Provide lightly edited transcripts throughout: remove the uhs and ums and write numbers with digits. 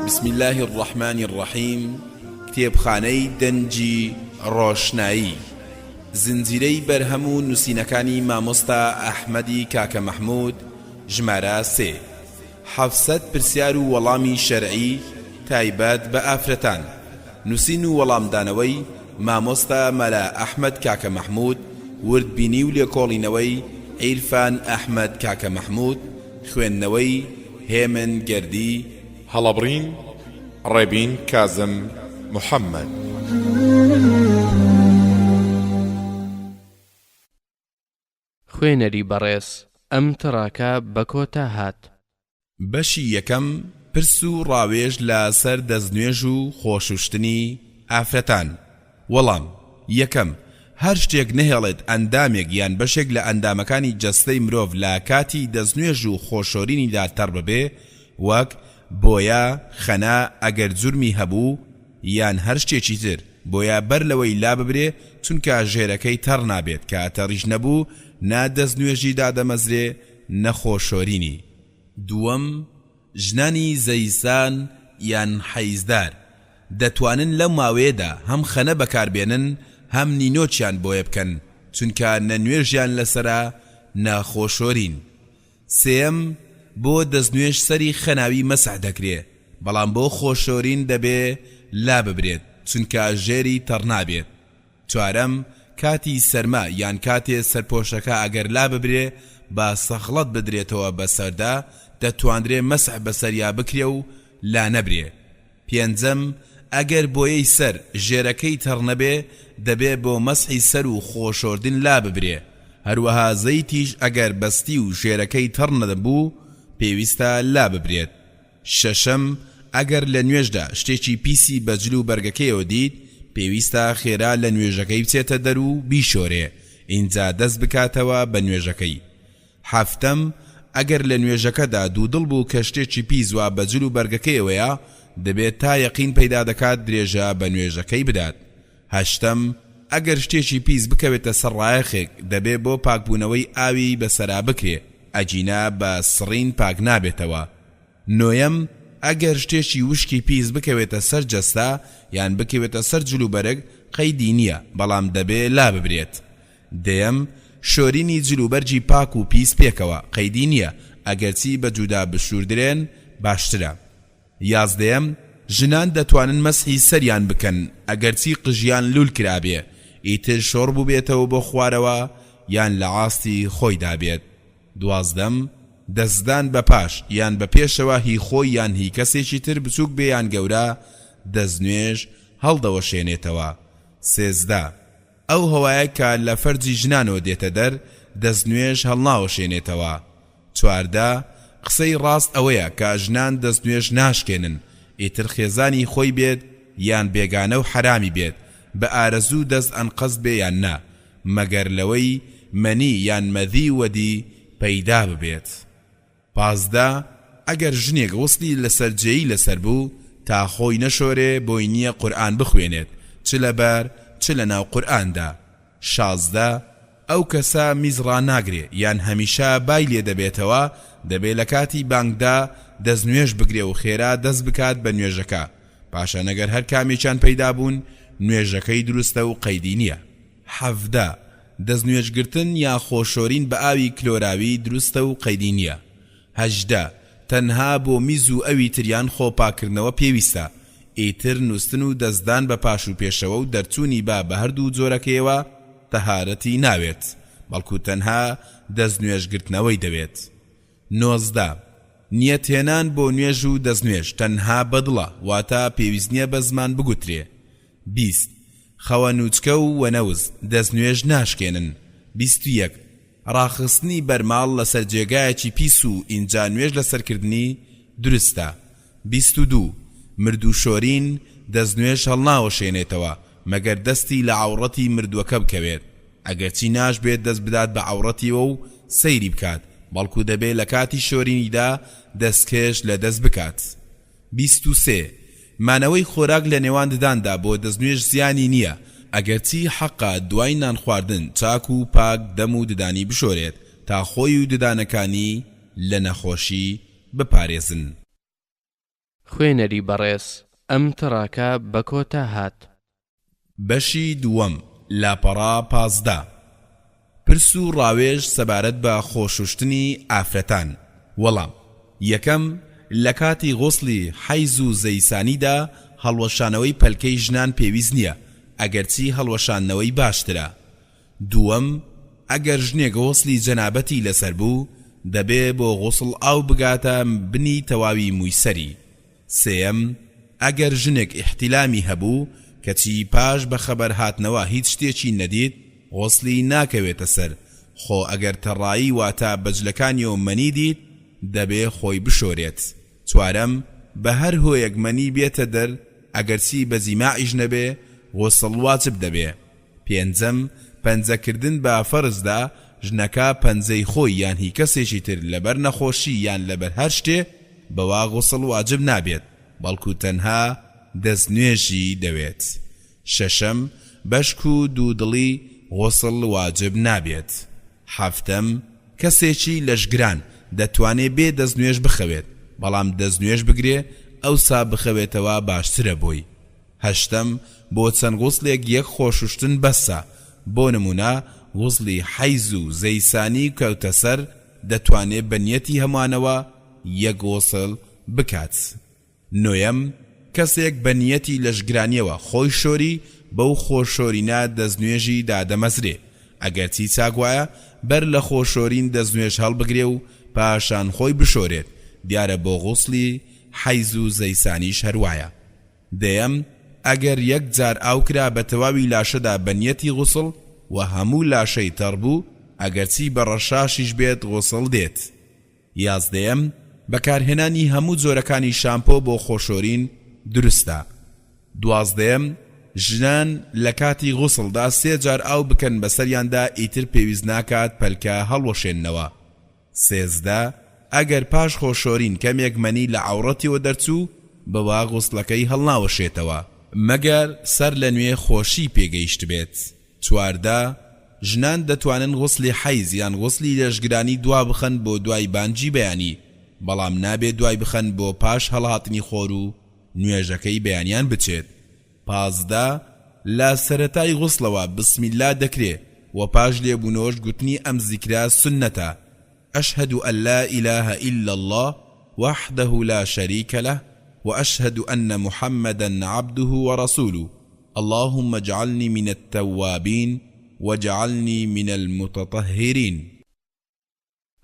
بسم اللە الرحمن الرحیم کتێبخانەی دەنگی ڕۆشنایی زنجیرەی بەرهەم و نووسینەکانی مامۆستا ئەحمەدی کاکە مەحموود ژمارە سێ. 700 پرسیار و وەڵامی شەرعی تایبەت بە ئافرەتان نووسین و وەڵامدانەوەی مامۆستا مەلا ئەحمەد کاکە مەحموود وردبینی و لێکۆڵینەوەی عیرفان ئەحمەد کاکە مەحموود خوێندنەوەی هێمن گەردی هەڵەبڕین ڕێبین کازم محەمەد. خوێنەری بەڕێز ئەم تڕاکە بە کۆتا هات. بەشی یەکەم، پرس و ڕاوێژ لە سەر دەستنوێژ و خۆشوشتنی ئافرەتان. وەڵام، یەکەم، هەر شتێک نەهێڵێت ئەندامێک یان بەشێک لە ئەندامەکانی جەستەی مرۆڤ لە کاتی دەستنوێژ و خۆشۆرینیدا تەڕ ببێ وەک، بۆیە، خەنە، ئەگەر جورمی هەبوو، یان هەر شتێکی تر، بۆیە بەر لەوەی لاببرێ چونکە ژێرەکەی تەڕ نابێت کە تەڕیش نەبوو نە دەستنوێژی دادەمەزرێ نە خۆشۆرینی. دووەم، ژنانی زەیسان یان حەیزدار دەتوانن لەو ماوەیەدا هەم خەنە بەکاربێنن هەم نینۆکیان بۆیە بکەن چونکە نە نوێژیان لەسەرە نە خۆشۆرین. سێیەم، بۆ دەستنوێژ سەری خەناوی مەسح دەکرێ، بەڵام بۆ خۆشۆرین دەبێ لاببرێت، چونکە ژێری تەڕ نابێت. چوارەم، کاتی سەرما یان کاتێ سەرپۆشەکە ئەگەر لاببرێ با سەخڵەت بدرێتەوە بە سەردا، دەتواندرێ مەسح بەسەریا بکرێ و لانەبرێ. پێنجەم، ئەگەر بۆیەی سەر ژێرەکەی تەڕ نەبێ دەبێ بۆ مەسحی سەر و خۆ شۆردن لاببرێ، هەروەها زەیتیش ئەگەر بەستی و ژێرەکەی تەڕ نەبوو پێویستە لاببرێت. شەشەم، ئەگەر لە نوێژدا شتێکی پیسی بە جل و بەرگەکەیەوە دیت پێویستە خێرا لە نوێژەکەی بچێتە دەر و بیشۆرێ ئینجا دەست بکاتەوە بە نوێژەکەی. حەفتەم، ئەگەر لە نوێژەکەدا دوودڵ بوو کە شتێکی پیس وا بە جل و بەرگەکەیەوەیە، دەبێت تا یەقین پەیدا دەکات درێژە بە نوێژەکەی بدات. هەشتەم، ئەگەر شتێکی پیس بکەوێتە سەر ڕایەخێک، دەبێ بۆ پاکبوونەوەی ئاوی بەسەرا بکرێ، ئەگینا بە سڕین پاک نابێتەوە. نۆیەم، ئەگەر شتێکی وشکی پیس بکەوێتە سەر جەستە، یان بکەوێتە سەر جل و بەرگ، قەیدی نییە، بەڵام دەبێ لاببرێت. دەیەم، شۆرینی جل و بەرگی پاک و پیس پێکەوە، قەیدی نییە، ئەگەرچی بە جودا بشوردرێن باشترە. یازدەیەم، ژنان دەتوانن مەسحی سەریان بکەن ئەگەرچی قژیان لول کرابێ، ئیتر شۆڕ بوبێتەوە بۆ خوارەوە یان لە عاستی خۆیدا بێت. دوازدەم، دەستدان بە پاش یان بە پێشەوە هی خۆی یان هی کەسێکی تر بچوک بێ یان گەورە دەستنوێژ هەڵدەوەشێنێتەوە. 13. ئەو هەوایە کە لە فەرجی ژنانەوە دێتە دەر دەستنوێژ هەڵناوەشێنێتەوە. 14. قسەی ڕاست ئەوەیە کە ژنان دەستنوێژ ناشکێنن ئیتر خێزانی خۆی بێت یان بێگانە و حەرامی بێت بە ئارەزوو دەست ئەنقەست بێ یان نا مەگەر لەوەی مەنی یان مەذی وەدی پەیدا ببێت. 15، ئەگەر ژنێک غوسلی لەسەر جێی لەسەر بوو تا خۆی نەشۆرێ بۆی نییە قورئان بخوێنێت چ لەبەر چ لەناو قورئاندا. 16، ئەو کەسە میز ڕاناگرێ یان هەمیشە بای لێ دەبێتەوە دەبێ لەکاتی بانگدا دەست نوێژ بگرێ و خێرا دەست بکات بە نوێژەکە پاشان ئەگەر هەر کامێکیان پەیدا بوون نوێژەکەی دروستە و قەیدی نییە. 17، دەست نوێژ گرتن یا خۆ شۆرین بە ئاوی کلۆراوی دروستە و قەیدی نییە. 18، تەنها بۆ میز و ئەوی تریان خۆ پاکردنەوە پێویستە، ئیتر نوستن و دەستدان بە پاش و پێشەوە و دەرچوونی با بە هەردوو جۆرەکەیەوە تەهارەتی ناوێت، بەڵکو تەنها دەست نوێژ گرتنەوەی دەوێت. 19، نیەت هێنان بۆ نوێژ و دەست نوێژ تەنها بە دڵە، واتە پێویست نیە بە زمان بگوترێ. 20، خەوەنوچکە و وەنەوز دەست نوێژ ناشکێنن. 21، ڕاخستنی بەرماڵ لەسەر جێگایەکی پیس و ئینجا نوێژ لەسەر کردنی دروستە. 22، مردوو شۆرین دەست نوێژ هەڵناوەشێنێتەوە مەگەر دەستی لە عەوڕەتی مردووەکە بکەوێت، ئەگەرچی ناشبێت دەست بدات بە عەوڕەتیەوە و سەیری بکات، بەڵکو دەبێ لە کاتی شۆرینیدا دەستکێش لە دەست بکات. 23، مانەوەی خۆراک لە نێوان دداندا بۆ دەستنوێژ زیانی نییە، ئەگەرچی حەقە دوای نانخواردن چاک و پاک دەم و ددانی بشۆرێت تا خۆی و ددانەکانی لە نەخۆشی بپارێزن. خوێنەری بەڕێز ئەم تڕاکە بە کۆتا هات. بەشی دووەم، لاپەڕە 15. پرس و ڕاوێژ سەبارەت بە خۆ شوشتنی ئافرەتان. وەڵام، یەکەم، لە کاتی غوسڵی حەیز و زەیسانیدا هەڵوەشانەوەی پەلکەی ژنان پێویست نییە، ئەگەرچی هەڵوەشاندنەوەی باشترە. دووەم، ئەگەر ژنێک غوسڵی جەنابەتی لەسەر بوو، دەبێ بۆ غوسڵ ئاو بگاتە بنی تەواوی مووی سەری. سێیەم، ئەگەر ژنێک ئیحتیلامی هەبوو، کەچی پاش بەخەبەر هاتنەوە هیچ شتێکی نەدیت، غوسڵی ناکەوێتە سەر، خۆ ئەگەر تەڕایی واتە بەجلەکانیەوە مەنی دیت، دەبێ خۆی بشۆرێت. چوارەم، بە هەر هۆیەک مەنی بێتە دەر، ئەگەرچی بە جیماعیش نەبێ، غوسڵ واجب دەبێ. پێنجەم، پەنجە کردن بە فەرجدا، ژنەکە پەنجەی خۆی یان هی کەسێکی تر لەبەر نەخۆشی یان لەبەر هەر شتێ بەوە غوسڵ واجب نابێت بەڵکو تەنها دەست نوێژی دەوێت. شەشەم، بەشک و دوودڵی غوسڵ واجب نابێت. حەفتەم، کەسێکی لەشگران دەتوانێ بێ دەست نوێژ بخەوێت بەڵام دەست نوێژ بگرێ ئەوسا بخەوێتەوە باشترە بۆی. هەشتەم، بۆ چەند غوسڵێک یەک خۆشوشتن بەسە، بۆ نموونە غوسڵی حەیز و زەیسانی کەوتە سەر دەتوانێ بە نیەتی هەموانەوە یەک غوسڵ بکات. نۆیەم، کەسێک بە نیەتی لەشگرانیەوە خۆی شۆری بەو خۆ شۆرینە دەستنوێژی دادەمەزرێ، ئەگەرچی چاک وایە بەر لە خۆ شۆرین دەستنوێژ هەڵبگرێ و پاشان خۆی بشۆرێت، دیارە بۆ غوسڵی حەیز و زەیسانیش هەروایە. دەیەم، ئەگەر یەک جار ئاو کرا بە تەواوی لاشەدا بە نیەتی غوسڵ وە هەموو لاشەی تەڕ بوو ئەگەرچی بە ڕەشاشیش بێت غوسڵ دێت. یازدەیەم، بەکارهێنانی هەموو جۆرەکانی شامپۆ بۆ خۆشۆرین دروستە. دوازدەیەم، ژنان لە کاتی غوسڵدا سێ جار ئاو بکەن بەسەریاندا ئیتر پێویست ناکات پەلکە هەڵوەشێننەوە. 13، ئەگەر پاش خۆ شۆرین کەمێک مەنی لە عەوڕەتیەوە دەرچوو بەوا غوسڵەکەی هەڵناوەشێتەوە مەگەر سەر لە نوێ خۆشی پێ گەیشتبێت. 14، ژنان دەتوانن غوسڵی حەیز یان غوسڵی لەشگرانی دوا بخەن بۆ دوای بانگی بەیانی بەڵام نابێ دوای بخەن بۆ پاش هەڵهاتنی خۆر و نوێژەکەی بەیانیان بچێت. 15، لە سەرەتای غوسڵەوە بسم اللە دەکرێ وە پاش لێبوونەوەش گوتنی ئەم زیکرە سوننەتە، اشهد ان لا الە الا اللە وحدە لا شریک لە واشهد ان محمدا عبده ورسوله اللهم اجعلنی من التوابین واجعلنی من المتطهرین.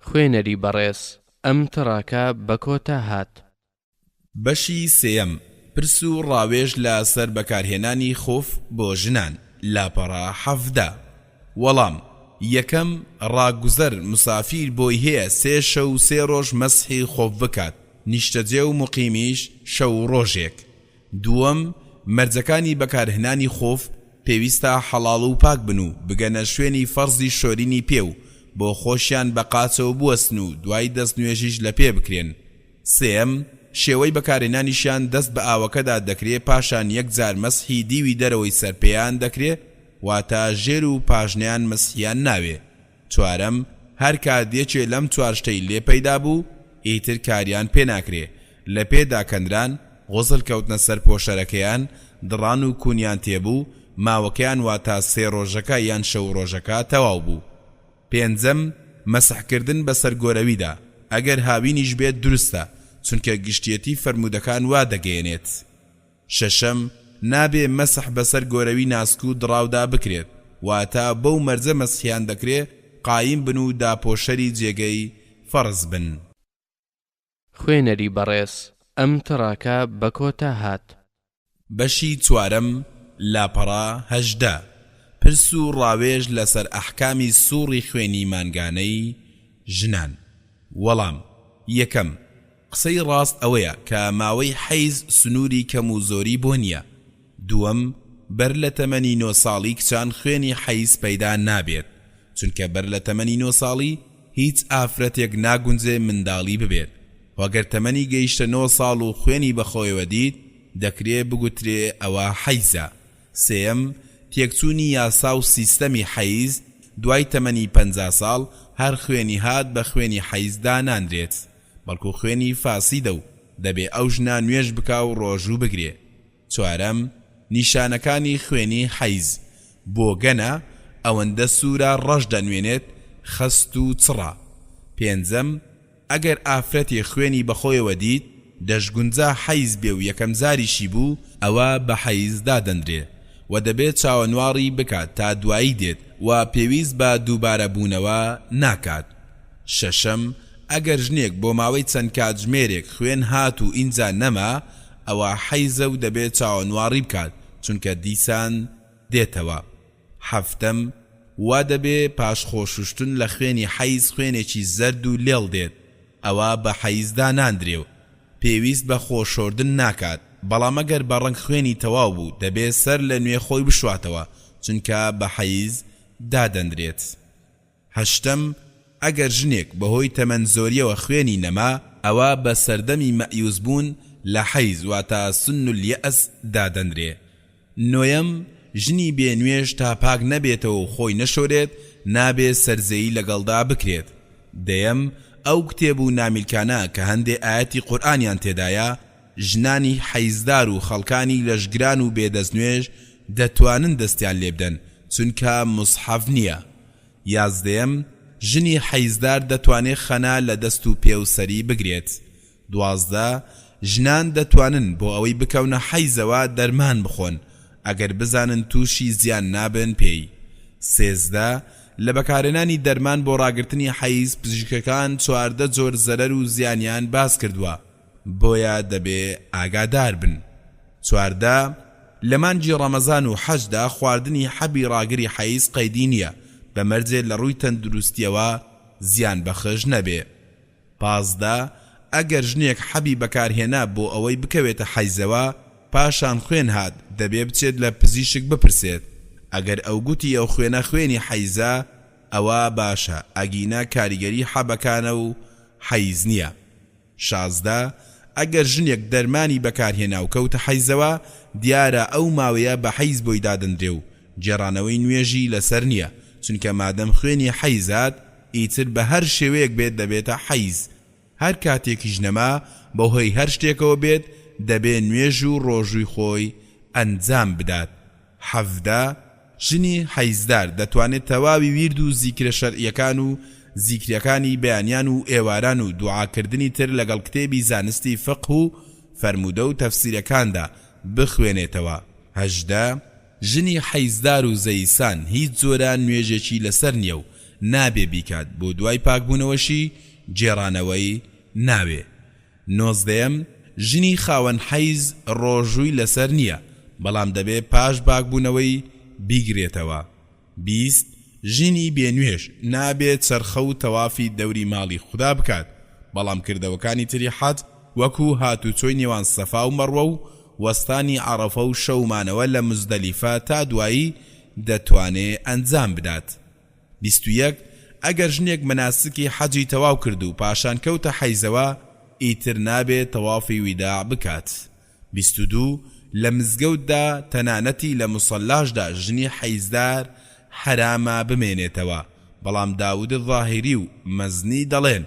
خوێنەری بەڕێز ئەم تڕاکە بە کۆتا هات. بەشی سێیەم، پرس و ڕاوێژ لە سەر بەکارهێنانی خوف بۆ ژنان، لاپەڕە 17. وەڵام، یەکەم، ڕاگوزەر، مسافیر، بۆی هەیە سێ شەو و سێ ڕۆژ مەسحی خوف بکات، نیشتەجێ و موقیمیش شەو و ڕۆژێک. دووەم، مەرجەکانی بەکارهنانی خوف پێویستە حەڵاڵ و پاک بن و بگەنە شوێنی فەرزی شۆرینی پێ و بۆ خۆشیان بە قاچەوە بوەستن و دوای دەست نوێژیش لە پێ بکرێن. سێیەم، شێوەی بەکارهێنانیشیان دەست بە ئاوەکەدا دەکرێ پاشان یەک جار مەسحی دیوی دەرەوەی سەر پێیان دەکرێ واتە ژێر و پاژنەیان مەسحیان ناوێ. چوارەم، هەر کات یەکێ لەم چوار شتەی لێ پەیدا بوو ئیتر کاریان پێ ناکرێ، لە پێ داکەنران، غوسل کەوتنە سەر پۆشەرەکەیان، دڕان و کوونیان تێ بوو، ماوەکەیان واتە سێ ڕۆژەکە یان شەو و ڕۆژەکە تەواو بوو. پێنجەم، مەسح کردن بە سەر گۆرەویدا، ئەگەر هاوینیش بێت دروستە، چونکە گشتیەتی فەرموودەکان وا دەگەیەنێت. شەشەم، نابێ مەسح بەسەر گۆرەوی ناسک و دڕاودا بکرێت، واتە بەو مەرجە مەسحیان دەکرێ قایم بن و داپۆشەری جێگەی فەرز بن. خوێنەری بەڕێز ئەم تڕاکە بە کۆتا هات. بەشی چوارەم، لاپەڕە 18، پرس و ڕاوێژ لەسەر ئەحکامی سوڕی خوێنی مانگانەی ژنان. وەڵام، یەکەم، قسەی ڕاست ئەوەیە کە ماوەی حەیز سنووری کەم و زۆری بۆ نییە. دووەم، بەر لە تەمەنی نۆ ساڵی کچان خوێنی حەیز پەیدا نابێت، چونکە بەر لە تەمەنی نۆ ساڵی هیچ ئافرەتێک ناگونجێ منداڵی ببێت. خۆ گەر تەمەنی گەیشتە نۆ ساڵ و خوێنی بەخۆیەوە دیت دەکرێ بگوترێ ئەوە حەیزە. سێیەم، تێکچوونی یاسا و سیستەمی حەیز، دوای تەمەنی 50 ساڵ هەر خوێنی هات بە خوێنی حەیز دانانرێت، بەڵکو خوێنی فاسیدە و دەبێ ئەو ژنە نوێژ بکا و ڕۆژوو بگرێ. چوارەم، نیشانەکانی خوێنی حەیز، بۆگەنە، ئەوەندە سوورە ڕەش دەنوێنێت، خەست و چڕە. پێنجەم، ئەگەر ئافرەتێ خوێنی بەخۆیەوە دیت، دەشگونجا حەیز بێ و یەکەم جاریشی بوو، ئەوە بە حەیز دادەنرێ و دەبێ چاوەنواڕی بکات تا دوایی دێت و پێویست بە دووبارە بوونەوە ناکات. شەشەم، ئەگەر ژنێک بۆ ماوەی چەند کاتژمێرێک خوێن هات و ئینجا نەما، ئەوە حەیزە و دەبێ چاوەنواڕی بکات، چونکە دیسان دێتەوە. حەفتەم، وا دەبێ پاش خۆ شوشتن لە خوێنی حەیز خوێنێکی زەرد و لێڵ دێت، ئەوە بە حەیز داناندرێ و پێویست بە خۆ شۆردن ناکات، بەڵام ئەگەر بە ڕەنگ خوێنی تەواو بوو دەبێ سەر لە نوێ خۆی بشواتەوە، چونکە بە حەیز دادەندرێت. هەشتەم، ئەگەر ژنێک بەهۆی تەمەن زۆریەوە خوێنی نەما، ئەوا بە سەردەمی مەئیوس بوون لە حەیز واتە سن الیأس دادەنرێ. نۆیەم، ژنی بێ نوێژ تا پاک نەبێتەوە و خۆی نەشۆرێت نابێ سەرزێی لەگەڵدا بکرێت. دەیەم، ئەو کتێب و نامیلکانە کە هەندێ ئایەتی قورئانیان تێدایە، ژنانی حەیزدار و خەڵکانی لەشگران و بێ دەستنوێژ دەتوانن دەستیان لێبدەن چونکە موسحەف نیە. یازدەیەم، ژنی حەیزدار دەتوانێ خەنا لە دەست و پێ و سەری بگرێت. 12، ژنان دەتوانن بۆ ئەوەی بکەونە حەیزەوە دەرمان بخۆن ئەگەر بزانن تووشی زیان نابن پێی. 13، لە بەکارهێنانی دەرمان بۆ ڕاگرتنی حەیز پزیشکەکان 14 جۆر زەرەر و زیانیان باس کردووە بۆیە دەبێ ئاگادار بن. 14، لە مانگی ڕەمەزان و حەجدا خواردنی حەبی ڕاگری حەیز قەیدی نییە بە مەرجێ لە ڕووی تەندروستیەوە زیان بەخش نەبێ. 15، ئەگەر ژنێک حەبی بەکارهێنا بۆ ئەوەی بکەوێتە حەیزەوە پاشان خوێن هات دەبێ بچێت لە پزیشک بپرسێت ئەگەر ئەو گوتی ئەو خوێنە خوێنی حەیزە ئەوا باشە ئەگینا کاریگەری حەبەکانە و حەیز نییە. 16، ئەگەر ژنێک دەرمانی بەکارهێنا و کەوتە حەیزەوە، دیارە ئەو ماوەیە بە حەیز بۆی دادەنرێ و گێڕانەوەی نوێژی لەسەر نییە، چونکە مادەم خوێنی حەیز هات ئیتر بە هەر شێوەیەک بێت دەبێتە حەیز، هەر کاتێکیش نەما بەهۆی هەر شتێکەوە بێت دەبێ نوێژ و ڕۆژووی خۆی ئەنجام بدات. 17، ژنی حەیزدار دەتوانێت تەواوی ویرد و زیکرە شەرعیەکان و زیکرەکانی بەیانیان و ئێواران و دوعا کردنی تر لەگەڵ کتێبی زانستی فقه و فەرموودە و تەفسیرەکاندا بخوێنێتەوە. 18، ژنی حەیزدار و زەیسان هیچ جۆرە نوێژێکی لەسەر نیە و نابێ بیکات بۆ دوای پاکبوونەوەشی گێڕانەوەی ناوێ. نۆزدەیەم، ژنی خاوەن حەیز ڕۆژووی لەسەر نییە، بەڵام دەبێ پاش پاکبوونەوەی بیگرێتەوە. 20، ژنی بێ نوێژ نابێ چەرخە و تەوافی دەوری ماڵی خودا بکات، بەڵام کردەوەکانی تری حەج وەکو هاتوچۆی نێوان سەفا و مەڕوە و وەستانی عەڕەفە و شەو مانەوە لە موزدەلیفە تا دوایی دەتوانێ ئەنجام بدات. 21، ئەگەر ژنێک مەناسکی حەجی تەواو کرد و پاشان کەوتە حەیزەوە ئیتر نابێ تەوافی ویداع بکات. 22، لە مزگەوتدا تەنانەتی لە موسەللاشدا ژنی حەیزدار حەرامە بمێنێتەوە، بەڵام داود الظاهری و مەزنی دەڵێن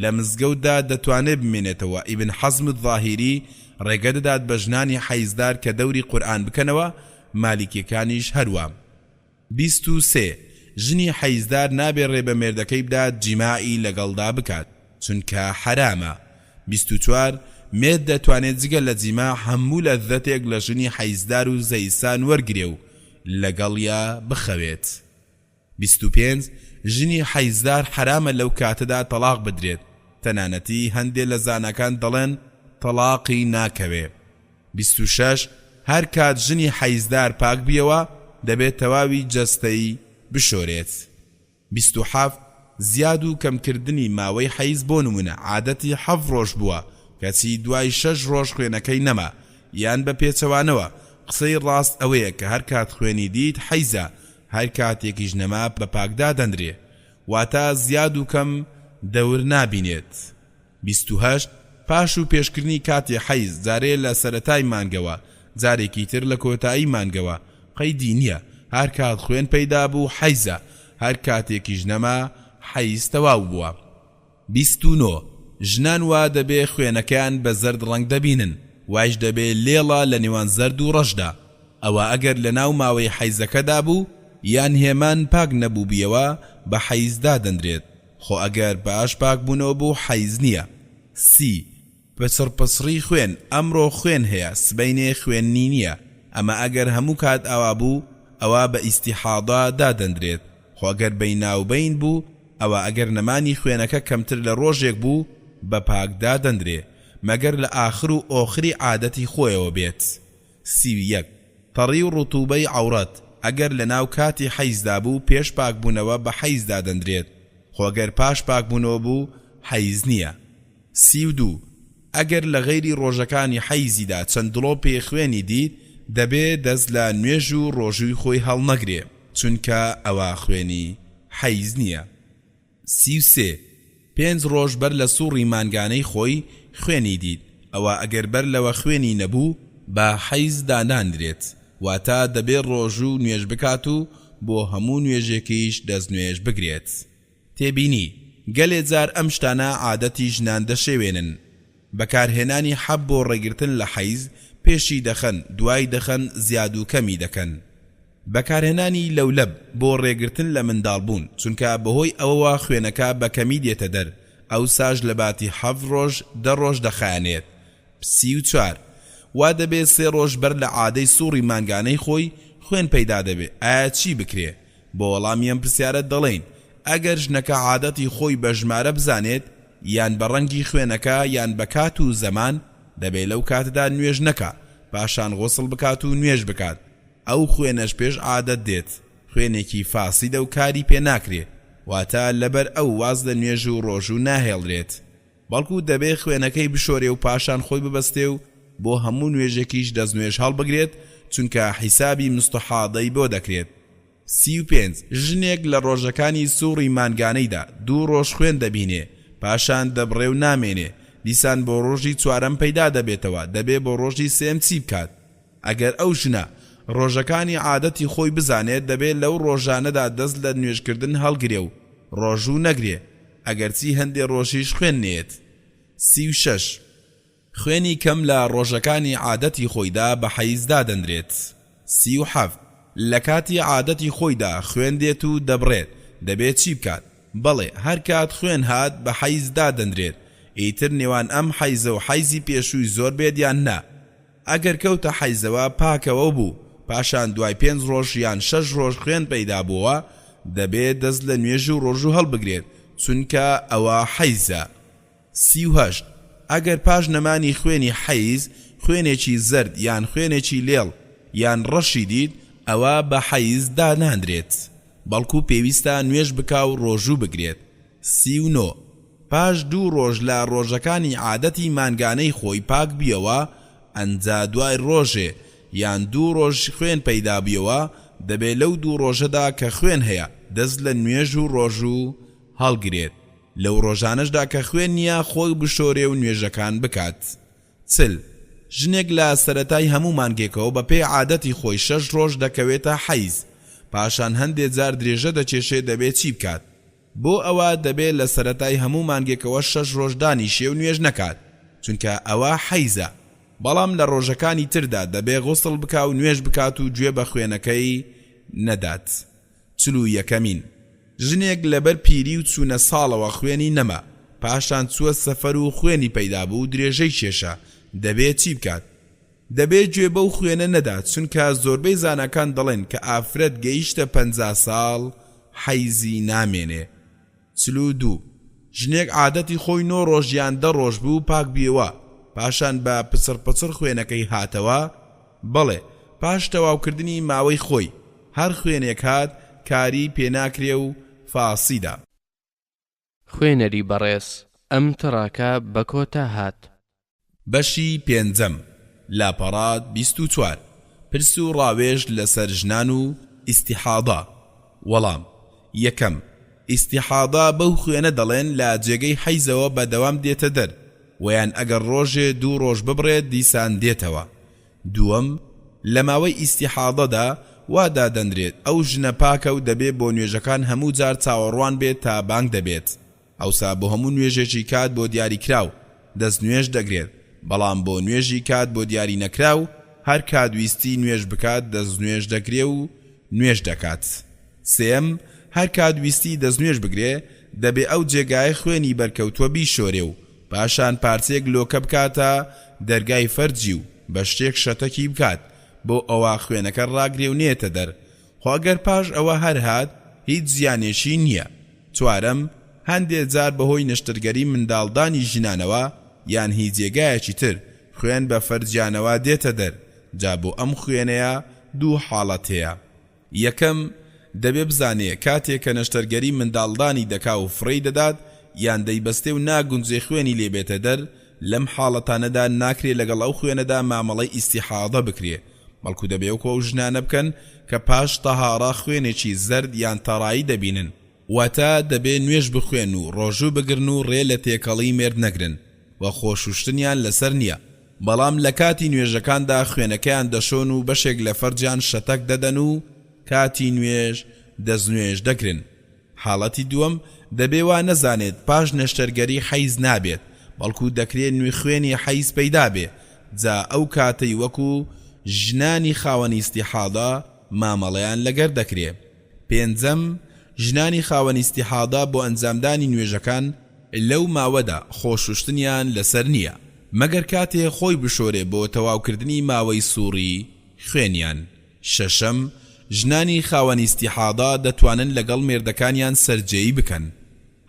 لە مزگەوتدا دەتوانێ بمێنێتەوە، ئیبن حەزم الظاهری ڕێگە دەدات بە ژنانی حەیزدار کە دەوری قورئان بکەنەوە، مالیکیەکانیش هەروا. 23، ژنی حەیزدار نابێ ڕێ بە مێردەکەی بدات جیماعی لەگەڵدا بکات چونکە حەرامە. 24، مێرد دەتوانێ جگە لە جیماع هەموو لەززەتێک لە ژنی حەیزدار و زەیسان وەرگرێ و لەگەڵیا بخەوێت. 25، ژنی حەیزدار حەرامە لەو کاتەدا تەڵاق بدرێت، تەنانەتی هەندێ لە زاناکان دەڵێن تەڵاقی ناکەوێ. 26، هەر کات ژنی حەیزدار پاک بویەوە دەبێت تەواوی جەستەی بشۆرێت. 27، زیاد و کەم کردنی ماوەی حەیز بۆ نمونە عادەتی حەفت ڕۆژ بووە کەچی دوای شەش ڕۆژ خوێنەکەی نەما یان بە پێچەوانەوە قسەی ڕاست ئەوەیە کە هەر کات خوێنی دیت حەیزە هەر کاتێکیش نەما بە پاک دادەنرێ واتە زیاد و کەم دەور نابینێت. 28. پاش و پێشکردنی کاتی حەیز جارێ لە سەرەتای مانگەوە جارێکی تر لە کۆتایی مانگەوە قەیدی نیە هەر کات خوێن پەیدا بوو حەیزە هەر کاتێکیش نەما حەیز تەواو بووە. 29، ژنان وا دەبێ خوێنەکەیان بە زەرد ڕەنگ دەبینن وایش دەبێ لێڵە لە نێوان زەرد و ڕەشدا ئەوە ئەگەر لە ناو ماوەی حەیزەکەدا بوو یان هێمان پاک نەبووبیەوە بە حەیز دادەنرێت خۆ ئەگەر پاش پاکبوونەوە بوو حەیز نیە. سی، پچڕپچڕی خوێن، ئەمڕۆ خوێن هەیە سبەینێ خوێنی نیە، ئەمە ئەگەر هەموو کات ئاوا بوو ئەوا بە ئیستیحاضە دادەندرێت، خۆ ئەگەر بەیناوبەین بوو ئەوا ئەگەر نەمانی خوێنەکە کەمتر لە ڕۆژێک بوو بە پاک دادەندرێ مەگەر لە ئاخر و ئۆخری عادەتی خۆیەوە بێت. 31، تەڕی و ڕوتوبەی عەوڕەت، ئەگەر لەناو کاتی حەیزدا بوو پێش پاکبوونەوە بە حەیز دادەندرێت، خۆ گەر پاش پاکبوونەوە بوو حەیز نییە. 32، ئەگەر لە غەیری ڕۆژەکانی حەیزیدا چەند دڵۆپێ خوێنی دیت دەبێ دەست لە نوێژ و ڕۆژووی خۆی هەڵنەگرێ چونکە ئەوە خوێنی حەیز نییە. 33، پێنج ڕۆژ بەر لە سوڕی مانگانەی خۆی خوێنی دیت، ئەوا ئەگەر بەر لەوە خوێنی نەبوو بە حەیز دانانرێت، واتە دەبێ ڕۆژوو و نوێژ بکات و بۆ هەموو نوێژێکیش دەستنوێژ بگرێت. تێبینی، گەلێ جار ئەم شتانە عادەتی ژنان دەشێوێنن. بەکارهێنانی حەب بۆ ڕێگرتن لە حەیز، پێشی دەخەن، دوای دەخەن، زیاد و کەمی دەکەن. بەکارهێنانی لەولەب بۆ ڕێگرتن لە منداڵبوون، چونکە بەهۆی ئەوەوە خوێنەکە بە کەمی دێتە دەر، ئەوساش لەباتی حەفت ڕۆژ دە ڕۆژ دەخایەنێت. 34، وا دەبێ سێ ڕۆژ بەر لە عادەی سوڕی مانگانەی خۆی خوێن پەیدا دەبێ، ئایا چی بکرێ؟ بۆ وەڵامی ئەم پرسیارە دەڵێین، ئەگەر ژنەکە عادەتی خۆی بە ژمارە بزانێت، یان بە ڕەنگی خوێنەکە یان بە کات و زەمان، دەبێ لەو کاتەدا نوێژ نەکا، پاشان غوسڵ بکات و نوێژ بکات، ئەو خوێنەش پێش عادەت دێت، خوێنێکی فاسیدە و کاری پێ ناکرێ، واتە لەبەر ئەو واز لە نوێژ و ڕۆژوو ناهێڵرێت. بەڵکو دەبێ خوێنەکەی بشۆرێ و پاشان خۆی ببەستێ و بۆ هەموو نوێژێکیش دەستنوێژ هەڵبگرێت، چونکە حیسابی موستەحادەی بۆ دەکرێت. 35، ژنێک لە ڕۆژەکانی سوڕی مانگانەیدا دوو ڕۆژ خوێن دەبینێ، پاشان دەبڕێ و نامێنێ، دیسان بۆ ڕۆژی چوارەم پەیدا دەبێتەوە، دەبێ بۆ ڕۆژی سێیەم چی بکات؟ ئەگەر ئەو ژنە ڕۆژەکانی عادەتی خۆی بزانێت دەبێ لەو ڕۆژانەدا دەست لە نوێژکردن هەڵگرێ و ڕۆژوو نەگرێ ئەگەرچی هەندێ ڕۆژیش خوێن نەیەت. 36. خوێنی کەم لە ڕۆژەکانی عادەتی خۆیدا بە حەیز دادەنرێت. 37. لە کاتی عادەتی خۆیدا خوێن دێت و دەبڕێت دەبێ چی بکات؟ بەڵێ هەر کات خوێن هات بە حەیز دادەنرێت ئیتر نێوان ئەم حەیزە و حەیزی پێشووی زۆر بێت یان نا ئەگەر کەوتە حەیزەوە پاکەوەو بوو پاشان دوای پێنج ڕۆژ یان شەش ڕۆژ خوێن پەیدا بۆوە دەبێ دەست لە نوێژ و ڕۆژوو هەڵبگرێت چونکە ئەوە حەیزە. 38، ئەگەر پاش نەمانی خوێنی حەیز خوێنێکی زەرد یان خوێنێکی لێڵ یان ڕەشی دیت ئەوە بە حەیز داناندرێت بەڵکو پێویستە نوێژ بکا و ڕۆژوو بگرێت. 39، پاش دوو ڕۆژ لە ڕۆژەکانی عادەتی مانگانەی خۆی پاک بیەوە ئەنجا دوای ڕۆژێ یان دوو ڕۆژ خوێن پەیدا بیەوە دەبێ لەو دوو ڕۆژەدا کە خوێن هەیە دەست لە نوێژ و ڕۆژوو هەڵگرێت لەو ڕۆژانەشدا کە خوێن نیە خۆی بشۆرێ و نوێژەکان بکات. 40، ژنێک لە سەرەتای هەموو مانگێکەوە بە پێی عادەتی خۆی شەش ڕۆژ دەکەوێتە حەیز پاشان هەندێ جار درێژە دەکێشێ دەبێ چی بکات؟ بۆ ئەوە دەبێ لە سەرەتای هەموو مانگێکەوە شەش ڕۆژ دانیشێ و نوێژ نەکات، چونکە ئەوە حەیزە، بەڵام لە ڕۆژەکانی تردا دەبێ غوسڵ بکا و نوێژ بکات و گوێ بە خوێنەکەی نەدات. چل و یەکەمین، ژنێک لەبەر پیری و چوونە ساڵەوە خوێنی نەما، پاشان چووە سەفەر و خوێنی پەیدا بوو درێژەی کێشا، دەبێ چی بکات؟ دەبێ گوێ بەو خوێنە نەدا چونکە زۆربەی زاناکان دەڵێن کە ئافرەت گەیشتە 50 ساڵ حەیزی نامێنێ. 42، ژنێک عادەتی خۆی نۆ ڕۆژ یان دە ڕۆژ بوو پاک بیەوە پاشان بە پچڕ پچڕ خوێنەکەی هاتەوە؟ بەڵێ پاش تەواوکردنی ماوەی خۆی هەر خوێنێک هات کاری پێناکرێ و فاسیدە. خوێنەری بەڕێز ئەم تڕاکە بە کۆتا هات. بەشی پێنجەم، لاپەڕە 24، پرس و ڕاوێژ لەسەر ژنان و ئیستیحاضە، وەڵام، یەکەم، ئیستیحاضە بەو خوێنە دەڵێن لە جێگەی حەیزەوە بەدەوام دێتە دەر. وەیان ئەگەر ڕۆژێ دوو ڕۆژ ببڕێت دیسان دێتەوە. دووەم، لە ماوەی ئیستیحاضەدا وا دادەنرێت ئەو ژنە پاکە و دەبێ بۆ نوێژەکان هەموو جار چاوەڕوان بێت تا بانگ دەبێت، ئەوسا بۆ هەموو نوێژێکی کات بۆ دیاریکراو دەست نوێژ دەگرێت، بەڵام بۆ نوێژی کات بۆ دیاری نەکراو هەر کات ویستی نوێژ بکات دەست نوێژ دەگرێ و نوێژ دەکات. سێیەم، هەر کات ویستی دەست نوێژ بگرێ دەبێ ئەو جێگایە خوێنی بەرکەوتووە بیشۆرێ و پاشان پارچەیەک لۆکە بکاتە دەرگای فەرجی و بە شتێک شەتەکی بکات بۆ ئەوە خوێنەکە ڕاگرێ و نەیەتە دەر، خۆ گەر پاش ئەوە هەر هات هیچ زیانێکی نییە. چوارەم، هەندێ جار بەهۆی نەشتەرگەری منداڵدانی ژنانەوە یان هی جێگایەکی تر خوێن بە فەرجیانەوە دێتە دەر، جا بۆ ئەم خوێنەیە دوو حاڵەت هەیە. یەکەم، دەبێ بزانێ کاتێ کە نەشتەرگەری منداڵدانی دەکا و فڕێی دەدات یان دەیبەستێ و ناگونجێ خوێنی لێ بێتە دەر، لەم حاڵەتانەدا ناکرێ لەگەڵ ئەو خوێنەدا مامەڵەی ئیستیحاضە بکرێ، بەڵکو دەبێ وەکو ئەو ژنانە بکەن کە پاش تەهاڕە خوێنێکی زەرد یان تەڕایی دەبینن، واتە دەبێ نوێژ بخوێن و ڕۆژوو بگرن و ڕێ لە تێکەڵی مێرد نەگرن و خۆ شوشتنیان لەسەر نییە، بەڵام لە کاتی نوێژەکاندا خوێنەکەیان دەشۆن و بەشێک لە فەرجیان شەتەک دەدەن و کاتی نوێژ دەستنوێژ دەگرن. حاڵەتی دووەم، دەبێ وا نەزانێت پاش نەشتەرگەری حەیز نابێت، بەڵکو دەکرێ نوی خوێنی حەیز پەیدا بێ، جا ئەو کاتەی وەکو ژنانی خاوەن ئیستیحاضە مامەڵەیان لەگەر دەکرێ. پێنجەم، ژنانی خاوەن ئیستیحاضە بۆ ئەنجامدانی نوێژەکان لەو ماوەدا خۆ شوشتنیان لەسەر نییە، مەگەر کاتێ خۆی بشۆرێ بۆ تەواوکردنی ماوەی سوڕی خوێنیان. شەشەم، ژنانی خاوەن ئیستیحاضە دەتوانن لەگەڵ مێردەکانیان سەرجێیی بکەن.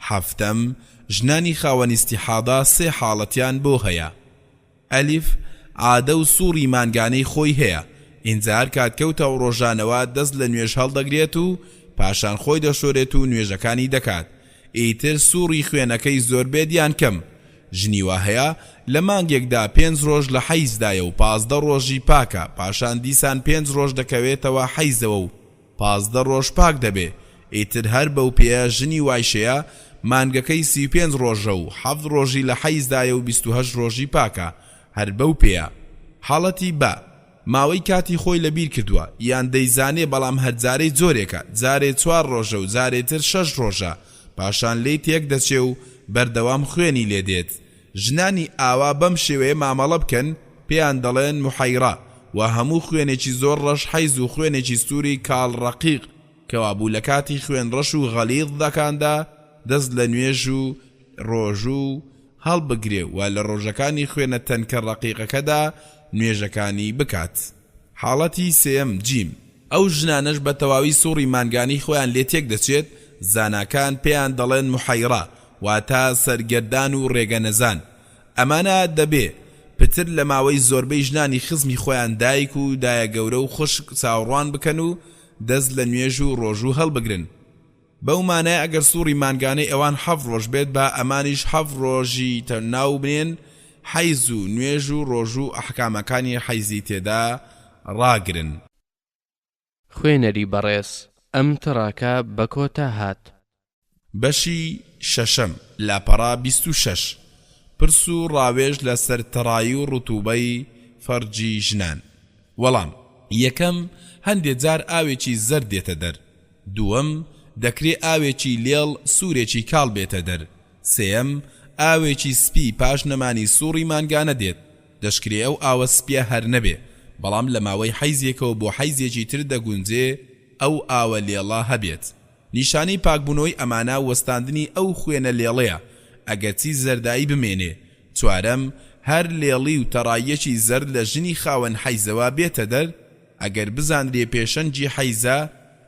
حەفتەم، ژنانی خاوەن ئیستیحاضە سێ حاڵەتیان بۆ هەیە. ئەلیف، عادە و سوڕی مانگانەی خۆی هەیە، ئینجا هەرکات کەوتە ئەو ڕۆژانەوە دەست لە نوێژ هەڵدەگرێت و پاشان خۆی دەشۆرێت و نوێژەکانی دەکات، ئیتر سوڕی خوێنەکەی زۆر بێت یان کەم، ژنی وا هەیە لە مانگێکدا پێنج ڕۆژ لە حەیزدایە و 15 ڕۆژی پاکە پاشان دیسان پێنج ڕۆژ دەکەوێتەوە حەیزەوە و 15 ڕۆژ پاک دەبێ ئیتر هەر بەو پێیە ژنی وایشەیە مانگەکەی 35 ڕۆژە و حەفت ڕۆژی لە حەیزدایە و 28 ڕۆژی پاکە هەر بەو پێیە حاڵەتی بە ماوەی کاتی خۆی لە بیر کردوە یان دەیزانێ بەڵام هەر جارەی جۆرێکە جارێ چوار ڕۆژە و جارێ تر شەش ڕۆژە پاشان لێی تێک دەچێ و بەردەوام خوێنی لێ دێت ژنانی ئاوا بەم شێوەیە مامەڵە بکەن پێیان دەڵێن محەیڕە وە هەموو خوێنێکی زۆر ڕەش حەیز و خوێنێکی سوری کاڵ ڕەقیق کەوابوو لە کاتی خوێن ڕەش و غەلیظ دەکاندا دەست لە نوێژ و ڕۆژوو هەڵبگرێ و لە ڕۆژەکانی خوێنە تەنکە ڕەقیقەکەدا نوێژەکانی بکات. حاڵەتی سێیەم، جیم، ئەو ژنانەش بە تەواوی سوڕی مانگانەی خۆیان لێ تێک دەچێت، زاناکان پێیان دەڵێن محەیڕە، واتە سەرگەردان و ڕێگە نەزان. ئەمانە دەبێ پتر لە ماوەی زۆربەی ژنانی خزمی خۆیان دایک و دایەگەورە و خوشک چاوەڕوان بکەن و دەست لە نوێژ و ڕۆژوو هەڵبگرن. بەو مانایە ئەگەر سوڕی مانگانەی ئەوان حەفت ڕۆژ بێت با ئەمانیش حەفت ڕۆژی ناو بنێن حەیز و نوێژ و ڕۆژوو و ئەحکامەکانی حەیزی تێدا ڕاگرن. خوێنەری بەڕێز ئەم تڕاکە بە کۆتا هات. بەشی شەشەم، لاپەڕە 26، پرس و ڕاوێژ لە سەر تەڕایی و ڕوتوبەی فەرجی ژنان. وەڵام، یەکەم، هەندێ جار ئاوێکی زەرد دێتە دەر. دووەم، دەکرێ ئاوێکی لێڵ سوورێکی کاڵ بێتە دەر. سێیەم، ئاوێکی سپی پاش نەمانی سووڕی مانگانە دێت، دەشکرێ ئەو ئاوە سپیە هەر نەبێ، بەڵام لە ماوەی حەیزێکەوە بۆ حەیزێکی تر دەگونجێ ئەو ئاوە لێڵە هەبێت. نیشانەی پاکبوونەوەی ئەمانە وەستاندنی ئەو خوێنە لێڵەیە، ئەگەرچی زەردایی بمێنێ. چوارەم، هەر لێڵی و تەڕاییەکی زەرد لە ژنی خاوەن حەیزەوە بێتە دەر، ئەگەر بزانرێ پێشەنگی حەیزە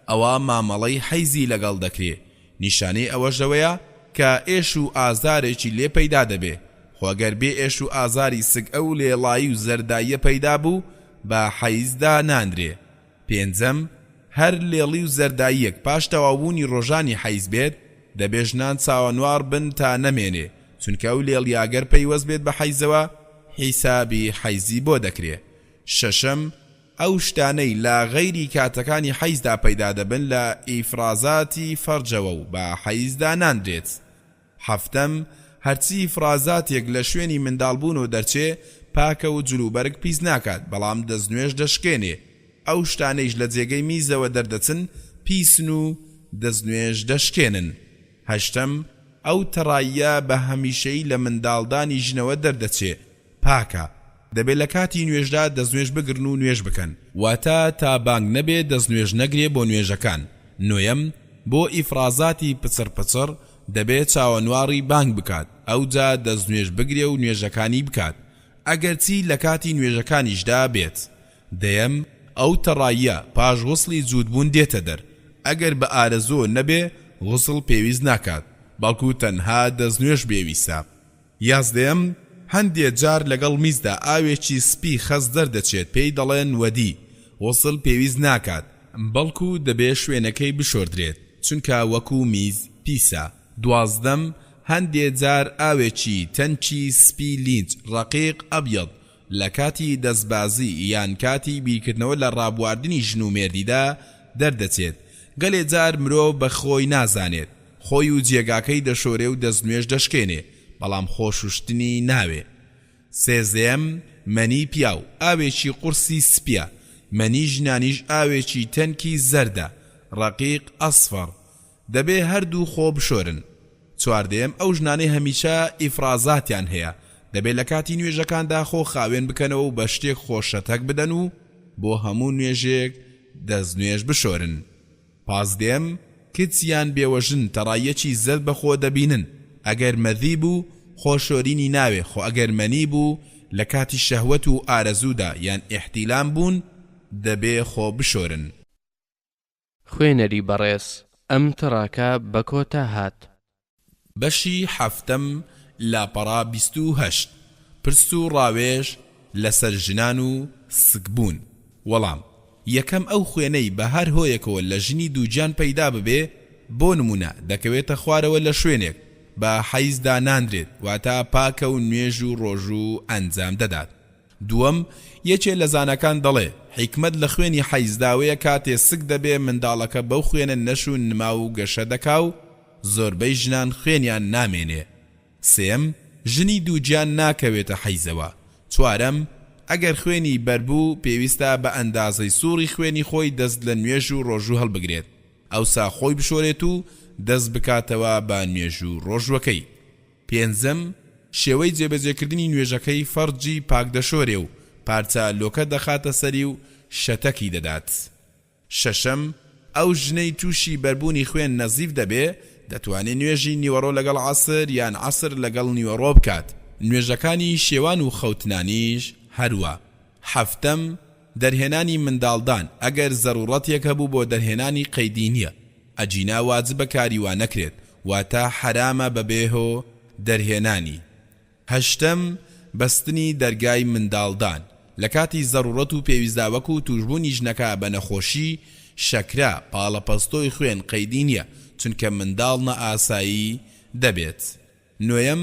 ئەوا مامەڵەی حەیزی لەگەڵ دەکرێ، نیشانەی ئەوەش ئەوەیە کە ئێش و ئازارێکی لێ پەیدا دەبێ، خۆ گەر بێ ئێش و ئازاری سک ئەو لێڵایی و زەرداییە پەیدا بوو بە حەیز دانانرێ. پێنجەم، هەر لێڵی و زەرداییەک پاش تەواوبوونی ڕۆژانی حەیز بێت دەبێ ژنان چاوەنواڕ بن تا نەمێنێ، چونکە ئەو لێڵیە گەر پەیوەست بێت بە حەیزەوە حیسابی حەیزی بۆ دەکرێ. شەشەم، ئەو شتانەی لە غەیری کاتەکانی حەیزدا پەیدا دەبن لە ئیفرازاتی فەرجەوە و بە حەیز دانانرێت. حەفتەم، هەرچی ئیفرازاتێک لە شوێنی منداڵبوونەوە دەرچێ پاکە و جلوبەرگ پیس ناکات، بەڵام دەستنوێژ دەشکێنێ، ئەو شتانەیش لە جێگەی میزەوە دەردەچن پیسن و دەستنوێژ دەشکێنن. هەشتەم، ئەو تەڕاییە بە هەمیشەیی لە منداڵدانی ژنەوە دەردەچێ، پاکە، دەبێ لە کاتی نوێژدا دەستنوێژ بگرن و نوێژ بکەن. واتە تا بانگ نەبێ دەستنوێژ نەگرێ بۆ نوێژەکان. نۆیەم، بۆ ئیفڕازاتی پچڕ پچڕ، دەبێ چاوەنواڕی بانگ بکات، ئەوجا دەستنوێژ بگرێ و نوێژەکانی بکات، ئەگەرچی لە کاتی نوێژەکانیشدا بێت. دەیەم، ئەو تەڕاییە پاش غوسڵی جووت بوون دێتە دەر، ئەگەر بە ئارەزوو نەبێ غوسڵ پێویست ناکات، بەڵکو تەنها دەستنوێژ پێویستە. یازدەیەم، هەندێ جار لەگەڵ میزدا ئاوێکی سپی خەست دەردەچێت پێی دەڵێن وەدی، غوسل پێویست ناکات، بەڵکو دەبێ شوێنەکەی بشۆردرێت چونکە وەکو میز پیسە. دوازدەم، هەندێ جار ئاوێکی تەنکی سپی لینج، رقیق ابیض، لە کاتی دەستبازی یان کاتی بیرکردنەوە لە ڕابواردنی ژن و مێردیدا دەردەچێت، گەلێ جار مرۆڤ بە خۆی نازانێت، خۆی و جێگاکەی دەشۆرێ و دەستنوێژ دەشکێنێ، بەڵام خۆ شوشتنی ناوێ. سێزدەیەم، مەنی پیاو ئاوێکی قورسی سپیە، مەنی ژنانیش ئاوێکی تەنکی زەردە، رقیق اصفر، دەبێ هەردوو خۆ بشۆرن. چواردەیەم، ئەو ژنانەی هەمیشە ئیفرازاتیان هەیە، دەبێ لە کاتی نوێژەکاندا خۆ خاوێن بکەنەوە و بە شتێک خۆ شەتەک بدەن و بۆ هەموو نوێژێک دەستنوێژ بشۆرن. پازدەیەم، کچ یان بێوەژن تەڕاییەکی زەرد بە خۆ دەبینن، ئەگەر مەذی بوو خۆ شۆرینی ناوێ، خۆ ئەگەر مەنی بوو لە کاتی شەهوەت و ئارەزوودا یان ئیحتیلام بوون دەبێ خۆ بشۆرن. خوێنەری بەڕێز ئەم تڕاکە بە کۆتا هات. بەشی حەفتەم لاپەڕە 28 پرس و ڕاوێژ لەسەر ژنان و سکبوون وەڵام، یەکەم ئەو خوێنەی بە هەر هۆیەکەوە لە ژنی دووگیان پەیدا ببێ بۆ نموونە دەکەوێتە خوارەوە لە شوێنێک بە حەیز داناندرێت واتە پاکە و نوێژ و ڕۆژوو ئەنجام دەدات. دووەم، یەکێ لە زاناکان دەڵێ، حیکمەت لە خوێنی حەیزدا وەیە کاتێ سک دەبێ منداڵەکە بەو خوێنە نەش و نما و گەشە دەکا و زۆربەی ژنان خوێنیان نامێنێ. سێیەم، ژنی دووگیان ناکەوێتە حەیزەوە. چوارەم، ئەگەر خوێنی بەربوو پێویستە بە ئەندازەی سوڕی خوێنی خۆی دەست لە نوێژ و ڕۆژوو هەڵبگرێت ئەوسا خۆی بشۆرێت و دەست بکاتەوە بە نوێژ و ڕۆژووەکەی. پێنجەم، شێوەی جێبەجێکردنی نوێژەکەی فەرجی پاک دەشۆرێ و پارچە لۆکە دەخاتە سەری و شەتەکی دەدات. شەشەم، ئەو ژنەی تووشی بەربوونی خوێن نەزیف دەبێ، دەتوانێ نوێژی نیوەڕۆ لەگەڵ عەسر یان عەسر لەگەڵ نیوەڕۆ بکات، نوێژەکانی شێوان و خەوتنانیش هەروا. حەفتەم، دەرهێنانی منداڵدان، ئەگەر زەروڕەتێک هەبوو بۆ دەرهێنانی قەیدی نییە، ئەگینا واجبە کاری وا نەکرێت، واتە حەرامە بەبێ هۆ دەرهێنانی. هەشتەم، بەستنی دەرگای منداڵدان لە کاتی زەروڕەت و پێویستدا وەکو توشبوونی ژنەکە بە نەخۆشی شەکرە، پاڵەپەستۆی خوێن قەیدی نییە، چونکە منداڵ نائاسایی دەبێت. نۆیەم،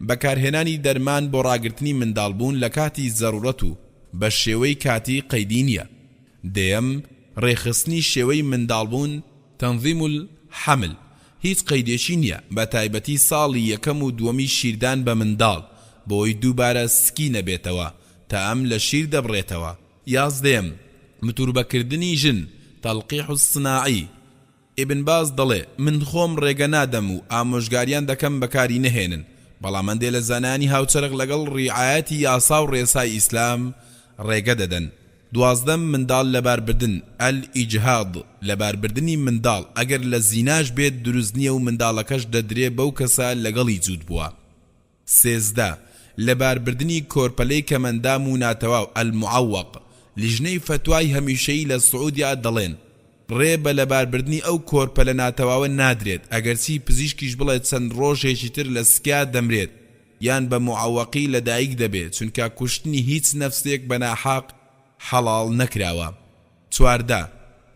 بەکارهێنانی دەرمان بۆ ڕاگرتنی منداڵبوون لە کاتی زەروڕەت و بە شێوەی کاتی قەیدی نییە. دەیەم، ڕێکخستنی شێوەی منداڵبوون، تنظیم الحمل، هیچ قەیدێکی نییە، بە تایبەتی ساڵی یەکەم و دووەمی شیردان بە منداڵ، بۆی دووبارە سکی نەبێتەوە تا ئەم لە شیر دەبڕێتەوە. یازدەیەم، متوربەکردنی ژن، تلقیح الصناعی، ئیبن باز دەڵێ، من خۆم ڕێگە نادەم و ئامۆژگاریان دەکەم بەکاری نەهێنن، بەڵام هەندێ لە زانایانی هاوچەرخ لەگەڵ ڕیعایەتی یاسا و ڕێسای ئیسلام ڕێگە دەدەن. دوازدەم، منداڵ لەباربردن، الاجهاض، لەباربردنی منداڵ ئەگەر لە زیناش بێت دروست نییە و منداڵەکەش دەدرێ بەو کەسە لەگەڵی جووت بووە. 13، لەباربردنی کۆرپەلەی کەمئەندام و ناتەواو، المعوق، لیژنەی فەتوای هەمیشەیی لە سعودیا دەڵێن، ڕێ بە لەباربردنی ئەو کۆرپەلە ناتەواوە نادرێت ئەگەرچی پزیشکیش بڵێت چەند ڕۆژێکی تر لە سکیا دەمرێت یان بە معوقی لەدایک دەبێ چونکە کوشتنی هیچ نەفسێک بە ناحەق حەڵاڵ نەکراوە. 14،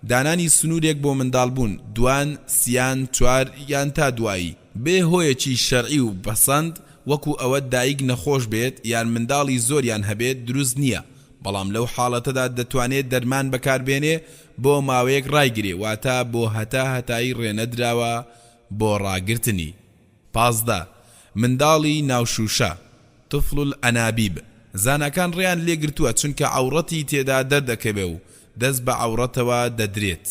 دانانی سنوورێک بۆ منداڵبوون، دوان، سیان، چوار، یان تا دوایی، بێ هۆیەکی شەرعی و پەسەند، وەکو ئەوە دایک نەخۆش بێت یان منداڵی زۆریان هەبێت دروست نییە، بەڵام لەو حاڵەتەدا دەتوانێ دەرمان بەکاربێنێ بۆ ماوەیەک ڕایگرێ، واتە بۆ هەتا هەتایی ڕێنەدراوە بۆ ڕاگرتنی. 15. منداڵی ناو شووشە، طفل الانابیب، زاناکان ڕێیان لێ گرتووە چونکە عەوڕەتی تێدا دەردەکەوێ و دەست بە عەوڕەتەوە دەدرێت.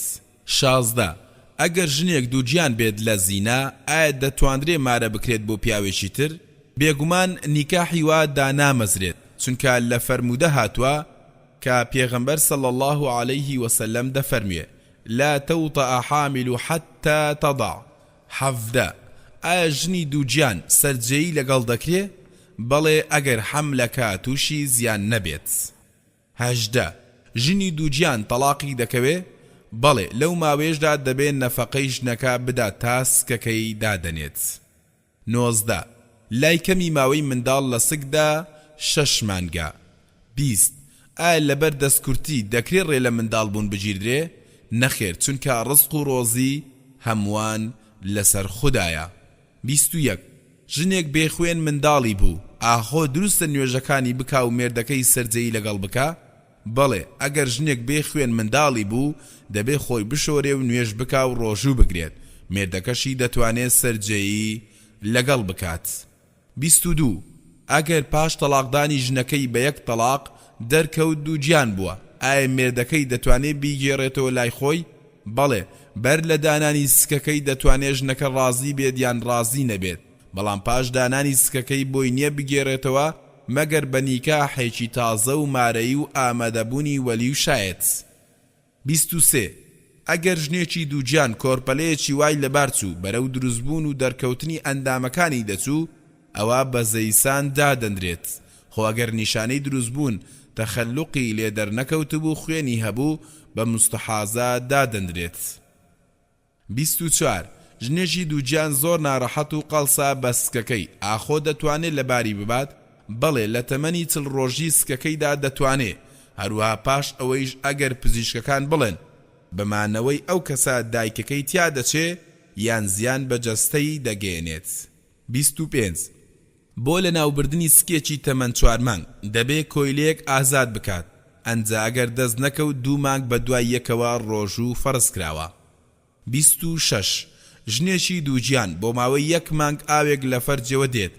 16، ئەگەر ژنێک دووگیان بێت لە زینا ئایا دەتواندرێ مارە بکرێت بۆ پیاوێکی تر؟ بێگومان نیکاحی وا دانامەزرێت، چونکە لە فەرموودە هاتووە کە پێغەمبەر صلی اللە علیه وسلم دەفەرموێ، لا توطئ حامل حتی تضع، 17، ئایا ژنی دووگیان سەرجێیی لەگەڵ دەکرێ؟ بەڵێ ئەگەر حەملەکە تووشی زیان نەبێت. 18، ژنی دووگیان تەڵاقی دەکەوێ؟ بەڵێ لەو ماوەیەشدا دەبێ نەفەقەی ژنەکە بدات تا سکەکەی دادەنێت. 19، لای کەمی ماوەی منداڵ لە سکدا شەش مانگە. 20، ئایا لەبەر دەستکورتی دەکرێ ڕێ لە منداڵ بوون بگیردرێ؟ نەخێر چونکە ڕزق و ڕۆزی هەمووان لەسەر خودایە. 21، ژنێک بێ خوێن منداڵی بوو، ئاخۆ دروستە نوێژەکانی بکا و مێردەکەی سەرجێیی لەگەڵ بکا؟ بەڵێ، ئەگەر ژنێک بێ خوێن منداڵی بوو، دەبێ خۆی بشۆرێ و نوێژ بکا و ڕۆژوو بگرێت، مێردەکەشی دەتوانێ سەرجێیی لەگەڵ بکات. 22، ئەگەر پاش تەڵاقدانی ژنەکەی بە یەک تەڵاق، دەرکەوت دووگیان بووە، ئایا مێردەکەی دەتوانێ بیگێڕێتەوە لای خۆی؟ بەڵێ، بەر لە دانانی سکەکەی دەتوانێ ژنەکە ڕازی بێت یان ڕازی نەبێت، بەڵام پاش دانانی سکەکەی بۆی نیە بگێڕێتەوە مەگەر بە نیکاحێکی تازە و مارەیی و ئامادەبوونی وەلی و شایەت. 23، ئەگەر ژنێکی دووگیان کۆرپەلەیەکی وای لەبار چوو بەرەو دروستبوون و دەرکەوتنی ئەندامەکانی دەچوو ئەوا بە زەیسان دادەنرێت، خۆ ئەگەر نیشانەی دروستبوون، تەخەلوقی، لێ دەرنەکەوتبوو خوێنی هەبوو بە موستەحازە دادەنرێت. 24، ژنێکی دووگیان زۆر ناڕەحەت و قەڵسە بە سکەکەی، ئاخۆ دەتوانێ لەباری ببات؟ بەڵێ لە تەمەنی چل ڕۆژی سکەکەیدا دەتوانێ، هەروەها پاش ئەوەیش ئەگەر پزیشکەکان بڵێن بە مانەوەی ئەو کەسە دایکەکەی تیا دەچێ یان زیان بە جەستەی دەگەیەنێت. 25، بۆ لەناوبردنی سکێکی تەمەن چوار مانگ، دەبێ کۆیلەیەک ئازاد بکات، ئەنجا ئەگەر دەست نەکەوت دوو مانگ بە دوای یەکەوە ڕۆژوو فەرز کراوە. 26، ژنێکی دووگیان بۆ ماوەی یەک مانگ ئاوێک لە فەرجیەوە دێت،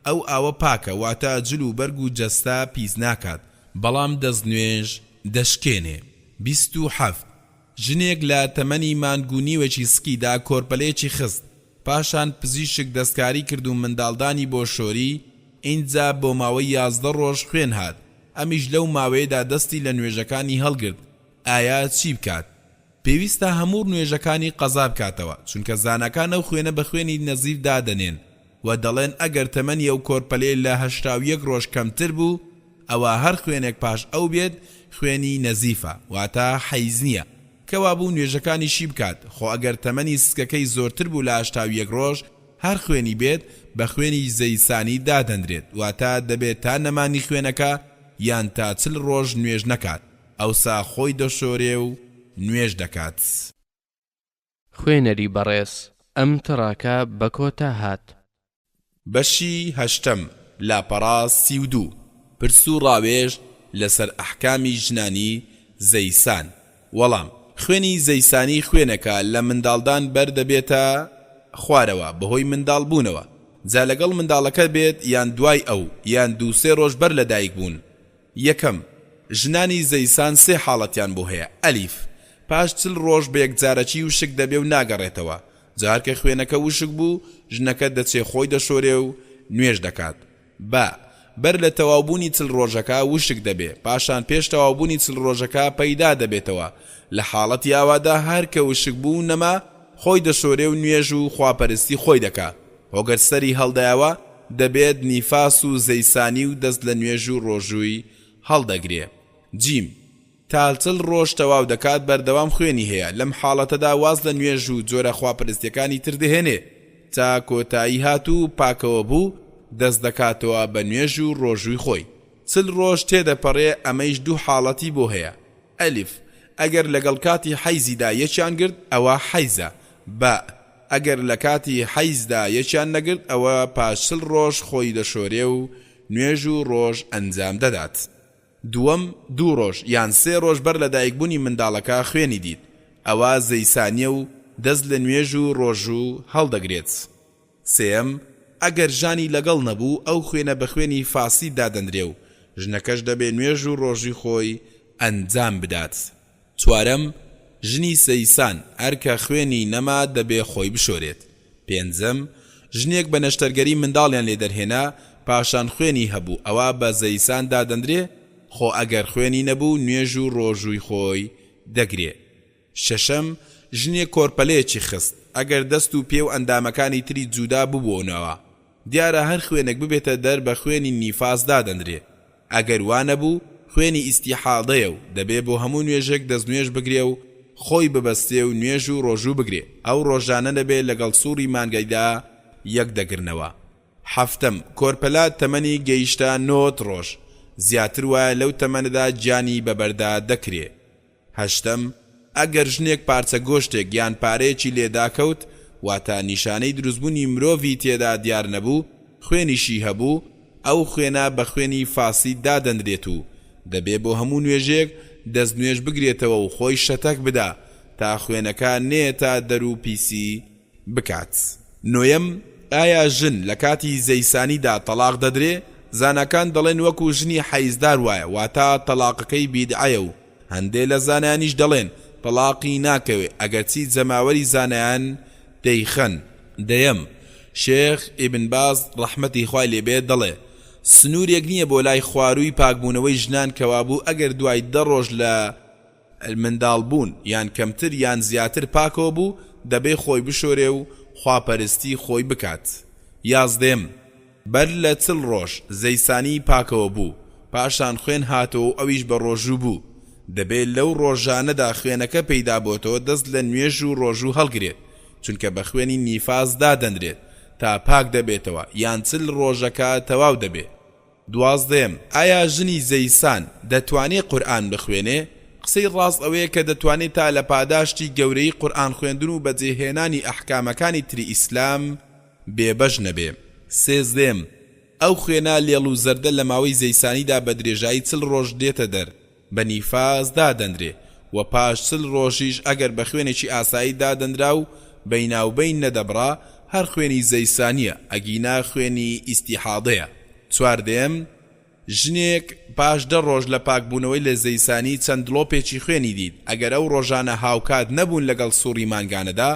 ئەو ئاوە پاکە واتە جل و بەرگ و جەستە پیس ناکات، بەڵام دەستنوێژ دەشکێنێ. 27، ژنێک لە تەمەنی مانگ و نیوێکی سکیدا کۆرپەلەیەکی خست، پاشان پزیشک دەستکاری کرد و منداڵدانی بۆ شۆری، ئینجا بۆ ماوەی 11 ڕۆژ خوێن هات، ئەمیش لەو ماوەیەدا دەستی لە نوێژەکانی هەڵگرت، ئایا چی بکات؟ پێویستە هەموو نوێژەکانی قەزا بکاتەوە، چونکە زاناکان ئەو خوێنە بە خوێنی نەزیف دادەنێن و دەڵێن ئەگەر تەمەنی ئەو کۆرپەلەیە لە 81 ڕۆژ کەمتر بوو ئەوا هەر خوێنێک پاش ئەو بێت خوێنی نەزیفە واتە حەیز نیە، کەوابوو نوێژەکانیشی بکات، خۆ ئەگەر تەمەنی سکەکەی زۆرتر بوو لە 81 ڕۆژ هەر خوێنی بێت بە خوێنی زەیسانی دادەنرێت، واتە دەبێت تا نەمانی خوێنەکە یان تا 40 ڕۆژ نوێژ نەکات، ئەوسا خۆی دەشۆرێ و نوێژ دەکات. خوێنەری بەڕێز ئەم تڕاکە بە کۆتا هات. بەشی هەشتەم، لاپەڕە 32، پرس و ڕاوێژ لەسەر ئەحکامی ژنانی زەیسان وەڵام، خوێنی زەیسانی خوێنێکە لە منداڵدان بەر دەبێتە خوارەوە بەهۆی منداڵ بوونەوە جا لەگەڵ منداڵەکە بێت یان دوای ئەو یان دوو سێ ڕۆژ بەر لەدایک بوون. یەکەم، ژنانی زەیسان سێ حاڵەتیان بۆ هەیە، ئەلیف، پاش 40 ڕۆژ بە یەکجارەکی وشک دەبێ و ناگەڕێتەوە، جا هەر کە خوێنەکە وشک بوو ژنەکە دەچێ خۆی دەشۆرێ و نوێژ دەکات. با، بەر لە تەواوبوونی 40 ڕۆژەکە وشک دەبێ، پاشان پێش تەواوبوونی 40 ڕۆژەکە پەیدا دەبێتەوە، لە حاڵەتی ئاوادا هەر کە وشک بوو و نەما خۆی دەشۆرێ و نوێژ و خواپەرستی خۆی دەکا. هۆگەر سەری هەڵدایەوە دەبێت نیفاس و زەیسانی و دەست لە نوێژ و ڕۆژووی هەڵدەگرێ. جیم. تا 40 ڕۆژ تەواو دەکات بەردەوام خوێنی هەیە لەم حاڵەتەدا واز لە نوێژ و جۆرە خواپەرستیەکانی تر دەهێنێ تا کۆتایی هات و پاکەوە بوو دەست دەکاتەوە بە نوێژ و ڕۆژووی خۆی 40 ڕۆژ تێدەپەڕێ ئەمەیش دوو حاڵەتی بۆ هەیە ئەلف، ئەگەر لەگەڵ کاتی حەیزیدا یەکیان گرت ئەوە حەیزە. باء، ئەگەر لە کاتی حەیزدا یەکیان نەگرت ئەوە پاش 40 ڕۆژ خۆی دەشۆرێ و نوێژ و ڕۆژ ئەنجام دەدات. دووەم، دوو ڕۆژ یان سێ ڕۆژ بەر لە دایکبوونی منداڵەکە خوێنی دیت ئەوە زەیسانیە و دەست لە نوێژ و ڕۆژوو هەڵدەگرێت. سێیەم، ئەگەر ژانی لەگەڵ نەبوو ئەو خوێنە بە خوێنی فاسید دادەندرێ و ژنەکەش دەبێ نوێژ و ڕۆژوی خۆی ئەنجام بدات. چوارەم، ژنی سەیسان هەر کە خوێنی نەما دەبێ خۆی بشۆرێت. پێنجەم، ژنێک بە نەشتەرگەری منداڵیان لێ دەرهێنا پاشان خوێنی هەبوو ئەوا بە زەیسان دادەندرێ، خۆ ئەگەر خوێنی نەبوو نوێژ و ڕۆژووی خۆی دەگرێ. شەشەم، ژنێک کۆرپەلەیەکی خست ئەگەر دەست و پێ و ئەندامەکانی تری جودا ببوونەوە دیارە هەر خوێنێک ببێتە دەر بە خوێنی نیفاس دادەندرێ ئەگەر وا نەبوو خوێنی ئیستیحاضەیە و دەبێ بۆ هەموو نوێژێک دەستنوێژ بگرێ و خۆی ببەستێ و نوێژ و ڕۆژوو بگرێ ئەو ڕۆژانە نەبێ لەگەڵ سوڕی مانگەیدا یەک دەگرنەوە. حەفتەم، کۆرپەلە تەمەنی گەیشتە 90 ڕۆژ زیاتر وایە لەو تەمەنەدا گیانی بەبەردا دەکرێ. هەشتەم، ئەگەر ژنێک پارچە گۆشتێک یان پارەیەکی لێ داکەوت، واتە نیشانەی دروستبوونی مرۆڤی تێدا دیار نەبوو، خوێنیشی هەبوو، ئەو خوێنە بە خوێنی فاسید دادەنرێت و دەبێ بۆ هەموو نوێژێک دەستنوێژ بگرێتەوە و خۆی شەتەک بدا تا خوێنەکە نەیەتە دەر و پیسی بکات. نۆیەم، ئایا ژن لە کاتی زەیسانیدا تەڵاق دەدرێ؟ زاناکان دەڵێن وەکو ژنی حەیزدار وایە، واتە تەڵاقەکەی بیدعەیە و هەندێ لە زانایانیش دەڵێن تەڵاقی ناکەوێ ئەگەرچی جەماوەری زانایان دەیخەن. دەیەم، شێخ، ئیبن باز، ڕەحمەتی خوای لێ بێت دەڵێ، سنوورێک نییە بۆ لای خوارووی پاکبوونەوەی ژنان کەوابوو ئەگەر دوای دە ڕۆژ لە منداڵ بوون یان کەمتر یان زیاتر پاکەوە بوو دەبێ خۆی بشۆرێ و خواپەرستی خۆی بکات. یازدەیەم، بەر لە چل ڕۆژ زەیسانی پاکەوە بوو پاشان خوێن هاتەوە و ئەویش بە ڕۆژوو بوو دەبێ لەو ڕۆژانەدا خوێنەکە پەیدا بۆتەوە دەست لە نوێژ و ڕۆژوو هەڵگرێت چونکە بە خوێنی نیفاس دادەنرێت تا پاک دەبێتەوە یان چل ڕۆژەکە تەواو دەبێ. دوازدەیەم، ئایا ژنی زەیسان دەتوانێ قورئان بخوێنێ؟ قسەی ڕاست ئەوەیە کە دەتوانێ تا لە پاداشتی گەورەی قورئان خوێندن و بەجێ هێنانی ئەحکامەکانی تری ئیسلام بێ بەش نەبێ. سێزدەیەم، ئەو خوێنە لێڵ و زەردە لە ماوەی زەیسانیدا بە درێژایی چل ڕۆژ دێتە دەر بە نیفاس دادەنرێ و پاش چل ڕۆژیش ئەگەر بە خوێنێکی ئاسایی دادەنرا و بەیناوبەین نەدەبڕا هەر خوێنی زەیسانیە ئەگینا خوێنی ئیستیحاضەیە. چواردەیەم، ژنێک پاش دە ڕۆژ لە پاکبوونەوەی لە زەیسانی چەند دڵۆپێکی خوێنی دیت ئەگەر ئەو ڕۆژانە هاوکات نەبوون لەگەڵ سوڕی مانگانەدا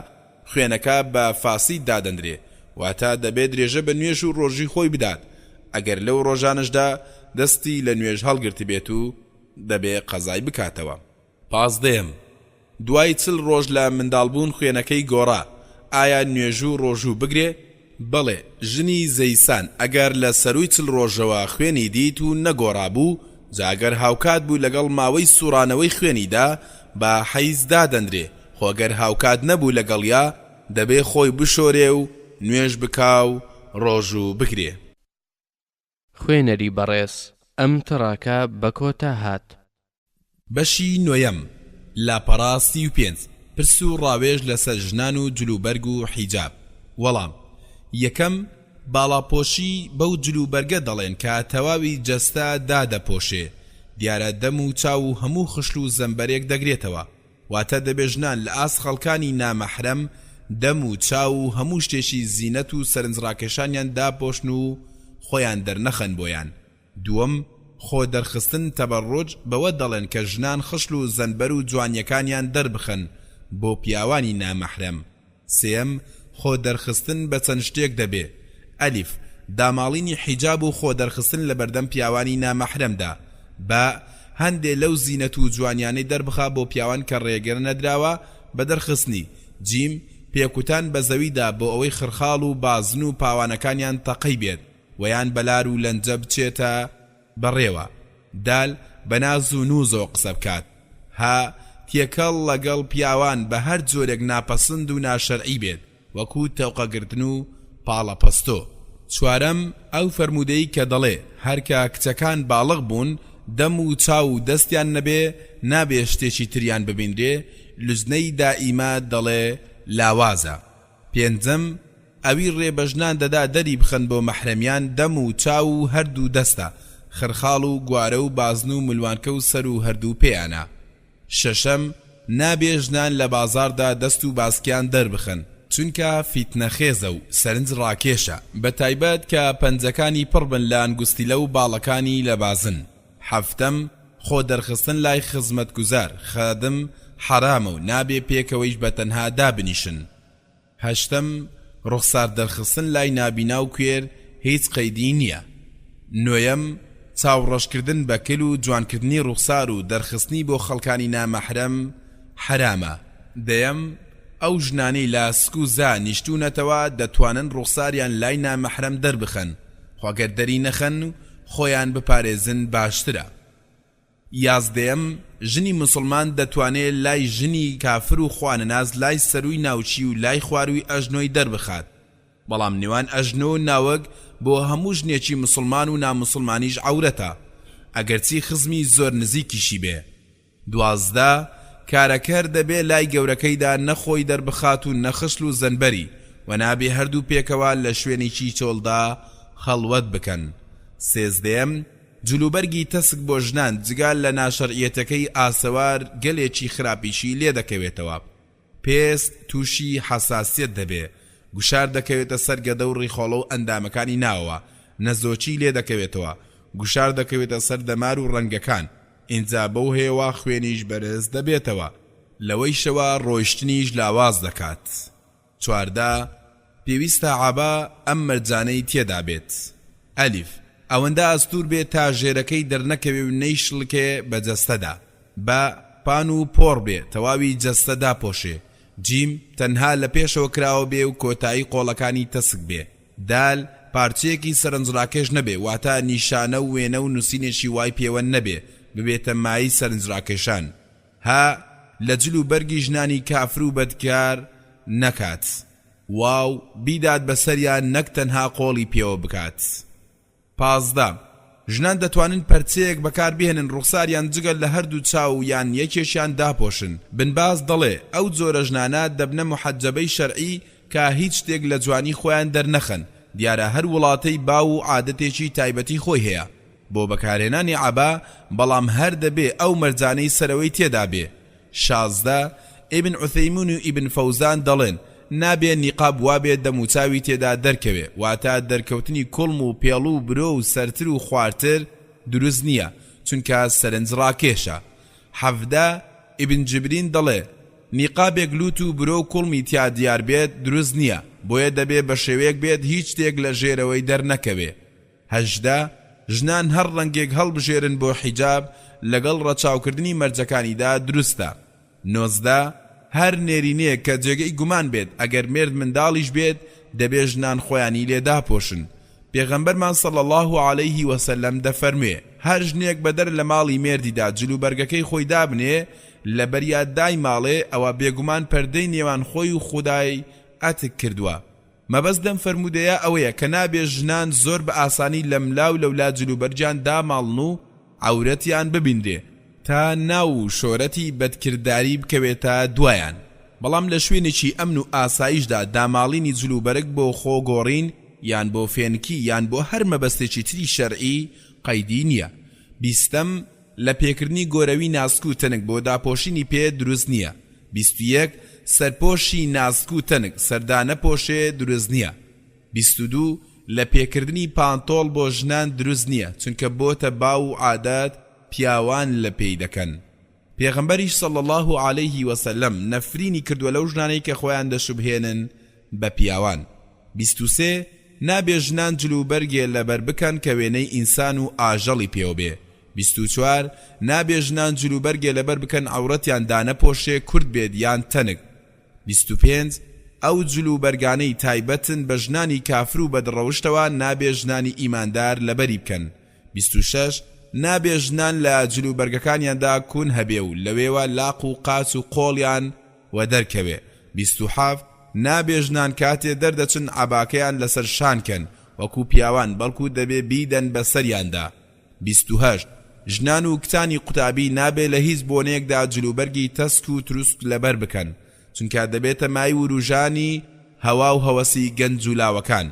خوێنەکە بە فاسید دادەندرێ واتە دەبێ درێژە بە نوێژ و ڕۆژوی خۆی بدات ئەگەر لەو ڕۆژانەشدا دەستی لە نوێژ هەڵگرتبێت و دەبێ قەزای بکاتەوە. پازدەیەم، دوای چل ڕۆژ لە منداڵبوون خوێنەکەی گۆڕا، ئایا نوێژو ڕۆژوو بگرێ؟ بەڵێ، ژنی زەیسان ئەگەر لە سەرووی چل ڕۆژەوە خوێنی دیت و نەگۆڕابوو، جا گەر هاوکات بوو لەگەڵ ماوەی سوڕانەوەی خوێنیدا، بە حەیز دادەنرێ، خۆ گەر هاوکات نەبوو لەگەڵیا، دەبێ خۆی بشۆرێ و نوێژ بکا و ڕۆژوو بگرێ. خوێنەری بەڕێز ئەم تڕاکە بە کۆتا هات. بەشی نۆیەم، لاپەڕە 35، پرس و ڕاوێژ لەسەر ژنان و جلوبەرگ و حیجاب وەڵام، یەکەم، باڵاپۆشی بەو جلوبەرگە دەڵێن کە تەواوی جەستە دادەپۆشێ، دیارە دەم و چاو و هەموو خشل و زەمبەرێک دەگرێتەوە، واتە دەبێ ژنان لە ئاست خەڵکانی نامەحرەم دەم و چاو و هەموو شتێکی زینەت و سەرنجڕاکێشانیان داپۆشن و خۆیان دەرنەخەن بۆیان. دووەم، خۆ دەرخستن تبرج بەوە دەڵێن کە ژنان خشل و زەنبەر و جوانیەکانیان دەربخەن بۆ پیاوانی نامەحرەم. سێیەم، خۆ دەرخستن بە چەند شتێک دەبێ، ئەلیف، داماڵینی حیجاب و خۆ دەرخستن لەبەردەم پیاوانی نامەحرەمدا. با، هەندێ لەو زینەت و جوانیانەی دەربخا بۆ پیاوان کە ڕێگە نەدراوە بە دەرخستنی. جیم، پێکوتان بە زەویدا بۆ ئەوەی خڕخاڵ و بازن و پاوانەکانیان تەقەی بێت وە یان بە لار و لەنجە بچێتە بەڕێوە. دال، بە ناز و نووزەوە قسە بکات. ها، تێکەڵ لەگەڵ پیاوان بە هەر جۆرێک ناپەسند و ناشەرعی بێت، وەکو تەوقەگرتن و پاڵەپەستۆ. چوارەم، ئەو فەرموودەی کە دەڵێ، هەر کە کچەکان باڵغ بوون، دەم و چاو و دەستیان نەبێ، نابێ شتێکی تریان ببینرێ، لوجنەی دائیمە دەڵێ لاوازە. پێنجەم، ئەوی ڕێ بە ژنان دەدا دەری بخەن بۆ مەحرەمیان دەم و چاو و هەردوو دەستە، خرخاڵ و گوارە و بازن و ملوانکە و سەر و هەردوو پێیانە. شەشەم، نابێ ژنان لە بازاڕدا دەست و باسکیان دەربخەن. چونکە فیتنەخێزە و سەرنج ڕاکێشە، بەتایبەت کە پەنجەکانی پڕ بن لە ئەنگوستیلە و باڵەکانی لە بازن. حەفتەم، خۆ دەرخستن لای خزمەتگوزار، خادم، حەرامە و نابێ پێکەوەیش بە تەنها دابنیشن. هەشتەم، ڕوخسار دەرخستن لای نابینا و کوێر هیچ قەیدی نییە. نۆیەم، چاو ڕەشکردن بە کل و جوانکردنی ڕوخسار و دەرخستنی بۆ خەڵکانی نامەحرەم حەرامە. دەیەم، ئەو ژنانەی لە سک و زا نیشتوونەتەوە دەتوانن ڕوخساریان لای نامەحرەم دەربخەن، خۆ گەر دەری نەخەن و خۆیان بپارێزن باشترە. یازدەیەم، ژنی موسڵمان دەتوانێ لای ژنی کافر و خوانەناس لای سەرووی ناوچی و لای خوارووی ئەژنۆی دەربخات، بەڵام نێوان ئەژنۆ و ناوک بۆ هەموو ژنێکی موسڵمان و ناموسڵمانیش عەورەتە، ئەگەرچی خزمی زۆر نزیکیشی بێ. 12، کارەکەر دەبێ لای گەورەکەیدا نە خۆی دەربخات و نە خشل و زەنبەری، وە نابێ هەردوو پێکەوە لە شوێنێکی چۆڵدا خەڵوەت بکەن. سێزدەیەم، جلوبەرگی تەسک بۆ ژنان جگە لە ناشەرعیەتەکەی ئاسەوار گەلێکی خراپیشی لێدەکەوێتەوە. پێست تووشی حەساسیەت دەبێ، گوشار دەکەوێتە سەر گەدە و ڕیخۆڵە و ئەندامەکانی ناوەوە، نەزۆکی لێدەکەوێتەوە، گوشار دەکەوێتە سەر دەمار و ڕەنگەکان، ئینجا بەو هۆیەوە خوێنیش بەرز دەبێتەوە. لەوەیشەوە ڕۆیشتنیش لاواز دەکات. 14، پێویستە عەبا ئەم مەرجانەی تێدا بێت، ئەلف، ئەوەندە ئەستوور بێ تا ژێرەکەی دەرنەکەوێ و نەیشڵکێ بە جەستەدا. بە، پان و پۆڕ بێ تەواوی جەستە داپۆشێ. جیم، تەنها لە پێشەوە کراوە بێ و کۆتایی قۆڵەکانی تەسک بێ. دال، پارچەیەکی سەرنجڕاکێش نەبێ واتە نیشانە و وێنە و نووسینێکی وای پێوە نەبێ ببێتە مایەی سەرنجڕاکێشان. هە، لە جل و بەرگی ژنانی کافر و بەدکار نەکات. واو، بیدات بەسەریا نەک تەنها قۆڵی پێوە بکات. 15، ژنان دەتوانن پەرچەیەک بەکار بهێنن ڕوخساریان جگە لە هەردوو چاو یان یەکێکیان داپۆشن، بن باز دەڵێ، ئەو جۆرە ژنانە دەبنە موحەجەبەی شەرعی کە هیچ شتێک لە جوانی خۆیان دەرنەخەن، دیارە هەر وڵاتەی باو و عادەتێکی تایبەتی خۆی هەیە بۆ بەکارهێنانی عەبا، بەڵام هەر دەبێ ئەو مەرجانەی سەرەوەی تێدا بێ. 16، ئیبن عوثەیمین و ئیبن فەوزان دەڵێن، نابێ نیقاب وابێ دەموچاوی تێدا دەرکەوێ، واتە دەرکەوتنی کوڵم و پێڵو و برۆ و سەرتر و خوارتر دروست نییە، چونکە سەرنج ڕاکێشە. 17، ئیبن جبرین دەڵێ، نیقابێک لوت و برۆ و کوڵمی تیا دیار بێت دروست نییە، بۆیە دەبێ بەشێوەیەک بێت هیچ شتێک لە ژێرەوەی دەرنەکەوێ. 18، ژنان هەر ڕەنگێک هەڵبژێرن بۆ حیجاب لەگەڵ ڕەچاوکردنی مەرجەکانیدا دروستە. 19، هەر نێرینەیەک کە جێگەی گومان بێت ئەگەر مێرد منداڵیش بێت دەبێ ژنان خۆیانی لێ داپۆشن. پێغەمبەرمان صلی اللە علیه وسلم دەفەرموێ، هەر ژنێک بەدەر لە ماڵی مێردیدا جل و بەرگەکەی خۆی دابنێ لەبەریا دایماڵێ ئەوە بێگومان پەردەی نێوان خۆی و خودای ئەتک کردوە. مەبەست لەم فەرموودەیە ئەوەیە کە نابێ ژنان زۆر بە ئاسانی لەملا و لەولا جلوبەرگیان داماڵن و عەورەتیان ببینرێ تا ناو و شۆرەتی بەدکرداری بکەوێتە دوایان، بەڵام لە شوێنێکی ئەمن و ئاسایشدا داماڵینی جلوبەرگ بۆ خۆ گۆڕین یان بۆ فێنکی یان بۆ هەر مەبەستێکی تری شەرعی قەیدی نییە. بیستەم، لە پێکردنی گۆرەوی ناسک و تەنک بۆ داپۆشینی پێ دروست نییە. 21، سەرپۆشی ناسک و تەنک سەر دانەپۆشێ دروست نییە. 22، لە پێکردنی پانتۆڵ بۆ ژنان دروست نییە چونکە بۆتە باو و عادەت پیاوان لە پێی دەکەن. پێغەمبەریش صلی اللە علیه وسلم نەفرینی کردووە لەو ژنانەی کە خۆیان دەشوبهێنن بە پیاوان. 23، نابێ ژنان جل و بەرگێ لەبەر بکەن کە وێنەی ئینسان و ئاژەڵی پێوە بێ. 24، نابێ ژنان جل و بەرگێ لەبەر بکەن عەورەتیان دانەپۆشێ کورت بێت یان تەنک. 25، ئەو جل و بەرگانەی تایبەتن بە ژنانی کافر و بەدڕەوشتەوە نابێ ژنانی ئیماندار لەبەری بکەن. 26، نابێ ژنان لە جل و بەرگەکانیاندا کون هەبێ و لەوێوە لاق و قاچ و قۆڵیان وەدەرکەوێ. 27، نابێ ژنان کاتێ دەردەچن عەباکەیان لەسەر شان کەن وەکو پیاوان بەڵکو دەبێ بیدەن بە سەریاندا. 28، ژنان و کچانی قوتابی نابێ لە هیچ بۆنەیەکدا جلوبەرگی تەسک و تروسک لەبەر بکەن چونکە دەبێتە مای وروژانی هەوا و هەوەسی گەنج و لاوەکان.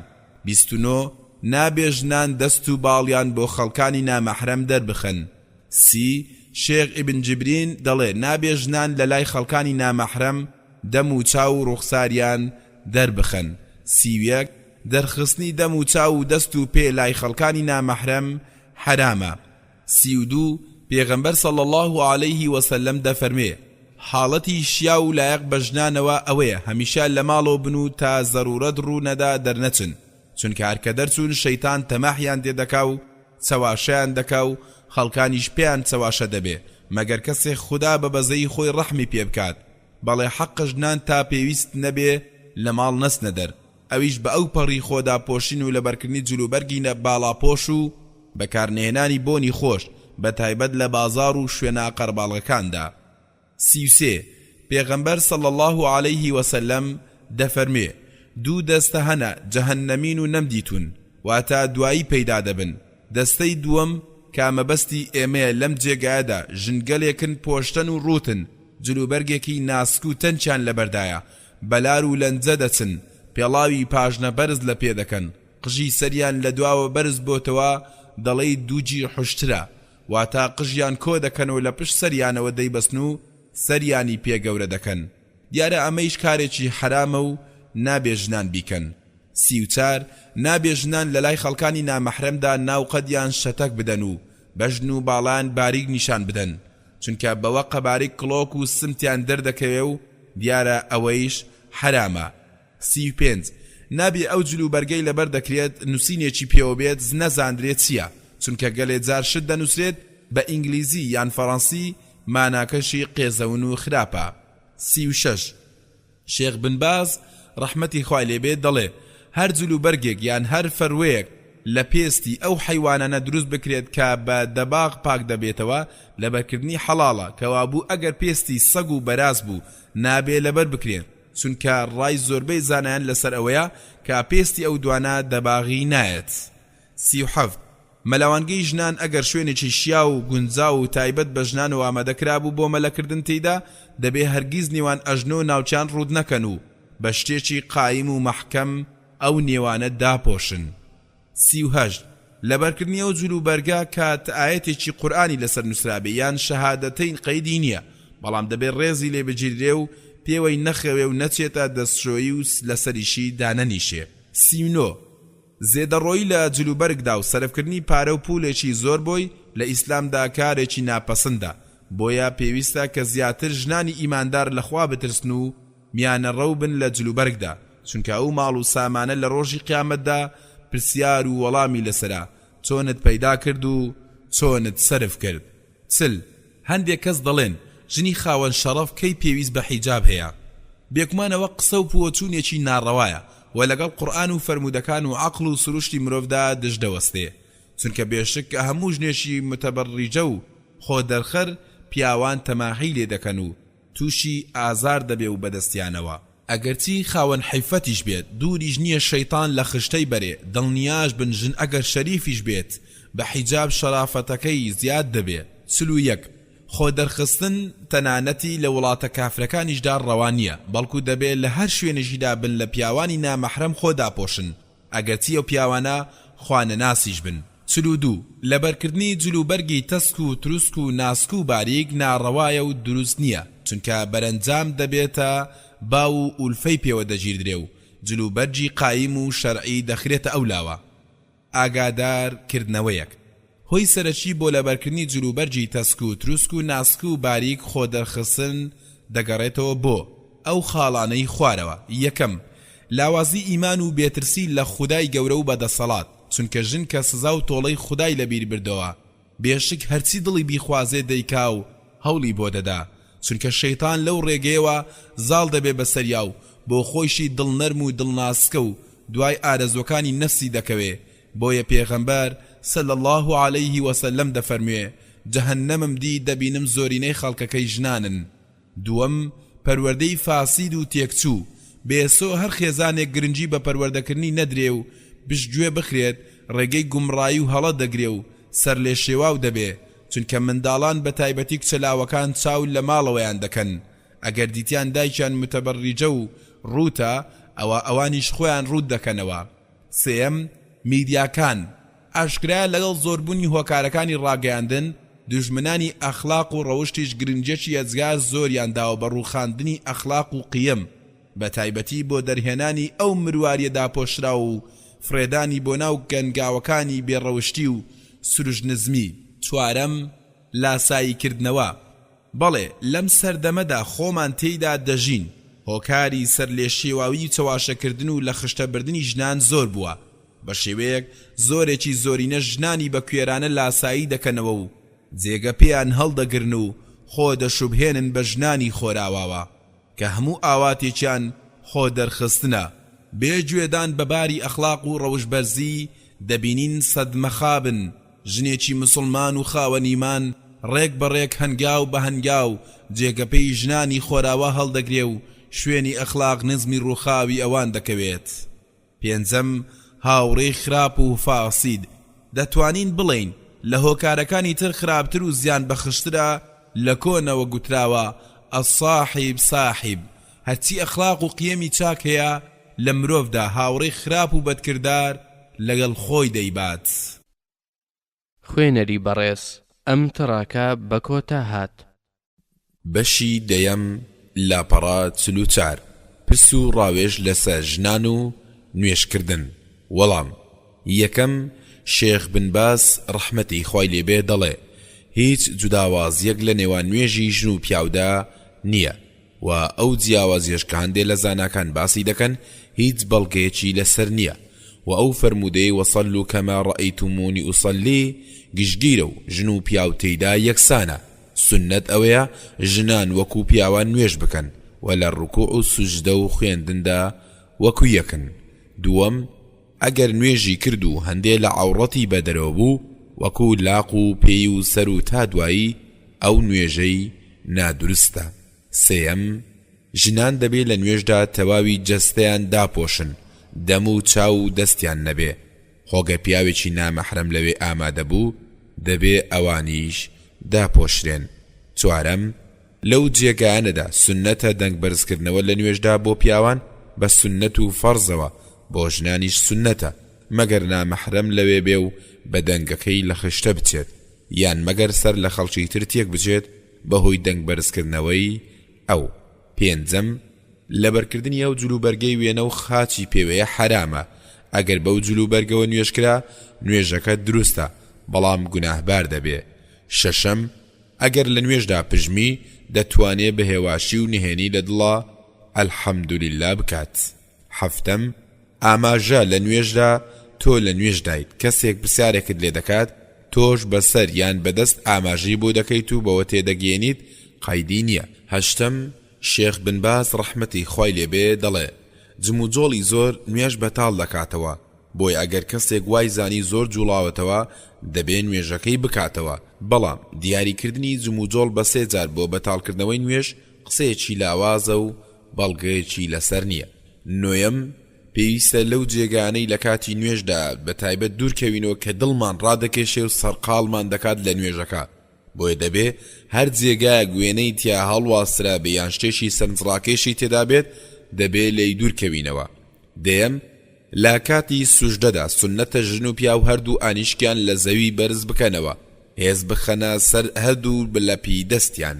29، نابێ ژنان دەست و باڵیان بۆ خەڵکانی نامەحرەم دەربخەن. سی، شێخ ئیبن جبرین دەڵێ نابێ ژنان لە لای خەڵکانی نامەحرەم دەم و چاو و ڕوخساریان دەربخەن. 31، دەرخستنی دەم و چاو و دەست و پێ لای خەڵکانی نامەحرەم حەرامە. 32، پێغەمبەر صلی اللە علیه وسلم دەفەرموێ، حاڵەتی شیاو و لایەق بە ژنانەوە ئەوەیە هەمیشە لە ماڵەوە بن و تا زەرورەت ڕوو نەدا دەرنەچن، چونکە هەر کە دەرچوون شەیتان تەماحیان تێدەکا و چەواشەیان دەکا و خەڵکانیش پێیان چەواشە دەبێ، مەگەر کەسێ خودا بە بەزەیی خۆی ڕەحمی پێ بکات، بەڵێ حەقە ژنان تا پێویست نەبێ لە ماڵ نەچنە دەر، ئەویش بە ئەو پەڕی خۆ داپۆشین و لەبەرکردنی جلوبەرگی باڵاپۆش و بەکارنەهێنانی بۆنی خۆش، بەتایبەت لە بازاڕ و شوێنە قەرەباڵغەکاندا. 33، پێغەمبەر صلی اللە علیه وسلم دەفەرموێ، دوو دەستە هەنە جەهەننەمین و نەمدیتوون، واتە دوایی پەیدا دەبن، دەستەی دووەم کە مەبەستی ئێمەیە لەم جێگایەدا ژنگەلێکن پۆشتەن و ڕووتن، جلوبەرگێکی ناسک و تەنکیان لەبەردایە، بەلار و لەنجە دەچن، پێڵاوی پاژنە بەرز لە پێ دەکەن، قژی سەریان لە دواوە بەرز بۆتەوە دەڵێی دووجی حوشترە، واتە قژیان کۆ دەکەنەوە لە پشت سەریانەوە دەیبەستن و سەریانی پێ گەورە دەکەن. دیارە ئەمەیش کارێکی حەرامە و نابێ ژنان بیکەن. 34، نابێ ژنان لەلای خەڵکانی نامەحرەمدا ناوقەدیان شەتەک بدەن و بەژن و باڵایان باریک نیشان بدەن، چونکە بەوە قەبارەی کڵۆک و سمتیان دەردەکەوێ و دیارە ئەوەیش حەرامە. 35، نابێ ئەو جل و بەرگەی لەبەر دەکرێت نوسینێکی پێوە بێت نەزاندرێ چیە، چونکە گەلێ جار شت دەنوسرێت بە ئینگلیزی یان فەڕەنسی ماناکەشی قێزەون و خراپە. 36، شێخ بن باز ڕەحمەتی خوای لێ بێت دەڵێ، هەر جل و بەرگێک یان هەر فەروەیەک لە پێستی ئەو حەیوانانە دروست بکرێت کە بە دەباغ پاک دەبێتەوە لەبەرکردنی حەڵاڵە، کەوابوو ئەگەر پێستی سەگ و بەراز بوو نابێ لەبەر بکرێت، چونکە ڕای زۆربەی زانایان لەسەر ئەوەیە کە پێستی ئەو دوانە دەباغی نایەت. 37، مەلەوانگەی ژنان ئەگەر شوێنێکی شیاو و گونجاو و تایبەت بە ژنانەوە ئامادە کرابوو بۆ مەلەکردن تێیدا، دەبێ هەرگیز نێوان ئەژنۆ و ناوچان ڕووت نەکەن و بە شتێکی قایم و مەحکەم ئەو نێوانە داپۆشن. 38، لەبەرکردنی ئەو جل و بەرگە کە ئایەتێکی قورئانی لەسەر نووسرابێ یان شەهادەتەین قەیدی نییە، بەڵام دەبێ ڕێزی لێ بگیردرێ و پێوەی نەخەوێ و نەچێتە دەستشۆیی و لەسەریشی دانەنیشێ. 39، زێدەڕۆیی لە جلوبەرگدا و سەرفکردنی پارە و پوولێکی زۆر بۆی، لە ئیسلامدا کارێکی ناپەسندە، بۆیە پێویستە کە زیاتر ژنانی ئیماندار لە خوا بترسن و میانەڕەو بن لە جلوبەرگدا، چونکە ئەو ماڵ و سامانە لە ڕۆژی قیامەتدا پرسیار و وەڵامی لەسەرە، چۆنت پەیدا کرد و چۆنت سەرف کرد؟ 40، هەندێک کەس دەڵێن، ژنی خاوەن شەڕەف کەی پێویست بە حیجاب هەیە؟ بێگومان ئەوە قسە و پووچوونێکی ناڕەوایە و لەگەڵ قورئان و فەرموودەکان و عەقڵ و سروشتی مرۆڤدا دژ دەوەستێ، چونکە بێشک کە هەموو ژنێکی متبرجە و خۆ دەرخەر پیاوان تەماحی لێ دەکەن و تووشی ئازار دەبێ و بەدەستیانەوە. ئەگەرچی خاوەن حیفەتیش بێت، دووریش نییە شەیتان لە خشتەی بەرێ، دڵنیاش بن ژن ئەگەر شەریفیش بێت بە حیجاب شەرافەتەکەی زیاد دەبێ. 41، خۆ دەرخستن تەنانەتی لە وڵاتە کافرەکانیشدا ڕەوا نییە، بەڵکو دەبێ لە هەر شوێنێکیدا بن لە پیاوانی نامەحرەم خۆ داپۆشن، ئەگەرچی ئەو پیاوانە خوانەناسیش بن. 42، لەبەرکردنی جلوبەرگی تەسک و تروسک و ناسک و باریک ناڕەوایە و دروست نییە، چونکە بەرەنجام دەبێتە باو و ئولفەی پێوە دەگیردرێ و جلوبەرگی قایم و شەرعی دەخرێتە ئەو لاوە. ئاگادار کردنەوەیەک، هۆی سەرەکی بۆ لەبەرکردنی جلوبەرگی تەسک و تروسک و ناسک و باریک خۆ دەرخستن دەگەڕێتەوە بۆ ئەو خاڵانەی خوارەوە، یەکەم، لاوازی ئیمان و بێترسی لە خودای گەورە و بەدەسەڵات، چونکە ژن کە سزا و تۆڵەی خودای لەبیر بردەوە بێشک هەرچی دڵی بیخوازێ دەیکا و هەوڵی بۆ دەدا، چونکە شەیتان لەو ڕێگەیەوە زاڵ دەبێ بەسەریا و بۆ خۆیشی دڵنەرم و دڵناسکە و دوای ئارەزوەکانی نەفسی دەکەوێ، بۆیە پێغەمبەر، صلی اللە علیه وسلم، دەفەرموێ، جەهەنەمم دی دەبینم زۆرینەی خەڵکەکەی ژنانن. دووەم، پەروەردەی فاسید و تێکچوو، بێسۆ هەر خێزانێک گرنگی بە پەروەردەکردنی نەدرێ و پشتگوێ بخرێت ڕێگەی گومڕایی و هەڵە دەگرێ و سەرلێشێواو دەبێ، چونکە منداڵان بە تایبەتی کچە لاوەکان چاو لە ماڵەوەیان دەکەن ئەگەر دیتیان دایکیان متبرجە و ڕووتە ئەوا ئەوانیش خۆیان ڕووت دەکەنەوە. سێیەم، میدیاکان، ئاشکرایە لەگەڵ زۆربوونی هۆکارەکانی ڕاگەیاندن، دوژمنانی ئەخلاق و ڕەوشتیش گرنگیەکی یەجگار زۆریان داوە بە ڕووخاندنی ئەخلاق و قیەم. بە تایبەتی بۆ دەرهێنانی ئەو مرواریە داپۆشراو و فڕێدانی بۆ ناو گەنگاوەکانی بێ ڕەوشتی و سروشت نزمی. چوارەم، لاسایی کردنەوە، بەڵێ لەم سەردەمەدا خۆمان تێیدا دەژین، هۆکاری سەرلێشێواوی و چەواشەکردن و لە خشتە بردنی ژنان زۆر بووە، بە شێوەیەک زۆرێکی زۆرینە ژنانی بە کوێرانە لاسایی دەکەنەوە و جێگە پێیان هەڵدەگرن و خۆ دەشوبهێنن بە ژنانی خۆراواوە کە هەموو ئاواتێکیان خۆ دەرخستنە، بێ گوێدان بە باری ئەخلاق و ڕەوشبەرزی، دەبینین سەدمەخابن ژنێکی مسوڵمان و خاوەن ئیمان ڕێک بە ڕێک هەنگاو بە هەنگاو جێگەپێی ژنانی خۆراوا هەڵدەگرێ و شوێنی ئەخلاق نزمی ڕووخاوی ئەوان دەکەوێت. پێنجەم، هاوڕێی خراپ و فاسید، دەتوانین بڵێین لە هۆکارەکانی تر خراپتر و زیان بەخشترە، لە کۆنەوە گوتراوە، الصاحب ساحب، هەرچی ئەخلاق و قیەمی چاک هەیە لە مرۆڤدا هاوڕێی خراپ و بەدکردار لەگەڵ خۆی دەیبات. خوێنەری بەڕێز ئەم تڕاکە بە کۆتا هات. بەشی دەیەم لاپەڕە 44 پرس و ڕاوێژ لەسەر ژنان و نوێژکردن وەڵام، یەکەم، شێخ بن باز ڕەحمەتی خوای لێ بێ دەڵێ، هیچ جوداوازیەک لە نێوان نوێژی ژن و پیاودا نیە، وە ئەو جیاوازیەش کە هەندێ لە زاناکان باسی دەکەن هیچ بەڵگەیەکی لەسەر نیە، وە ئەو فەرموودەی وصلوا کما رأیتمونی اصلی گشتگیرە و ژن و پیاو تێیدا یەکسانە، سوننەت ئەوەیە ژنان وەکو پیاوان نوێژ بکەن و لە ڕکوع و سوجدە و خوێندندا وەکو یەکن. دووەم، ئەگەر نوێژی کرد و هەندێ لە عەوڕەتی بەدەرەوە بوو وەکو لاق و پێی و سەر و تا دوایی ئەو نوێژەی نادروستە. سێیەم، ژنان دەبێ لە نوێژدا تەواوی جەستەیان داپۆشن دەم و چاو و دەستیان نەبێ، خۆ گەر پیاوێکی نامەحرەم لەوێ ئامادە بوو دەبێ ئەوانیش داپۆشرێن. چوارەم، لەو جێگایانەدا سوننەتە دەنگ بەرزکردنەوە لە نوێژدا بۆ پیاوان بە سوننەت و فەرزەوە بۆ ژنانیش سوننەتە مەگەر نامەحرەم لەوێ بێ و بە دەنگەکەی لە خشتە بچێت یان مەگەر سەر لە خەڵکی تر تێک بچێت بەهۆی دەنگ بەرزکردنەوەی ئەو. پێنجەم، لەبەرکردنی ئەو جلوبەرگەی وێنە و خاچی پێوەیە حەرامە، ئەگەر بەو جلوبەرگەوە نوێژ کرا نوێژەکە دروستە بەڵام گوناهبار دەبێ. شەشەم، ئەگەر لە نوێژدا پژمی دەتوانێ بە هێواشی و نهێنی لە دڵا الحمدللە بکات. حەفتەم، ئاماژە لە نوێژدا تۆ لە نوێژدایت کەسێک پرسیارێکت لێ دەکات تۆش بە سەر یان بە دەست ئاماژەی بۆ دەکەیت و بەوە تێدەگەیەنیت قەیدی نییە. هەشتەم، شێخ بن باز ڕەحمەتی خوای لێ بێ دەڵێ، جموجۆڵی زۆر نوێژ بەتاڵ دەکاتەوە، بۆیە ئەگەر کەسێک وای زانی زۆر جوڵاوەتەوە دەبێ نوێژەکەی بکاتەوە، بەڵام دیاری کردنی جموجۆڵ بە سێ جار بۆ بەتاڵکردنەوەی نوێژ قسەیەکی لاوازە و بەڵگەیەکی لەسەر نییە. نۆیەم، پێویستە لەو جێگایانەی لە کاتی نوێژدا بە تایبەت دوور کەوینەوە کە دڵمان ڕادەکێشێ و سەرقاڵمان دەکات لە نوێژەکە، بۆیە دەبێ هەر جێگایەک وێنەی تیا هەڵواسرابێ یان شتێکی سەرنجڕاکێشی تێدا بێت دەبێ لێی دوور کەوینەوە. دەیەم، لە کاتی سوجدەدا سوننەتە ژن و پیاو هەردوو ئانیشکیان لە زەوی بەرز بکەنەوە، هێز بخەنە سەر هەردوو لەپی دەستیان.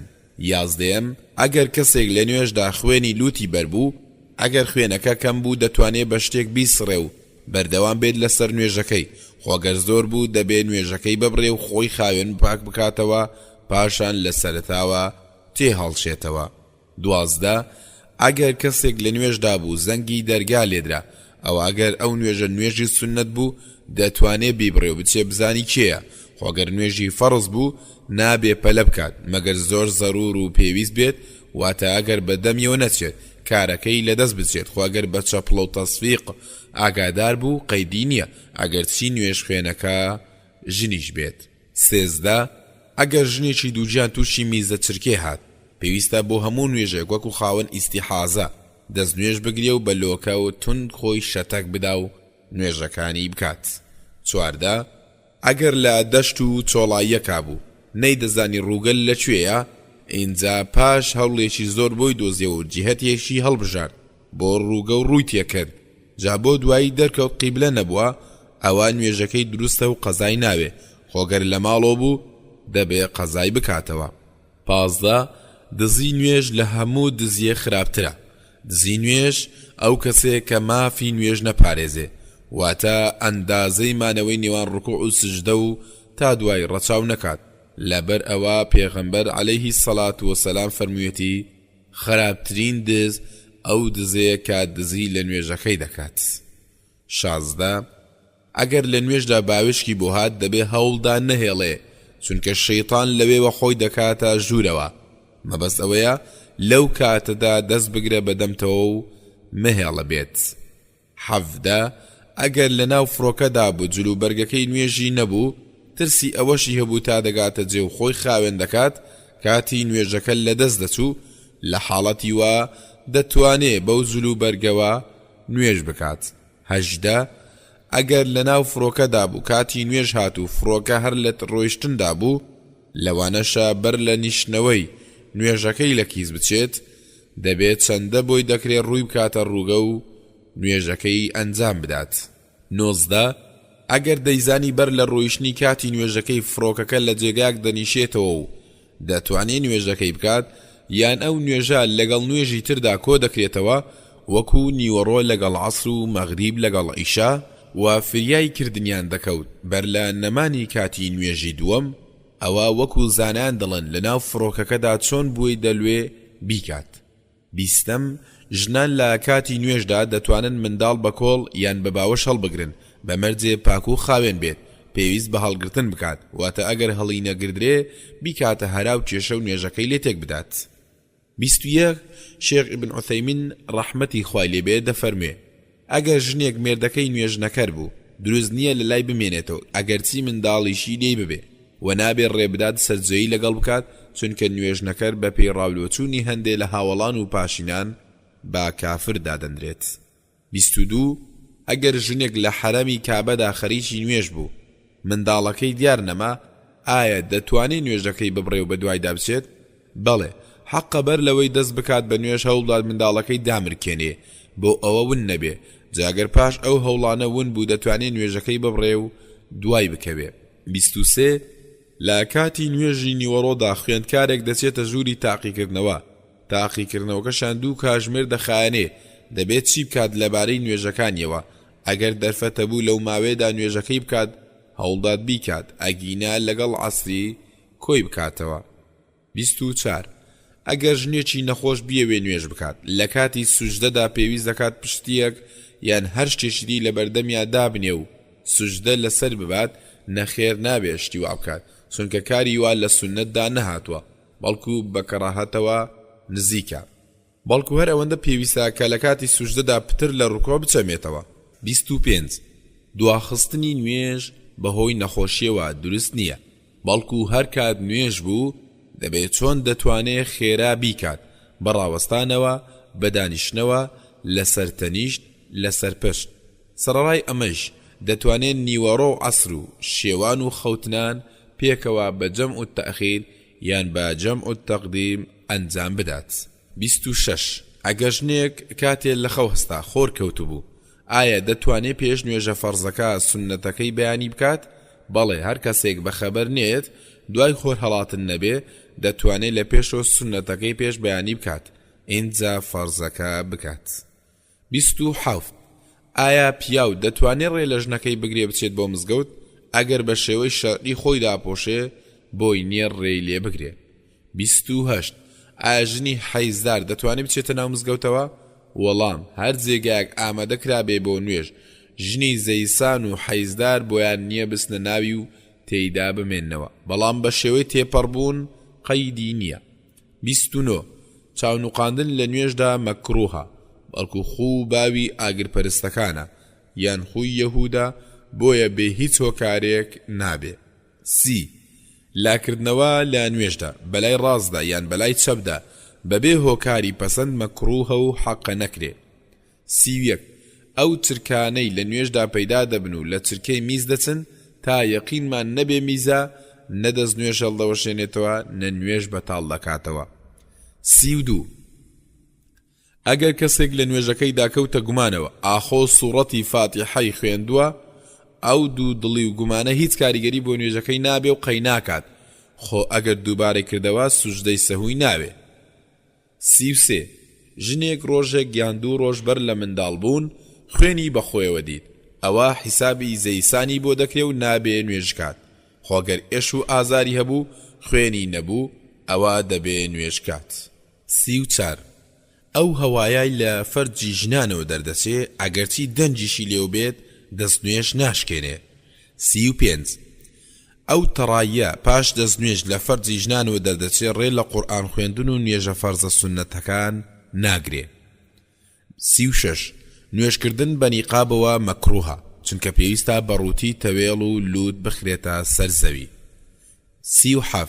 یازدەیەم، ئەگەر کەسێک لە نوێژدا خوێنی لوتی بەربوو، ئەگەر خوێنەکە کەم بوو دەتوانێ بە شتێک بیسڕێ و بەردەوام بێت لەسەر نوێژەکەی، خۆ گەر زۆر بوو دەبێ نوێژەکەی ببڕێ و خۆی خاوێن پاک بکاتەوە پاشان لە سەرەتاوە تێهەڵچێتەوە. 12، ئەگەر کەسێک لە نوێژدا بوو زەنگی دەرگا لێدرا ئەوا گەر ئەو نوێژە نوێژی سوننەت بوو دەتوانێ بیبڕێ و بچێ بزانی کێیە، خۆ گەر نوێژی فەڕز بوو نابێ پەلە بکات مەگەر زۆر زەرور و پێویست بێت، واتە ئەگەر بە دەمیەوە نەچێت کارەکەی لە دەست بچێت، خۆ ئەگەر بە چەپڵە و تەسفیق ئاگادار بوو قەیدی نیە ئەگەر چی نوێژخوێنەکە ژنیش بێت. 13، ئەگەر ژنێکی دووگیان تووشی میزە چرکێ هات پێویستە بۆ هەموو نوێژێک وەکو خاوەن ئیستیحازە دەست نوێژ بگرێ و بە لۆکە و توند خۆی شەتەک بدا و نوێژەکانی بکات. 14، ئەگەر لە دەشت و چۆڵاییەکا بوو نەیدەزانی ڕووگە لە کوێیە، ئینجا پاش هەوڵێکی زۆر بۆی دۆزیەوە و جیهەتێکی هەڵبژارد بۆ ڕووگە و ڕووی تێکرد، جا بۆ دوایی دەرکەوت قیبلە نەبووە، ئەوا نوێژەکەی دروستە و قەزای ناوێ، خۆ گەر لە ماڵەوە بوو دەبێ قەزای بکاتەوە. 15، دزی نوێژ لە هەموو دزییەک خراپترە. دزی نوێژ، ئەو کەسەیە کە مافی نوێژ نەپارێزێ، واتە ئەندازەی مانەوەی نێوان ڕکوع و سوجدە و تا دوایی ڕەچاو نەکات، لەبەر ئەوە پێغەمبەر علیه الصلوە و سلام فەرموویەتی، خراپترین دز ئەو دزەیە کە دزی لە نوێژەکەی دەکات. 16. ئەگەر لە نوێژدا باوێشکی بۆ هات دەبێ هەوڵدا نەهێڵێ چونکە شەیتان لەوێوە خۆی دەکاتە ژوورەوە مەبەست ئەوەیە لەو کاتەدا دەست بگرە بە دەمتەوە و مەهێڵە بێت. 17. ئەگەر لە ناو فڕۆکەدا بوو جل و بەرگەکەی نوێژی نەبوو ترسی ئەوەشی هەبوو تا دەگاتە جێ و خۆی خاوێن دەکات کاتی نوێژەکە لە دەست دەچوو لە حاڵەتی وا دەتوانێ بەو جل و بەرگەوە نوێژ بکات. 18، ئەگەر لەناو فڕۆکەدا بوو کاتی نوێژ هات و فڕۆکە هەر لە ڕۆیشتندا بوو، لەوانەشە بەر لە نیشتنەوەی، نوێژەکەی لە کیس بچێت، دەبێ چەندە بۆی دەکرێ ڕووی بکاتە ڕووگە و نوێژەکەی ئەنجام بدات. 19، ئەگەر دەیزانی بەر لە ڕۆیشتنی کاتی نوێژەکەی فڕۆکەکە لە جێگایەک دەنیشێتەوە و دەتوانێ نوێژەکەی بکات یان ئەو نوێژە لەگەڵ نوێژی تردا کۆ دەکرێتەوە وەکو نیوەڕۆ لەگەڵ عەسر و مەغریب لەگەڵ عیشا و فریای کردنیان دەکەوت بەر لە نەمانی کاتی نوێژی دووەم ئەوا وەکو زانایان دەڵێن لەناو فڕۆکەکەدا چۆن بووی دەلوێ بیکات. بیستەم، ژنان لە کاتی نوێژدا دەتوانن منداڵ بە کۆڵ یان بە باوەش هەڵبگرن، بە مەرجێ پاک و خاوێن بێت، پێویست بە هەڵگرتن بکات، واتە ئەگەر هەڵینەگردرێ بیکاتە هەرا و کێشە و نوێژەکەی لێ تێک بدات. 21، شێخ ئیبن عوثەیمین ڕەحمەتی خوای لێ بێ دەفەرموێ، ئەگەر ژنێک مێردەکەی نوێژنەکەر بوو، دروست نییە لەلای بمێنێتەوە ئەگەرچی منداڵیشی لێی ببێ، وە نابێ ڕێ بدات سەرجێیی لەگەڵ بکات، چونکە نوێژنەکەر بە پێی ڕاولۆچوونی هەندێ لە هاوەڵان و پاشینان بە کافر دادەنرێت. 22، ئەگەر ژنێک لە حەرەمی کابەدا خەریکی نوێژ بوو، منداڵەکەی دیار نەما، ئایا دەتوانێ نوێژەکەی ببڕێ و بەدوایدا بچێت؟ بەڵێ، حەقە بەر لەوەی دەست بکات بە نوێژ هەوڵبدات منداڵەکەی دامرکێنێ بۆ ئەوە ون نەبێ، جا گەر پاش ئەو هەوڵانە ون بوو دەتوانێ نوێژەکەی ببڕێ و دوای بکەوێ. 23، لە کاتی نوێژی نیوەڕۆدا خوێندکارێک دەچێتە ژووری تاقیکردنەوە، تاقیکردنەوەکەشیان دوو کاژمێر دەخایەنێ، دەبێت چی بکات لەبارەی نوێژەکانیەوە، ئەگەر دەرفەت هەبوو لەو ماوەیەدا نوێژەکەی بکات هەوڵدات بیکات، ئەگینا لەگەڵ عەسری کۆی بکاتەوە. 24، ئەگەر ژنێکی نەخۆش بیەوێ نوێژ بکات، لە کاتی سوجدەدا پێویست دەکات پشتییەک یان هەر شتێکی دی لەبەردەمیا دابنێ و سوجدە لەسەر ببات، نەخێر نابێ شتی وا بکات، چونکە کاری وا لە سوننەتدا نەهاتووە، بەڵکو بە کەڕاهەتەوە نزیکە. بەڵکو هەر ئەوەندە پێویستە کە لە کاتی سوجدەدا پتر لە ڕکوع بچەمێتەوە. 25، دواخستنی نوێژ بەهۆی نەخۆشیەوە دروست نییە، بەڵکو هەر کات نوێژ بوو دەبێ چۆن دەتوانێ خێرا بیکات، بە ڕاوەستانەوە، بە دانیشتنەوە، لەسەر تەنیشت، لەسەر پشت. سەڕەڕای ئەمەیش دەتوانێ نیوەڕۆ و عەسر و شێوان و خەوتنان پێکەوە بە جەمع التاخیر یان بە جمع التقدیم ئەنجام بدات. 26، ئەگەر ژنێک کاتێ لە خەو هەستا خۆر کەوتبوو ئایا دەتوانێ پێش نوێژە فەرزەکە سوننەتەکەی بەیانی بکات؟ بەڵێ هەر کەسێک بە خەبەر نێت دوای خۆر هەڵاتن نەبێ دەتوانێ لە پێشەوە سوننەتەکەی پێش بەیانی بکات ئینجا فەرزەکە بکات. 27، ئایا پیاو دەتوانێ ڕێ لە ژنەکەی بگرێ بچێت بۆ مزگەوت؟ ئەگەر بە شێوەی شەرعی خۆی داپۆشێ بۆی نیە ڕێی لێ بگرێ. 28، ئایا ژنی حەیزدار دەتوانێ بچێتە ناو مزگەوتەوە؟ وەڵام، هەر جێگایەک ئامادە کرابێ بۆ نوێژ، ژنی زەیسان و حەیزدار بۆیان نیە بچنە ناوی و تێیدا بمێننەوە، بەڵام بە شێوەی تێپەڕبوون قەیدی نیە. 29، چاونوقاندن لە نوێژدا مەکروهە، بەڵکو خوو و باوی ئاگرپەرستەکانە، یان خووی یەهودە، بۆیە بێ هیچ هۆکارێک نابێ. سی، لاکردنەوە لە نوێژدا، بەلای ڕاستدا یان بەلای چەپدا، بەبێ هۆکاری پەسەند مەکروهە و حەقە نەکرێ. 31، ئەو چرکانەی لە نوێژدا پەیدا دەبن و لە چرکەی میز دەچن، تا یەقینمان نەبێ میزە، نە دەست نوێژ هەڵدەوەشێنێتەوە، نە نوێژ بەتاڵ دەکاتەوە. 32، ئەگەر کەسێک لە نوێژەکەیدا کەوتە گومانەوە ئاخۆ سوڕەتی فاتیحەی خوێندووە، ئەو دوو دڵی و گومانە هیچ کاریگەری بۆ نوێژەکەی نابێ و قەیناکات، خۆ ئەگەر دووبارەی کردەوە سوجدەی سەهوی ناوێ. 33. ژنێک ڕۆژێک یان دوو ڕۆژ بەر لە منداڵ بوون خوێنی بە خۆیەوە دیت ئەوا حیسابی زەیسانی بۆ دەکرێ و نابێ نوێژ کات خۆ گەر ئێش و ئازاری هەبوو خوێنی نەبوو ئەوا دەبێ نوێژ کات. 34، ئەو هەوایای لە فەرجی ژنانەوە دەردەچێ ئەگەرچی دەنگیشی لێوە بێت دەستنوێژ ناشکێنێ. 35، ئەو تەڕاییە پاش دەستنوێژ لە فەرجی ژنانەوە دەردەچێ ڕێ لە قورئان خوێندن و نوێژە فەرزە سوننەتەکان ناگرێ. 36، نوێژکردن بە نیقابەوە مەکروهە، چونکە پێویستە بە ڕووتی تەوێڵ و لووت بخرێتە سەر زەوی. 37،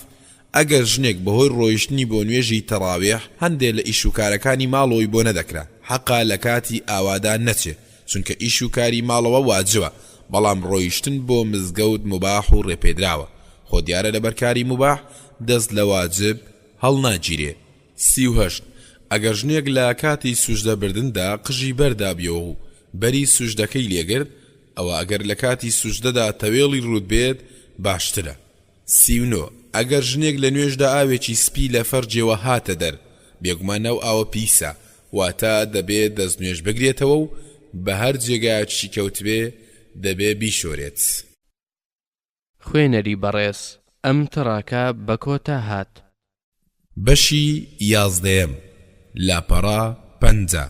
ئەگەر ژنێک بەهۆی ڕۆیشتنی بۆ نوێژی تەڕاویح هەندێ لە ئیش و کارەکانی ماڵەوەی بۆ نەدەکرا، حەقە لە کاتی ئاوادا نەچێ، چونکە ئیش و کاری ماڵەوە واجبە، بەڵام ڕۆیشتن بۆ مزگەوت موباح و ڕێپێدراوە، خۆ دیارە لەبەر کاری موباح دەست لە واجب هەڵناگیرێ. 38، ئەگەر ژنێک لە کاتی سوجدە بردندا قژی بەردابیەوە و بەری سوجدەکەی لێگرت، ئەوە ئەگەر لە کاتی سوجدەدا تەوێڵی ڕووت بێت باشترە. 39، ئەگەر ژنێک لە نوێژدا ئاوێکی سپی لە فەرجیەوە هاتە دەر، بێگومان ئەو ئاوە پیسە، واتە دەبێ دەستنوێژ بگرێتەوە و بە هەر جێگایەکیشی کەوتبێ دەبێ بیشۆرێت. خوێنەری بەڕێز ئەم تڕاکە بە کۆتا هات. بەشی یازدەیەم، لاپەڕە 50،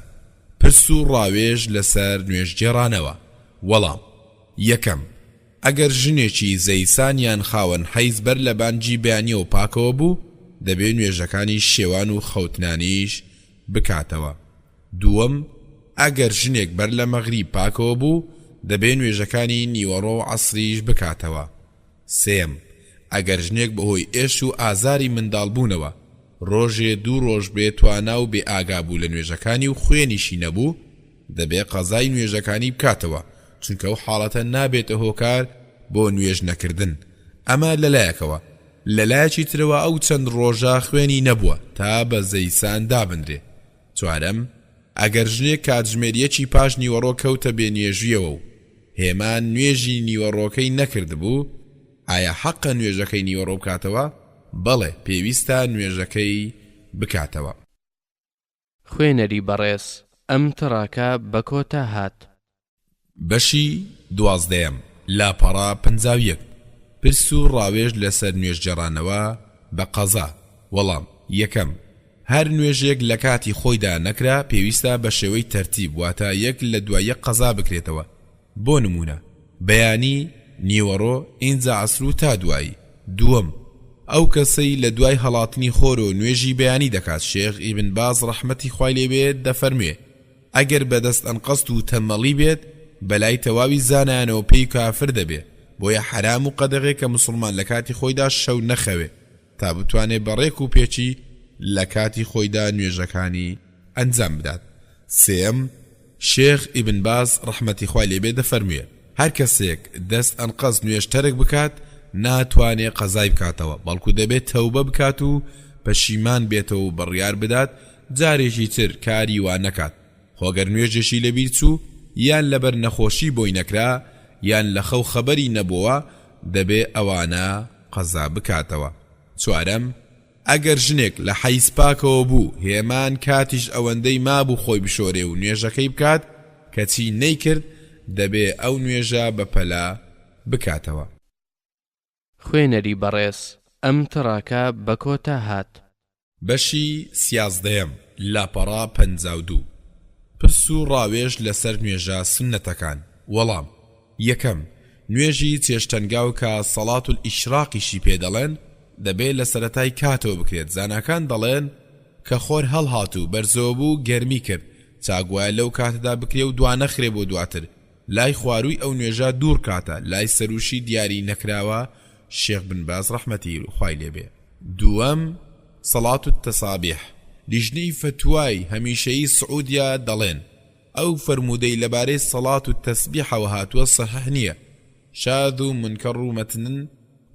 پرس و ڕاوێژ لەسەر نوێژگێڕانەوە، وەڵام، یەکەم، ئەگەر ژنێکی زەیسان یان خاوەن حەیز بەر لە بانگی بەیانیەوە پاکەوە بوو دەبێ نوێژەکانی شێوان و خەوتنانیش بکاتەوە. دووەم، ئەگەر ژنێک بەر لە مەغریب پاکەوە بوو دەبێ نوێژەکانی نیوەڕۆ و عەسریش بکاتەوە. سێیەم، ئەگەر ژنێک بەهۆی ئێش و ئازاری منداڵ بوونەوە ڕۆژێ دوو ڕۆژ بێ توانا و بێ ئاگا بوو لە نوێژەکانی و خوێنیشی نەبوو دەبێ قەزای نوێژەکانی بکاتەوە چونکە ئەو حاڵەتە نابێتە هۆکار بۆ نوێژ نەکردن ئەمە لەلایەکەوە، لەلایەکی ترەوە ئەو چەند ڕۆژە خوێنی نەبووە تا بە زەیسان دابنرێ. چوارەم، ئەگەر ژنێک کاتژمێر یەکی پاش نیوەڕۆ کەوتە بێ نوێژییەوە و هێمان نوێژی نیوەڕۆکەی نەکردبوو، ئایا حەقە نوێژەکەی نیوەڕۆ بکاتەوە؟ بەڵێ پێویستە نوێژەکەی بکاتەوە. خوێنەری بەڕێز ئەم تڕاکە بە کۆتا هات. بەشی دوازدەیەم، لاپەڕە 51، پرس و ڕاوێژ لەسەر نوێژگێڕانەوە بە قەزا، وەڵام، یەکەم، هەر نوێژێک لە کاتی خۆیدا نەکرا پێویستە بە شێوەی تەرتیب واتە یەک لە دوای یەک قەزا بکرێتەوە، بۆ نموونە، بەیانی، نیوەڕۆ، ئینجا عەسر و تا دوایی. دووەم، ئەو کەسەی لە دوای هەڵاتنی خۆرەوە نوێژی بەیانی دەکات شێخ ئیبن باز ڕەحمەتی خوای لێ بێت دەفەرموێ، ئەگەر بە دەست ئەنقەست و تەمەڵی بێت بەلای تەواوی زانایانەوە پێی کافر دەبێ، بۆیە حەرام و قەدەغەیە کە موسڵمان لە کاتی خۆیدا شەو نەخەوێ تا بتوانێ بە ڕێک و پێکی لە کاتی خۆیدا نوێژەکانی ئەنجام بدات. سێیەم، شێخ ئیبن باز ڕەحمەتی خوای لێ بێ دەفەرموێ، هەر کەسێک دەست ئەنقەست نوێژ تەرک بکات ناتوانێ قەزای بکاتەوە بەڵکو دەبێ تەوبە بکات و پەشیمان بێتەوە و بڕیار بدات جارێکی تر کاری وا نەکات خۆ گەر نوێژێکی لەبیر چوو یان لەبەر نەخۆشی بۆی نەکرا یان لە خەو خەبەری نەبۆوە دەبێ ئەوانە قەزا بکاتەوە. چوارەم، ئەگەر ژنێک لە حەیز پاکەوە بوو هێمان کاتیش ئەوەندەی مابوو خۆی بشۆرێ و نوێژەکەی بکات کەچی نەیکرد دەبێ ئەو نوێژە بە پەلە بکاتەوە. خوێنەری بەڕێز ئەم تڕاکە بە کۆتا هات. بەشی سیازدەیەم، لاپەڕە 52. پرس و ڕاوێژ لەسەر نوێژە سوننەتەکان. وەڵام، یەکەم، نوێژی چێشتەنگاو کە صلاة الاشراقیشی پێ دەڵێن، دەبێ لە سەرەتای کاتەوە بکرێت، زاناکان دەڵێن، کە خۆر هەڵهات و بەرزەوە بوو گەرمی کرد، چاک وایە لەو کاتەدا بکرێ و دوانەخرێ بۆ دواتر، لای خوارووی ئەو نوێژە دوو ڕکاتە، لای سەرووشی دیاری نەکراوە، شێخ بن باز ڕەحمەتی خوای لێ بێ. دووەم، صلاة التصابیح، لیژنەی فەتوای هەمیشەیی سعودیە دەڵێن، ئەو فەرموودەی لەبارەی صلاة التسبیحەوە هاتووە صحیح نییە، شاذ و منکر و مەتنن،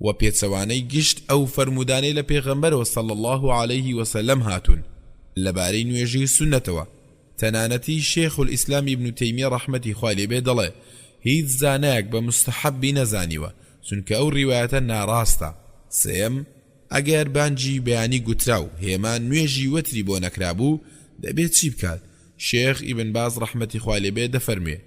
وە پێچەوانەی گشت ئەو فەرموودانەی لە پێغەمبەرەوە صلی اللە علیه وسلم هاتوون لەبارەی نوێژی سوننەتەوە، تەنانەتی شێخ الاسلام ابن تەیمیە ڕەحمەتی خوای لێ بێ دەڵێ هیچ زانایەک بە مستحبی نەزانیوە چونکە ئەو ڕیوایەتە ناڕاستە. سێیەم، ئەگەر بانگی بەیانی گوترا و هێما نوێژی وەتری بۆ نەکرابوو، دەبێ چی بکات؟ شێخ ئیبن باز ڕەحمەتی خوای لێ بێ دەفەرموێ،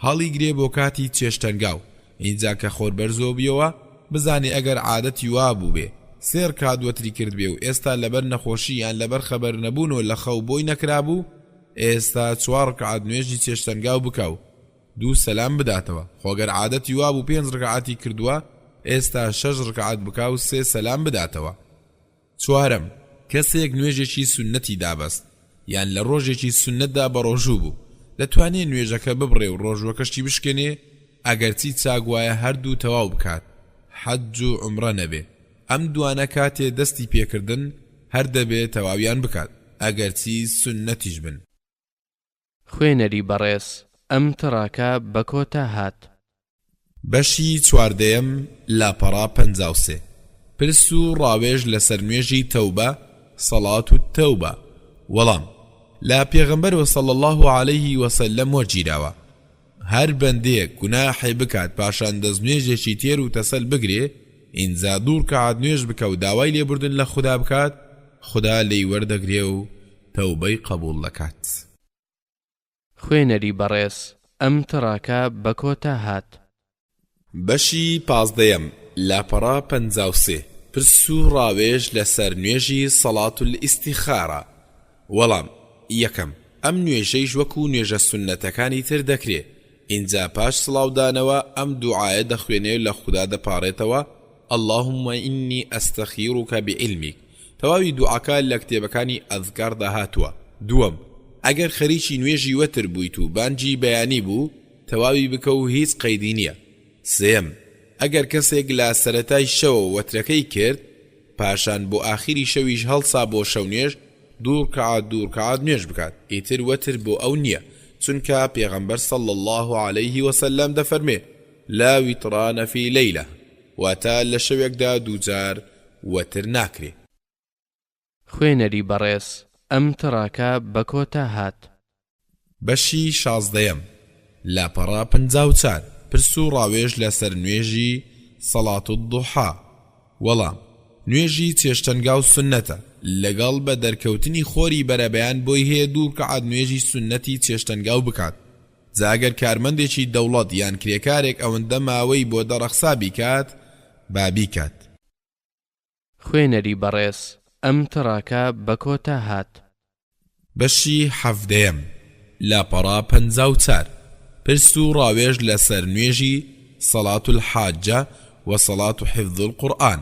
هەڵیگرێ بۆ کاتی چێشتەنگاو، ئینجا کە خۆر بەرزۆ بیەوە بزانێ ئەگەر عادەتی وا بووبێ سێ ڕکات وەتری کردبێ و ئێستا لەبەر نەخۆشی یان لەبەر خەبەر نەبوون و لە خەو بۆی نەکرابوو ئێستا چوار ڕکات نوێژی چێشتەنگاو بکا و دوو سەلام بداتەوە، خۆ گەر عادەتی وابوو پێنج ڕکاتی کردووە ئێستا شەش ڕکات بکا و سێ سەلام بداتەوە. چوارەم، کەسێک نوێژێکی سوننەتی دابەست، یان لە ڕۆژێکی سوننەتدا بەڕۆژوو بوو، دەتوانێ نوێژەکە ببڕێ و ڕۆژووەکەشی بشکێنێ، ئەگەرچی چاک وایە هەردوو تەواو بکات، حەج و عومڕە نەبێ، ئەم دوانە کاتێ دەستی پێکردن هەر دەبێ تەواویان بکات، ئەگەرچی سوننەتیش بن. خوێنەری بەڕێز ئەم تڕاکە بە کۆتا هات. بەشی چواردەیەم لاپەڕە 53 پرس و ڕاوێژ لەسەر نوێژی تەوبە صلاة التوبە وەڵام، لە پێغەمبەرەوە صلی اللە علیه وسلم وەرگیراوە، هەر بەندەیەک گوناحێ بکات پاشان دەستنوێژێکی تێر و تەسەل بگرێ ئینجا دوو ڕکەعات نوێژ بکا و داوای لێبوردن لە خودا بکات خودا لێی وەردەگرێ و تەوبەی قبوڵ دەکات. خوێنەری بەڕێز ئەم تڕاکە بە کۆتا هات. بەشی پازدەیەم لاپەڕە 53 پرس و ڕاوێژ لەسەر نوێژی صلات الاستخارە وەڵام، یەکەم، ئەم نوێژەیش وەکو نوێژە سوننەتەکانی تر دەکرێ، ئینجا پاش سڵاو دانەوە ئەم دوعایە دەخوێنێ و لە خودا دەپاڕێتەوە، اللهم انی استخیرک بعلمک، تەواوی دوعاکە لە کتێبەکانی ئەذکاردا هاتووە. دووەم، ئەگەر خەریکی نوێژی وەتر بوویت و بانگی بەیانی بوو تەواوی بکە و هیچ قەیدی نییە. سێیەم، ئەگەر کەسێک لە سەرەتای شەوەوە وەترەکەی کرد پاشان بۆ ئاخیری شەویش هەڵسا بۆ شەونوێژ دوو ڕکەعات دوو ڕکەعات نوێژ بکات ئیتر وەتر بۆ ئەو نییە چونکە پێغەمبەر صلی اللە علیه وسلم دەفەرموێ، لا وتران فی لیلە، واتە لە شەوێکدا دووجار وەتر ناکرێ. خوێنەری بەڕێز ئەم تڕاکە بە کۆتا هات. بەشی شازدەیەم، لاپەڕە 54، پرس و ڕاوێژ لەسەر نوێژی، صلاة الضحی، وەڵام، نوێژی چێشتەنگاو سوننەتە، لەگەڵ بە دەرکەوتنی خۆری بەرەبەیان بۆی هەیە دوو ڕکەعات نوێژی سوننەتی چێشتەنگاو بکات، جا ئەگەر کارمەندێکی دەوڵەت یان کرێکارێک ئەوەندە ماوەی بۆ دەڕەخسا بیکات با بیکات. خوێنەری بەڕێز ئەم تڕاکە بە کۆتا هات. بەشی حەڤدەیەم، لاپەڕە 54، پرس و ڕاوێژ لەسەر نوێژی، صلاة الحاجە، و صلاة حفظ القرآن،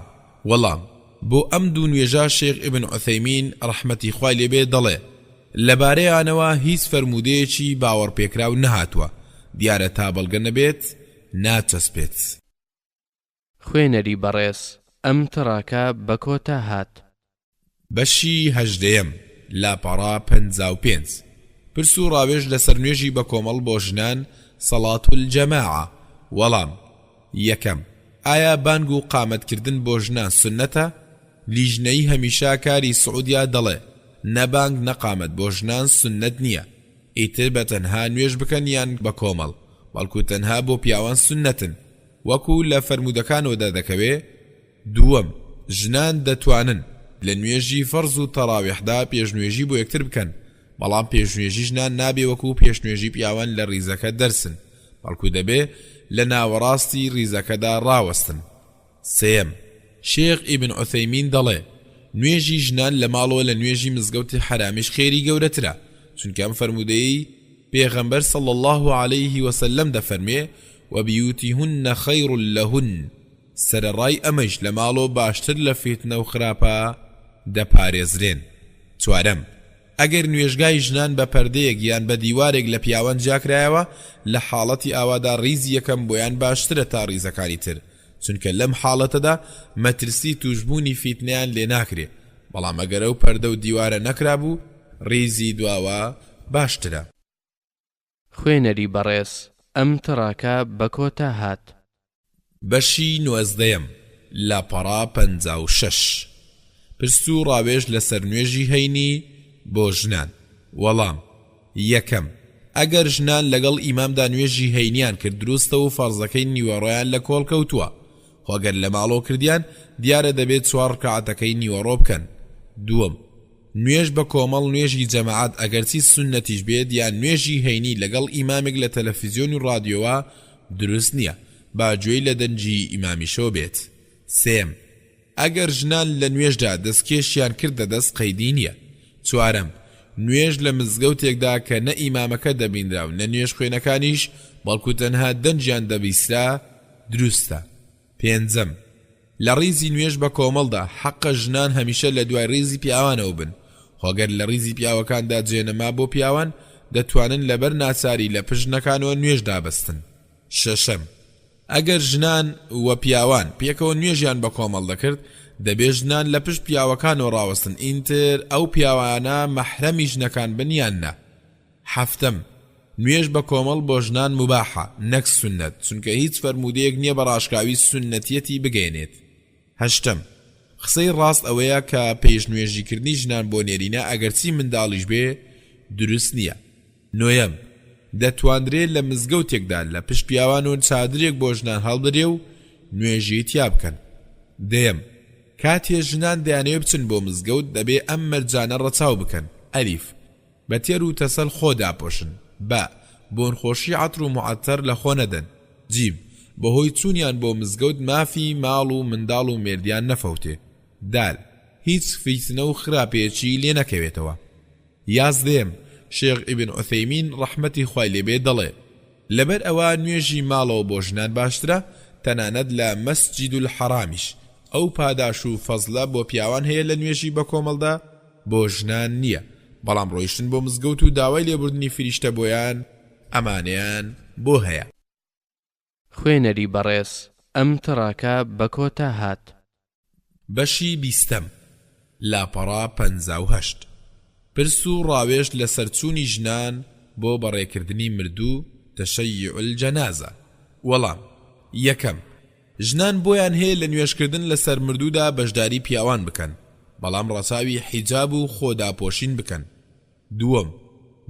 وەڵام، بۆ ئەم دوو نوێژە شێخ ئیبن عوثەیمین ڕەحمەتی خوای لێ بێ دەڵێ، لەبارەیانەوە هیچ فەرموودەیەکی باوەڕپێکراو نەهاتووە، دیارە تا بەڵگە نەبێت ناچەسپێت. خوێنەری بەڕێز ئەم تڕاکە بە کۆتا هات. بەشی هەژدەیەم، لاپەڕە 55، پرس و ڕاوێژ لەسەر نوێژی بەکۆمەڵ بۆ ژنان، صلاة الجماعە، وەڵام، یەکەم، ئایا بانگ و قامەت کردن بۆ ژنان سوننەتە؟ لیژنەی هەمیشە کاری سعودیا دەڵێ، نە بانگ نە قامەت بۆ ژنان سوننەت نییە، ئیتر بە تەنها نوێژ بکەن یان بە کۆمەڵ، بەڵکو تەنها بۆ پیاوان سوننەتن، وەکو لە فەرموودەکانەوە دەردەکەوێ، دووەم، ژنان دەتوانن لە نوێژی فەرز و تەڕاویحدا پێشنوێژی بۆ یەکتر بکەن، بەڵام پێشنوێژی ژنان نابێ وەکو پێشنوێژی پیاوان لە ڕیزەکە دەرچن، بەڵکو دەبێ لە ناوەڕاستی ڕیزەکەدا ڕاوەستن. سێیەم، شێخ ئیبن عوثەیمین دەڵێ، نوێژی ژنان لە ماڵەوە لە نوێژی مزگەوتی حەرامیش خێری گەورەترە، چونکە ئەم فەرموودەیەی پێغەمبەر صلی اللە علیه وسلم دەفەرموێ، وبیوتهن خیر لهن، سەرەڕای ئەمەیش لە ماڵەوە باشتر لە فیتنە و خراپە دەپارێزرێن. چوارەم، ئەگەر نوێژگای ژنان بە پەردەیەک یان بە دیوارێک لە پیاوان جیاکرایەوە، لە حاڵەتی ئاوادا ڕیزی یەکەم بۆیان باشترە تا ڕیزەکانی تر، چونکە لەم حاڵەتەدا مەترسی تووشبوونی فیتنەیان لێ ناکرێ، بەڵام ئەگەر ئەو پەردە و دیوارە نەکرابوو ڕیزی دواوە باشترە. خوێنەری بەڕێز ئەم تڕاکە بە کۆتا هات. بەشی نۆزدەیەم، لاپەڕە 56. پرس و ڕاوێژ لەسەر نوێژی هەینی بۆ ژنان. وەڵام، یەکەم، ئەگەر ژنان لەگەڵ ئیمامدا نوێژی هەینیان کرد دروستە و فەرزەکەی نیوەڕۆیان لە کۆڵ کەوتووە، خۆ گەر لە ماڵەوە کردیان دیارە دەبێت چوار ڕکاعەتەکەی نیوەڕۆ بکەن. دووەم. نوێژ بە کۆمەڵ نوێژی جەماعەت ئەگەرچی سوننەتیش بێت یان نوێژی هەینی لەگەڵ ئیمامێک لە تەلەفیزیۆن و ڕادیۆوە دروست نیە با گوێی لە دەنگی ئیمامیشەوە بێت. سێیەم، ئەگەر ژنان لە نوێژدا دەستکێشیان کردە دەست قەیدی نیە. چوارەم، نوێژ لە مزگەوتێکدا کە نە ئیمامەکە دەبینرا و نە نوێژخوێنەکانیش بەڵکو تەنها دەنگیان دەبیسرا دروستە. پێنجەم، لە ڕیزی نوێژ بە کۆمەڵدا حەقە ژنان هەمیشە لە دوای ڕیزی پیاوانەوە بن، خۆ گەر لە ڕیزی پیاوەکاندا جێ نەما بۆ پیاوان دەتوانن لەبەر ناچاری لە پشت ژنەکانەوە نوێژ دابەستن. شەشەم، ئەگەر ژنان و پیاوان پێکەوە نوێژیان بە کۆمەڵ دەکرد دەبێ ژنان لە پشت پیاوەکانەوە ڕاوەستن ئینتر ئەو پیاوانە مەحرەمی ژنەکان بن یان نا. حەفتەم، نوێژ بە کۆمەڵ بۆ ژنان موباحە نەک سوننەت، چونکە هیچ فەرموودەیەک نییە بە ڕاشکاوی سوننەتیەتی بگەیەنێت. هەشتەم، قسەی ڕاست ئەوەیە کە پێشنوێژیکردنی ژنان بۆ نێرینە ئەگەرچی منداڵیش بێ دروست نییە. نۆیەم، دەتواندرێ لە مزگەوتێکدا لە پشت پیاوان و چادرێک بۆ ژنان هەڵبدرێ و نوێژی تیا بکەن. دەیەم، کاتێ ژنان دەیانەوێ بچن بۆ مزگەوت دەبێ ئەم مەرجانە ڕەچاو بکەن، ئەلیف، بە تێر و تەسەل خۆ داپۆشن. بە، بۆنخۆشی عەتر و موعەتەر لە خۆ نەدەن. جیم، بە هۆی چوونیان بۆ مزگەوت مافی ماڵ و منداڵ و مێردیان نەفەوتێ. دال، هیچ فیتنە و خراپەیەکی لێ نەکەوێتەوە. یازدەیەم، شێخ ئیبن عوثەیمین ڕەحمەتی خوای لێ بێ دەڵێ، لەبەر ئەوە نوێژی ماڵەوە بۆ ژنان باشترە تەنانەت لە مەسجید الحرامیش ئەو پاداش و فەزلە بۆ پیاوان هەیە لە نوێژی بەکۆمەڵدا بۆ ژنان نییە بەڵام ڕۆیشتن بۆ مزگەوت و داوای لێبوردنی فریشتە بۆیان ئەمانەیان بۆ هەیە. خوێنەری بەڕێز ئەم تڕاکە بە کۆتا هات. بەشی بیستەم، لاپەڕە 58. پرس و ڕاوێژ لەسەر چوونی ژنان بۆ بەڕێکردنی مردوو، تشیع الجنازە. وەڵام، یەکەم، ژنان بۆیان هەیە لە نوێژکردن لەسەر مردوودا بەشداری پیاوان بکەن، بەڵام ڕەچاوی حیجاب و خۆ داپۆشین بکەن. دووەم،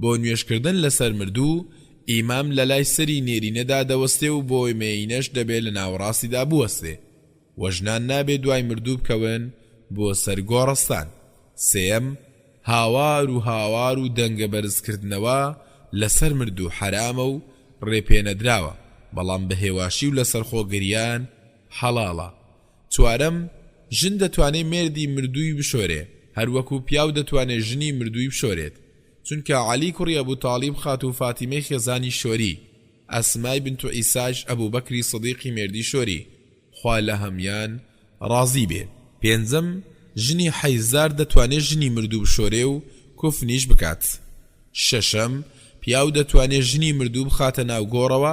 بۆ نوێژکردن لەسەر مردوو، ئیمام لەلای سەری نێرینەدا دەوەستێ و بۆ مێینەش دەبێ لە ناوەڕاستیدا بوەستێ، وە ژنان نابێ دوای مردوو بکەون بۆ سەر گۆڕستان. سێیەم، هاوار و هاوار و دەنگە بەرزکردنەوە لەسەر مردوو حەرامە و ڕێپێنەدراوە، بەڵام بە هێواشی و لەسەرخۆ گریان حەڵاڵە. چوارەم، ژن دەتوانێ مێردی مردووی بشۆرێ، هەروەکو پیاو دەتوانێ ژنی مردووی بشۆرێت، چونکە عەلی کوڕی ئەبو تاڵیب خاتوو فاتیمەی خێزانی شۆری، ئەسمای بنت عیساش ئەبوبەکری سدیقی مێردی شۆری، خوا لە هەموان ڕازی بێ. پێنجەم، ژنی حەیزدار دەتوانێ ژنی مردوو بشۆرێ و کوفنیش بکات. شەشەم، پیاو دەتوانێ ژنی مردوو بخاتە ناو گۆڕەوە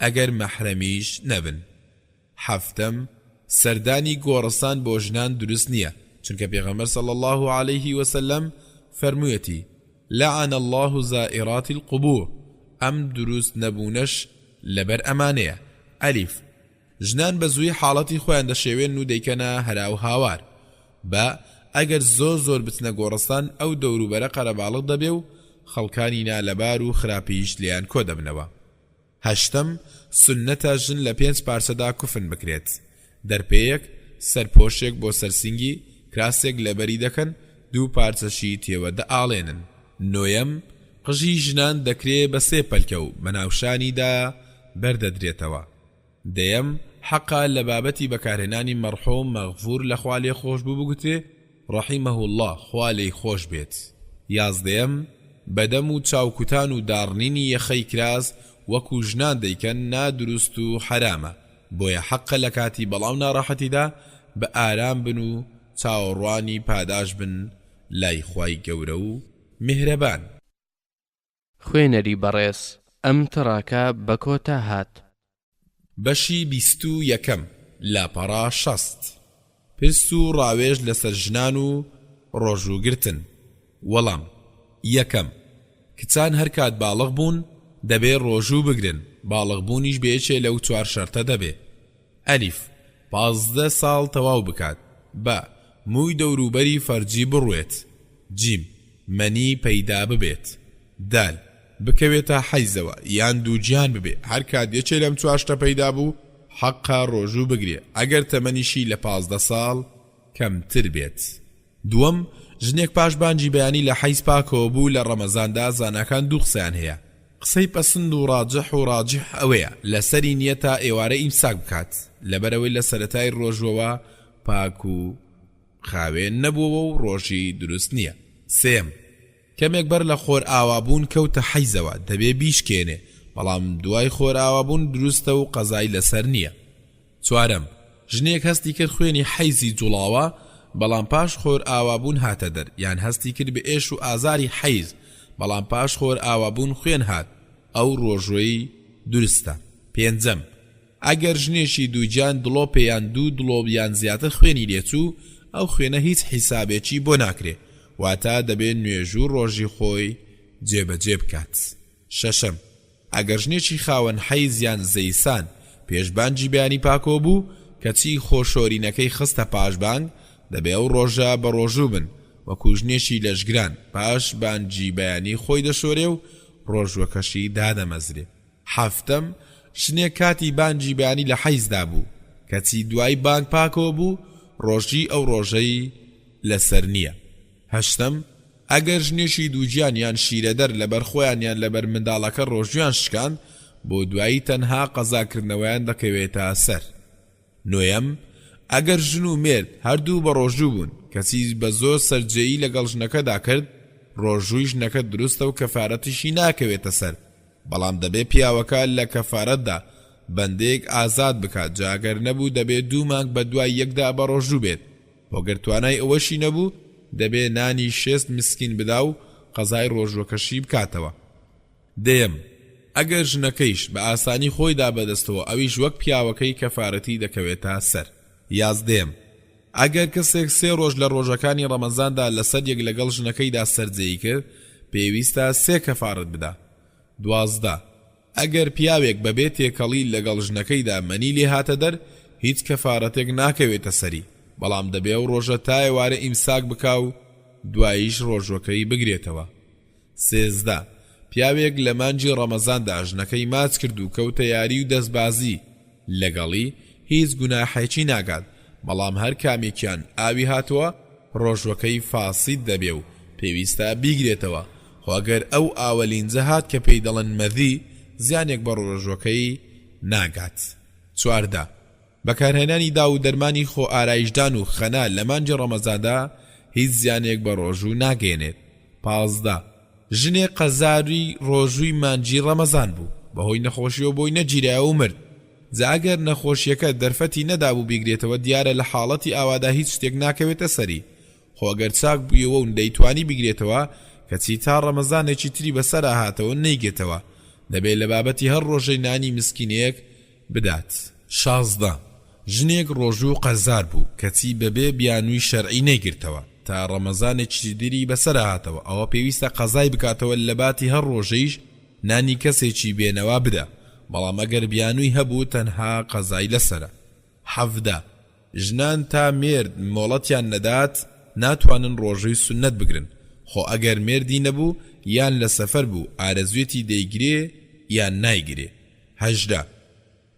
ئەگەر مەحرەمیش نەبن. حەفتەم، سەردانی گۆڕستان بۆ ژنان دروست نییە، چونکە پێغەمبەر صلی اللە علیه وسلم فەرموویەتی، لعن اللە زائرات القبور، ئەم دروست نەبوونەش لەبەر ئەمانەیە، ئەلیف، ژنان بە زووی حاڵەتی خۆیان دەشێوێنن و دەیکەنە هەرا و هاوار. بە، ئەگەر زۆر زۆر بچنە گۆڕستان ئەو دەوروبەرە قەرەباڵغ دەبێ و خەڵکانی نالەبار و خراپیش لێیان کۆدەبنەوە. هەشتەم، سوننەتە ژن لە پێنج پارچەدا کوفن بکرێت، دەرپێیەک، سەرپۆشێک بۆ سەر سینگی، کراسێک لەبەری دەکەن، دوو پارچەشی تێوە دەئاڵێنن. نۆیەم، قژی ژنان دەکرێ بە سێ پەلکە و بە ناوشانیدا بەردەدرێتەوە. دەیەم، حەقە لە بابەتی بەکارهێنانی مەڕحوم مەغفور لە خوا لێ خۆشبوو بگوترێ، رحمە اللە، خوا لێی خۆش بێت. یازدەیەم، بە دەم و چاو کوتان و داڕنینی یەخەی کراس وەکو ژنان دەیکەن نا دروست و حەرامە، بۆیە حەقە لە کاتی بەڵا و ناڕەحەتیدا بە ئارام بن و چاوەڕوانی پاداش بن لای خوای گەورە و میهرەبان. خوێنەری بەڕێز ئەم تڕاکە بە کۆتا هات. بەشی 21 یەکەم، لاپەڕە 60. پرس و ڕاوێژ لەسەر ژنان و ڕۆژوو گرتن. وەڵام، یەکەم، کچان هەرکات باڵغ بوون دەبێ ڕۆژوو بگرن، باڵغ بوونیش بە یەکێ لەو چوار شەرتە دەبێ. ئەلیف، 15 ساڵ تەواو بکات. بە، مووی دەوروبەری فەرجی بڕوێت. جیم، مەنی پەیدا ببێت. دال، بکەوێتە حەیزەوە یان دووگیان ببێ، هەرکات یەکێ لەم چوار شتە پەیدا بوو حەقە ڕۆژوو بگرێ ئەگەر تەمەنیشی لە 15 ساڵ کەمتر بێت. دووەم، ژنێک پاش بانگی بەیانی لە حەیز پاکەوە بوو لە ڕەمەزاندا زاناکان دوو قسەیان هەیە قسەی پەسند و ڕاجح و ڕاجیح ئەوەیە لەسەری نیە تا ئێوارە ئیمساک بکات لەبەرئەوەی لە سەرەتای ڕۆژوەوە پاک و خاوێن نەبووەوە و ڕۆژی دروست نیە. سێیەم، کەمێک بەر لە خۆرئاوابوون کەوتە حەیزەوە دەبێ بیشکێنێ بەڵام دوای خۆرئاوابوون دروستە و قەزای لەسەر نیە. چوارەم، ژنێک هەستی کرد خوێنی حەیزی جوڵاوە بەڵام پاش خۆرئاوابوون هاتە دەر، یان هەستی کرد بە ئێش و ئازاری حەیز بەڵام پاش خۆرئاوابوون خوێن هات، ئەو ڕۆژووی دروستە. پێنجەم، ئەگەر ژنێکی دووگیان دڵۆپێ یان دوو دڵۆپ یان زیاتر خوێنی لێچوو، ئەو خوێنە هیچ حیسابێکی بۆ ناکرێ، واتە دەبێ نوێژو ڕۆژی خۆی جێبەجێ بکات. شەشەم، ئەگەر ژنێکی خاوەن حەیز یان زەیسان پێش بانگی بەیانی پاکەوە بوو، کەچی خۆ شۆرینەکەی خستە پاش بانگ، دەبێ ئەو ڕۆژە بە ڕۆژوو بن، وەکو ژنێکی لەشگران پاش بانگی بەیانی خۆی دەشۆرێ و ڕۆژوەکەشی دادەمەزرێ. حەفتەم، ژنێک کاتی بانگی بەیانی لە حەیزدا بوو، کەچی دوای بانگ پاکەوە بوو، ڕۆژی ئەو ڕۆژەی لەسەر نییە. هەشتەم، ئەگەر ژنێکی دووگیان یان شیرەدەر لەبەر خۆیان یان لەبەر منداڵەکە ڕۆژوویان شکاند، بۆ دوایی تەنها قەزاکردنەوەیان دەکەوێتە سەر. نۆیەم، ئەگەر ژن و مێرد هەردوو بەڕۆژوو بوون، کەچی بە زۆر سەرجێیی لەگەڵ ژنەکەدا کرد، ڕۆژووی ژنەکە دروستە و کەفارەتیشی ناکەوێتە سەر، بەڵام دەبێ پیاوەکە لە کەفارەتدا بەندەیەک ئازاد بکات، جا گەر نەبوو دەبێ دوو مانگ بەدوای یەکدا بەڕۆژوو بێت، وە گەر توانای ئەوەشی نەبوو دەبێ نانی شێست مسکین بدا و قەزای ڕۆژوەکەشی بکاتەوە. دەیەم، ئەگەر ژنەکەیش بە ئاسانی خۆی دا بەدەستەوە ئەویش وەک پیاوەکەی کەفارەتی دەکەوێتە سەر. یازدەیەم، ئەگەر کەسێک سێ ڕۆژ لە ڕۆژەکانی ڕەمەزاندا لەسەر یەک لەگەڵ ژنەکەیدا سەرجێیی کرد پێویستە سێ کەفارەت بدا. 12. ئەگەر پیاوێک بەبێ تێکەڵی لەگەڵ ژنەکەیدا مەنی لێ هاتە دەر هیچ کەفارەتێک ناکەوێتە سەری بەڵام دەبێ ئەو ڕۆژە تا ئێوارە ئیمساک بکا و دواییش ڕۆژوەکەی بگرێتەوە. 13. پیاوێک لە مانگی ڕەمەزاندا ژنەکەی ماچ کرد و کەوتە یاری و دەستبازی لەگەڵی، هیچ گوناحێکی ناگات، بەڵام هەر کامێکیان ئاوی هاتەوە ڕۆژوەکەی فاسید دەبێ و پێویستە بیگرێتەوە، خۆ ئەگەر ئەو ئاوە لینجە هات کە پێی دەڵێن مەذی زیانێک بە ڕۆژوەکەی ناگات. 14. بەکارهێنانی داو و دەرمانی خۆ ئارایشدان و خەنە لە مانگی ڕەمەزاندا هیچ زیانێک بە ڕۆژوو ناگەیەنێت. 15. ژنێک قەزاری ڕۆژووی مانگی ڕەمەزان بوو، بەهۆی نەخۆشیەوە بۆی نەگیرایەوە و مرد، جا ئەگەر نەخۆشیەکە دەرفەتی نەدابوو بیگرێتەوە دیارە لە حاڵەتی ئاوادا هیچ شتێک ناکەوێتە سەری، خۆ ئەگەر چاک بوویەوە و دەیتوانی بیگرێتەوە کەچی تا ڕەمەزانێکی تری بەسەرا هاتەوە نەیگرتەوە دەبێ لە بابەتی هەر ڕۆژەی نانی مسکینێک بدات. 16، ژنێک ڕۆژوو قەرزار بوو کەچی بەبێ بیانووی شەرعی نەیگرتەوە تا ڕەمەزانێکی تری بەسەرا هاتەوە ئەوە پێویستە قەزای بکاتەوە لەباتی هەر ڕۆژەیش نانی کەسێکی بێنەوا بدا بەڵام ئەگەر بیانووی هەبوو تەنها قەزای لەسەرە. 17، ژنان تا مێرد مۆڵەتیان نەدات ناتوانن ڕۆژووی سوننەت بگرن خۆ ئەگەر مێردی نەبوو یان لە سەفەر بوو ئارەزوێتی دەیگرێ یان نایگرێ. 18.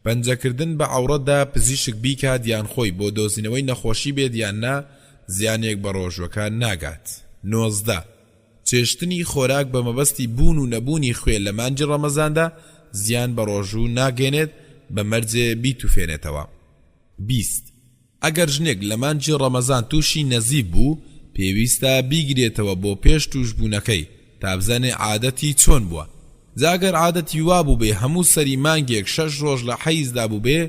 پەنجەکردن بە عەوڕەتدا پزیشک بیکات یان خۆی بۆ دۆزینەوەی نەخۆشی بێت یان نا زیانێک بە ڕۆژوەکە ناگات. 19. چێشتنی خۆراک بە مەبەستی بوون و نەبوونی خوێ لە مانگی ڕەمەزاندا زیان بە ڕۆژوو ناگەێنێت بە مەرجێ بیتوفێنێتەوە. 20. ئەگەر ژنێک لە مانگی ڕەمەزان تووشی نەزیف بوو پێویستە بیگرێتەوە بۆ پێش تووشبوونەکەی تا بزانێ عادەتی چۆن بووە جا گەر عادەتی وا بووبێ هەموو سەری مانگێک شەش ڕۆژ لە حەیزدا بووبێ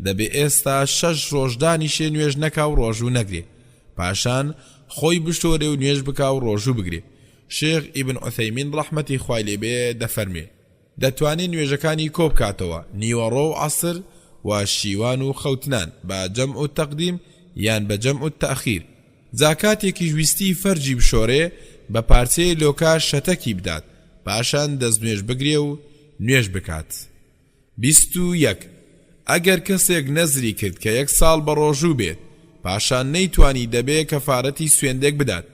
دەبێ ئێستا شەش ڕۆژ دانیشێ نوێژ نەکا و ڕۆژوو نەگرێ پاشان خۆی بشۆرێ و نوێژ بکا و ڕۆژوو بگرێ شێخ ئیبن عوثەیمین ڕەحمەتی خوای لێ بێ دەفەرموێ دەتوانێ نوێژەکانی کۆبکاتەوە، نیوەڕۆ و عەسر، و شیوان و خەوتنان، بە جەمع التقدیم یان بە جەمع التاخیر، جا کاتێکیش ویستی فەرجی بشۆرێ بە پارچەیە لۆکە شەتەکی بدات پاشان دەستنوێژ بگرێ و نوێژ بکات. 21. ئەگەر کەسێک نەزری کرد کە یەک ساڵ بەڕۆژوو بێت پاشان نەیتوانی دەبێ کەفارەتی سوێندێک بدات،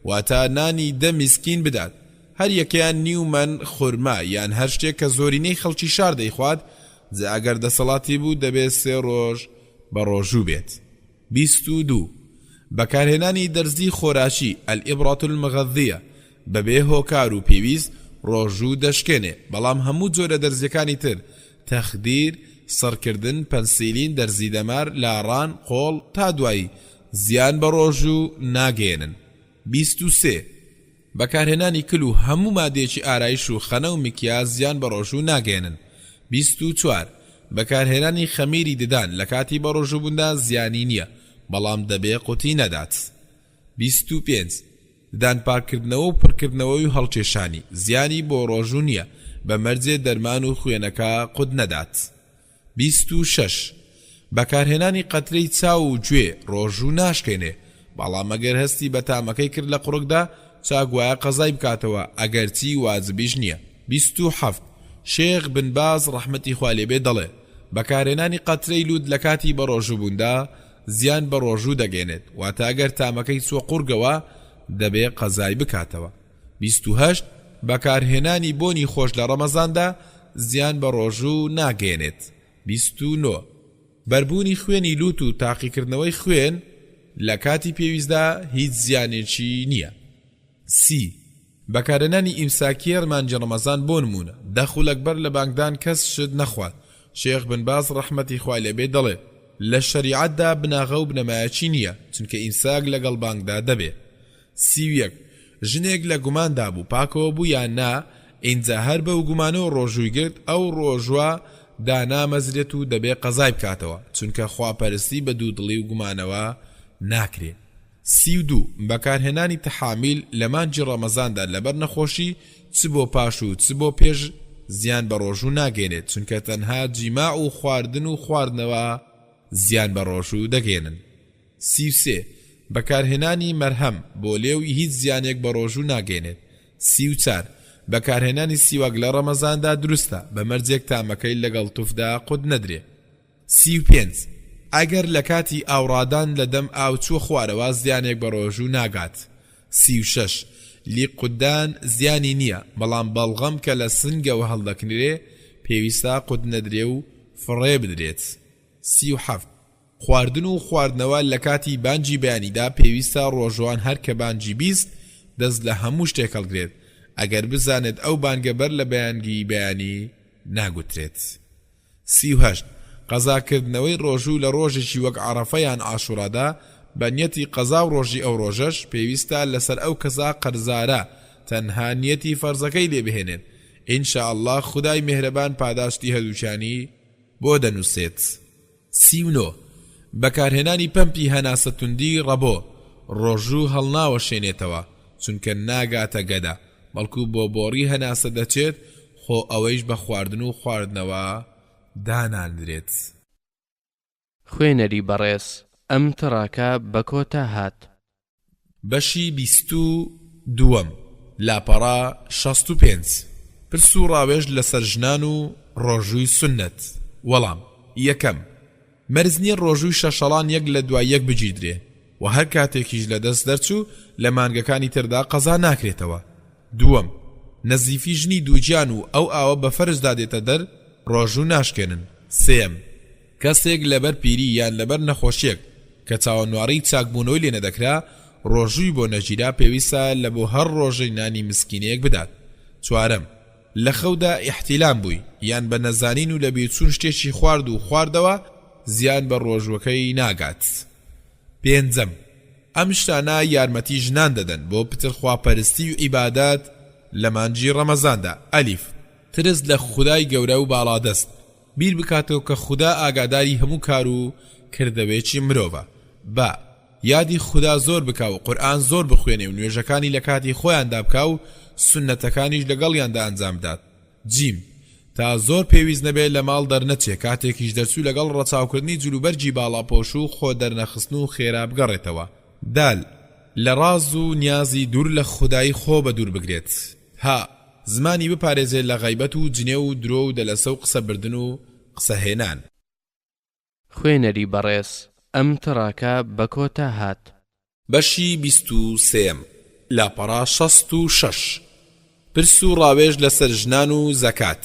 واتە نانی دە میسکین بدات هەر یەکەیان نیو مەن خورما یان هەر شتێک کە زۆرینەی خەڵکی شار دەیخوات، جا ئەگەر دەسەڵاتی بوو دەبێ سێ ڕۆژ بە ڕۆژوو بێت. 22. بەکارهێنانی دەرزی خۆراکی، الابرە المغذیە، بەبێ هۆکار و پێویست ڕۆژوو دەشکێنێ، بەڵام هەموو جۆرە دەرزیەکانی تر، تەخدیر، سڕکردن، پەنسیلین، دەرزی دەمار، لاڕان، قۆڵ، تا دوایی، زیان بە ڕۆژوو ناگەیەنن. 23. بەکارهێنانی کل و هەموو مادەیەکی ئارایش و خەنە و مکیاج زیان بە ڕۆژوو ناگەیەنن. 24. بەکارهێنانی خەمیری ددان لە کاتی بەڕۆژووبووندا زیانی نییە، بەڵام دەبێ قوتی نەدات. 25. ددان پاککردنەوە و پڕکردنەوەی و هەڵکێشانی، زیانی بۆ ڕۆژوو نییە، بە مەرجێ دەرمان و خوێنەکە قوت نەدات. 26. بەکارهێنانی قەترەی چاو و گوێ ڕۆژوو ناشکێنێ، بەڵام ئەگەر هەستی بە تامەکەی کرد لە قوڕگدا چاک وایە قەزای بکاتەوە ئەگەرچی واجبیش نییە. 27. شێخ بن باز ڕەحمەتی خوای لێ بێ دەڵێ، بەکارهێنانی قەترەی لووت لە کاتی بەڕۆژووبووندا زیان بە ڕۆژوو دەگەیەنێت، واتە ئەگەر تامەکەی چووە قوڕگەوە دەبێ قەزای بکاتەوە. 28. بەکارهێنانی بۆنی خۆش لە ڕەمەزاندا زیان بە ڕۆژوو ناگەیەنێت. 29. بەربوونی خوێنی لووت و تاقیکردنەوەی خوێن لە کاتی پێویستدا هیچ زیانێکی نییە. سی. بەکارهێنانی ئیمساکیە مانگی ڕەمەزان بۆ نموونە، دە خولەک بەر لە بانگدان کەس شت نەخوات، شێخ بن باز ڕەحمەتی خوای لێ بێت دەڵێ، لە شەریعەتدا بناغە و بنەمایەکی نییە، چونکە ئیمساک لەگەڵ بانگدا دەبێ. 31. ژنێک لە گوماندا بوو پاکەوە بوو یان نا، ئینجا هەر بەو گومانەوە ڕۆژووی گرت، ئەو ڕۆژوە دانامەزرێت و دەبێ قەزای بکاتەوە، چونکە خواپەرستی بە دوودڵی و گومانەوە ناکرێ. 32، بەکارهێنانی تەحامیل لە مانگی ڕەمەزاندا لەبەر نەخۆشی چ بۆ پاش و چ بۆ پێش زیان بە ڕۆژوو ناگەیەنێت، چونکە تەنها جیماع و خواردن و خواردنەوە زیان بە ڕۆژوو دەگەیەنن. 33، بەکارهێنانی مەرهەم بۆ لێو هیچ زیانێک بە ڕۆژوو ناگەیەنێت. 34، بەکارهێنانی سیواک لە ڕەمەزاندا دروستە، بە مەرجێک تامەکەی لەگەڵ توفدا قوت نەدرێ. 35، ئەگەر لە کاتی ئاوڕادان لە دەم ئاو چووە خوارەوە زیانێک بە ڕۆژوو ناگات. 36، لیق قوتدان زیانی نییە، بەڵام بەڵغەم کە لە سنگەوە هەڵدەکنرێ پێویستە قوت نەدرێ و فڕێ بدرێت. 37، خواردن و خواردنەوە لە کاتی بانگی بەیانیدا پێویستە ڕۆژووان هەر کە بانگی 20 دەست لە هەموو شتێک هەڵگرێت ئەگەر بزانێت ئەو بانگە بەر لە بەیانگی بەیانی ناگوترێت. 38، قەزا کردنەوەی ڕۆژوو لە ڕۆژێکی وەک عەڕەفە یان عاشورادا بە نیەتی قەزا و ڕۆژی ئەو ڕۆژەش پێویستە لەسەر ئەو کەسە قەرزارە تەنها نیەتی فەرزەکەی لێ بهێنێت ان شاء اللە خودای مێهرەبان پاداشتی هەردووکیانی بۆ دەنووسێت. 39، بەکارهێنانی پەمپی هەناسەتوندی ڕەبۆ، ڕۆژوو هەڵناوەشێنێتەوە، چونکە ناگاتە گەدە، بەڵکو بۆ بۆڕی هەناسە دەچێت، خۆ ئەوەیش بە خواردن و خواردنەوە دانانرێت. خوێنەری بەڕێز ئەم تڕاکە بە کۆتا هات. بەشی 22 لاپەڕە 65 پرس و ڕاوێژ لەسەر ژنان و ڕۆژووی سوننەت وەڵام، یەکەم، مەرج نییە ڕۆژووی شەشەڵان یەک لە دوای یەک بگیردرێ و هەر کاتێکیش لە دەست دەرچوو لە مانگەکانی تردا قەزا ناکرێتەوە. دووەم، نەزیفی ژنی دووگیان و ئەو ئاوە بە فەرجدا دێتە دەر ڕۆژوو ناشکێنن. سێیەم، کەسێک لەبەر پیری یان لەبەر نەخۆشیەک کە چاوەنواڕی چاکبوونەوەی لێ نەدەکرا ڕۆژووی بۆ نەگیرا پێویستە لە بۆ هەر ڕۆژەی نانی مسکینەیەک بدات. چوارەم، لە خەودا ئیحتیلام بووی یان بە نەزانین و لەبیرچوون شتێکی خوارد و خواردەوە زیان بە ڕۆژووەکەی ناگات. پێنجەم، ئەم شتانە یارمەتی ژنان دەدەن بۆ پتر خواپەرستی و عیبادەت لە مانگی ڕەمەزاندا. ئەلیف. ترس لە خودای گەورە و باڵادەست، بیر بکاتەوە کە خودا ئاگاداری هەموو کار و کردەوەیەکی مرۆڤە. با. یادی خودا زۆر بکا و قورئان زۆر بخوێنێ و نوێژەکانی لە کاتی خۆیاندا بکا و سوننەتەکانیش لەگەڵیاندا ئەنجام بدات. جیم. تا زۆر پێویست نەبێ لە ماڵ دەرنەچێ کاتێکیش دەرچوو لەگەڵ ڕەچاوکردنی جلوبەرگی باڵاپۆش و خۆ دەرنەخستن و خێرا بگەڕێتەوە. دال. لە ڕاز و نیازی دوور لە خودایی خۆ بەدوور بگرێت. ها. زمانی بپارێزێ لە غەیبەت و جنێو و درۆ و دەلەسە و قسە بردن و قسە هێنان. خوێنەری بەڕێز ئەم تڕاکە بە کۆتا هات. بەشی 23 لاپەڕە 66 پرس و ڕاوێژ لەسەر ژنان و زەکات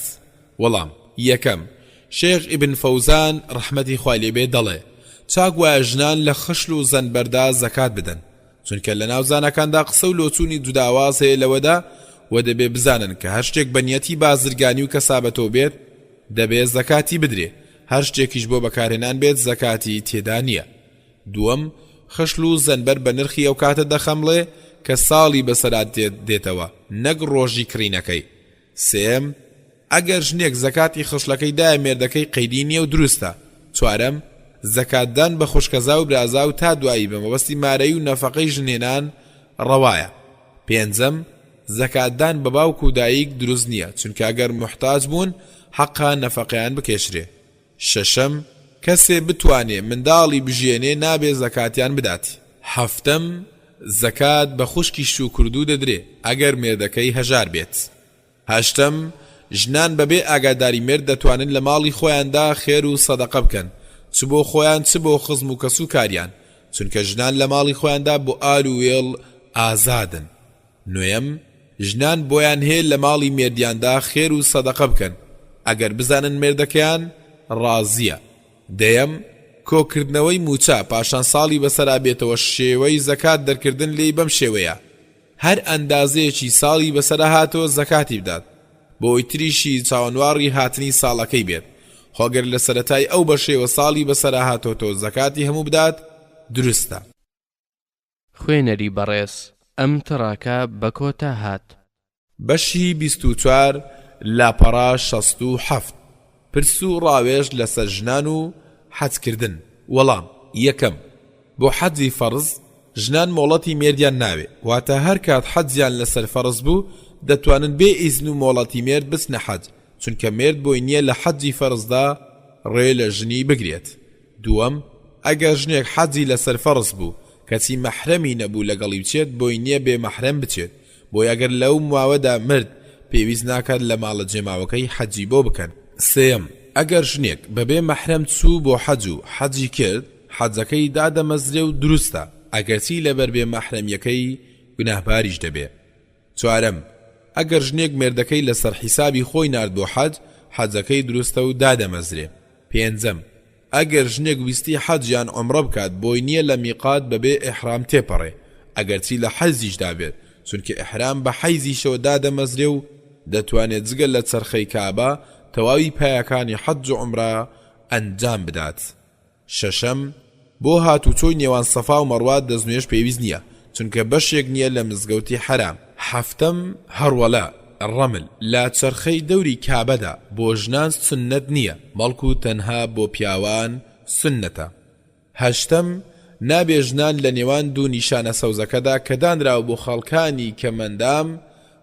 وەڵام، یەکەم، شێخ ئیبن فەوزان ڕەحمەتی خوای لێ بێ دەڵێ، چاک وایە ژنان لە خشل و زەنبەردا زەکات بدەن، چونکە لەناو زاناکاندا قسە و لۆچوونی جوداواز هەیە لەوەدا، وە دەبێ بزانن کە هەر شتێک بە نیەتی بازرگانی و کەسابەتەوە بێت دەبێ زەکاتی بدرێ، هەر شتێکیش بۆ بەکارهێنان بێت زەکاتی تێدا نیە. دووەم، خشل و زەنبەر بە نرخی ئەوکاتە دەخەمڵێ کە ساڵی بەسەرا دێتەوە نەک ڕۆژی کڕینەکەی. سێیەم، ئەگەر ژنێک زەکاتی خشڵەکەی دایە مێردەکەی قەیدی نییە و دروستە. چوارەم، زەکاتدان بە خوشکەزا و برازا و تا دوایی بە مەبەستی مارەیی و نەفەقەی ژنهێنان ڕەوایە. پێنجەم، زەکاتدان بە باوک و دایک دروست نییە، چونکە ئەگەر موحتاج بوون حەقە نەفەقەیان بکێشرێ. شەشەم، کەسێ بتوانێ منداڵی بژیێنێ نابێ زەکاتیان بدات. حەفتەم، زەکات بە خوشکی شووکردوو دەدرێ ئەگەر مێردەکەی هەژار بێت. هەشتەم، ژنان بەبێ ئاگاداری مێرد دەتوانن لە ماڵی خۆیاندا خێر و سەدەقە بکەن چ بۆ خۆیان چ بۆ خزم و کەسوکاریان، چونکە ژنان لە ماڵی خۆیاندا بۆ ئال و وێڵ ئازادن. نۆیەم، ژنان بۆیان هەیە لە ماڵی مێردیاندا خێر و سەدەقە بکەن ئەگەر بزانن مێردەکەیان ڕازییە. دەیەم، کۆکردنەوەی مووچە پاشان ساڵی بەسەرا بێتەوە شێوەی زەکات دەرکردن لێی بەم شێوەیە، هەر ئەندازەیەکی ساڵی بەسەرا هاتەوە زەکاتی بدات بۆی تریشی چاوەنواڕی هاتنی ساڵەکەی بێت خۆ گەر لە سەرەتای ئەو بەشەیەوە ساڵی بەسەرا هاتۆتەوە زەکاتی هەموو بدات دروستە. خوێنەری بەڕێز ئەم تڕاکە بە کۆتا هات. بەشی 24 لاپەڕە 67 پرس و ڕاوێژ لەسەر ژنان و حەج کردن وەڵام، یەکەم، بۆ حەجی فەڕز ژنان مۆڵەتی مێردیان ناوێ واتە هەر کات حەجیان لەسەر فەڕز بوو دەتوانن بێ ئیزن و مۆڵەتی مێرد بچنە حەج چونکە مێرد بۆی نیە لە حەجی فەڕزدا ڕێ لە ژنی بگرێت دووەم، ئەگەر ژنێک حەجی لەسەر فەڕز بوو کەچی مەحرەمی نەبوو لەگەڵی بچێت بۆی نیە بێ مەحرەم بچێت، بۆیە ئەگەر لەو ماوەدا مرد پێویست ناکات لە ماڵە جێماوەکەی حەجی بۆ بکەن. سێیەم، ئەگەر ژنێک بەبێ مەحرەم چوو بۆ حەج و حەجی کرد حەجەکەی دادەمەزرێ و دروستە ئەگەرچی لەبەر بێ مەحرەمیەکەی گوناهباریش دەبێ. چوارەم، ئەگەر ژنێک مێردەکەی لەسەر حیسابی خۆی نارد بۆ حەج حەجەکەی دروستە و دادەمەزرێ. پێنجەم، ئەگەر ژنێک ویستی حەج یان عومڕە بکات بۆی نییە لە میقات بەبێ ئیحرام تێپەڕێ ئەگەرچی لە حەیزیشدا بێت، چونکە ئیحرام بە حەیزیشەوە دادەمەزرێ و دەتوانێ جگە لە چەرخەی کەعبە تەواوی پایەکانی حەج و عومڕە ئەنجام بدات. شەشەم، بۆ هاتوچۆی نێوان سەفا و مەڕوە دەستنوێژ پێویست نییە، چونکە بەشێک نییە لە مزگەوتی حەرام. حەفتەم، هەڕوەلە، ڕەمل، لە چەرخەی دەوری کەعبەدا بۆ ژنان سوننەت نییە، بەڵکو تەنها بۆ پیاوان سوننەتە. هەشتەم، نابێ ژنان لە نێوان دوو نیشانە سەوزەکەدا کە دانراوە بۆ خەڵکانی کەمئەندام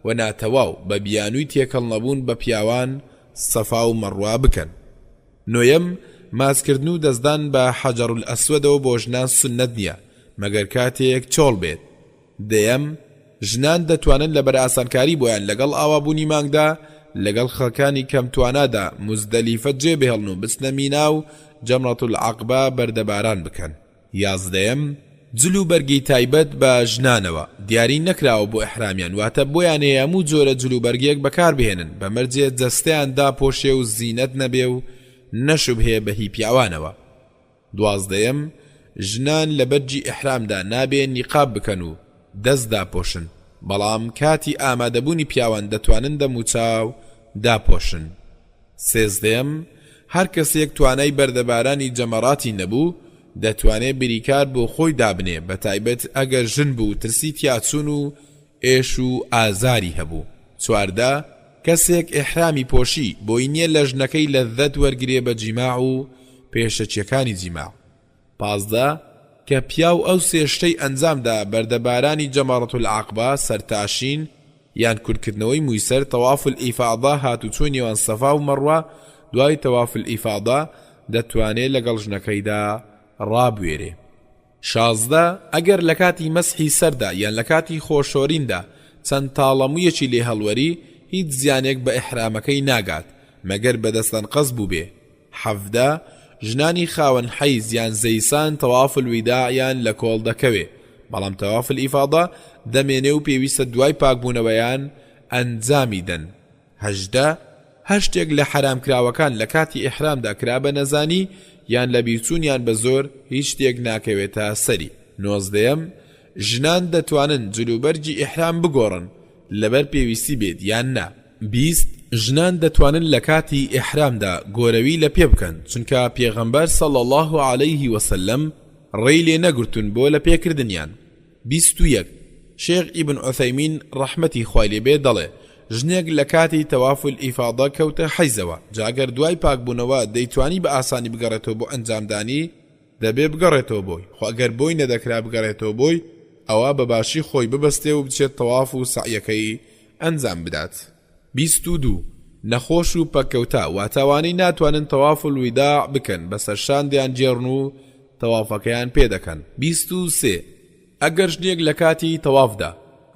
و ناتەواو بە بیانووی تێکەڵ نەبوون بە پیاوان سەفا و مەڕوە بکەن. نۆیەم، ماچکردن و دەستدان بە حەجەڕولئەسوەدەوە بۆ ژنان سوننەت نییە، مەگەر کاتێک چۆڵ بێت. دەیەم، ژنان دەتوانن لەبەر ئاسانکاری بۆیان لەگەڵ ئاوابوونی مانگدا لەگەڵ خەڵکانی کەم توانادا موزدەلیفە جێ بهێڵن و بچنە مینا و جەمڕەتولعەقبە بەردەباران بکەن. یازدەیەم، جل و بەرگی تایبەت بە ژنانەوە، دیاری نەکراوە بۆ ئیحرامیان، واتە بۆیان هەیە هەموو جۆرە جل و بەرگێک بەکار بهێنن بە مەرجێ جەستەیان داپۆشێ و زینەت نەبێ و نەشوبهێ بە هی پیاوانەوە. دوازدەیەم، ژنان لە بەرگی ئیحرامدا نابێ نیقاب بکەن و دەست داپۆشن، بەڵام کاتی ئامادەبوونی پیاوان دەتوانن دەموچاو داپۆشن. سێزدەیەم، هەر کەسێک توانای بەردەبارانی جەمەڕاتی نەبوو، دەتوانێ بریکار بۆ خۆی دابنێ بەتایبەت ئەگەر ژن بوو ترسی تیاچوون و ئێش و ئازاری هەبوو. 14، کەسێک ئیحرامی پۆشی بۆی نیە لە ژنەکەی لەززەت وەرگرێ بە جیماع و پێشەکیەکانی جیماع. 15، کە پیاو ئەو سێ شتەی ئەنجام دا بەردەبارانی جەمەڕەت العەقبە، سەرتاشین، یان کورتکردنەوەی مووی سەر، طواف الافاضە، هاتوچۆی نێوان سەفا و مەڕوە، دوای طواف الافاضە دەتوانێ لەگەڵ ژنەکەیدا ڕابوێرێ. 16، ئەگەر لەکاتی مەسحی سەردا یان لەکاتی خۆشۆریندا چەند تاڵە موویەکی لێ هەڵوەری هیچ زیانێک بە ئیحرامەکەی ناگات مەگەر بە دەستەنقەست بووبێ. 17، ژنانی خاوەن حەیز یان زەیسان تەواف الوداعیان لە کۆڵ دەکەوێ، بەڵام تەواف الافاضە دەمێنێ و پێویستە دوای پاکبوونەوەیان ئەنجامی دەن. 18، هەر شتێک لە حەرامکراوەکان لە کاتی ئیحرامدا کرا بە نەزانی یان لەبیرچوون یان بە زۆر هیچ شتێک ناکەوێتە سەری. نۆزدەیەم، ژنان دەتوانن جلوبەرگی ئیحرام بگۆڕن لەبەر پێویستی بێت یان نا. 20، ژنان دەتوانن لە کاتی ئیحرامدا گۆرەوی لە پێ بکەن چونکە پێغەمبەر صلی اللە علیه وسلم ڕێی لێ نەگرتوون بۆ لە پێ کردنیان. 21، شێخ ئیبن عوثەیمین ڕەحمەتی خوای لێ بێت دەڵێ، ژنێک لە کاتی تەواف الافاضە کەوتە حەیزەوە جا گەر دوای پاکبوونەوە دەیتوانی بە ئاسانی بگەڕێتەوە بۆ ئەنجامدانی دەبێ بگەڕێتەوە بۆی، خۆ ئەگەر بۆی نەدەکرا بگەڕێتەوە بۆی، ئەوا بە باشی خۆی ببەستێ و بچێت تەواف و سەعیەکەی ئەنجام بدات. 22، نەخۆش و پەککەوتە، واتە ئەوانەی ناتوانن تەواف الوداع بکەن بەسەر شان دەیانگێڕن و تەوافەکەیان پێ دەکەن. 23، ئەگەر ژنێک لە کاتی تەوافدا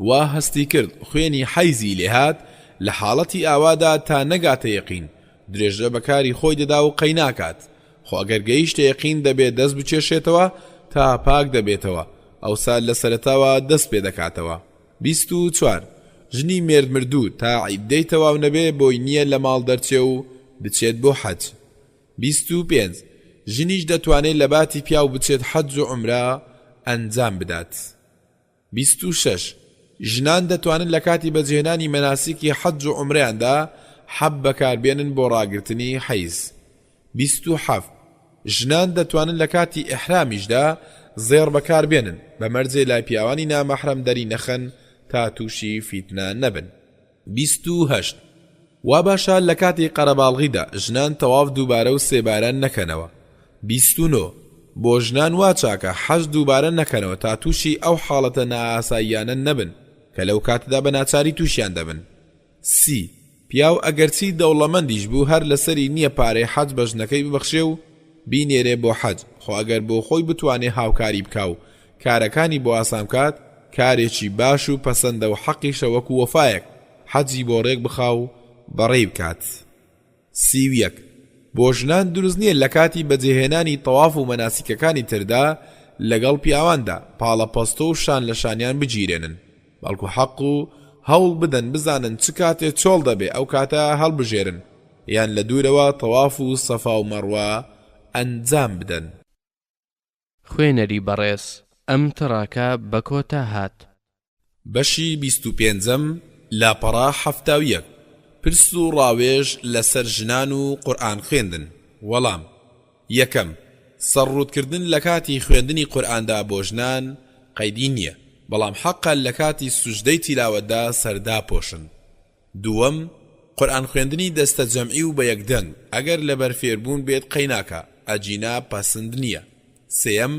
وا هەستی کرد خوێنی حەیزی لێ هات، لە حاڵەتی ئاوادا تا نەگاتە یەقین درێژە بە کاری خۆی دەدا و قەیناکات، خۆ ئەگەر گەیشتە یەقین دەبێ دەست بکێشێتەوە تا پاک دەبێتەوە ئەوسا لە سەرەتاوە دەست پێ دەکاتەوە. 24، ژنی مێرد مردوو تا عیددەی تەواو نەبێ بۆی نییە لە ماڵ دەرچێ و بچێت بۆ حەج. 25، ژنیش دەتوانێ لەباتی پیاو بچێت حەج و عومرە ئەنجام بدات. 26، ژنان دەتوانن لە کاتی بەجێهێنانی مەناسیکی حەج و عومرەیاندا حەب بەکاربێنن بۆ ڕاگرتنی حەیز. 27، ژنان دەتوانن لە کاتی ئیحرامیشدا زێڕ بەکاربێنن، بە مەرجێ لای پیاوانی نامەحرەم دەری نەخەن تا تووشی فیتنە نەبن. 28، وا باشە لە کاتی قەرەباڵغیدا ژنان تەواف دووبارە و سێبارە نەکەنەوە. 29، بۆ ژنان وا چاکە حەج دووبارە نەکەنەوە تا تووشی ئەو حاڵەتە نائاساییانە نەبن کە لەو کاتەدا بە ناچاری تووشیان دەبن. 30، پیاو ئەگەرچی دەوڵەمەندیش بوو هەر لەسەری نییە پارەی حەج بە ژنەکەی ببەخشێ و بینێرێ بۆ حەج، خۆ ئەگەر بۆ خۆی بتوانێ هاوکاری بکا و کارەکانی بۆ ئاسان بکات کارێکی باش و پەسەندە و حەقیشە وەکو وەفایەک حەجی بۆ ڕێک بخا و بەڕێی بکات. 31، بۆ ژنان دروست نییە لەکاتی بەجێهێنانی تەواف و مەناسیکەکانی تردا لەگەڵ پیاواندا پاڵەپەستۆ و شان لە شانیان بگیرێنن، بەڵکو حەق و هەوڵ بدەن بزانن چ کاتێ چۆڵ دەبێ ئەو کاتە هەڵبژێرن یان لە دوورەوە تەواف و سەفا و مەڕوە ئەنجام بدەن. خوێنەری بەڕێز ئەم تڕاکە بە کۆتا هات. بەشی 25 پێنجەم، لاپەڕە 71، پرس و ڕاوێژ لەسەر ژنان و قورئان خوێندن، وەڵام، یەکەم، سەر ڕووتکردن لەکاتی خوێندنی قورئاندا بۆ ژنان قەیدی نییە، بەڵام حەقە لەکاتی سوجدەی تیلاوەتدا سەر داپۆشن. دووەم، قورئان خوێندنی دەستەجەمعی و بە یەک دەنگ، ئەگەر لەبەر فێربوون بێت قەیناکە، ئەگینا پەسند نییە. سێیەم،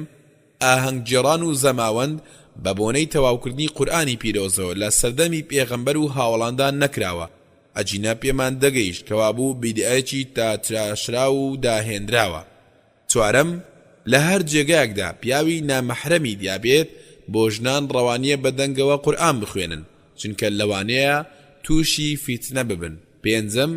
ئاهەنگگێڕان و زەماوەند بە بۆنەی تەواوکردنی قورئانی پیرۆزەوە لە سەردەمی پێغەمبەر و هاوەڵاندا نەکراوە، ئەگینا پێمان دەگەیشت کەوابوو بیدعەیەکی داتراشراو و داهێنراوە. چوارەم، لە هەر جێگایەکدا پیاوی نامەحرەمی دیابێت بۆ ژنان ڕەوانیە بە دەنگەوە قورئان بخوێنن چونکە لەوانەیە توشی فیتنە ببن. پێنجەم،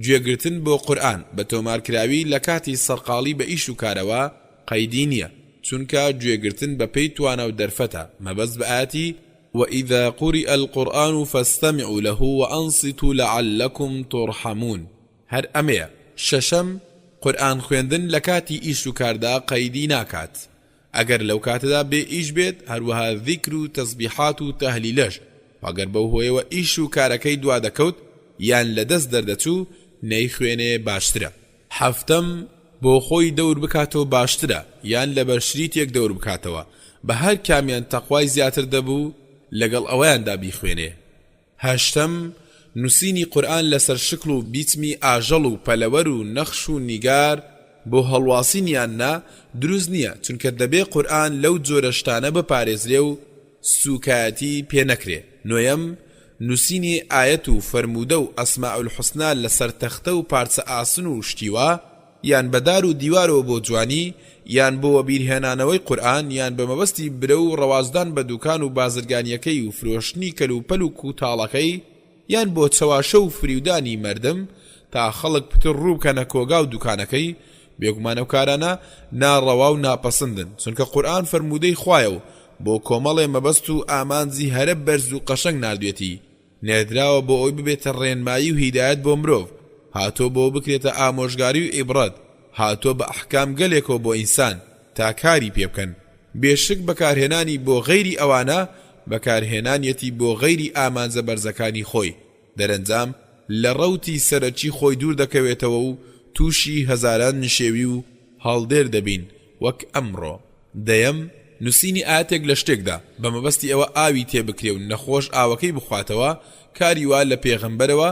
گوێگرتن بۆ قورئان بە تۆمارکراوی لە کاتی سەرقاڵی بە ئیش و کارەوە قەیدی نیە چونکە گوێگرتن بە پێی توانا و دەرفەتە مەبەست بە ئایەتی، وإذا قرئ القرآن فاستمعوا له وأنصتوا لعلکم ترحمون. هەر ئەمەیە. شەشەم، قورئان خوێندن لە کاتی ئیش و کاردا قەیدی ناکات ئەگەر لەو کاتەدا بێ ئیش بێت، هەروەها زیکر و تەسبیحات و تەهلیلەش، وە گەر بەو هۆیەوە ئیش و کارەکەی دوا دەکەوت یان لە دەست دەردەچوو نەیخوێنێ باشترە. حەفتەم، بۆ خۆی دەور بکاتەوە باشترە یان لەبەر شریتێک دەور بکاتەوە، بە هەر کامیان تەقوای زیاتر دەبوو لەگەڵ ئەوەیاندا بیخوێنێ. هەشتەم، نووسینی قورئان لەسەر شکڵ و بیچمی ئاژەڵ و پەلەوەر و نەخش و نیگار بۆ هەڵواسین یان نا، دروست نییە، چونکە دەبێ قورئان لەو جۆرە شتانە بپارێزرێ و سووکایەتی پێ نەکرێ. نۆیەم، نووسینی ئایەت و فەرموودە و اسماء الحسنی لەسەر تەختە و پارچە ئاسن و شتی وا، یان بە دار و دیوارەوە بۆ جوانی، یان بۆ وەبیرهێنانەوەی قورئان، یان بە مەبەستی برەو و ڕەواجدان بە دوکان و بازرگانییەکەی و فرۆشتنی کەلوپەل و کوتاڵەکەی، یان بۆ چەواشە و فریودانی مەردم تا خەڵک پتر ڕوو بکەنە کۆگا و دوکانەکەی، بێگومان ئەو کارانە ناڕەوا و ناپەسندن، چونکە قورئان فەرموودەی خوایە و بۆ کۆمەڵێ مەبەست و ئامانجی هەرە بەرز و قەشەنگ ناردوێتی، نێردراوە بۆ ئەوەی ببێتە ڕێنمایی و هیدایەت بۆ مرۆڤ، هاتووە بۆ بکرێتە ئامۆژگاری و عیبڕەت، هاتووە بە ئەحکام گەلێکەوە بۆ ئینسان تا کاری پێ بکەن، بێ شک بەکارهێنانی بۆ غەیری ئەوانە بەکارهێنانیەتی بۆ غەیری ئامانجە بەرزەکانی خۆی، دەرەنجام لە ڕەوتی سەرەکی خۆی دوور دەکەوێتەوە و تووشی هەزاران نشێوی و هەڵدێر دەبین وەک ئەمڕۆ. دەیەم، نووسینی ئایەتێک لە شتێکدا، بە مەبەستی ئەوە ئاوی تێ بکرێ و نەخۆش ئاوەکەی بخواتەوە، کاری وا لە پێغەمبەرەوە،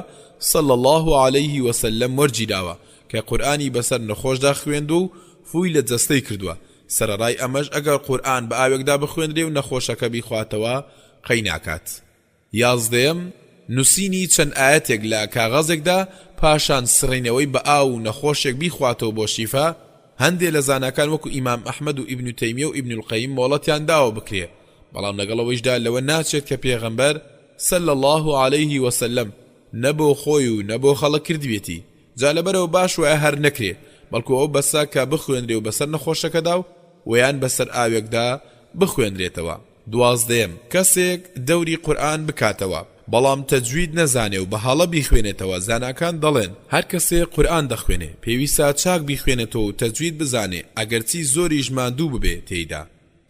صلی اللە علیه وسلم، وەرگیراوە، کە قورئانی بەسەر نەخۆشدا خوێندووە و فووی لە جەستەی کردووە، سەرەڕای ئەمەش ئەگەر قورئان بە ئاوێکدا بخوێندرێ و نەخۆشەکە بیخواتەوە قەی ناکات. یازدەیەم، نوسینی چەند ئایەتێک لە کاغەزێکدا پاشان سڕینەوەی بە ئاو و نەخۆشێک بیخواتەوە بۆ شیفا، هەندێ لە زاناکان وەکو ئیمام ئەحمەد و ئیبن تەیمیە و ئیبن القەیم مۆڵەتیان داوە بکرێ، بەڵام لەگەڵ ئەوەیشدا لەوە ناچێت کە پێغەمبەر، صلی اللە علیه وسلم، نە بۆ خۆی و نە بۆ خەڵک کردبێتی، جا لەبەرئەوە باش وایە هەر نەکرێ، بەڵکو ئەوە بەسە کە بخوێنرێ و بەسەر نەخۆشەکەدا و وەیان بەسەر ئاوێکدا بخوێنرێتەوە. دوازدەیەم، کەسێک دەوری قورئان بکاتەوە بەڵام تەجوید نەزانێ و بە هەڵە بیخوێنێتەوە زاناکان دەڵێن، هەر کەسێ قورئان دەخوێنێ پێویستە چاک بیخوێنێتەوە و تەجوید بزانێ ئەگەرچی زۆریش ماندوو ببێ تێیدا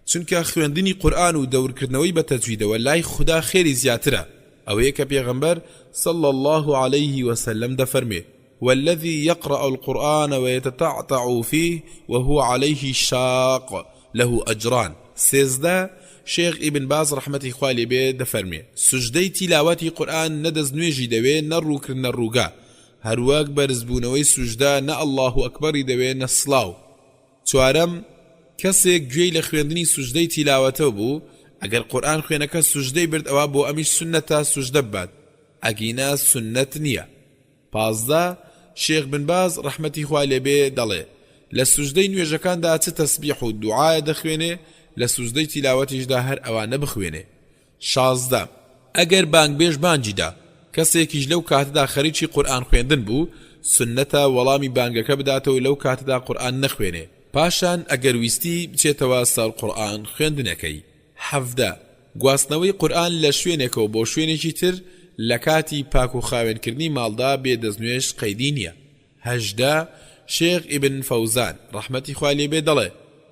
چونکە خوێندنی قورئان و دەورکردنەوەی بە تەجویدەوە لای خودا خێری زیاترە ئەوەیە کە پێغەمبەر، صلی اللە علیه وسلم، دەفەرموێ، والذی یقرأ القرآن ویتتعتع فیه وهو علیه شاق له اجران. 13، شێخ ئیبن باز ڕەحمەتی خوای لێ بێ دەفەرموێ، سوجدەی تیلاوەتی قورئان نە دەستنوێژی دەوێ نە ڕووکردنە ڕووگە، هەروەک بەرزبوونەوەی سوجدە نە اللە اکبری دەوێ نە سڵاو. چوارەم، کەسێک گوێی لە خوێندنی سوجدەی تیلاوەتەو بوو، ئەگەر قورئان خوێنەکە سوجدەی برد ئەوا بۆ ئەمیش سوننەتە سوجدە ببات، ئەگینا سوننەت نییە. 15، شێخ بن باز ڕەحمەتی خوای لێ بێ دەڵێ، لە سوجدەی نوێژەکاندا چ تەسبیح و دوعایە دەخوێنێ لە سوجدەی تیلاوەتیشدا هەر ئەوانە بخوێنێ. 16، ئەگەر بانگبێژ بانگی دا، کەسێکیش لەو کاتەدا خەریکی قورئان خوێندن بوو، سوننەتە وەڵامی بانگەکە بداتەوە لەو کاتەدا قورئان نەخوێنێ، پاشان ئەگەر ویستی بچێتەوە سەر قورئان خوێندنەکەی. 17، گواستنەوەی قورئان لە شوێنێکەوە بۆ شوێنێکی تر لە کاتی پاک و خاوێن کردنی ماڵدا بێ دەستنوێژ قەیدی نیە. 18، شێخ ئیبن فەوزان، ڕەحمەتی خوای لێ بێ دەڵێ،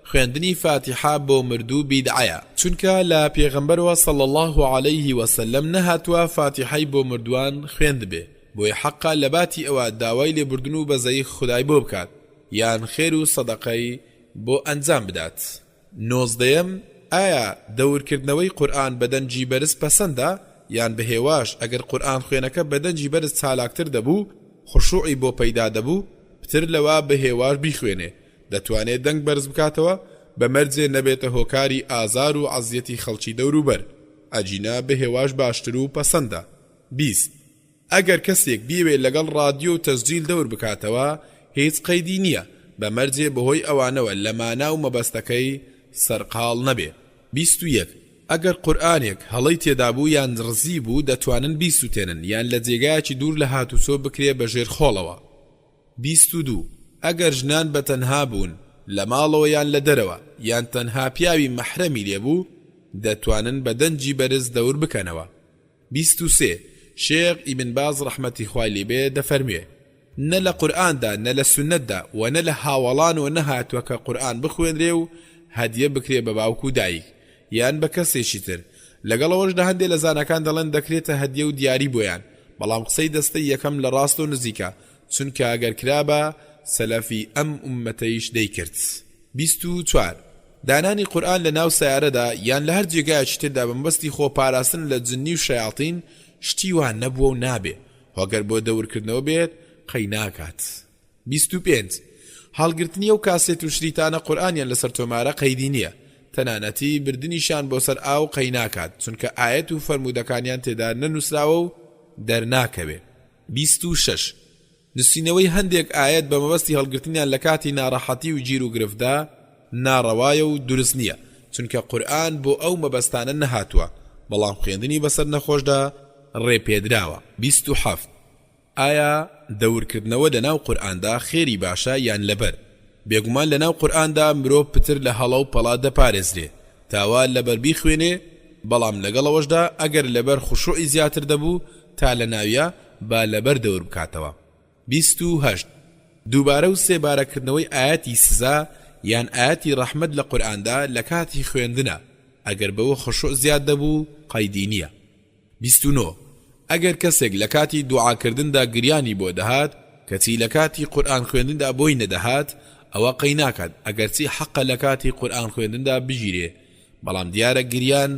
خوێندنی فاتیحە بۆ مردوو بیدعەیە، چونکە لە پێغەمبەرەوە صلی اللە علیه وسلم نەهاتووە فاتیحەی بۆ مردووان خوێندبێ، بۆیە حەقە لەباتی ئەوە داوای لێبوردن و بەزەیی خودای بۆ بکات، یان خێر و سەدەقەی بۆ ئەنجام بدات. نۆزدەیەم، ئایا دەورکردنەوەی قورئان بە دەنگی بەرز پەسەندە یان بە هێواش، ئەگەر قورئان خوێنەکە بە دەنگی بەرز چالاکتر دەبوو خشوعی بۆ پەیدا دەبوو پتر لەوە بە هێواش بیخوێنێ دەتوانێ دەنگ بەرز بکاتەوە بە مەرجێ نەبێتە هۆکاری ئازار و عەزیەتی خەڵکی دەوروبەر ئەگینا بە هێواش باشتر و پەسەندە. 20. ئەگەر کەسێک بیەوێ لەگەڵ ڕادیۆ و تەسجیل دەور بکاتەوە هیچ قەیدی نییە بە مەرجێ بەهۆی ئەوانەوە لە مانا و مەبەستەکەی سەرقاڵ نەبێ. 21. ئەگەر قورئانێک هەڵەی تێدابوو یان ڕزی بوو دەتوانن بیسوتێنن یان لە جێگایەکی دوور لە هاتوچۆ بکرێ بە ژێر خۆڵەوە. 22. ئەگەر ژنان بە تەنها بوون لە ماڵەوە یان لە دەرەوە یان تەنها پیاوی مەحرەمی لێ بوو دەتوانن بە دەنگی بەرز دەور بکەنەوە. 23، شێخ ئیبن باز ڕەحمەتی خوای لێ بێ دەفەرموێ، نە لە قورئاندا نە لە سوننەتدا وە نە لە هاوەڵانەوە نەهاتووە کە قورئان بخوێنرێ و هەدیە بکرێ بە باوک و دایک یان بە کەسێکی تر، لەگەڵ ئەوەشدا هەندێ لە زاناکان دەڵێن دەکرێتە هەدیە و دیاری بۆیان، بەڵام قسەی دەستەی یەکەم لە ڕاستەوە نزیکە، چونکە ئەگەر کرابا سەلەفی ئەم ئوممەتەیش دەیکرد. 24، دانانی قورئان لە ناو سەیارەدا یان لە هەر جێگایەکی تردا بە مەبەستی خۆ پاراستن لە جنی و شەیاتین شتی وا نەبووە و نابێ، خۆ گەر بۆ دەورکردنەوە بێت قەی ناکات. 25، هەڵگرتنی ئەو کاسێت و شریتانە قورئانیان لەسەر تۆمارە قەیدی نییە، تەنانەتی بردنیشیان بۆ سەر ئاو قەی ناکات، چونکە ئایەت و فەرموودەکانیان تێدا نەنووسراوە و دەرناکەوێ. 26، نوسینەوەی هەندێک ئایەت بە مەبەستی هەڵگرتنیان لە کاتی ناڕەحەتی و گیر و گرفتدا ناڕەوایە و دروست نییە، چونکە قورئان بۆ ئەو مەبەستانە نەهاتووە، بەڵام خوێندنی بەسەر نەخۆشدا ڕێپێدراوە. 27، ئایا دەورکردنەوە لەناو قورئاندا خێری باشە یان لەبەر؟ بێگومان لەناو قورئاندا مرۆڤ پتر لە هەڵە و پەڵە دەپارێزرێ تا وا لەبەر بیخوێنێ، بەڵام لەگەڵ ئەوەشدا ئەگەر لەبەر خشوعی زیاتر دەبوو تا لەناویا با لەبەر دەور بکاتەوە. 28. دووبارە و سێبارە کردنەوەی ئایەتی سزا یان ئایەتی ڕەحمەت لە قورئاندا لە کاتی خوێندنا ئەگەر بەوە خشوع زیاد دەبوو قەیدی نیە. 29، ئەگەر کەسێک لە کاتی دوعا کردندا گریانی بۆ دەهات کەچی لە کاتی قورئان خوێندندا بۆی نەدەهات ئەوە قەیناکات ئەگەرچی حەقە لە کاتی قورئان خوێندندا بگیرێ بەڵام دیارە گریان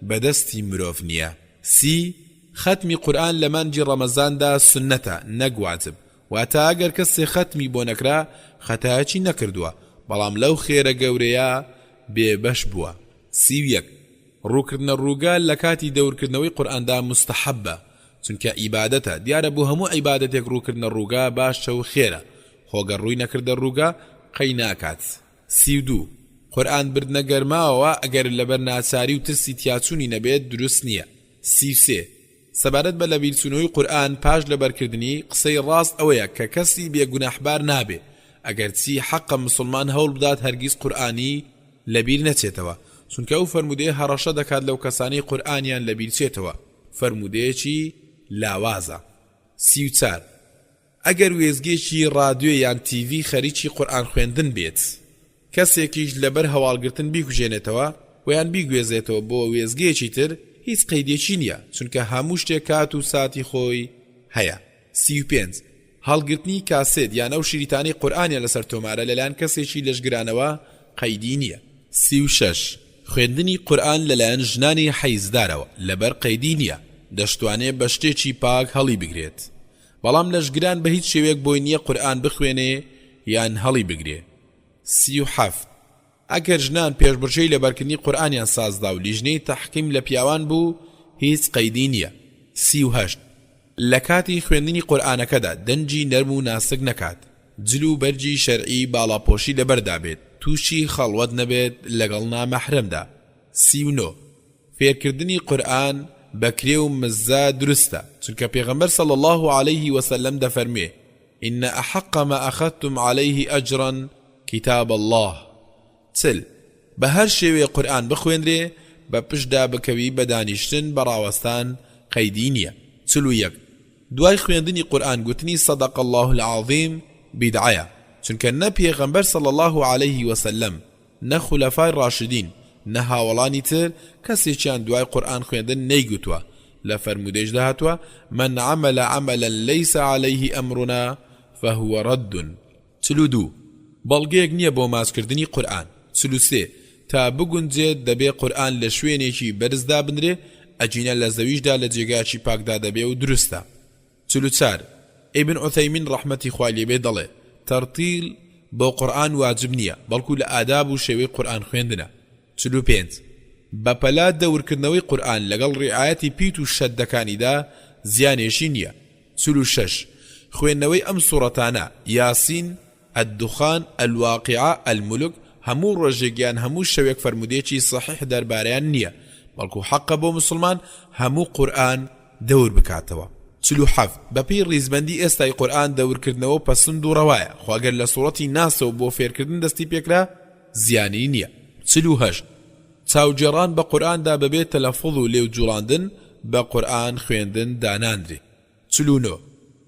بە دەستی مرۆڤ نیە. سی، خەتمی قورئان لە مانگی ڕەمەزاندا سوننەتە نەک واجب، واتە ئەگەر کەسێ خەتمی بۆ نەکرا خەتایەکی نەکردووە بەڵام لەو خێرە گەورەیە بێ بەش بووە. 31، ڕووکردنە ڕووگە لە کاتی دەورکردنەوەی قورئاندا موستەحەبە، چونکە عیبادەتە، دیارە بۆ هەموو عیبادەتێک ڕووکردنە ڕووگە باشە و خێرە، خۆ گەر ڕووی نەکردە ڕووگە قەی ناکات. 32، قورئان بردنە گەرماوەوە ئەگەر لەبەر ناچاری و ترسی تیاچوونی نەبێت دروست نییە. 33، سەبارەت بە لەبیرچوونەوەی قورئان پاش لەبەرکردنی، قسەی ڕاست ئەوەیە کە کەسی بێ گوناحبار نابێ، ئەگەرچی حەقە مسوڵمان هەوڵبدات هەرگیز قورئانی لەبیر نەچێتەوە، چونکە ئەو فەرموودەیە هەڕەشە دەکات لەو کەسانەی قورئانیان لەبیرچێتەوە، فەرموودەیەکی لاوازە. 34، ئەگەر وێستگەیەکی ڕادیۆ یان تیڤی خەریکی قورئان خوێندن بێت، کەسێکیش لەبەر هەواڵگرتن بیکوژێنێتەوە و یان بیگوێزێتەوە بۆ وێستگەیەکی تر، هیچ قەیدێکی نییە، چونکە هەموو شتێک کات و ساتی خۆی هەیە. 35، هەڵگرتنی کاسێت یان ئەو شریتانەی قورئانیان لەسەر تۆمارە لەلایەن کەسێکی لەشگرانەوە قەیدی نییە. 36، خوێندنی قورئان لەلایەن ژنانی حەیزدارەوە لەبەر قەیدی نییە، دەشتوانێ بە شتێکی پاک هەڵیبگرێت. بەڵام لەشگران بە هیچ شێوەیەک بۆی نییە قورئان بخوێنێ یان هەڵیبگرێ. 37، ئەگەر ژنان پێشبڕکێی لەبەرکردنی قورئانیان سازدا و لیژنەی تەحکیم لە پیاوان بوو هیچ قەیدی نییە. 38، لە کاتی خوێندنی قورئانەکەدا دەنگی نەرم و ناسک نەکات، جل و بەرگی شەرعی باڵاپۆشی لەبەردا بێت، تووشی خەڵوەت نەبێت لەگەڵ نامەحرەمدا. 39، فێرکردنی قورئان بە کرێ و مزە دروستە، چونکە پێغەمبەر صلی اللە علیه وسلم دەفەرموێ، ان احق ما اخذتم علیه اجرا کتاب اللە. 40، بە هەر شێوەیەک قورئان بخوێنرێ بە پشتدا بکەوی بە دانیشتن بە ڕاوەستان قەیدی نیە. 41، دوای خوێندنی قورئان گوتنی صدق اللە العظیم بیدعەیە، چونکە نە پێغەمبەر صلی اللە علیه وسلم نە خولەفای ڕاشدین نە هاوەڵانی تر کەسێکیان دوای قورئان خوێندن نەیگوتوە، لە فەرموودەیشدا هاتووە، من عمل عملا لیس علیه امرنا فهو رد. 42، بەڵگەیەک نییە بۆ ماچکردنی قورئان. 43، تا بگونجێت دەبێ قورئان لە شوێنێکی بەرز دابنرێ، ئەگینا لە زەویشدا لە جێگایەکی پاکدا دەبێ و دروستە. 44، ئیبن عوثەیمین ڕەحمەتی خوای لێ بێ دەڵێ، تەرتیل بۆ قورئان واجب نییە، بەڵکو لە ئاداب و شێوەی قورئان خوێندنە. 45، بە پەلە دەورکردنەوەی قورئان لەگەڵ ڕیعایەتی پیت و شەددەکانیدا زیانێشی نییە. 46، خوێندنەوەی ئەم سوڕەتانە، یاسین، الدخان، الواقعە، الملک، هەموو ڕۆژێک یان هەموو شەوێک فەرموودەیەکی صحیح دەربارەیان نییە، بەڵکو حەقە بۆ موسڵمان هەموو قورئان دەور بکاتەوە. 47، بەپێی ڕیزبەندی ئێستای قورئان دەورکردنەوە پەسند و ڕەوایە، خۆ ئەگەر لە سوڕەتی ناسەوە بۆ فێرکردن دەستی پێکرا زیانی نییە. 48، چاوگێڕان بە قورئاندا بەبێ تەلەفوز و لێو جوڵاندن بە قورئان خوێندن داناندرێ. 49،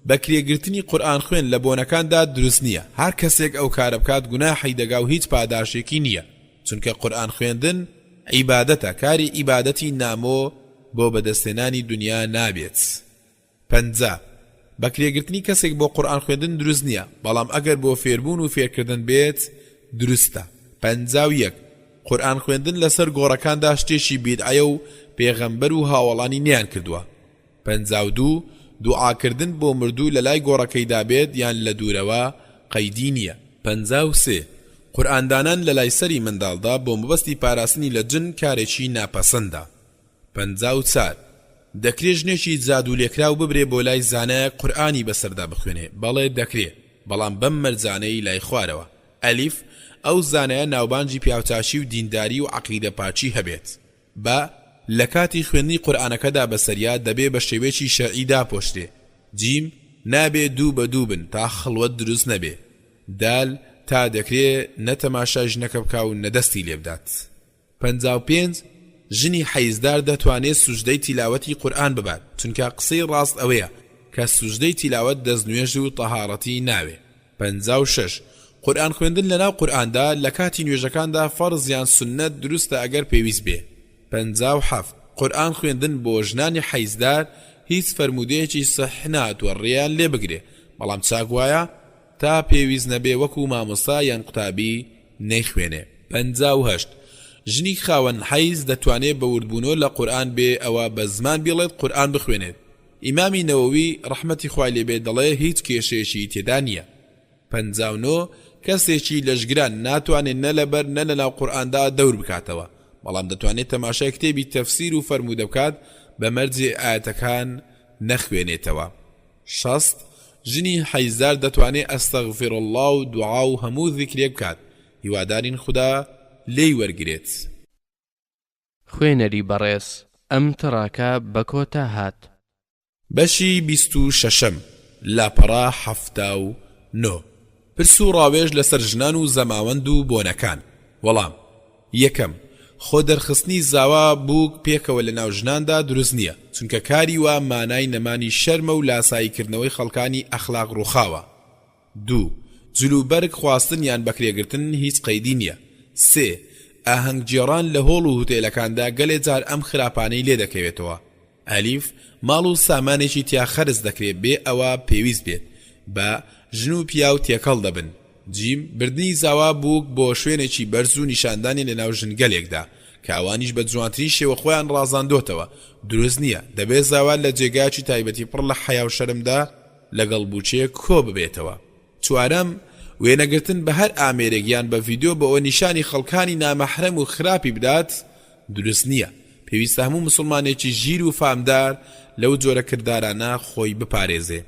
بە کرێ گرتنی قورئان خوێن لە بۆنەکاندا دروست نییە، هەر کەسێک ئەو کارە بکات گوناحی دەگا و هیچ پاداشێکی نییە، چونکە قورئان خوێندن عیبادەتە، کاری عیبادەتی نامۆ بۆ بەدەستهێنانی دونیا نابێت. 50، بە کرێ گرتنی کەسێک بۆ قورئان خوێندن دروست نییە، بەڵام ئەگەر بۆ فێربوون و فێرکردن بێت دروستە. 51، قورئان خوێندن لەسەر گۆڕەکاندا شتێکی بیدعەیە و پێغەمبەر و هاوەڵانی نەیانکردووە. 52، دوعاکردن بۆ مردوو لەلای گۆڕەکەیدا بێت یان لە دوورەوە قەیدی نییە. 53، قورئان دانان لەلای سەری منداڵدا بۆ مەبەستی پاراستنی لە جن کارێکی ناپەسەندە. 54، دەکرێ ژنێکی جادوولێکراو ببرێ بۆ لای زانایەک قورئانی بەسەردا بخوێنێ؟ بەڵێ دەکرێ، بەڵام بەم مەرجانەی لای خوارەوە، ئەلیف، ئەو زانایە ناوبانگی پیاوچاکی و دینداری و عەقیدە پاکی هەبێت. بە، لە کاتی خوێندنی قورئانەکەدا بەسەریا دەبێ بە شێوەیەکی شەرعی داپۆشرێ. جیم، نابێ دوو بە دوو بن تا خەڵوەت دروست نەبێ. دال، تا دەکرێ نە تەماشای ژنەکە بکا و نە دەستی لێ بدات. 55، ژنی حەیزدار دەتوانێ سوجدەی تیلاوەتی قورئان ببات، چونکە قسەی ڕاست ئەوەیە کە سوجدەی تیلاوەت دەستنوێژ و تەهاڕەتی ناوێ. 56. قورئان خوێندن لەناو قورئاندا لە کاتی نوێژەکاندا فەرز یان سوننەت دروستە ئەگەر پێویست بێ. 57. قورئان خوێندن بۆ ژنانی حەیزدار هیچ فەرموودەیەکی سەحیح نەهاتووە ڕێیان لێ بگرێ بەڵام چاک وایە تا پێویست نەبێ وەکو مامۆستا یان قوتابی نەیخوێنێ. 58. ژنی خاوەن حەیز دەتوانێ بە وردبوونەوە لە قورئان بێ ئەوە بە زمان بیڵێت قورئان بخوێنێت ئیمامی نەوەوی ڕەحمەتی خوای لێ بێت دەڵێ هیچ کێشەیەکی تێدا نییە. 59، کەسێکی لەشگران ناتوانێ نە لەبەر نە لەناو قورئاندا دەور بکاتەوە، بەڵام دەتوانێ تەماشای کتێبی تەفسیر و فەرموودە بکات بە مەرجێ ئایەتەکان نەخوێنێتەوە. 60، ژنی حەیزدار دەتوانێ استغفر اللە و دوعا و هەموو زیکرێک بکات، هیوادارین خودا لێی وەرگرێت. خوێنەری بەڕێز ئەم تڕاکە بە کۆتا هات. بەشی 26 شەشەم، لاپەڕە 79. پرس و ڕاوێژ لەسەر ژنان و زەماوەند و بۆنەکان. وەڵام، یەکەم، خۆ دەرخستنی زاوا بووک پێکەوە لەناو ژناندا دروست نییە، چونکە کاری وا مانای نەمانی شەرمە و لاسایی کردنەوەی خەڵکانی ئەخلاق ڕووخاوە. دوو، جل و بەرگ خواستن یان بەکرێگرتن هیچ قەیدی نییە. سێ، ئاهەنگگێڕان لە هۆڵ و هوتێلەکاندا گەلێ جار ئەم خراپانەی لێ دەکەوێتەوە. ئەلیف، ماڵ و سامانێکی تیا خەرج دەکرێ بێ ئەوە پێویست بێت. بە، ژن و پیاو تێکەڵ دەبن. جیم، بردنی زاوا بووک بۆ شوێنێکی بەرز و نیشاندانی لەناو ژنگەلێکدا، کە ئەوانیش بە جوانترین شێوە خۆیان ڕازاندۆتەوە، دروست نییە. دەبێ زاوا لە جێگایەکی تایبەتی پڕ لە حەیا و شەرمدا لەگەڵ بووکێ کۆ ببێتەوە. چوارەم، وێنەگرتن بە هەر ئامێرێک یان بە ڤیدیۆ بۆ ئەوە نیشانی خەڵکانی نامەحرەم و خراپی بدات دروست نییە، پێویستە هەموو موسڵمانێکی ژیر و فامدار لەو جۆرە کردارانە خۆی بپارێزێ.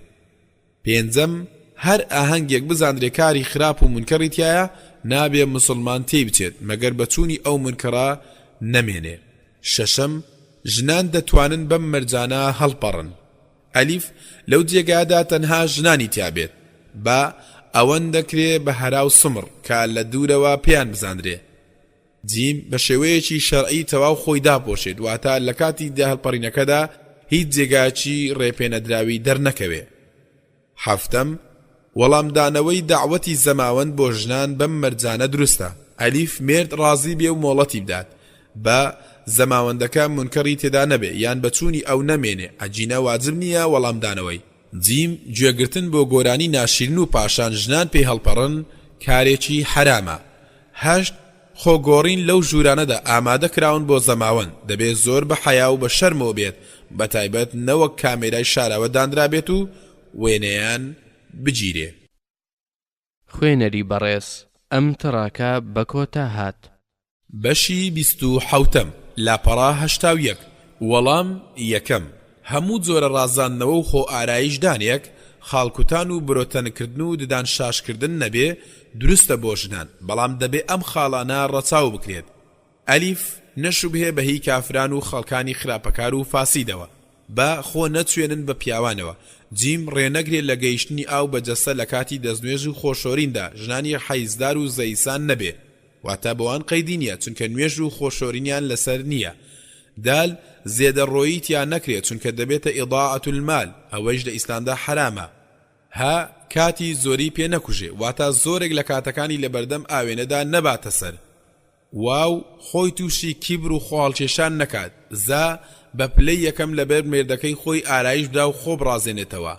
پێنجەم، هەر ئاهەنگێک بزاندرێ کاری خراپ و مونکەڕی تیایە نابێ موسڵمان تێی بچێت مەگەر بە چوونی ئەو مونکەڕە نەمێنێ. شەشەم، ژنان دەتوانن بەم مەرجانە هەڵپەڕن. ئەلیف، لەو جێگایەدا تەنها ژنانی تیا بێت. با، ئەوەن دەکرێ بە هەرا و سمڕ، کە لە دوورەوە پێیان بزاندرێ. جیم، بە شێوەیەکی شەرعی تەواو خۆی داپۆشێت، واتە لە کاتی هەڵپەڕینەکەدا هیچ جێگایەکی ڕێپێنەدراوی دەرنەکەوێ. حەفتەم، وەڵامدانەوەی دەعوەتی زەماوەند بۆ ژنان بەم مەرجانە دروستە، ئەلیف، مێرد ڕازی بێ و مۆڵەتی بدات. بە، زەماوەندەکە مونکەڕی تێدا نەبێ یان بە چوونی ئەو نەمێنێ، ئەگینا واجب نییە وەڵامدانەوەی. جیم، گوێگرتن بۆ گۆرانی ناشیرن و پاشان ژنان پێی هەڵپەڕن کارێکی حەرامە. هەشت، خۆ گۆڕین لەو ژوورانەدا ئامادە کراون بۆ زەماوەند، دەبێ زۆر بە حەیا و بە شەرمەوە بێت، بە تایبەت نەوەک کامێرای شاراوە دانرابێت و وێنەیان بگیرێ. خوێنەری بەڕێز ئەم تڕاکە بە کۆتا هات. بەشی بیست و حەوتەم، لاپەڕە 81، وەڵام، یەکەم، هەموو جۆرە ڕازاندنەوە و خۆ ئارایش دانێک، خاڵکوتان و برۆ تەنککردن و ددان شاشکردن نەبێ، دروستە بۆ ژنان، بەڵام دەبێ ئەم خاڵانە ڕەچاو بکرێت. ئەلیف، نەشوبهێ بە هی کافران و خەڵکانی خراپەکار و فاسیدەوە. بە، خۆ نەچوێنن بە پیاوانەوە. جیم، ڕێ نەگرێ لە گەیشتنی ئاو بە جەستە لە کاتی دەستنوێژ و خۆشۆریندا، ژنانی حەیزدار و زەیسان نەبێ، واتە بۆوان قەیدی نیە چونکە نوێژ و خۆشۆرینیان لەسەر نیە. دال، زێدە ڕۆیی تیا نەکرێ چونکە دەبێتە اضاعە المال ئەوەیش لە ئیسلامدا حەرامە. هە، کاتی زۆری پێ نەکوژێ واتە زۆرێک لە کاتەکانی لەبەردەم ئاوێنەدا نەباتە سەر. واو، خۆی تووشی کیبر و خۆهەڵکێشان نەکات. زا، بە پلەی یەکەم لەبەر مێردەکەی خۆی ئارایش بدا و خۆ بڕازێنێتەوە.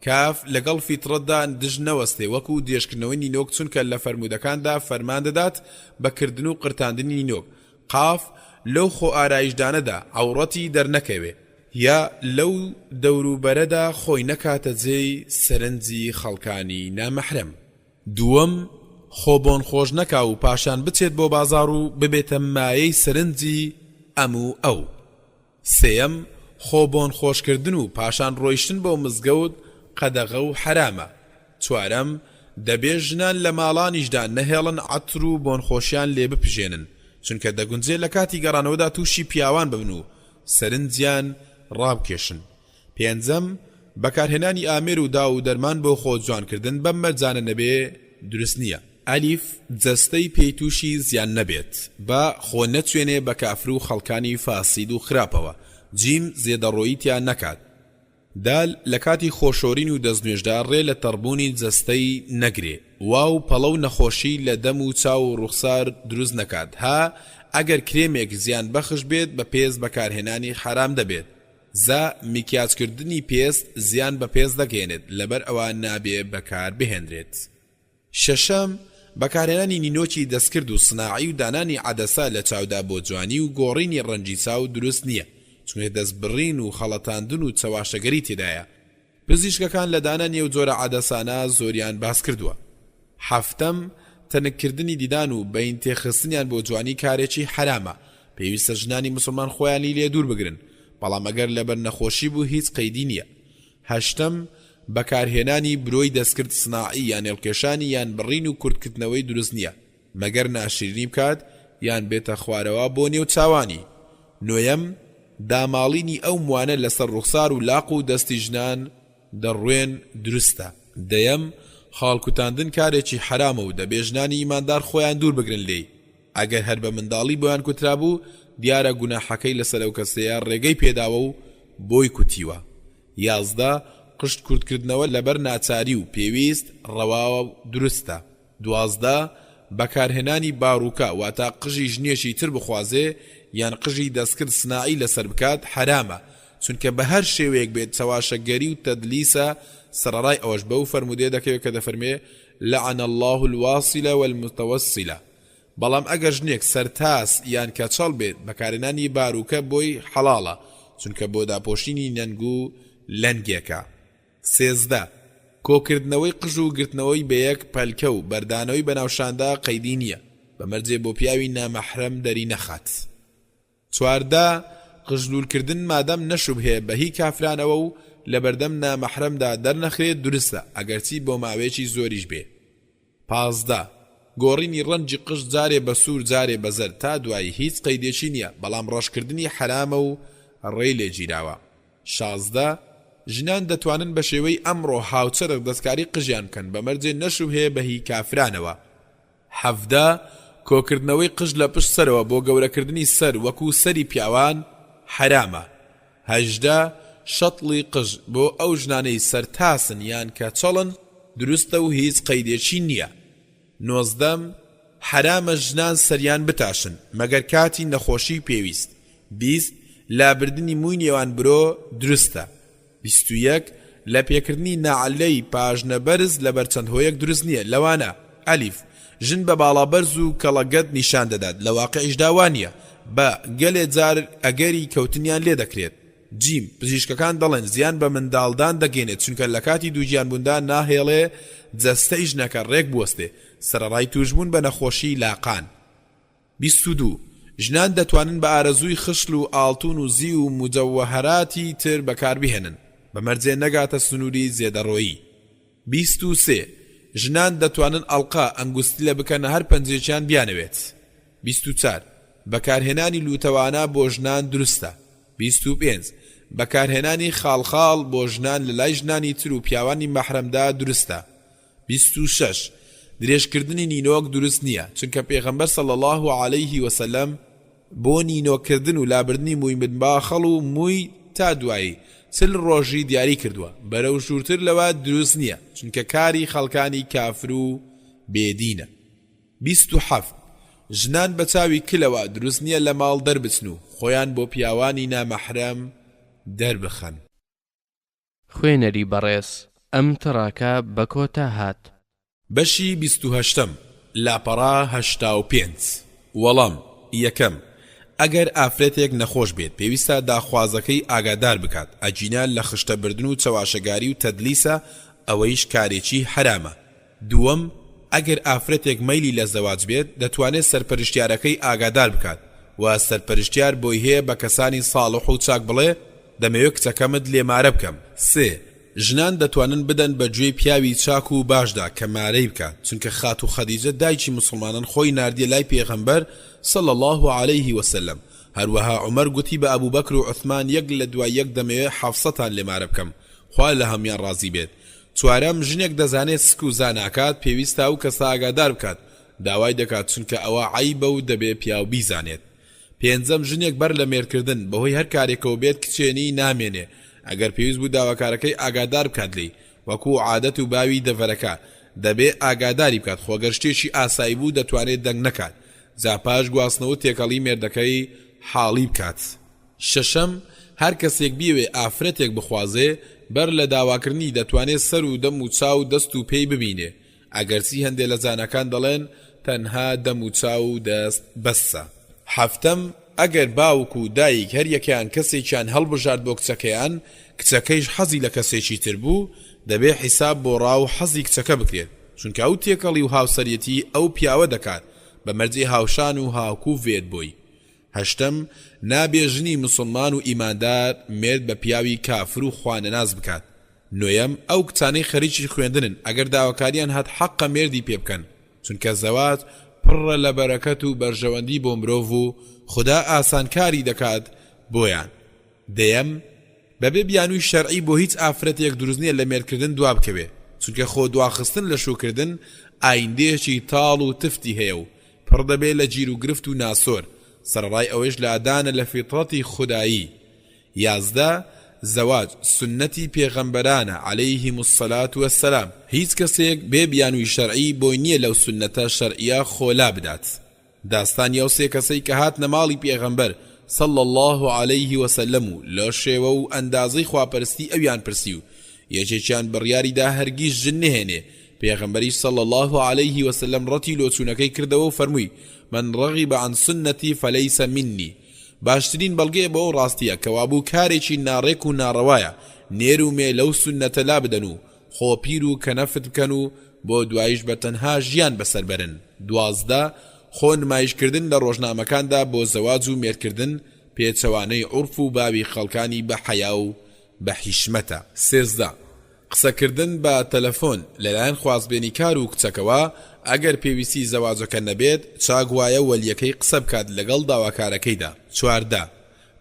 کاف، لەگەڵ فیتڕەتدا دژ نەوەستێ وەکو درێژکردنەوەی نینۆک چونکە لە فەرموودەکاندا فەرمان دەدات بە کردن و قرتاندنی نینۆک. قاف، لەو خۆ ئارایشدانەدا عەوڕەتی دەرنەکەوێ. یا، لەو دەوروبەرەدا خۆی نەکاتە جێی سەرنجی خەڵکانی نامەحرەم. دووەم، خۆ بۆن خۆش نەکا و پاشان بچێت بۆ بازاڕ و ببێتە مایەی سەرنجی ئەم و ئەو. سێیەم، خۆ بۆن خۆش کردن و پاشان ڕۆیشتن بۆ مزگەوت قەدەغە و حەرامە. چوارەم، دەبێ ژنان لە ماڵانیشدا نەهێڵن عەتر و بۆن خۆشیان لێ بپژێنن، چونکە دەگونجێ لە کاتی گەڕانەوەدا تووشی پیاوان ببن و سەرنجیان ڕابکێشن. پێنجەم، بەکارهێنانی ئامێر و داو و دەرمان بۆ خۆ جوانکردن بەم مەرجانە نەبێ دروست نییە. ئەلیف، جەستەی پێی تووشی زیان نەبێت. با، خۆ نەچوێنێ بە کافر و خەڵکانی فاسید و خراپەوە. جیم، زێدەڕۆیی تیا نەکات. دال، لە کاتی خۆشۆرین و دەستنوێژدا ڕێ لە تەڕبوونی جەستەی نەگرێ. واو، پەڵە و نەخۆشی لە دەم و چاو و ڕوخسار دروست نەکات. ها، ئەگەر کرێمێک زیان بەخش بێت بە پێست بەکارهێنانی حەرام دەبێت. زا، میکیاج کردنی پێست زیان بە پێست دەگەیەنێت لەبەر ئەوە نابێ بەکار بهێنرێت. شەشەم، بەکارهێنانی نینۆکی دەستکرد و سناعی و دانانی عەدەسە لە چاودا بۆ جوانی و گۆڕینی ڕەنگی چاو دروست نییە، چونکە دەستبڕین و خەڵەتاندن و چەواشەگەری تێدایە، پزیشکەکان لە دانانی ئەو جۆرە عەدەسانە زۆریان باس کردووە. حەفتەم، تەنک کردنی دیدان و بەین تێخستنیان بۆ جوانی کارێکی حەرامە، پێویستە ژنانی موسڵمان خۆیانی لێ دوور بگرن، بەڵام ئەگەر لەبەر نەخۆشی بوو هیچ قەیدی نییە. هەشتەم، بەکارهێنانی برۆی دەستکرد صناعی یان هێڵکێشانی یان بڕین و کورتکردنەوەی دروست نییە، مەگەر ناشرینی بکات یان بێتە خوارەوە بۆ نێو چاوانی. نۆیەم، داماڵینی ئەو موانە لەسەر ڕوخسار و لاق و دەستی ژنان دەڕوێن دروستە. دەیەم، خاڵکوتاندن کارێکی حەرامە و دەبێ ژنانی ئیماندار خۆیان دوور بگرن لێی، ئەگەر هەر بە منداڵی بۆیان کوترابوو دیارە گوناحەکەی لەسەر ئەو کەسەیە ڕێگەی پێداوە و بۆی کوتیوە. 11، قشت کورتکردنەوە لەبەر ناچاری و پێویست ڕەواوە و دروستە. 12، بەکارهێنانی باروکە واتە قژی ژنێکی تر بخوازێ یان قژی دەستکرد سناعی لەسەر بکات حەرامە چونکە بەهەر شێوەیەک بێت چەواشەگەری و تەدلیسە سەرەڕای ئەوەش بەو فەرموودەیە دەکەوێت کە دەفەرموێ لعن اللە الواصلە والمتوصلە بەڵام ئەگەر ژنێک سەرتاس یان کەچەڵ بێت بەکارهێنانی باروکە بۆی حەڵاڵە چونکە بۆ داپۆشینی نەنگ و لەنگێکە. 13. کۆکردنەوەی قژ و گرتنەوەی بەیەک پەلکە و بەردانەوەی بەناوشاندا قەیدی نییە بە مەرجێ بۆ پیاوی نامەحرەم دەری نەخات. 14. قژ لوول کردن مادام نەشوبهێ بە هی کافرانەوە و لەبەردەم نامەحرەمدا دەرنەخرێت دروستە ئەگەرچی بۆ ماوەیەکی زۆریش بێ. 15. گۆڕینی ڕەنگی قژ جارێ بە سوور جارێ بە زەرد تا دوایی هیچ قەیدێکی نییە بەڵام ڕەشکردنی حەرامە و ڕێی لێ گیراوە. 16. ژنان دەتوانن بە شێوەی ئەمڕۆ هاوچەرخ دەستکاری قژیان بکەن بە مەرجێ نەشوبهێ بە هی کافرانەوە. 17. کۆکردنەوەی قژ لە پشت سەرەوە بۆ گەورەکردنی سەر وەکو سەری پیاوان حەرامە. 18. شەتڵی قژ بۆ ئەو ژنانەی سەرتاسن یان کەچەڵن دروستە و هیچ قەیدێکی نییە. 19. حەرامە ژنان سەریان بتاشن مەگەر کاتی نەخۆشی پێویست. 20. لابردنی مووی نێوان برۆ دروستە. 21. لەپێکردنی نەعلەی پاژنە بەرز لەبەر چەند هۆیەک دروست نییە لەوانە، ئەلیف، ژن بە باڵا بەرز و کەڵەگەت نیشان دەدات لە واقیعیشدا وا نییە. بە، گەلێ جار ئەگەری کەوتنیان لێ دەکرێت. جیم، پزیشکەکان دەڵێن زیان بە منداڵدان دەگەینێت چونکە لەکاتی دووگیانبووندا ناهێڵێ جەستەی ژنەکە ڕێک بوەستێ سەرەڕای تووشبوون بە نەخۆشی لاقان. 22، ژنان دەتوانن بە ئارەزووی خشڵ و ئاڵتون و زیو و موجەوهەراتی تر بەکاربهێنن بە مەرجێ نەگاتە سنووری زێدەڕۆیی. 23، ژنان دەتوانن ئەڵقە، ئەنگوستیلە بکەنە هەر پەنجەیەکیان بیانەوێت. 24، بەکارهێنانی لووتەوانە بۆ ژنان دروستە. 25، بەکارهێنانی خاڵخاڵ بۆ ژنان لەلای ژنانی تر و پیاوانی مەحرەمدا دروستە. 26، درێژکردنی نینۆک دروست نییە، چونکە پێغەمبەر صلی اللە علیه وسلم بۆ نینۆک کردن و لابردنی مووی بن باخەڵ و مووی تا دوایی 40 ڕۆژی دیاری کردووە، بەرەو ژوورتر لەوە دروست نییە، چونکە کاری خەڵکانی کافر و بێ دینە. 27، ژنان بە چاوی کلەوە دروست نییە لە ماڵ دەربچن و خۆیان بۆ پیاوانی نامەحرەم دەربخەن. خوێنەری بەڕێز ئەم تڕاکە بە کۆتا هات. بەشی بیست و هەشتەم، لاپەڕە 85. وەڵام، یەکەم، ئەگەر ئافرەتێک نەخۆش بێت پێویستە داخوازەکەی ئاگادار بکات ئەگینا لە خشتە بردن و چەواشەگاری و تەدلیسە ئەوەیش کارێکی حەرامە. دووەم، ئەگەر ئافرەتێک مەیلی لە زەواج بێت دەتوانێت سەرپەرشتیارەکەی ئاگادار بکات و سەرپەرشتیار بۆی هەیە بە کەسانی ساڵح و چاک بڵێ دەمەوێ کچەکەمت لێ مارە بکەم. سێ، ژنان دەتوانن بدەن بە گوێی پیاوی چاک و باشدا کە مارەی بکات چونکە خاتوو خەدیجە دایکی موسڵمانان خۆی ناردیە لای پێغەمبەر صلی اللە علیه وسلم هەروەها عومەر گوتی بە ئەبوبەکر و عوثمان یەک لە دوای یەک دەمەوێ حەفسەتان لێ مارە بکەم خوا لە هەموویان ڕازی بێت چوارەم، ژنێک دەزانێت سک و زا ناکات پێویستە ئەو کەسە ئاگادار بکات داوای دەکات چونکە ئەوە عەیبە و دەبێ پیاو بیزانێت. پێنجەم، ژنێک بەر لە مێردکردن بەهۆی هەر کارێکەوە بێت کچێنی نامێنێ. ئەگەر پێویست بوو داواکارەکەی ئاگادار بکات لێی، وەکو عادەت و باوی دەڤەرەکە، دەبێ ئاگاداری بکات، خۆ گەر شتێکی ئاسایی بوو دەتوانێ دەنگ نەکات، جا پاش گواستنەوە و تێکەڵی مێردەکەی حاڵی بکات. شەشەم، هەر کەسێک بیەوێ ئافرەتێک بخوازێ، بەر لە داواکردنی دەتوانێ سەر و دەم و چاو و دەست و پێی ببینێ، ئەگەرچی هەندێ لە زاناکان دەڵێن تەنها دەم و چاو و دەست بەسە. حەفتەم، ئەگەر باوک و دایک هەر یەکەیان کەسێکیان هەڵبژارد بۆ کچەکەیان، کچەکەیش حەزی لە کەسێکی تر بوو، دەبێ حیساب بۆ ڕا و حەزی کچەکە بکرێت، چونکە ئەو تێکەڵی و هاوسەریەتی ئەو پیاوە دەکات، بە مەرجێ هاوشان و هاوکوو ڤێت بۆی. هەشتەم، نابێ ژنی موسڵمان و ئیماندار مێرد بە پیاوی کافر و خوا نەناس بکات. نۆیەم، ئەو کچانەی خەریکی خوێندنن ئەگەر داواکاریان هات حەقە مێردی پێ بکەن، چونکە زەواج پڕە لە بەرەکەت و بەرژەوەندی بۆ مرۆڤ و خودا ئاسانکاری دەکات بۆیان. دەیەم، بەبێ بیانووی شەرعی بۆ هیچ ئافرەتێک دروست نیە لە مێردکردن دوابکەوێ، چونکە خۆ دواخستن لە شووکردن ئایندەیەکی تاڵ و تفتی هەیە و پڕ دەبێ لە گیروگرفت و ناسۆر، سەرەڕای ئەوەیش لادانە لە فیتڕەتی خودایی. 11، زەواج سوننەتی پێغەمبەرانە علیهم الصلوە والسلام، هیچ کەسێک بێ بیانووی شەرعی بۆی نیە لەو سوننەتە شەرعیە خۆ لابدات. داستانی ئەو سێ کەسەی کە هاتنە ماڵی پێغەمبەر، صلی اللە علیه وسلم، و لە شێوە و ئەندازەی خواپەرستی ئەویان پرسی و یەکێکیان بڕیاری دا هەرگیز ژن نەهێنێ، پێغەمبەریش صلی اللە علیه وسلم ڕەتی لۆچوونەکەی کردەوە و فەرمووی، من رغب عن سنتی فلیس منی، باشترین بەڵگەیە بۆ ئەو ڕاستیە کە وابوو کارێکی ناڕێک و ناڕەوایە نێر و مێ لەو سوننەتە لابدەن و خۆ پیر و کەنەفت بکەن و بۆ دواییش بە تەنها ژیان بەسەر بەرن. 12، خۆ نمایش کردن لە ڕۆژنامەکاندا بۆ زەواج و مێردکردن پێچەوانەی عورف و باوی خەڵکانی بە حەیا و بە حیشمەتە. 13، قسەکردن بە تەلەفۆن لەلایەن خوازبێنیکار و کچەکەوە، ئەگەر پێویستی زەواجەکە نەبێت، چاک وایە وەلیەکەی قسە بکات لەگەڵ داواکارەکەیدا. 14،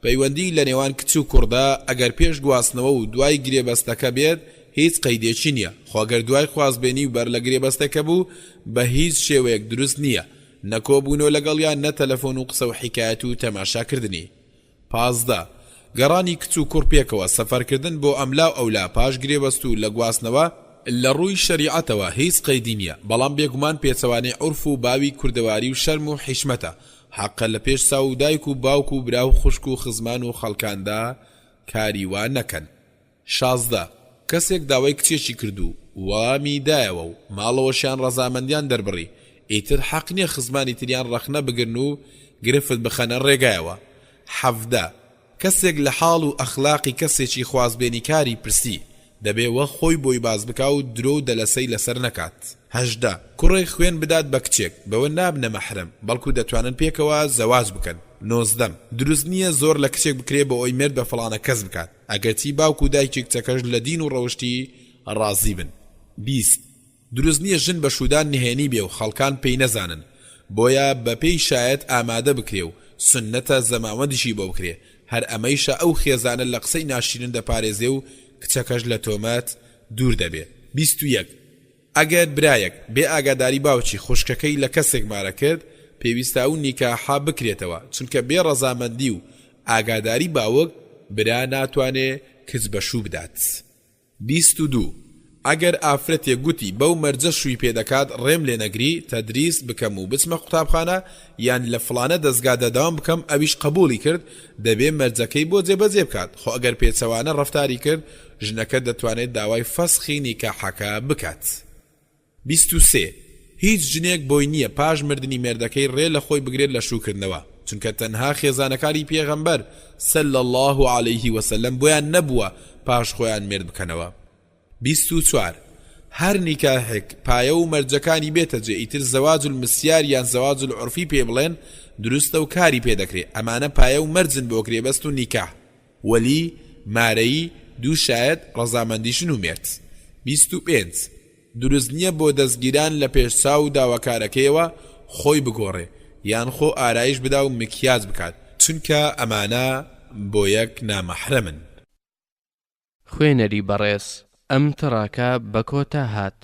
پەیوەندی لە نێوان کچ و کوڕدا ئەگەر پێش گواستنەوە و دوای گرێبەستەکە بێت هیچ قەیدێکی نییە، خۆ گەر دوای خوازبێنی و بەر لە گرێبەستەکە بوو بە هیچ شێوەیەک دروست نییە نە کۆبوونەوە لەگەڵیان نە تەلەفۆن و قسە و حیکایەت و تەماشاکردنی. 15. گەڕانی کچ و کوڕ پێکەوە، سەفەرکردن بۆ ئەملا و ئەولا پاش گرێبەست و لە گواستنەوە، لە ڕووی شەریعەتەوە هیچ قەیدی نییە، بەڵام بێگومان پێچەوانەی عورف و باوی کوردەواری و شەرم و حیشمەتە، حەقە لە پێش چاو دایک و باوک و برا و خوشک و خزمان و خەڵکاندا کاری وا نەکەن. 16. کەسێک داوای کچێکی کرد و وەڵامی دایەوە و ماڵەوەشیان ڕەزامەندیان دەربڕی، ئیتر حەق نیە خزمانی تریان ڕەخنە بگرن و گرفت بخەنە ڕێگایەوە. 17. کەسێک لە حاڵ و ئەخلاقی کەسێکی خوازبێنیکاری پرسی، دەبێ وەک خۆی بۆی باس بکا و درۆ و دەلەسەی لەسەر نەکات. 18. کوڕێک خوێن بدات بە کچێک، بەوە نابنە مەحرەم، بەڵکو دەتوانن پێکەوە زەواج بکەن. 19. دروست نییە زۆر لە کچێک بکرێ بۆ ئەوەی مێرد بە فڵانە کەس بکات، ئەگەرچی باوک و دایکی کچەکەش لە دین و ڕەوشتی ڕازی بن. 20. دروست نیە ژن بە شوودان نهێنی بێ و خەڵکان پێی نەزانن، بۆیە بە پێی شایەت ئامادە بکرێ و سوننەتە زەماوەندیشی بۆ بکرێ، هەر ئەمەیشە ئەو خێزانە لە قسەی ناشیرن دەپارێزێ و کچەکەش لە تۆمەت دوور دەبێ. 21. ئەگەر برایەک بێ ئاگاداری باوکی خوشکەکەی لە کەسێک مارە کرد، پێویستە ئەو نیکاحە بکرێتەوە، چونکە بێ ڕەزامەندی و ئاگاداری باوک، برا ناتوانێ کچ بە شوو بدات. 22، ئەگەر ئافرەتێک گوتی بەو مەرجە شووی پێ دەکات ڕێم لێ نەگری تەدریس بکەم و بچمە قوتابخانە یان لە فڵانە دەزگادا دەوام بکەم ئەویش قەبووڵی کرد دەبێ مەرجەکەی بۆ جێبەجێ بکات خۆ ئەگەر پێچەوانە ڕەفتاری کرد ژنەکە دەتوانێت داوای فەسخی نیکاحەکە بکات. 23، هیچ ژنێک بۆی نییە پاش مردنی مێردەکەی ڕێ لە خۆی بگرێت لە شووکردنەوە، چونکە تەنها خێزانەکانی پێغەمبەر، صلی اللە علیه وسلم، بۆیان نەبووە پاش خۆیان مێرد بکەنەوە. 24، هەر نیکاحێک پایە و مەرجەکانی بێتە جێ ئیتر زواج المسیار یان زواج العرفی پێ بڵێن دروستە و کاری پێ دەکرێ، ئەمانە پایە و مەرجن بۆ گرێبەست و نیکاح. وەلی، مارەیی، دوو شایەت، ڕەزامەندی ژن و مێرد. 25. دروست نیە بۆ دەستگیران لە پێش چاو داواکارەکەیەوە خۆی بگۆڕێ یان خۆ ئارایش بدا و مکیاج بکات چونکە ئەمانە بۆ یەک نامەحرەمن. خوێنەری بەڕێز ئەم تڕاکە بە کۆتا هات.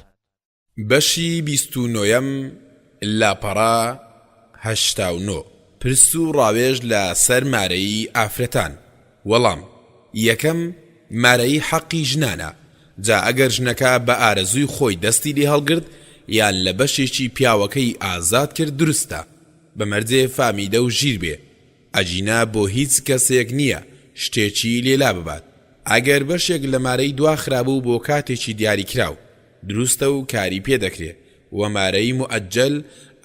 بەشی 29 ەم لاپەڕە 89 پرس و ڕاوێژ لە سەر مارەیی ئافرەتان وەڵام، یەکەم، مارەیی حەقی ژنانە، جا ئەگەر ژنەکە بە ئارەزووی خۆی دەستی لێ هەڵگرت یان لە بەشێکی پیاوەکەی ئازاد کرد دروستە، بە مەرجێ فامیدە و ژیر بێ، ئەگینا بۆ هیچ کەسێک نییە شتێکی لێ لاببات. ئەگەر بەشێک لە مارەی دواخرابوو بۆ کاتێکی دیاریکراو، دروستە و کاری پێ دەکرێ، وە مارەی موئەجەل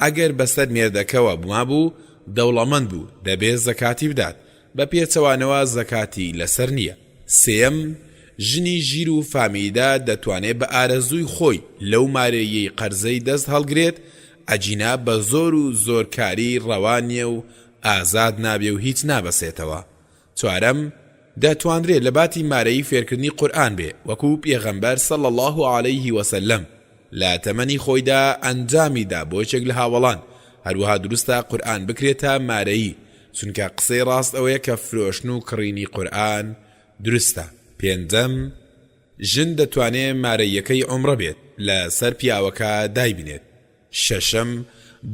ئەگەر بەسەر مێردەکەوە مابوو دەوڵەمەند بوو دەبێ زەکاتی بدات، بە پێچەوانەوە زەکاتی لەسەر نییە. سێیەم، ژنی ژیر و فامیدە دەتوانێ بە ئارەزووی خۆی لەو مارەییەی قەرزەی دەست هەڵگرێت، ئەگینا بە زۆر و زۆرکاری ڕەوا نییە و ئازاد نابێ و هیچ نابەسێتەوە. چوارەم، دەتوانرێ لەباتی مارەیی فێرکردنی قورئان بێ وەکو پێغەمبەر صلی اللە علیه وسلم لە تەمەنی خۆیدا ئەنجامی دا بۆ یەکێک لە هاوەڵان، هەروەها دروستە قورئان بکرێتە مارەیی چونکە قسەی ڕاست ئەوەیە کە فرۆشتن و کڕینی قورئان دروستە. پێنجەم، ژن دەتوانێ مارەییەکەی عومڕە بێت لە سەر پیاوەکە دایبنێت. شەشەم،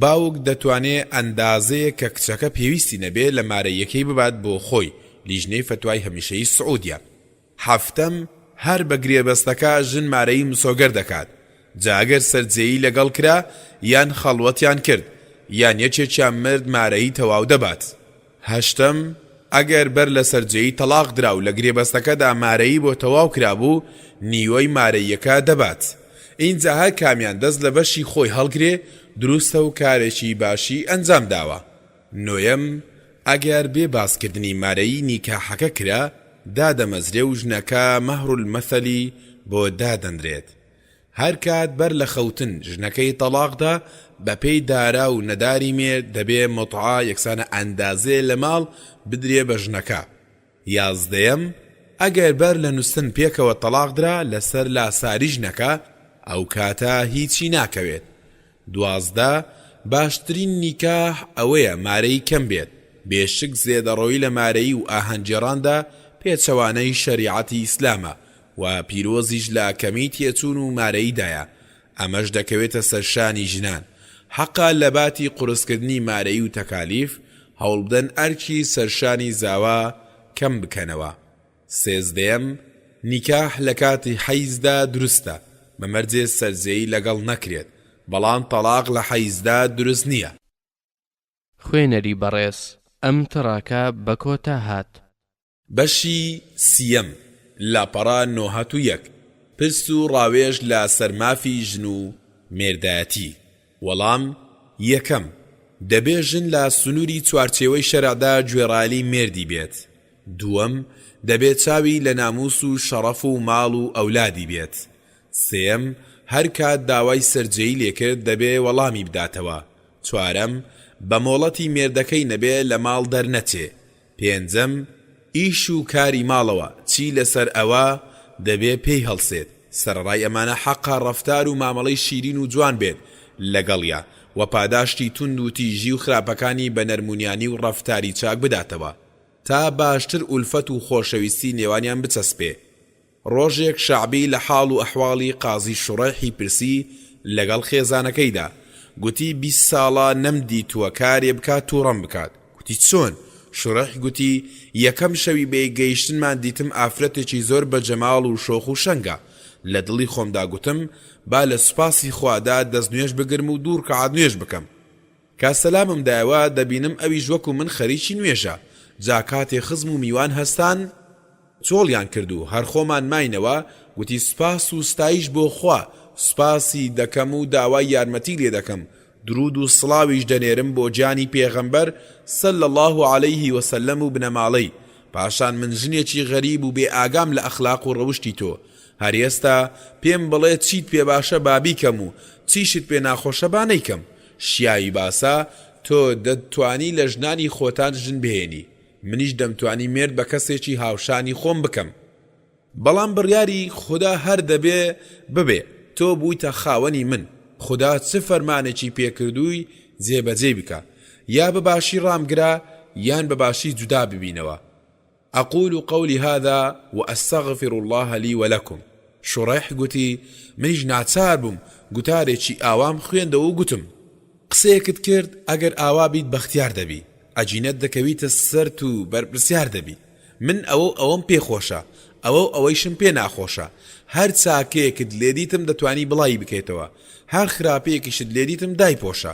باوک دەتوانێ ئەندازەیەک کە کچەکە پێویستی نەبێ لە مارەییەکەی ببات بۆ خۆی، لیژنەی فەتوای هەمیشەیی سعودیە. حەفتەم، هەر بە گرێبەستەکە ژن مارەیی مسۆگەر دەکات، جا ئەگەر سەرجێیی لەگەڵ کرا یان خەڵوەتیان کرد یان یەکێکیان مرد مارەیی تەواو دەبات. هەشتەم، ئەگەر بەر لە سەرجێیی تەڵاق درا و لە گرێبەستەکەدا مارەیی بۆ تەواو کرابوو، نیوەی مارەییەکە دەبات. ئینجا هەر کامیان دەست لە بەشی خۆی هەڵگرێ، دروستە و کارێکی باشی ئەنجام داوە. نۆیەم، ئەگەر بێ باسکردنی مارەیی نیکاحەکە کرا، دادەمەزرێ و ژنەکە مهر المثلی بۆ دادەنرێت. هەر کات بەر لە خەوتن ژنەکەی تەڵاق دا، بە پێی دارا و نەداری مێرد دەبێ موتعە یەکسانە ئەندازەیە لە ماڵ بدرێ بە ژنەکە. یازدەیەم، ئەگەر بەر لە نوستن پێکەوە تەڵاق درا لەسەر لاساری ژنەکە، ئەو کاتە هیچی ناکەوێت. 12، باشترین نیکاح ئەوەیە مارەیی کەم بێت، بێ شک زێدەڕۆیی لە مارەیی و ئاهەنگگێڕاندا پێچەوانەی شەریعەتی ئیسلامە و پیرۆزیش لە کەمی تێچوون و مارەییدایە، ئەمەش دەکەوێتە سەر شانی ژنان، حەقە لەباتی قورسکردنی مارەیی و تەکالیف، هەوڵبدەن ئەرکی سەرشانی زاوا کەم بکەنەوە. سێزدەیەم، نیکاح لە کاتی حەیزدا دروستە، بە مەرجێ سەرجێیی لەگەڵ نەکرێت، بەڵام تەڵاق لە حەیزدا دروست نییە. خوێنەری بەڕێز، ئەم تڕاکە بە کۆتا هات. بەشی سییەم، لاپەڕە 91، پرس و ڕاوێژ لە سەر مافی ژن و مێردایەتی. وەڵام، یەکەم، دەبێ ژن لە سنووری چوارچێوەی شەرعدا گوێڕایەلی مێردی بێت. دووەم، دەبێ چاوی لە نامووس و شەڕەف و ماڵ و ئەولادی بێت. سێیەم، هەر کات داوای سەرجێیی لێ کرد دەبێ وەڵامی بداتەوە. چوارەم، بە مۆڵەتی مێردەکەی نەبێ لە ماڵ دەرنەچێ. پێنجەم، ئیش و کاری ماڵەوە چی لەسەر ئەوە دەبێ پێی هەڵسێت، سەرەڕای ئەمانە حەقە ڕەفتار و مامەڵەی شیرین و جوان بێت لەگەڵیا، وە پاداشتی توند و تیژی و خراپەکانی بە نەرمونیانی و ڕەفتاری چاک بداتەوە تا باشتر ئولفەت و خۆشەویستی نێوانیان بچەسپێ. ڕۆژێک شەعبی لە حاڵ و ئەحواڵی قازی شوڕەیحی پرسی لەگەڵ خێزانەکەیدا، گوتی 20 ساڵە نەمدیتووە کارێ بکات تووڕەم بکات، گوتی چۆن؟ شوڕەیح گوتی یەکەم شەوی بەیەک گەیشتنمان دیتم ئافرەتێکی زۆر بە جەماڵ و شۆخ و شەنگە، لە دڵی خۆمدا گوتم با لە سوپاسی خوادا دەست نوێژ بگرم و دوو ڕکەعات نوێژ بکەم، کە سەلامم دایەوە دەبینم ئەویش وەکو من خەریکی نوێژە، جا کاتێ خزم و میوان هەستان، چۆڵیان کرد و هەر خۆمان ماینەوە، گوتی سوپاس و ستایش بۆ خوا، سوپاسی دەکەم و داوای یارمەتی لێ دەکەم، دروود و سڵاویش دەنێرم بۆ گیانی پێغەمبەر صلی اللە علیه وسلم و بنەماڵەی، پاشان من ژنێکی غەریب و بێ ئاگام لە ئەخلاق و ڕەوشتی تۆ، هەر ئێستا پێم بڵێ چیت پێ باشە با بیکەم و چیشت پێ ناخۆشە با نەیکەم، شیاوی باسە تۆ دەتتوانی لە ژنانی خۆتان ژن بهێنی، منیش دەمتوانی مێرد بە کەسێکی هاوشانی خۆم بکەم. بەڵام بڕیاری خودا هەر دەبێ ببێ، تۆ بوویتە خاوەنی من، خودا چ فەرمانێکی پێ کردووی جێبەجێی بکە، یا بە باشی ڕامگرە یان بە باشی جودا ببینەوە. اقول قولی هذا واستغفر اللە لی ولکم. شوڕەیح گوتی، منیش ناچار بووم گوتارێکی ئاوام خوێندەوە و گوتم. قسەیەکت کرد ئەگەر ئاوا بیت بەختیار دەبی، ئەگینە دەکەویتە سەرت و بەرپرسیار دەبی. من ئەوە و ئەوەم پێ خۆشە. ئەوە و ئەوەیشم پێ ناخۆشە. هەر چاکەیەکت لێ دیتم دەتوانی بڵاوی بکەیتەوە، هەر خراپەیەکیشت لێ دیتم دایپۆشە.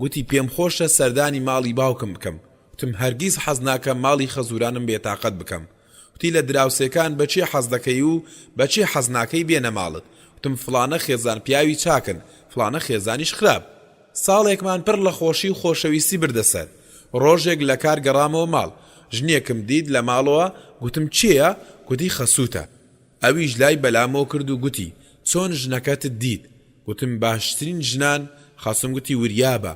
گوتی پێم خۆشە سەردانی ماڵی باوکم بکەم. گوتم هەرگیز حەز ناکەم ماڵی خەزوورانم بێتاقەت بکەم. گوتی لە دراوسێکان بە کێ حەز دەکەی و بە کێ حەز ناکەی بێنە ماڵت. گوتم فڵانە خێزان پیاوی چاکن، فڵانە خێزانیش خراپ. ساڵێکمان پڕ لە خۆشی و خۆشەویستی بردە سەر. ڕۆژێک لە کار گەڕامەوە ماڵ، ژنێکم دیت لە ماڵەوە، گوتم کێیە؟ گوتی خەسووتە. ئەویش لای بەلامەوە کرد و گوتی چۆن ژنەکەتت دیت؟ گوتم باشترین ژنان، خەسووم گوتی وریابە،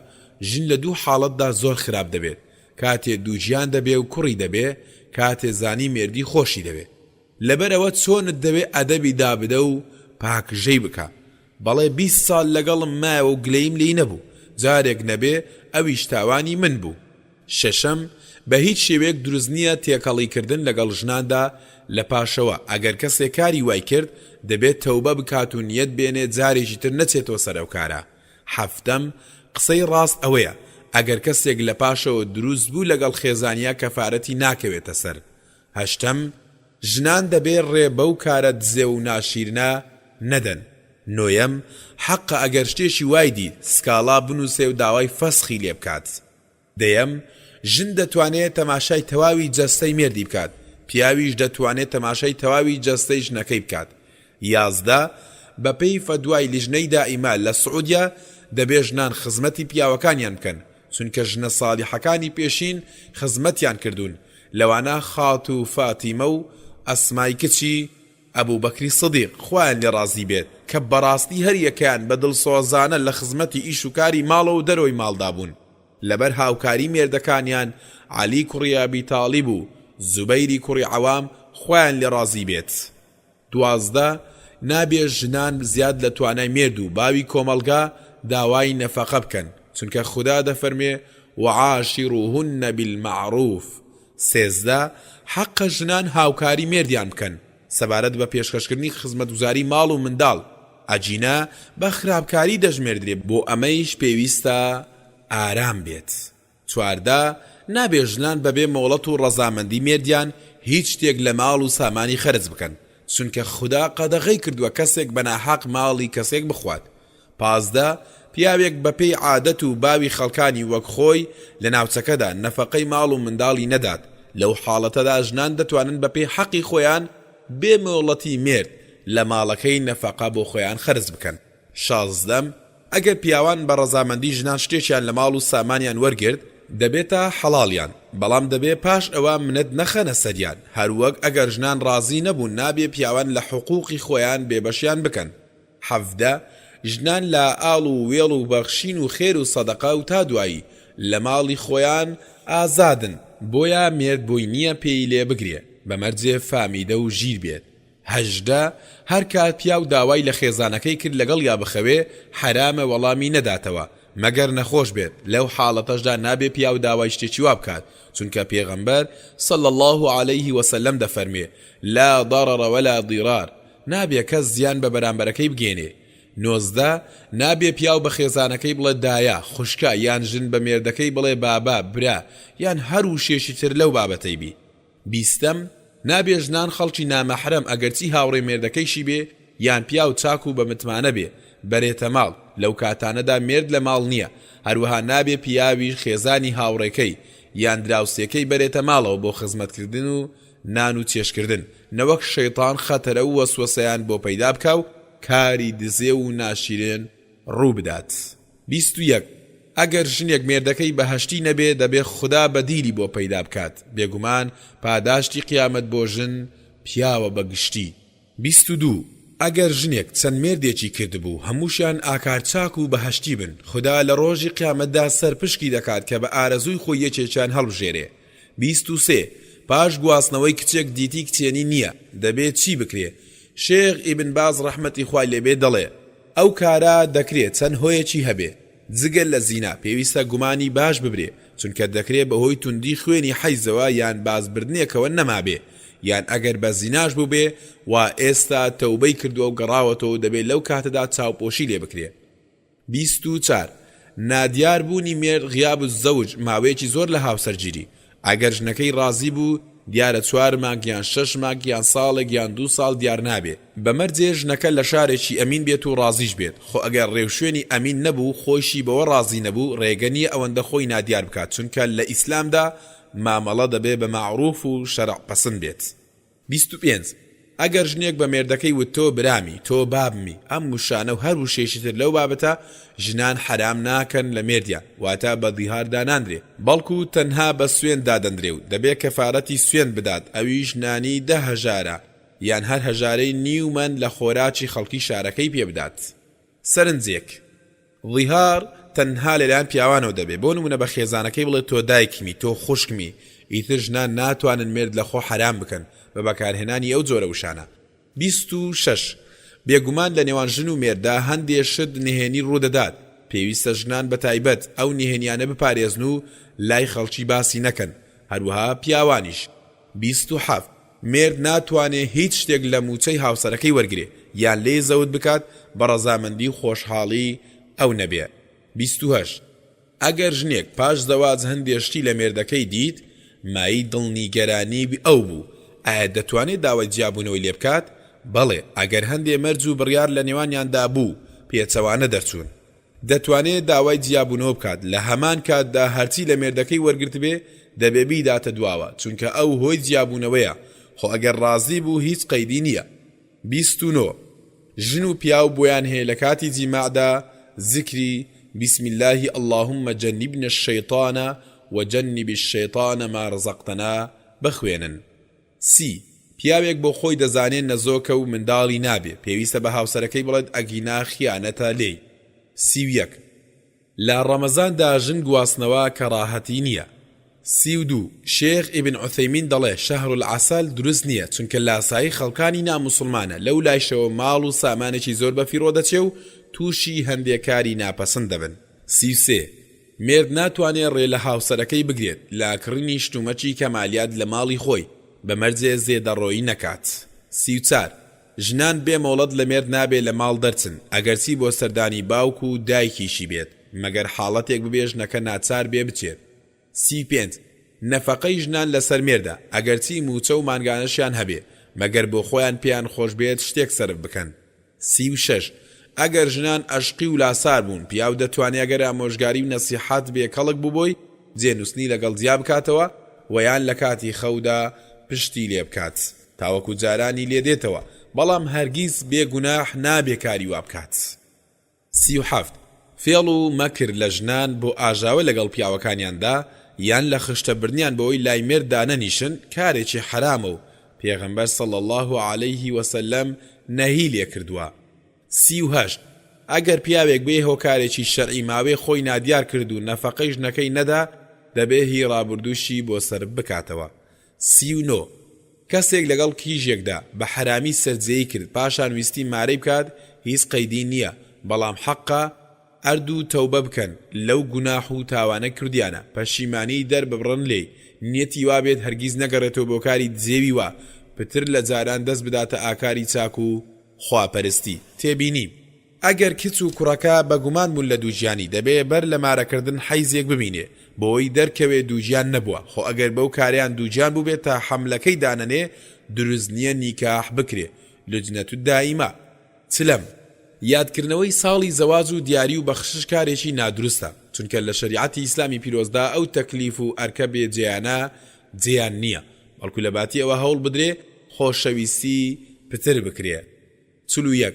ژن لە دوو حاڵەتدا زۆر خراپ دەبێت، کاتێ دووگیان دەبێ و کوڕی دەبێ، کاتێ زانی مێردی خۆشی دەوێ. لەبەرئەوە چۆنت دەوێ ئەدەبی دابدە و پاکژەی بکە. بەڵێ 20 ساڵ لەگەڵم مایەوە و گلەییم لێی نەبوو، جارێک نەبێ ئەویش تاوانی من بوو. شەشەم، بە هیچ شێوەیەک دروست نییە تێکەڵی کردن لەگەڵ ژناندا لە پاشەوە، ئەگەر کەسێک کاری وای کرد دەبێت تەوبە بکات و نیەت بێنێ جارێکی تر نەچێتەوە سەر ئەو کارە. حەفتەم، قسەی ڕاست ئەوەیە ئەگەر کەسێک لە پاشەوە دروست بوو لەگەڵ خێزانیا کەفارەتی ناکەوێتە سەر. هەشتەم، ژنان دەبێ ڕێ بەو کارە دزێو و ناشیرنە نەدەن. نۆیەم، حەقە ئەگەر شتێکی وای دیت سکاڵا بنووسێ و داوای فەسخی لێ بکات. دەیەم، ژن دەتوانێ تەماشای تەواوی جەستەی مێردی بکات، پیاویش دەتوانێ تەماشای تەواوی جەستەی ژنەکەی بکات. 11، بەپێی فەتوای لیژنەی دائیمە لە سعودیە دەبێ ژنان خزمەتی پیاوەکانیان بکەن، چونکە ژنە ساڵیحەکانی پێشین خزمەتیان کردوون، لەوانە خاتوو فاتیمە و ئەسمای کچی ئەبوبەکری سدیق، خوایان لێ ڕازی بێت، کە بەڕاستی هەریەکەیان بە دڵسۆزانە لە خزمەتی ئیش و کاری ماڵەوە و دەرەوەی ماڵدا بوون، لەبەر هاوکاری مێردەکانیان عەلی کوڕی ئەبی تاڵیب و زوبەیری کوڕی عەوام، خوایان لێ ڕازی بێت. 12، نابێ ژنان زیاد لە توانای مێرد و باوی کۆمەڵگا داوای نەفەقە بکەن، چونکە خودا دەفەرموێ، وعاشروهن بالمعروف. 13، حەقە ژنان هاوکاری مێردیان بکەن سەبارەت بە پێشکەشکردنی خزمەتگوزاری ماڵ و منداڵ، ئەگینا بە خراپکاری دەژمێردرێ، بۆ ئەمەیش پێویستە ئارام بێت. 14، نابێ ژنان بەبێ مۆڵەت و ڕەزامەندی مێردیان هیچ شتێک لە ماڵ و سامانی خەرج بکەن، چونکە خودا قەدەغەی کردووە کەسێک بە ناحەق ماڵی کەسێک بخوات. 15، پیاوێک بەپێی عادەت و باوی خەڵکانی وەک خۆی لە ناوچەکەدا نەفەقەی ماڵ و منداڵی نەدات، لەو حاڵەتەدا ژنان دەتوانن بەپێی حەقی خۆیان بێ مۆڵەتی مێرد لە ماڵەکەی نەفەقە بۆ خۆیان خەرج بکەن. 16، ئەگەر پیاوان بە ڕەزامەندی ژنان شتێکیان لە ماڵ و سامانیان وەرگرت، دەبێتە حەڵاڵیان، بەڵام دەبێ پاش ئەوە منەت نەخەنە سەریان، هەروەک ئەگەر ژنان ڕازی نەبوون نابێ پیاوان لە حقوقی خۆیان بێبەشیان بکەن. 17، ژنان لە ئاڵ و وێڵ و بەخشین و خێر و سەدەقە و تا دوایی، لە ماڵی خۆیان ئازادن، بۆیە مێرد بۆی نییە پێی لێ بگرێ، بە مەرجێ فامیدە و ژیر بێت. 18، هەر کات پیاو داوای لە خێزانەکەی کرد لەگەڵیا بخەوێ حەرامە وەڵامی نەداتەوە مەگەر نەخۆش بێت، لەو حاڵەتەشدا نابێ پیاو داوای شتێکی وا بکات، چونکە پێغەمبەر، صلی اللە علیه وسلم، دەفەرموێ، لا ضرر ولا ضرار، نابێ کەس زیان بە بەرامبەرەکەی بگەیەنێ. 19، نابێ پیاو بە خێزانەکەی بڵێ دایە، خوشکە، یان ژن بە مێردەکەی بڵێ بابە، برا، یان هەر وشەیەکی تر لەو بابەتەی بی. بیستەم، نابێ ژنان خەڵکی نامەحرەم ئەگەرچی هاوڕێی مێردەکەیشی بێ یان پیاو چاک و بە متمانە بێ بەرێتە ماڵ، لەو کاتانەدا مێرد لە ماڵ نییە، هەروەها نابێ پیاویش خێزانی هاوڕێکەی یان دراوسێکەی بەرێتە ماڵەوە بۆ خزمەتکردن و نان و چێشتکردن، نەوەک شەیتان خەتەرە و وەسوەسەیان بۆ پەیدا بکا و کاری دزێو و ناشیرن ڕوو بدات. 21، ئەگەر ژنێک مێردەکەی بەهەشتی نەبێ دەبێ خودا بەدیلی بۆ پەیدا بکات، بێگومان پاداشتی قیامەت بۆ ژن پیاوە بە گشتی. 22، ئەگەر ژنێک چەند مێردێکی کردبوو هەمووشیان ئاکار چاک و بەهەشتی بن خودا لە ڕۆژی قیامەتدا سەرپشکی دەکات کە بە ئارەزووی خۆی یەکێکیان هەڵبژێرێ. 23، پاش گواستنەوەی کچێک دیتی کچێنی نییە دەبێ چی بکرێ؟ شێخ ئیبن باز ڕەحمەتی خوای لێ بێ دەڵێ، ئەو کارە دەکرێ چەند هۆیەکی هەبێ، جگە لە زینا پێویستە گومانی باش ببرێ، چونکە دەکرێ بەهۆی توندی خوێنی حەیزەوە یان بازبردنێکەوە نەمابێ، یان ئەگەر بە زیناش بووبێ وا ئێستا تەوبەی کردووە و گەڕاوەتەوە و دەبێ لەو کاتەدا چاوپۆشی لێ بکرێ. 24، نادیار بوونی مێرد غیاب الزوج ماوەیەکی زۆر لە هاوسەرگیری، ئەگەر ژنەکەی ڕازی بوو. دیارە چوار مانگ یان شەش مانگ یان ساڵێک یان دوو ساڵ دیار نابێ، بە مەرجێ ژنەکە لە شارێکی ئەمین بێت و ڕازیش بێت، خۆ ئەگەر ڕێوشوێنی ئەمین نەبوو خۆیشی بەوە ڕازی نەبوو ڕێگە نییە ئەوەندە خۆی نادیار بکات چونکە لە ئیسلامدا مامەڵە دەبێ بە مەعروف و شەرع پەسند بێت. 25، ئەگەر ژنێک بە مێردەکەی وت تۆ برامی، تۆ بابمی، ئەم وشانە و هەر وشەیەکی تر لەو بابەتە ژنان حەرام ناکەن لە مێردیان، واتە بە زیهار داناندرێ، بەڵکو تەنها بە سوێند دادەندرێ و دەبێ کەفارەتی سوێند بدات ئەویش نانی دە هەژارە یان هەر هەژارەی نیو مەن لە خۆراکی خەڵکی شارەکەی پێ بدات. سەرنجێک، ظیهار تەنها لەلایەن پیاوانەوە دەبێ، بۆ نمونە بە خێزانەکەی بڵێ تۆ دایکمی، تۆ خوشکمی، ئیتر ژنان ناتوانن مێرد لە خۆ حەرام بکەن بە بەکارهێنانی ئەو جۆرە وشانە. 26، بێگومان لە نێوان ژن و مێرددا هەندێ شت نهێنی ڕوودەدات، پێویستە ژنان بە تایبەت ئەو نهێنیانە بپارێزن و لای خەڵکی باسی نەکەن، هەروەها پیاوانیش. 27، مێرد ناتوانێ هیچ شتێک لە مووچەی هاوسەرەکەی وەرگرێ یان لێی زەوت بکات بە ڕەزامەندی و خۆشحاڵی ئەو نەبێ. 28، ئەگەر ژنێک پاش زەواج هەندێ شتی لە مێردەکەی دیت مایەی دڵنیگەرانی ئەو بوو، ئایا دەتوانێ داوای جیابوونەوەی لێ بکات؟ بەڵێ، ئەگەر هەندێ مەرج و بڕیار لە نێوانیاندا بوو پێچەوانە دەرچوون. دەتوانێ داوای جیابوونەوە بکات، لە هەمان کاتدا هەرچی لە مێردەکەی وەرگرتبێ دەبێ بیداتە دواوە، چونکە ئەو هۆی جیابوونەوەیە، خۆ ئەگەر ڕازی بوو هیچ قەیدی نییە. 29. ژن و پیاو بۆیان هەیە لە کاتی جیماعدا زیکری، بسم اللە اللهم جنبنا الشیطان وجنب الشیطان ما رزقتنا، بخوێنن. سی، پیاوێک بۆ خۆی دەزانێ نەزۆکە و منداڵی نابێ، پێویستە بە هاوسەرەکەی بڵێت ئەگینا خیانەتە لێی. 31. لە ڕەمەزاندا ژن گواستنەوە کەڕاهەتی نییە. 32، شێخ ئیبن عوثەیمین دەڵێ شهر العسل دروست نییە چونکە لاسایی خەڵکانی ناموسڵمانە لەو لایشەوە ماڵ و سامانێکی زۆر بەفیڕۆ دەچێ و تووشی هەندێ کاری ناپەسند دەبن. 33، مێرد ناتوانێ ڕێ لە هاوسەرەکەی بگرێت لە کڕینی شتومەکی کەمالیات لە ماڵی خۆی بە مەرجێ زێدەڕۆیی نەکات. 34. ژنان بێ مۆڵەت لە مێرد نابێ لە ماڵ دەرچن ئەگەرچی بۆ سەردانی باوک و دایکیشی بێت مەگەر حاڵەتێک ببێ ژنەکە ناچار بێ بچێت. 35. نەفەقەی ژنان لەسەر مێردە ئەگەرچی مووچە و مانگانەشیان هەبێ مەگەر بۆ خۆیان پێیان خۆش بێت شتێک سەرف بکەن. 36. ئەگەر ژنان ئەشقی و لاسار بوون پیاو دەتوانێ ئەگەر ئامۆژگاری و نەسیحەت بێ کەڵک بوو بۆی جێ نوستنی لەگەڵ جیا بکاتەوە وە یان لە کاتی خەودا پشتی لێ بکات تاوەکو جارانی لێ دێتەوە بەڵام هەرگیز بێ گوناح نابێ کاری وا بکات. 37. فێڵ و مەکر لە ژنان بۆ ئاژاوە لەگەڵ پیاوەکانیاندا یان لە خشتە بردنیان بەوەی لای مێرد دانەنیشن کارێکی حەرامە و پێغەمبەر صلی اللە علیه وسلم نەهی لێ کردووە. 38. ئەگەر پیاوێک بێ هۆکارێکی شەرعی ماوەی خۆی نادیار کرد و نەفەقەی ژنەکەی نەدا دەبێ هی ڕابوردووشی بۆ سەرف بکاتەوە. 39. کەسێک لەگەڵ کیژێکدا بە حەرامی سەرجێیی کرد پاشان ویستی مارەی بکات هیچ قەیدی نییە بەڵام حەقە ئەردوو تەوبە بکەن لەو گوناح و تاوانە کردیانە پەشیمانی دەرببڕن لێی نیەتی وابێت هەرگیز نەگەڕێتەوە بۆ کاری دزێوی وا پتر لە جاران دەست بداتە ئاکاری چاک و خواپەرستی. تێبینی، ئەگەر کچ و کوڕەکە بە گومان بوون لە دووگیانی دەبێ بەر لە مارەکردن حەیزێک ببینێ بۆی دەرکەوێ دووگیان نەبووە خۆ ئەگەر بەو کارەیان دووگیان بووبێ تا حەملەکەی دانەنێ دروست نیە نیکاح بکرێ لجنە الدائمە. چلەم، یادکردنەوەی ساڵی زەواج و دیاری و بەخشش کارێکی نادروستە، چونکە لە شەریعەتی ئیسلامی پیرۆزدا ئەو تەکلیف و ئەرکە بێ جێیانە جێیان نییە، بەڵکو لە باتی ئەوە هەوڵ بدرێ خۆشەویستی پتر بکرێ. 41،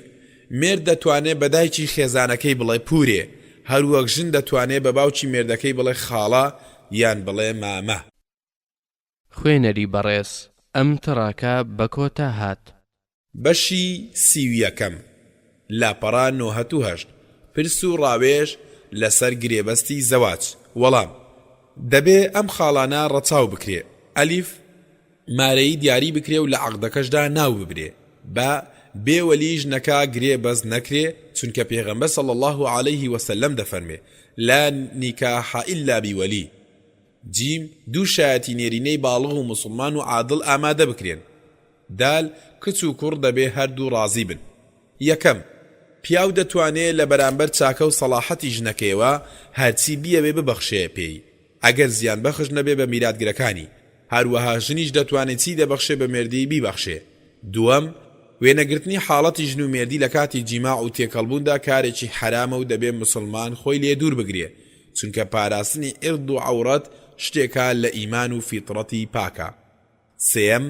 مێرد دەتوانێ بە دایکی خێزانەکەی بڵێ پوورێ، هەروەک ژن دەتوانێ بە باوکی مێردەکەی بڵێ خاڵە یان بڵێ مامە. خوێنەری بەڕێز ئەم تڕاکە بە کۆتا هات. بەشی سی و یەکەم، لاپەڕە 98، پرس و ڕاوێژ لەسەر گرێبەستی زەواج، وەڵام، دەبێ ئەم خاڵانە ڕەچاو بکرێ، ئەلیف، مارەیی دیاری بکرێ و لە عەقدەکەشدا ناو ببرێ، بە، بێ وەلی ژنەکە گرێ بەست نەکرێ، چونکە پێغەمبەر صلی اللە علیه وسلم دەفەرمێ، لا نکاح الا بولی. جیم، دوو شایەتی نێرینەی باڵغ و موسڵمان و عادڵ ئامادە بکرێن. دال، کچ و کوڕ دەبێ هەردوو ڕازی بن. یەکەم، پیاو دەتوانێ لە بەرامبەر چاکە و سەڵاحەتی ژنەکەیەوە هەرچی بیەوێ ببەخشێ پێی، ئەگەر زیان بەخش نەبێ بە میراتگرەکانی. هەروەها ژنیش دەتوانێ چی دەبەخشێ بە مێردی بیبەخشێ. دووەم، وێنەگرتنی حاڵەتی ژن و مێردی لە کاتی جیماع و تێکەڵبووندا کارێکی حەرامە و دەبێ موسڵمان خۆی لێ دوور بگرێ، چونکە پاراستنی عیرض و عەوڕەت شتێکە لە ئیمان و فیتڕەتی پاکە. سێیەم،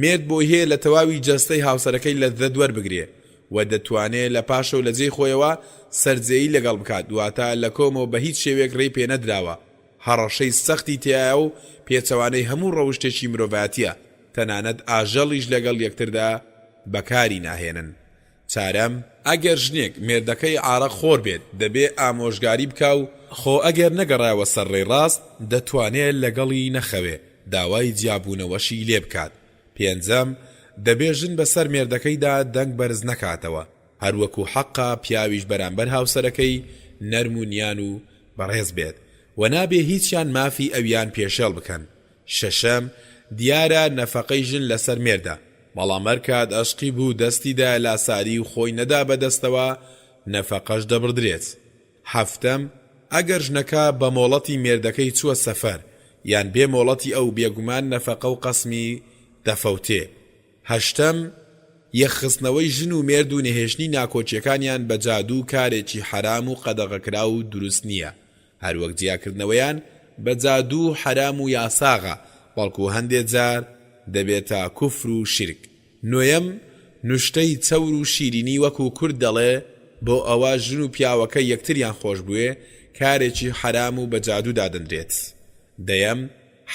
مێرد بۆی هەیە لە تەواوی جەستەی هاوسەرەکەی لەززەت وەربگرێ و دەتوانێ لە پاشەوە لە جێی خۆیەوە سەرجێیی لەگەڵ بکات واتە لە کۆمەوە بە هیچ شێوەیەک رێی پێ نەدراوە هەڕەشەی سەختی تیایە و پێچەوانەی هەموو ڕەوشتێکی مرۆڤایەتیە تەنانەت ئاژەڵیش لەگەڵ یەکتردا بەکاری ناهێنن. چارەم، ئەگەر ژنێک مێردەکەی عارەق خۆر بێت دەبێ ئامۆژگاری بکا و خۆ ئەگەر نەگەڕایەوە سەر ڕێی ڕاست دەتوانێ لەگەڵی نەخەوێ داوای جیابوونەوەشی لێ بکات. پێنجەم، دەبێ ژن بەسەر مێردەکەیدا دەنگ بەرز نەکاتەوە هەروەکو حەقە پیاویش بەرامبەر هاوسەرەکەی نەرم و نیان و بەڕێز بێت و نابێ هیچیان مافی ئەویان پێشێڵ بکەن. شەشەم، دیارە نەفەقەی ژن لەسەر مێردە، بەڵام هەرکات ئەشقی بوو دەستی دایە لاساری و خۆی نەدا بە دەستەوە نەفەقەش دەبڕدرێت. حەفتەم، ئەگەر ژنەکە بە مۆڵەتی مێردەکەی چووە سەفەر یان بێ مۆڵەتی ئەو بێگومان نەفەقە و قەسمی دەفەوتێ. هەشتەم، یەکخستنەوەی ژن و مێرد و نەهێشتنی ناکۆکیەکانیان بە جادوو کارێکی حەرام و قەدەغەکراو و دروست نیە، هەروەک جیاکردنەوەیان بە جادوو حەرام و یاساغە، بەڵکو هەندێ جار دەبێتە کوفر و شیرک. نۆیەم، نوشتەی چەور و شیرینی وەکو کورد دەڵێ بۆ ئەوە ژن و پیاوەکە یەکتریان خۆشبوێ کارێکی حەرام و بە جادوو دادەنرێت. دەیەم،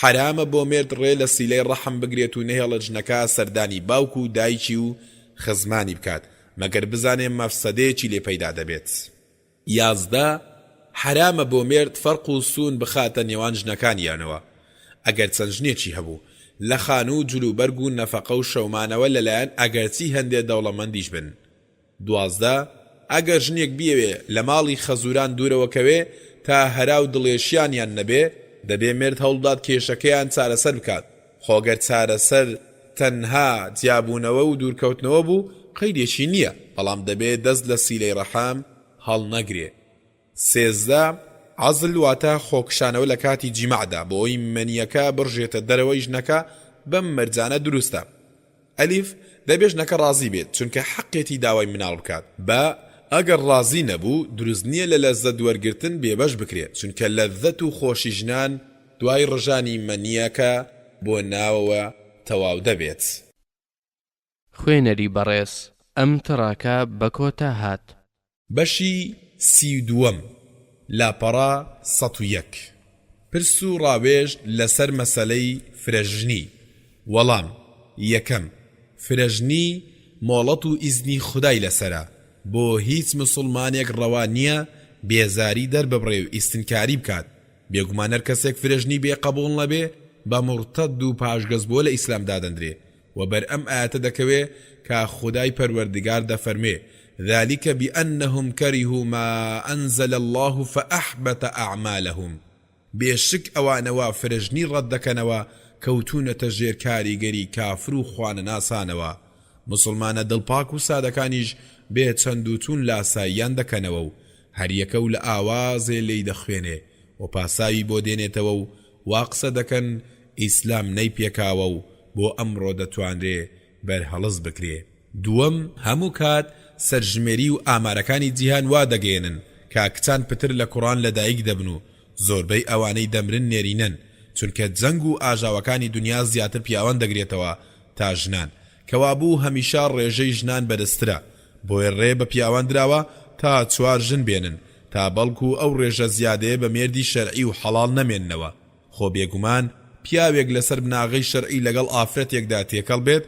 حەرامە بۆ مێرد ڕێ لە سیلەی ڕەحم بگرێت و نەهێڵێت ژنەکە سەردانی باوک و دایکی و خزمانی بکات، مەگەر بزانێ مەفسەدەیەکی لێ پەیدا دەبێت. 11، حەرامە بۆ مێرد فەرق و سوون بخاتە نێوان ژنەکانیانەوە، ئەگەر چەند ژنێکی هەبوو، لە خانوو و جلوبەرگ و نەفەقە و شەومانەوە لەلایەن ئەگەرچی هەندێ دەوڵەمەندیش بن. 12، ئەگەر ژنێک بیەوێ لە ماڵی خەزووران دوورەوە کەوێ تا هەرا و دڵێشیانیان نەبێ، دەبێ مێرد هەوڵبدات کێشەکەیان چارەسەر بکات، خۆ گەر چارەسەر تەنها جیابوونەوە و دوورکەوتنەوە بوو قەیدێکی نییە، بەڵام دەبێ دەست لە سیلەی ڕەحم هەڵنەگرێ. 13، عەزل واتە خۆکشانەوە لە کاتی جیماعدا بۆ ئەوەی مەنییەکە بڕژێتە دەرەوەی ژنەکە، بەم مەرجانە دروستە. ئەلیف، دەبێ ژنەکە ڕازی بێت، چونکە حەقێتی داوای مناڵ بکات. با، ئەگەر ڕازی نەبوو، دروست نییە لە لەززەت وەرگرتن بێبەش بکرێ، چونکە لەززەت و خۆشی ژنان دوای ڕژانی مەنییەکە بۆ ناوەوە تەواو دەبێت. خوێنەری بەڕێز ئەم تڕاکە بە کۆتا هات. بەشی 32ەم، لاپەڕە 101. پرس و ڕاوێژ لەسەر مەسەلەی فرەژنی. وەڵام، یەکەم، فرەژنی مۆڵەت و ئیزنی خودای لەسەرە، بۆ هیچ موسوڵمانێک ڕەوا نییە بێزاری دەرببڕێ و ئیستنکاری بکات، بێگومان هەرکەسێک فرەژنی بێ قەبوڵ نەبێ بە موڕتەد و پاشگەزبووە لە ئیسلام دادەندرێ، وە بەر ئەم ئایەتە دەکەوێ کە خودای پەروەردگار دەفەرموێ، ذلک بانهم کرهوا ما انزل اللە فاحبط اعمالهم، بێ شک ئەوانە وا فرەژنی ڕەت دەکەنەوە کەوتوونەتە ژێر کاریگەری کافر و خوانەناسانەوە، موسڵمانە دڵپاک و سادەکانیش بێ چەند و چوون لاساییان دەکەنەوە و هەریەکە و لە ئاوازێ لێی دەخوێنێ و پاساوی بۆ دێنێتەوە و وا قسە دەکەن ئیسلام نەیپێکاوە و بۆ ئەمڕۆ دەتوانرێ بەرهەڵست بکرێ. دووەم، هەموو کات سەرژمێری و ئامارەکانی جیهان وا دەگەیەنن کە کچان پتر لە کوڕان لەدایک دەبن و زۆربەی ئەوانەی دەمرن نێرینەن، چونکە جەنگ و ئاژاوەکانی دونیا زیاتر پیاوان دەگرێتەوە تا ژنان، کەوابوو هەمیشە ڕێژەی ژنان بەرزترە، بۆیە ڕێ بە پیاوان دراوە تا چوار ژن بێنن تا بەڵکو ئەو ڕێژە زیادەیە بە مێردی شەرعی و حەڵاڵ نەمێننەوە، خۆ بێگومان پیاوێک لەسەر بناغەی شەرعی لەگەڵ ئافرەتێکدا تێکەڵ بێت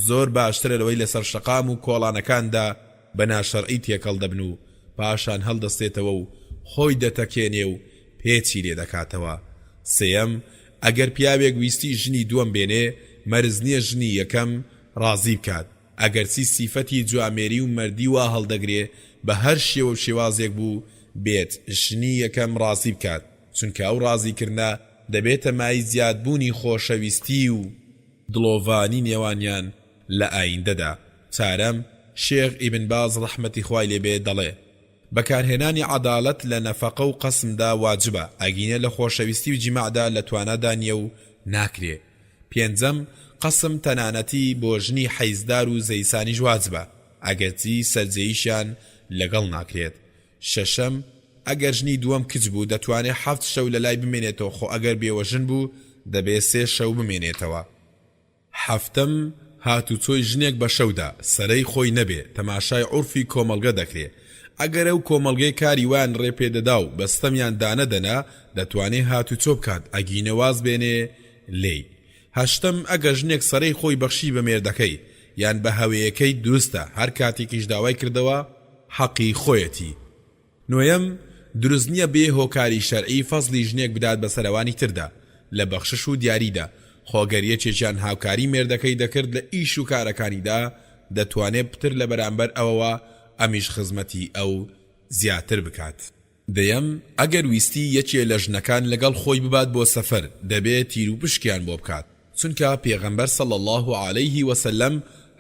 زۆر باشترە لەوەی لەسەر شەقام و کۆڵانەکاندا بە ناشەرعی تێکەڵ دەبن و پاشان هەڵدەستێتەوە و خۆی دەتەکێنێ و پێچی لێ دەکاتەوە. سێیەم، ئەگەر پیاوێک ویستی ژنی دووەم بێنێ مەرج نیە ژنی یەکەم ڕازی بکات، ئەگەرچی سیفەتی جوامێری و مەردی وا هەڵدەگرێ بە هەر شێوە و شێوازێک بوو بێت ژنی یەکەم ڕازی بکات، چونکە ئەو ڕازیکردنە دەبێتە مایەی زیادبوونی خۆشەویستی و دڵۆڤانی نێوانیان لە ئایندەدا. چارەم، شێخ ئیبن باز ڕەحمەتی خوای لێ بێ دەڵێ، بەکارهێنانی عەدالەت لە نەفەقە و قەسمدا واجبە، ئەگینە لە خۆشەویستی و جیماعدا لە توانادا نیە و ناکرێ. پێنجەم، قەسم تەنانەتی بۆ ژنی حەیزدار و زەیسانیش واجبە، ئەگەرچی سەرجێیشیان لەگەڵ ناکرێت. شەشەم، ئەگەر ژنی دووەم کچ بوو دەتوانێ حەفت شەو لەلای بمێنێتەوە خۆ ئەگەر بێوەژن بوو دەبێ سێ شەو بمێنێتەوە. حەفتەم، هاتوچۆی ژنێک بە شەودا، سەرەی خۆی نەبێ، تەماشای عورفی کۆمەڵگە دەکرێ. ئەگەر ئەو کۆمەڵگەیە کاری وایان ڕێ پێ دەدا و بە ستەمیان دانەدەنا، دەتوانێ هاتوچۆ بکات، ئەگینە واز بێنێ لێی. هەشتەم، ئەگەر ژنێک سەرەی خۆی بەخشی بە مێردەکەی، یان بە هەوێیەکەی، دروستە، هەر کاتێکیش داوای کردەوە، حەقی خۆیەتی. نۆیەم، دروست نیە بێ هۆکاری شەرعی فەزڵی ژنێک بدات بەسەر ئەوانی تردا لە بەخشش و دیاریدا، خۆ گەر یەکێکیان هاوکاری مێردەکەی دەکرد لە ئیش و کارەکانیدا دەتوانێ پتر لە بەرامبەر ئەوەوە ئەمیش خزمەتی ئەو زیاتر بکات. دەیەم، ئەگەر ویستی یەکێ لە ژنەکان لەگەڵ خۆی ببات بۆ سەفەر دەبێ تیروپشکیان بۆ بکات، چونکە پێغەمبەر صلی اللە علیه وسلم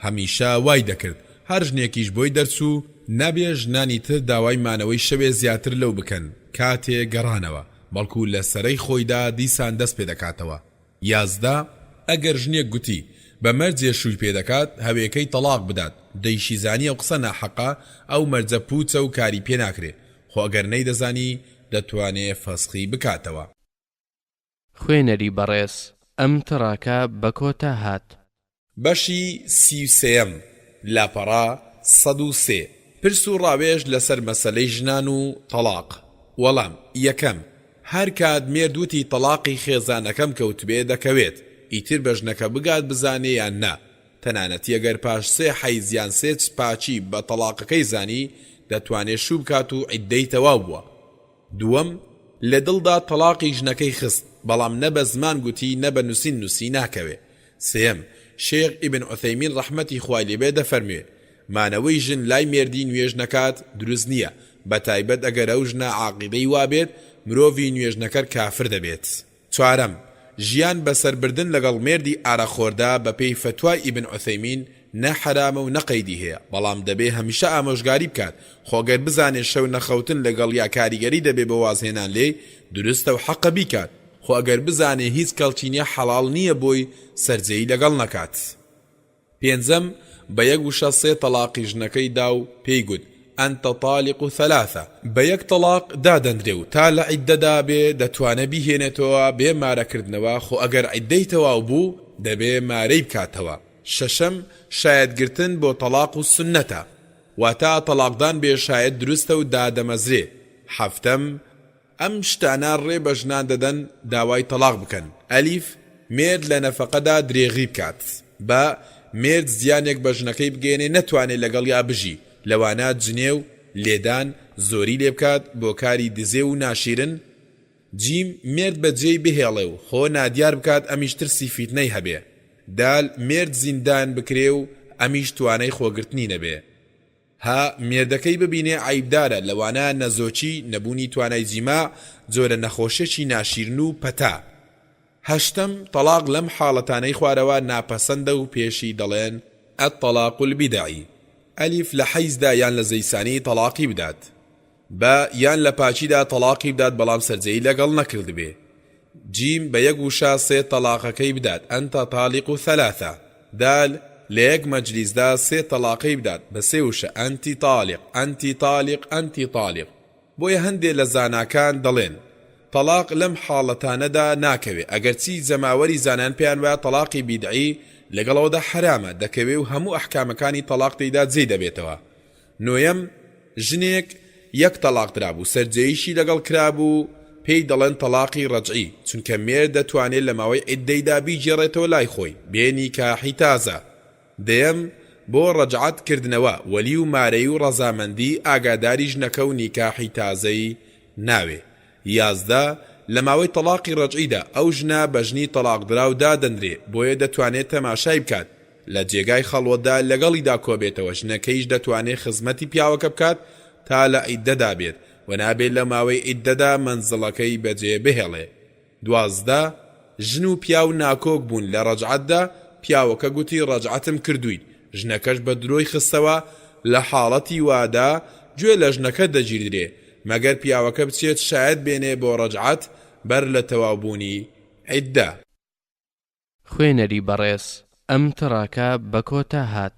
هەمیشە وای دەکرد، هەر ژنێکیش بۆی دەرچوو، نابێ ژنانی تر داوای مانەوەی شەوێ زیاتر لەو بکەن کاتێ گەڕانەوە، بەڵکو لە سەرەی خۆیدا دیسان دەست پێ دەکاتەوە. 11، ئەگەر ژنێک گوتی، بە مەرجێ شووی پێ دەکات، هەوێکەی تەڵاق بدات، دەیشیزانی ئەو قسە ناحەقە، ئەو مەرجە پووچە و کاری پێ ناکرێ، خۆ ئەگەر نەیدەزانی دەتوانێ فەسخی بکاتەوە. خوێنەری بەڕێز ئەم تڕاکە بە کۆتا هات. بەشی 33 لاپەڕە 103 پرس و ڕاوێژ لەسەر مەسەلەی ژنان و تەڵاق وەڵام، یەکەم، هەر کات مێرد وتی تەڵاقی خێزانەکەم کەوتبێ دەکەوێت، ئیتر بە ژنەکە بگات بزانێ یان نا، تەنانەتی ئەگەر پاش سێ حەیز یان سێ پاکی بە تەڵاقەکەی زانی دەتوانێ شوو بکات و عیددەی تەواو بووە. دووەم، لە دڵدا تەڵاقی ژنەکەی خست، بەڵام نە بە زمان گوتی نە بە نوسین نوسی ناکەوێ. سێیەم، شێخ ئیبن عوثەیمین ڕەحمەتی خوای لێ بێ دەفەرموێ، مانەوەی ژن لای مێردی نوێژ نەکات دروست نییە، بەتایبەت ئەگەر ئەو ژنە عاقیدەی وابێت مرۆڤی نوێژنەکەر کافر دەبێت. چوارەم، ژیان بەسەر بردن لەگەڵ مێردی ئارەقخۆردا بەپێی فەتوای ئیبن عوثەیمین نە حەرامە و نە قەیدی هەیە، بەڵام دەبێ هەمیشە ئامۆژگاری بکات، خۆ گەر بزانێ شەو نەخەوتن لەگەڵیا کاریگەری دەبێ بۆ وازهێنان لێی، دروستە و حەقە بیکات، خۆ ئەگەر بزانێ هیچ کەڵکی نیە حەڵاڵ نیە بۆی سەرجێیی لەگەڵ نەکات. پێنجەم، بە یەک وشە سێ تەڵاقی ژنەکەی دا و پێی گوت، انت طالق ثلاثە، بە یەک تەڵاق دادەنرێ و تا لە عیددەدا بێ دەتوانێ بیهێنێتەوە بێ مارەکردنەوە، خۆ ئەگەر عیددەی تەواو بوو دەبێ مارەی بکاتەوە. شەشەم، شایەت گرتن بۆ تەڵاق و سوننەتە، واتە تەڵاقدان بێ شایەت دروستە و دادەمەزرێ. حەفتەم، ئەم شتانە ڕێ بە ژنان دەدەن داوای تەڵاق بکەن، ئەلیف، مێرد لە نەفەقەدا درێغی بکات. بە، مێرد زیانێک بە ژنەکەی بگەیەنێ نەتوانێ لەگەڵیا بژی، لەوانە جنێو، لێدان، زۆری لێ بکات بۆ کاری دزێو و ناشیرن. جیم، مێرد بە جێی بهێڵێ و خۆ نادیار بکات ئەمیش ترسی فیتنەی هەبێ. دال، مێرد زیندان بکرێ و ئەمیش توانای خۆگرتنی نەبێ. ها مێردەکەی ببینێ عەیبدارە لەوانە نەزۆکی، نەبوونی توانای جیماع، جۆرە نەخۆشیەکی ناشیرن و پەتا. هەشتەم، تەڵاق لەم حاڵەتانەی خوارەوە ناپەسەندە و پێشی دەڵێن، الطلاق البدعی، ئەلیف لە حەیزدا یان لە زەیسانی تەڵاقی بدات. بە، یان لە پاکیدا تەڵاقی بدات بەڵام سەرجێیی لەگەڵ نەکردبێ. جیم، بە یەک وشە سێ تەڵاقەکەی بدات، انت طالق ثلاثە. دال، لە یەک مەجلیسدا سێ تەڵاقەی بدات بە سێ وشە، انت طالق، انت طالق، انت طالق. بۆیە هەندێ لە زاناکان دەڵێن، تەڵاق لەم حاڵەتانەدا ناکەوێ، ئەگەرچی جەماوەری زانایان پێیان وایە تەڵاقی بیدعی لەگەڵ ئەوەدا حەرامە، دەکەوێ و هەموو ئەحکامەکانی تەڵاق تێیدا جێی دەبێتەوە. نۆیەم، ژنێک یەک تەڵاق درابوو سەرجێیشی لەگەڵ کرابوو پێی دەڵێن تەڵاقی ڕەجعی چونکە مێرد دەتوانێ لە ماوەی عیددەیدا بیگێڕێتەوە لای خۆی بێ نیکاحی تازە. دەیەم، بۆ ڕەجعەت کردنەوە وەلی و مارەی و ڕەزامەندی ئاگاداری ژنەکە و نیکاحی تازەی ناوێ. 11، لە ماوەی تەڵاقی ڕەجعیدا ئەو ژنە بە ژنی تەڵاقدراو دادەنرێ بۆیە دەتوانێ تەماشای بکات لە جێگای خەڵوەتدا لەگەڵیدا کۆبێتەوە، ژنەکەیش دەتوانێ خزمەتی پیاوەکە بکات تا لە عیددەدا بێت و نابێ لە ماوەی عیددەدا مەنزڵەکەی بەجێ بهێڵێ. 12، ژن و پیاو ناکۆک بوون لە ڕەجعەتدا، پیاوەکە گوتی ڕەجعەتم کردوویت، ژنەکەش بە درۆی خستەوە، لە حاڵەتی وادا گوێ لە ژنەکە دەگیردرێ، مەگەر پیاوەکە بچێت شایەت بێنێ بۆ ڕەجعەت بەر لە تەواوبوونی عیددە. خوێنەری بەڕێز ئەم تڕاکە بە کۆتا هات.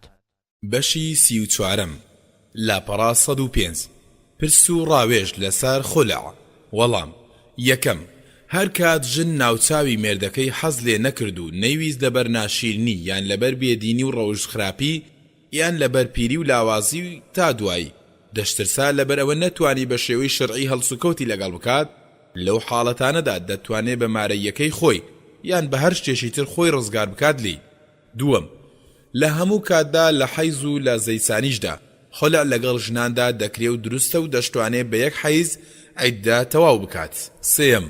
بەشی 34ەم لاپەڕە 105 پرس و ڕاوێژ لەسەر خولع وەڵام، یەکەم، هەر کات ژن ناوچاوی مێردەکەی حەز لێ نەکرد و نەیویست لەبەر ناشیرنی یان لەبەر بێدینی و ڕەوشت خراپی یان لەبەر پیری و لاوازی و تا دوایی دەشترسا لەبەر ئەوە نەتوانی بە شێوەی شەرعی هەڵسوکەوتی لەگەڵ بکات لەو حاڵەتانەدا دەتوانێ بە مارەییەکەی خۆی یان بە هەر شتێکی تر خۆی ڕزگار بکات لێی. دووەم، لە هەموو کاتدا لە حەیز و لە زەیسانیشدا خولع لەگەڵ ژناندا دەکرێ و دروستە و دەشتوانێ بە یەک حەیز عیددە تەواو بکات. سێیەم،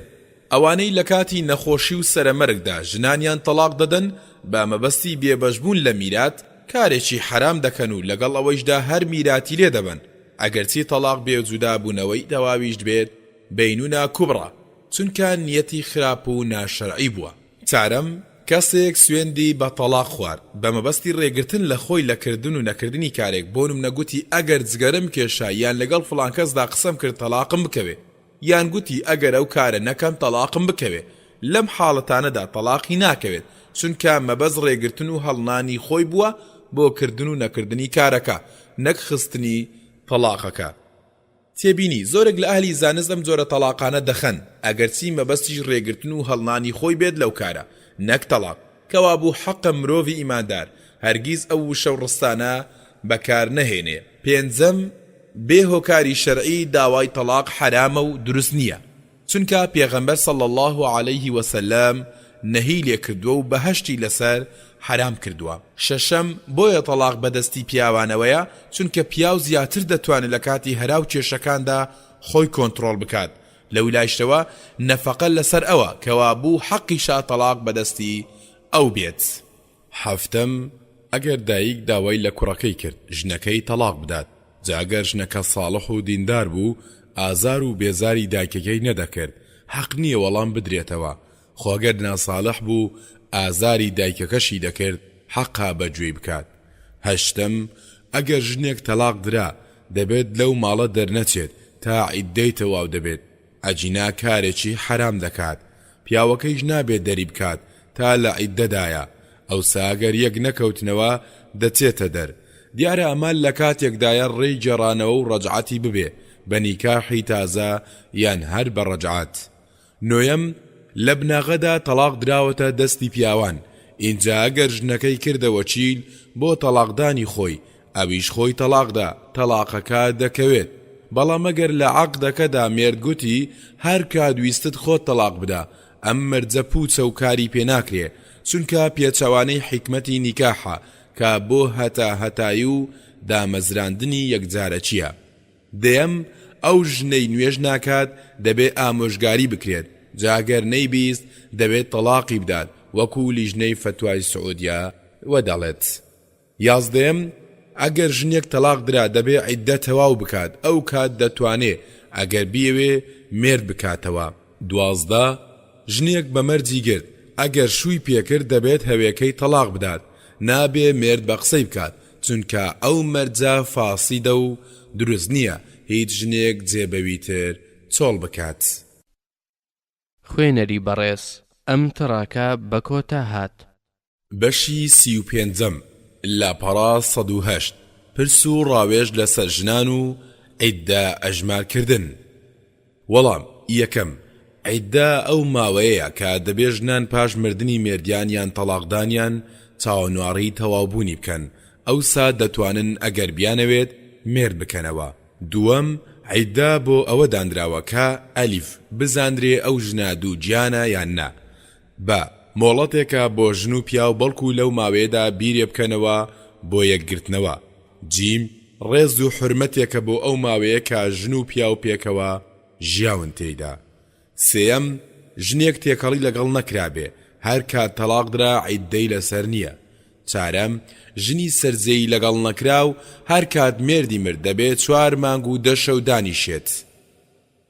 ئەوانەی لە کاتی نەخۆشی و سەرەمەرگدا ژنانیان تەڵاق دەدەن بە مەبەستی بێبەشبوون لە میرات، کارێکی حەرام دەکەن و لەگەڵ ئەوەیشدا هەر میراتی لێ دەبەن، ئەگەرچی تەڵاق بێ جودابوونەوەی تەواویش بێت، بەینونا کوبڕا، چونکە نیەتی خراپ و ناشەرعی بووە. چارەم، کەسێک سوێندی بە تەڵاق خوارد بە مەبەستی ڕێگرتن لە خۆی لە کردن و نەکردنی کارێک، بۆ نمونە گوتی ئەگەر جگەرەم کێشا یان لەگەڵ فڵان کەسدا قسەم کرد تەڵاقم بکەوێ، یان گوتی ئەگەر ئەو کارە نەکەم تەڵاقم بکەوێ، لەم حاڵەتانەدا تەڵاقی ناکەوێت، چونکە مەبەست ڕێگرتن و هەڵنانی خۆی بووە بۆ کردن و نەکردنی کارەکە، نەک خستنی تەڵاقەکە. تێبینی، زۆرێک لە ئەهلی زانست ئەم جۆرە تەڵاقانە دەخەن، ئەگەرچی مەبەستیش ڕێگرتن و هەڵنانی خۆی بێت لەو کارە، نەک تەڵاق، کەوابوو حەقە مرۆڤی ئیماندار هەرگیز ئەو وشە و ڕستانە بەکار نەهێنێ. پێنجەم، بێ هۆکاری شەرعی داوای تەڵاق حەرامە و دروست نییە، چونکە پێغەمبەر صلی اللە علیه وسلم نەهی لێ کردووە و بەهەشتی لەسەر حەرام کردووە. شەشەم، بۆیە تەڵاق بەدەستی پیاوانەوەیە، چونکە پیاو زیاتر دەتوانێت لە کاتی هەرا و کێشەکاندا خۆی کۆنتڕۆڵ بکات، لەولایشەوە نەفەقە لەسەر ئەوە، کەوابوو حەقیشە تەڵاق بەدەستی ئەو بێت. حەفتەم، ئەگەر دایک داوای لە کوڕەکەی کرد ژنەکەی تەڵاق بدات، جا گەر ژنەکە ساڵح و دیندار بوو ئازار و بێزاری دایکەکەی نەدەکرد حەق نییە وەڵام بدرێتەوە، خۆ گەر ناساڵح بوو ئازاری دایکەکەشی دەکرد حەقە بە گوێی بکات. هەشتەم، ئەگەر ژنێک تەڵاق درا دەبێت لەو ماڵە دەرنەچێت تا عیددەی تەواو دەبێت، ئەگینا کارێکی حەرام دەکات، پیاوەکەیش نابێت دەری بکات تا لە عیددەدایە، ئەوسا گەر یەک نەکەوتنەوە دەچێتە دەر. دیارە ئەمە لە کاتێکدایە ڕێی گێڕانەوە و ڕەجعەتی ببێ بە نیکاحی تازە یان هەر بە ڕەجعەت. نۆیەم، لە بناغەدا تەڵاق دراوەتە دەستی پیاوان، ئینجا ئەگەر ژنەکەی کردە وەکیل بۆ تەڵاقدانی خۆی، ئەویش خۆی تەڵاق دا، تەڵاقەکە دەکەوێت. بەڵام ئەگەر لە عەقدەکەدا مێرد گوتی، هەر کات ویستت خۆت تەڵاق بدە، ئەم مەرجە پووچە و کاری پێ ناکرێ، چونکە پێچەوانەی حیکمەتی نیکاحە کە بۆ هەتا هەتایی و دامەزراندنی یەکجارەکییە. دەیەم، ئەو ژنەی نوێژ ناکات دەبێ ئامۆژگاری بکرێت، جا گەر نەیبیست دەبێت تەڵاقی بدات، وەکو لیژنەی فەتوای سعودیە و دەڵێت. یازدەیەم، ئەگەر ژنێک تەڵاق درا دەبێ عیددە تەواو بکات ئەو کات دەتوانێ ئەگەر بیەوێ مێرد بکاتەوە. 12، ژنێک بە مەرجی گرت ئەگەر شووی پێکرد دەبێت هەوێکەی تەڵاق بدات نابێ مێرد بە قسەی بکات چونکە ئەو مەرجە فاسیدە و دروست نیە هیچ ژنێک جێ بەوی تر چۆڵ بکات. خوێنەری بەڕێز ئەم تڕاکە بە کۆتا هات. بەشی 35 لاپەڕە 108 پرس و ڕاوێژ لەسەر ژنان و عیددە ئەژمار کردن وەڵام، یەکەم، عیددە ئەو ماوەیەیە کە دەبێ ژنان پاش مردنی مێردیان یان تەڵاقدانیان چاوەنواڕی تەواوبوونی بکەن، ئەوسا دەتوانن ئەگەر بیانەوێت مێرد بکەنەوە. دووەم، عیددە بۆ ئەوە دانراوە کە، ئەلیف، بزانرێ ئەو ژنە دووگیانە یان نا. ب، مۆڵەتێکە بۆ ژن و پیاو بەڵکو لەو ماوەیەدا بیرێ بکەنەوە بۆ یەکگرتنەوە. جیم، ڕێز و حورمەتێکە بۆ ئەو ماوەیە کە ژن و پیاو پێکەوە ژیاون تێیدا. سێیەم، ژنێک تێکەڵی لەگەڵ نەکرابێ، هەر کات تەڵاق درا عیددەی لەسەر نییە. چارەم، ژنی سەرجێیی لەگەڵ نەکراو هەر کات مێردی مرد دەبێ چوار مانگ و دە شەو دانیشێت.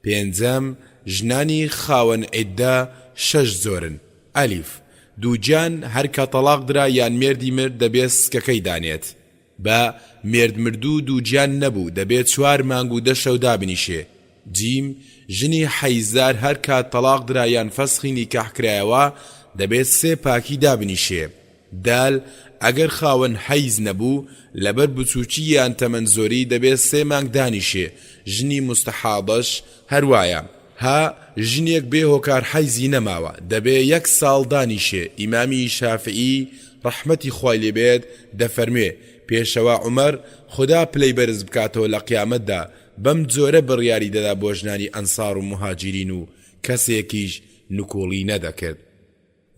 پێنجەم، ژنانی خاوەن عیددە شەش جۆرن، ئەلیف، دووگیان هەر کە تەڵاق درا یان مێردی مرد دەبێ سکەکەی دانێت. بە، مێرد مردوو دووگیان نەبوو دەبێ چوار مانگ و دە شەو دابنیشێ. جیم، ژنی حەیزدار هەر کات تەڵاق درا یان فەسخی نیکاح کرایەوە. دەبێت سێ پاکی دابنیشێ. دال، ئەگەر خاوەن حەیز نەبوو، لەبەر بچووکی یان تەمەن زۆری دەبێ سێ مانگ دانیشێ، ژنی موستەحاضەش هەر وایە. ها، ژنێک بێ هۆکار حەیزی نەماوە، دەبێ یەک ساڵ دانیشێ، ئیمامی شافعی ڕەحمەتی خوای لێ بێت دەفەرموێ، پێشەوا عومەر خودا پلەی بەرز بکاتەوە لە قیامەتدا بەم جۆرە بڕیاری دەدا بۆ ژنانی ئەنسار و موهاجیرین و کەسێکیش نکوڵی نەدەکرد.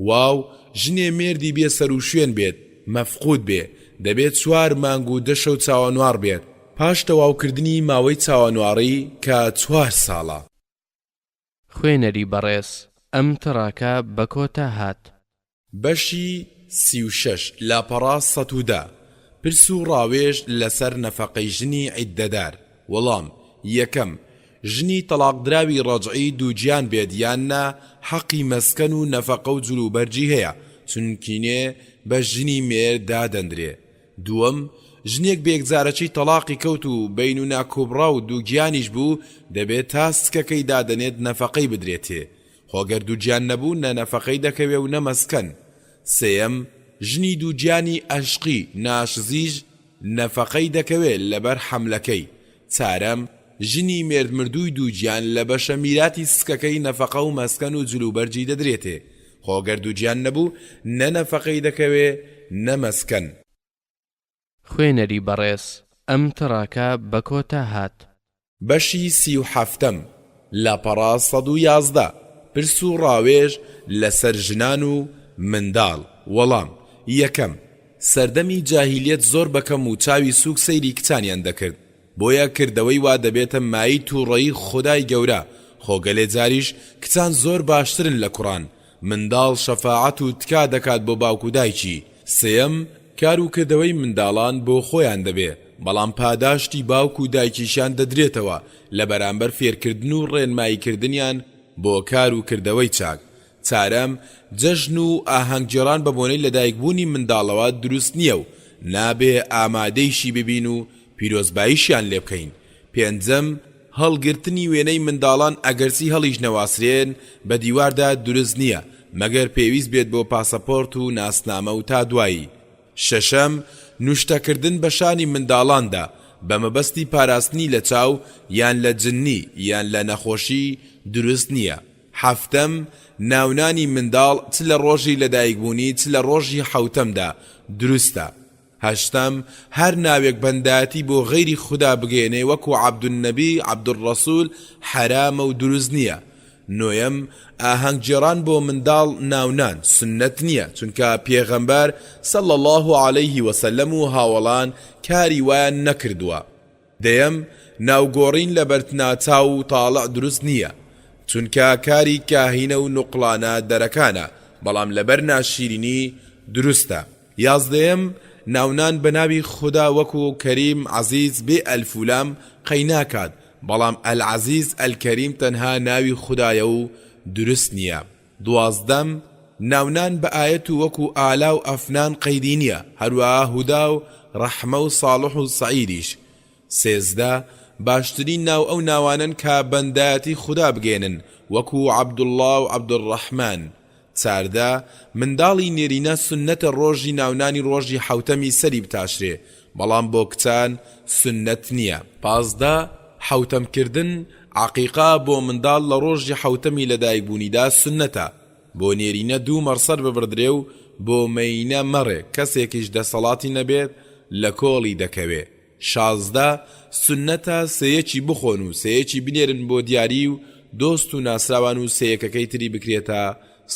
واو، ژنێ مێردی بێ سەروشوێن بێت، مەفقود بێ، دەبێ چوار مانگ و دە شەو چاوەنواڕ بێت، پاش تەواوکردنی ماوەی چاوەنواڕی کە چوار ساڵە. خوێنەری بەڕێز ئەم تڕاکە بە کۆتا هات. بەشی 36 لاپەڕە 110 پرس و ڕاوێژ لەسەر نەفەقەی ژنی عیددەدار وەڵام، یەکەم، ژنی تەڵاقدراوی ڕەجعی دووگیان بێت یان نا حەقی مەسکەن و نەفەقە و جلوبەرگی هەیە چونکینێ بە ژنی مێرد دادەندرێ دووەم، ژنێک بەیەکجارەکی تەڵاقی کەوت و بەینونا کوبڕا و دووگیانیش بوو دەبێت تا سکەکەی دادەنێت نەفەقەی بدرێتێ خۆ گەر دووگیان نەبوو نە نەفەقەی دەکەوێ و نە مەسکەن سێیەم، ژنی دووگیانی ئەشقی، ناشزیش، نەفەقەی دەکەوێ لەبەر حەملەکەی. چارەم، ژنی مێردمردووی دووگیان لە بەشە میراتی سکەکەی نەفەقە و مەسکەن و جلوبەرگی دەدرێتێ، خۆ گەر دووگیان نەبوو نە نەفەقەی دەکەوێ نە مەسکەن. خوێنەری بەڕێز ئەم تڕاکە بە کۆتا هات. بەشی 37 لاپەڕە 111 پرس و ڕاوێژ لەسەر ژنان و منداڵ وەڵام، یەکەم، سەردەمی جاهیلیەت زۆر بە کەم و چاوی سوک سەیری کچانیان دەکرد بۆیە کردەوەی وا دەبێتە مایەی توڕەیی خودای گەورە خۆ گەلێ جاریش کچان زۆر باشترن لە کوڕان منداڵ شەفاعەت و تکا دەکات بۆ باوک و دایکی. سێیەم، کار و کردەوەی منداڵان بۆ خۆیان دەبێ، بەڵام پاداشتی باوک و دایکیشیان دەدرێتەوە لە بەرامبەر فێرکردن و ڕێنماییکردنیان بۆ کار و کردەوەی چاک. چارەم، جەژن و ئاهەنگگێڕان بە بۆنەی لەدایکبوونی منداڵەوە دروست نییە و نابێ ئامادەیشی ببین و پیرۆزباییشیان لێ بکەین. پێنجەم، هەڵگرتنی وێنەی منداڵان ئەگەرچی هەڵیش نەواسرێن بە دیواردا دروست نییە مەگەر پێویست بێت بۆ پاسەپۆرت و ناسنامە و تا دوایی. شەشەم، نوشتەکردن بە شانی منداڵاندا بە مەبەستی پاراستنی لە چاو یان لە جننی یان لە نەخۆشی دروست نییە. حەفتەم، ناونانی منداڵ چ لە ڕۆژی لەدایکبوونی چ لە ڕۆژی حەوتەمدا دروستە. هەشتەم، هەر ناوێک بەندایەتی بۆ غەیری خودا بگەیەنێ وەکو عەبدولنەبی، عەبدولڕەسول، حەرامە و دروست نییە. نۆیەم، ئاهەنگ گێڕان بۆ منداڵ ناونان سوننەت نییە، چونکە پێغەمبەر، صلی اللە علیه وسلم، و هاوەڵان کاری وایان نەکردووە. دەیەم، ناوگۆڕین لە بەرتناچاو و تاڵع دروست نییە، چونکە کاری کاهینە و نوقڵانە دەرەکانە، بەڵام لەبەر ناشیرینی دروستە. یازدەیەم، ناونان بە ناوی خودا وەکو، کەریم، عەزیز، بێ ئەلف و لام قەیناکات، بەڵام العزیز الکریم تەنها ناوی خودایە و دروست نییە. دوازدەم، ناونان بە ئایەت و وەکو ئالا و ئەفنان قەیدی نییە، هەروەها هودا و ڕەحمە و ساڵح و سەعیدیش. 13، باشترین ناو ئەو ناوانەن کە بەندایەتی خودا بگەیەنن وەکو عەبدوڵڵا و عەبدولڕەحمان. 14، منداڵی نێرینە سوننەتە ڕۆژی ناونانی ڕۆژی حەوتەمی سەری بتاشرێ، بەڵام بۆ کچان سوننەت نییە. 15، حەوتەم کردن، عەقیقە، بۆ منداڵ لە ڕۆژی حەوتەمی لەدایکبوونیدا سوننەتە، بۆ نێرینە دوو مەڕ سەر ببڕدرێ و بۆ مێینە مەڕێک، کەسێکیش دەسەڵاتی نەبێت لە کۆڵی دەکەوێ. 16، سوننەتە سێیەکی بخۆن و سێیەکی بنێرن بۆ دیاری و دۆست و ناسراوان و سێیەکەکەی تری بکرێتە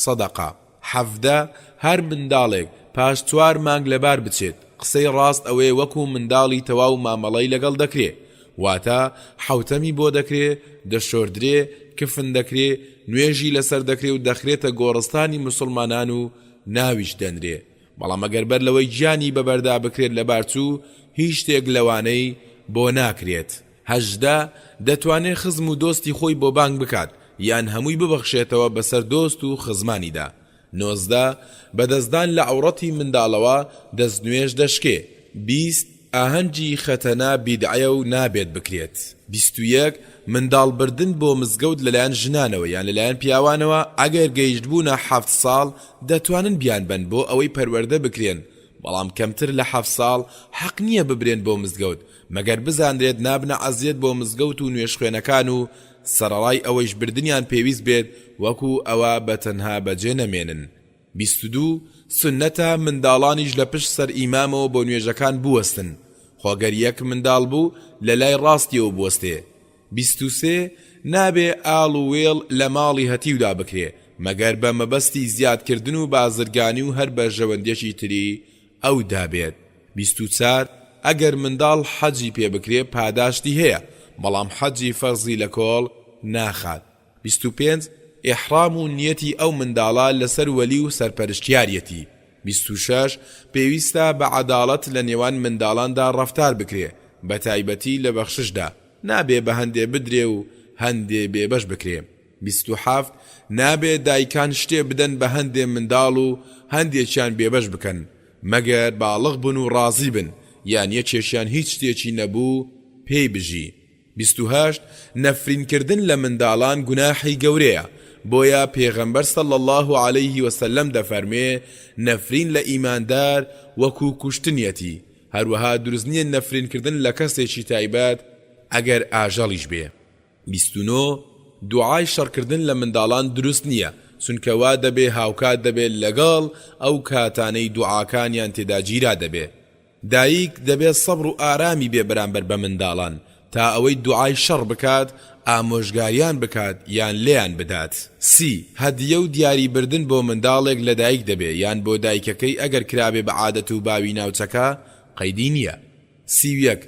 سەدەقە. 17، هەر منداڵێک پاش چوار مانگ لەبار بچێت، قسەی ڕاست ئەوەیە وەکو منداڵی تەواو مامەڵەی لەگەڵ دەکرێ، واتە حەوتەمی بۆ دەکرێ، دەشۆردرێ، کفن دەکرێ، نوێژی لەسەر دەکرێ و دەخرێتە گۆڕستانی موسڵمانان و ناویش دەنرێ. بەڵام ئەگەر بەر لەوەی گیانی بەبەردا بکرێت لەبارچوو، هیچ شتێک لەوانەی بۆ ناکرێت. 18، دەتوانێ خزم و دۆستی خۆی بۆ بانگ بکات، یان هەمووی ببەخشێتەوە بەسەر دۆست و خزمانیدا. 19، بە دەستدان لە عەوڕەتی منداڵەوە دەستنوێژ دەشکێ. 20. ئاهەنگی خەتەنە بیدعەیە و نابێت بکرێت. 21، منداڵ بردن بۆ مزگەوت لەلایەن ژنانەوە یان لەلایەن پیاوانەوە ئەگەر گەیشتبوونە حەفت ساڵ دەتوانن بیانبەن بۆ ئەوەی پەروەردە بکرێن بەڵام کەمتر لە حەفت ساڵ حەق نییە ببرێن بۆ مزگەوت مەگەر بزانرێت نابنە عەزیەت بۆ مزگەوت و نوێژخوێنەکان و سەرەڕای ئەوەیش بردنیان پێویست بێت وەکو ئەوە بە تەنها بەجێ نەمێنن. 22، سوننەتە منداڵانیش لە پشت سەر ئیمامەوە بۆ نوێژەکان بوەستن، خۆ گەر یەک منداڵ بوو لە لای ڕاستیەوە بوەستێ. 23، نابێ ئاڵ و وێڵ لە ماڵی هەتیودا بکرێ مەگەر بە مەبەستی زیاد کردن و بازرگانی و هەر بەرژەوەندیەکی تری ئەودا بێت. 24، ئەگەر منداڵ حەجی پێ بکرێ پاداشتی هەیە بەڵام حەجی فەرزی لە کۆڵ ناخات. 25، ئیحڕام و نیەتی ئەو منداڵە لەسەر وەلی و سەرپەرشتیاریەتی. 26، پێویستە بە عەداڵەت لە نێوان منداڵاندا ڕەفتار بکرێ بەتایبەتی لە بەخششدا، نابێ بە هەندێ بدرێ و هەندێ بێبەش بکرێ. 27، نابێ دایکان شتێ بدەن بە هەندێ منداڵ و هەندێکیان بێبەش بکەن، مەگەر باڵغ بن و ڕازی بن، یان یەکێکیان هیچ شتێکی نەبوو پێی بژی. 28، نەفرین کردن لە منداڵان گوناحی گەورەیە، بۆیە پێغەمبەر صلی اللە علیه وسلم دەفەرموێ، نەفرین لە ئیماندار وەکو کوشتنیەتی، هەروەها دروست نیە نەفرین کردن لە کەسێکی تایبەت ئەگەر ئاژەڵیش بێ. 29، دوعای شەڕکردن لە منداڵان دروست نیە، چونکە وا دەبێ هاوکات دەبێ لەگەڵ ئەو کاتانەی دوعاکانیان تێدا گیرا دەبێ. دایک دەبێ سەبر و ئارامی بێ بەرامبەر بە منداڵان تا ئەوەی دوعای شەڕ بکات ئامۆژگاریان بکات یان لێیان بدات. سی، هەدیە و دیاری بردن بۆ منداڵێک لە دایک دەبێ یان بۆ دایکەکەی ئەگەر کرابێ بە عادەت و باوی ناوچەکە قەیدی نیە. 31،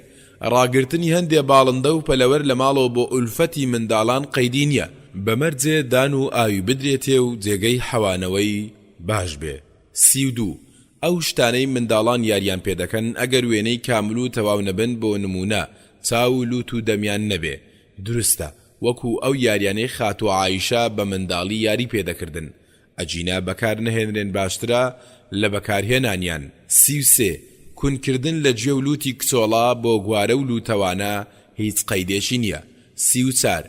ڕاگرتنی هەندێ باڵندە و پەلەوەر لە ماڵەوە بۆ ئولفەتی منداڵان قەیدی نیە، بە مەرجێ دان و ئاوی بدرێتێ و جێگەی حەوانەوەی باش بێ. 32، ئەو شتانەی منداڵان یاریان پێ دەکەن ئەگەر وێنەی کامل و تەواو نەبن بۆ نموونە چاو و لوت و دەمیان نەبێ دروستە وەکو ئەو یاریانەی خاتوو عائیشە بە منداڵی یاری پێ دەکردن ئەگینا بەکار نەهێنرێن باشترە لە بەکارهێنانیان. 33، کون کردن لە گوێ و لوتی کچۆڵە بۆ گوارە و لوتەوانە هیچ قەیدێکی نیە. 34،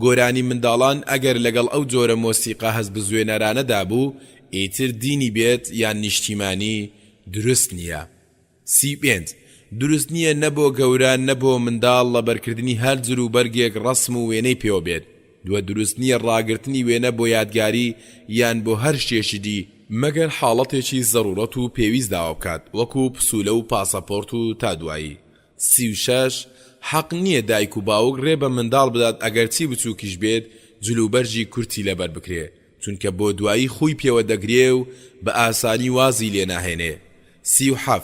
گۆرانی منداڵان ئەگەر لەگەڵ ئەو جۆرە مۆسیقا هەستبزوێنەرانەدا بوو ئیتر دینی بێت یان نیشتیمانی دروست نیە. 35، دروست نیە نە بۆ گەورە نە بۆ منداڵ لەبەرکردنی هەر جل و بەرگێک ڕەسم و وێنەی پێوە بێت، وە دروست نیە ڕاگرتنی وێنە بۆ یادگاری یان بۆ هەر شتێکی دی، مەگەر حاڵەتێکی زەروڕەت و پێویست داوا بکات وەکو پسولە و پاسەپۆرت و تا دوایی. 36، حەق نیە دایک و باوک ڕێ بە منداڵ بدات ئەگەرچی بچوکیش بێت جل و بەرگی کورتی لەبەر بکرێ چونکە بۆ دوایی خووی پێوە دەگرێ و بە ئاسانی وازی لێ ناهێنێ. 37،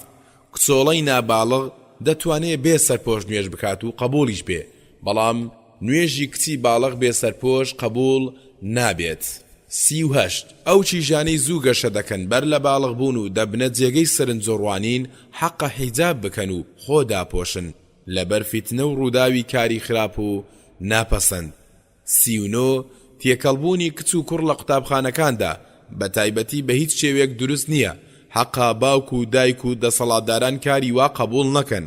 کچۆڵەی ناباڵغ دەتوانێ بێ سەرپۆش نوێژ بکات و قەبوڵیش بێ بەڵام نوێژی کچی باڵغ بێ سەرپۆش قەبوڵ نابێت. 38، ئەو کیژانەی زوو گەشە دەکەن بەر لە باڵغ بوون و دەبنە جێگەی سەرنج و ڕوانین حەقە حیجاب بکەن و خۆ داپۆشن لەبەر فیتنە و ڕووداوی کاری خراپ و ناپەسەند. 39، تێکەڵبوونی کچ و کوڕ لە قوتابخانەکاندا بە تایبەتی بە هیچ شێوەیەک دروست نییە، حەقە باوک و دایک و دەسەڵاتداران کاری وا قەبوڵ نەکەن،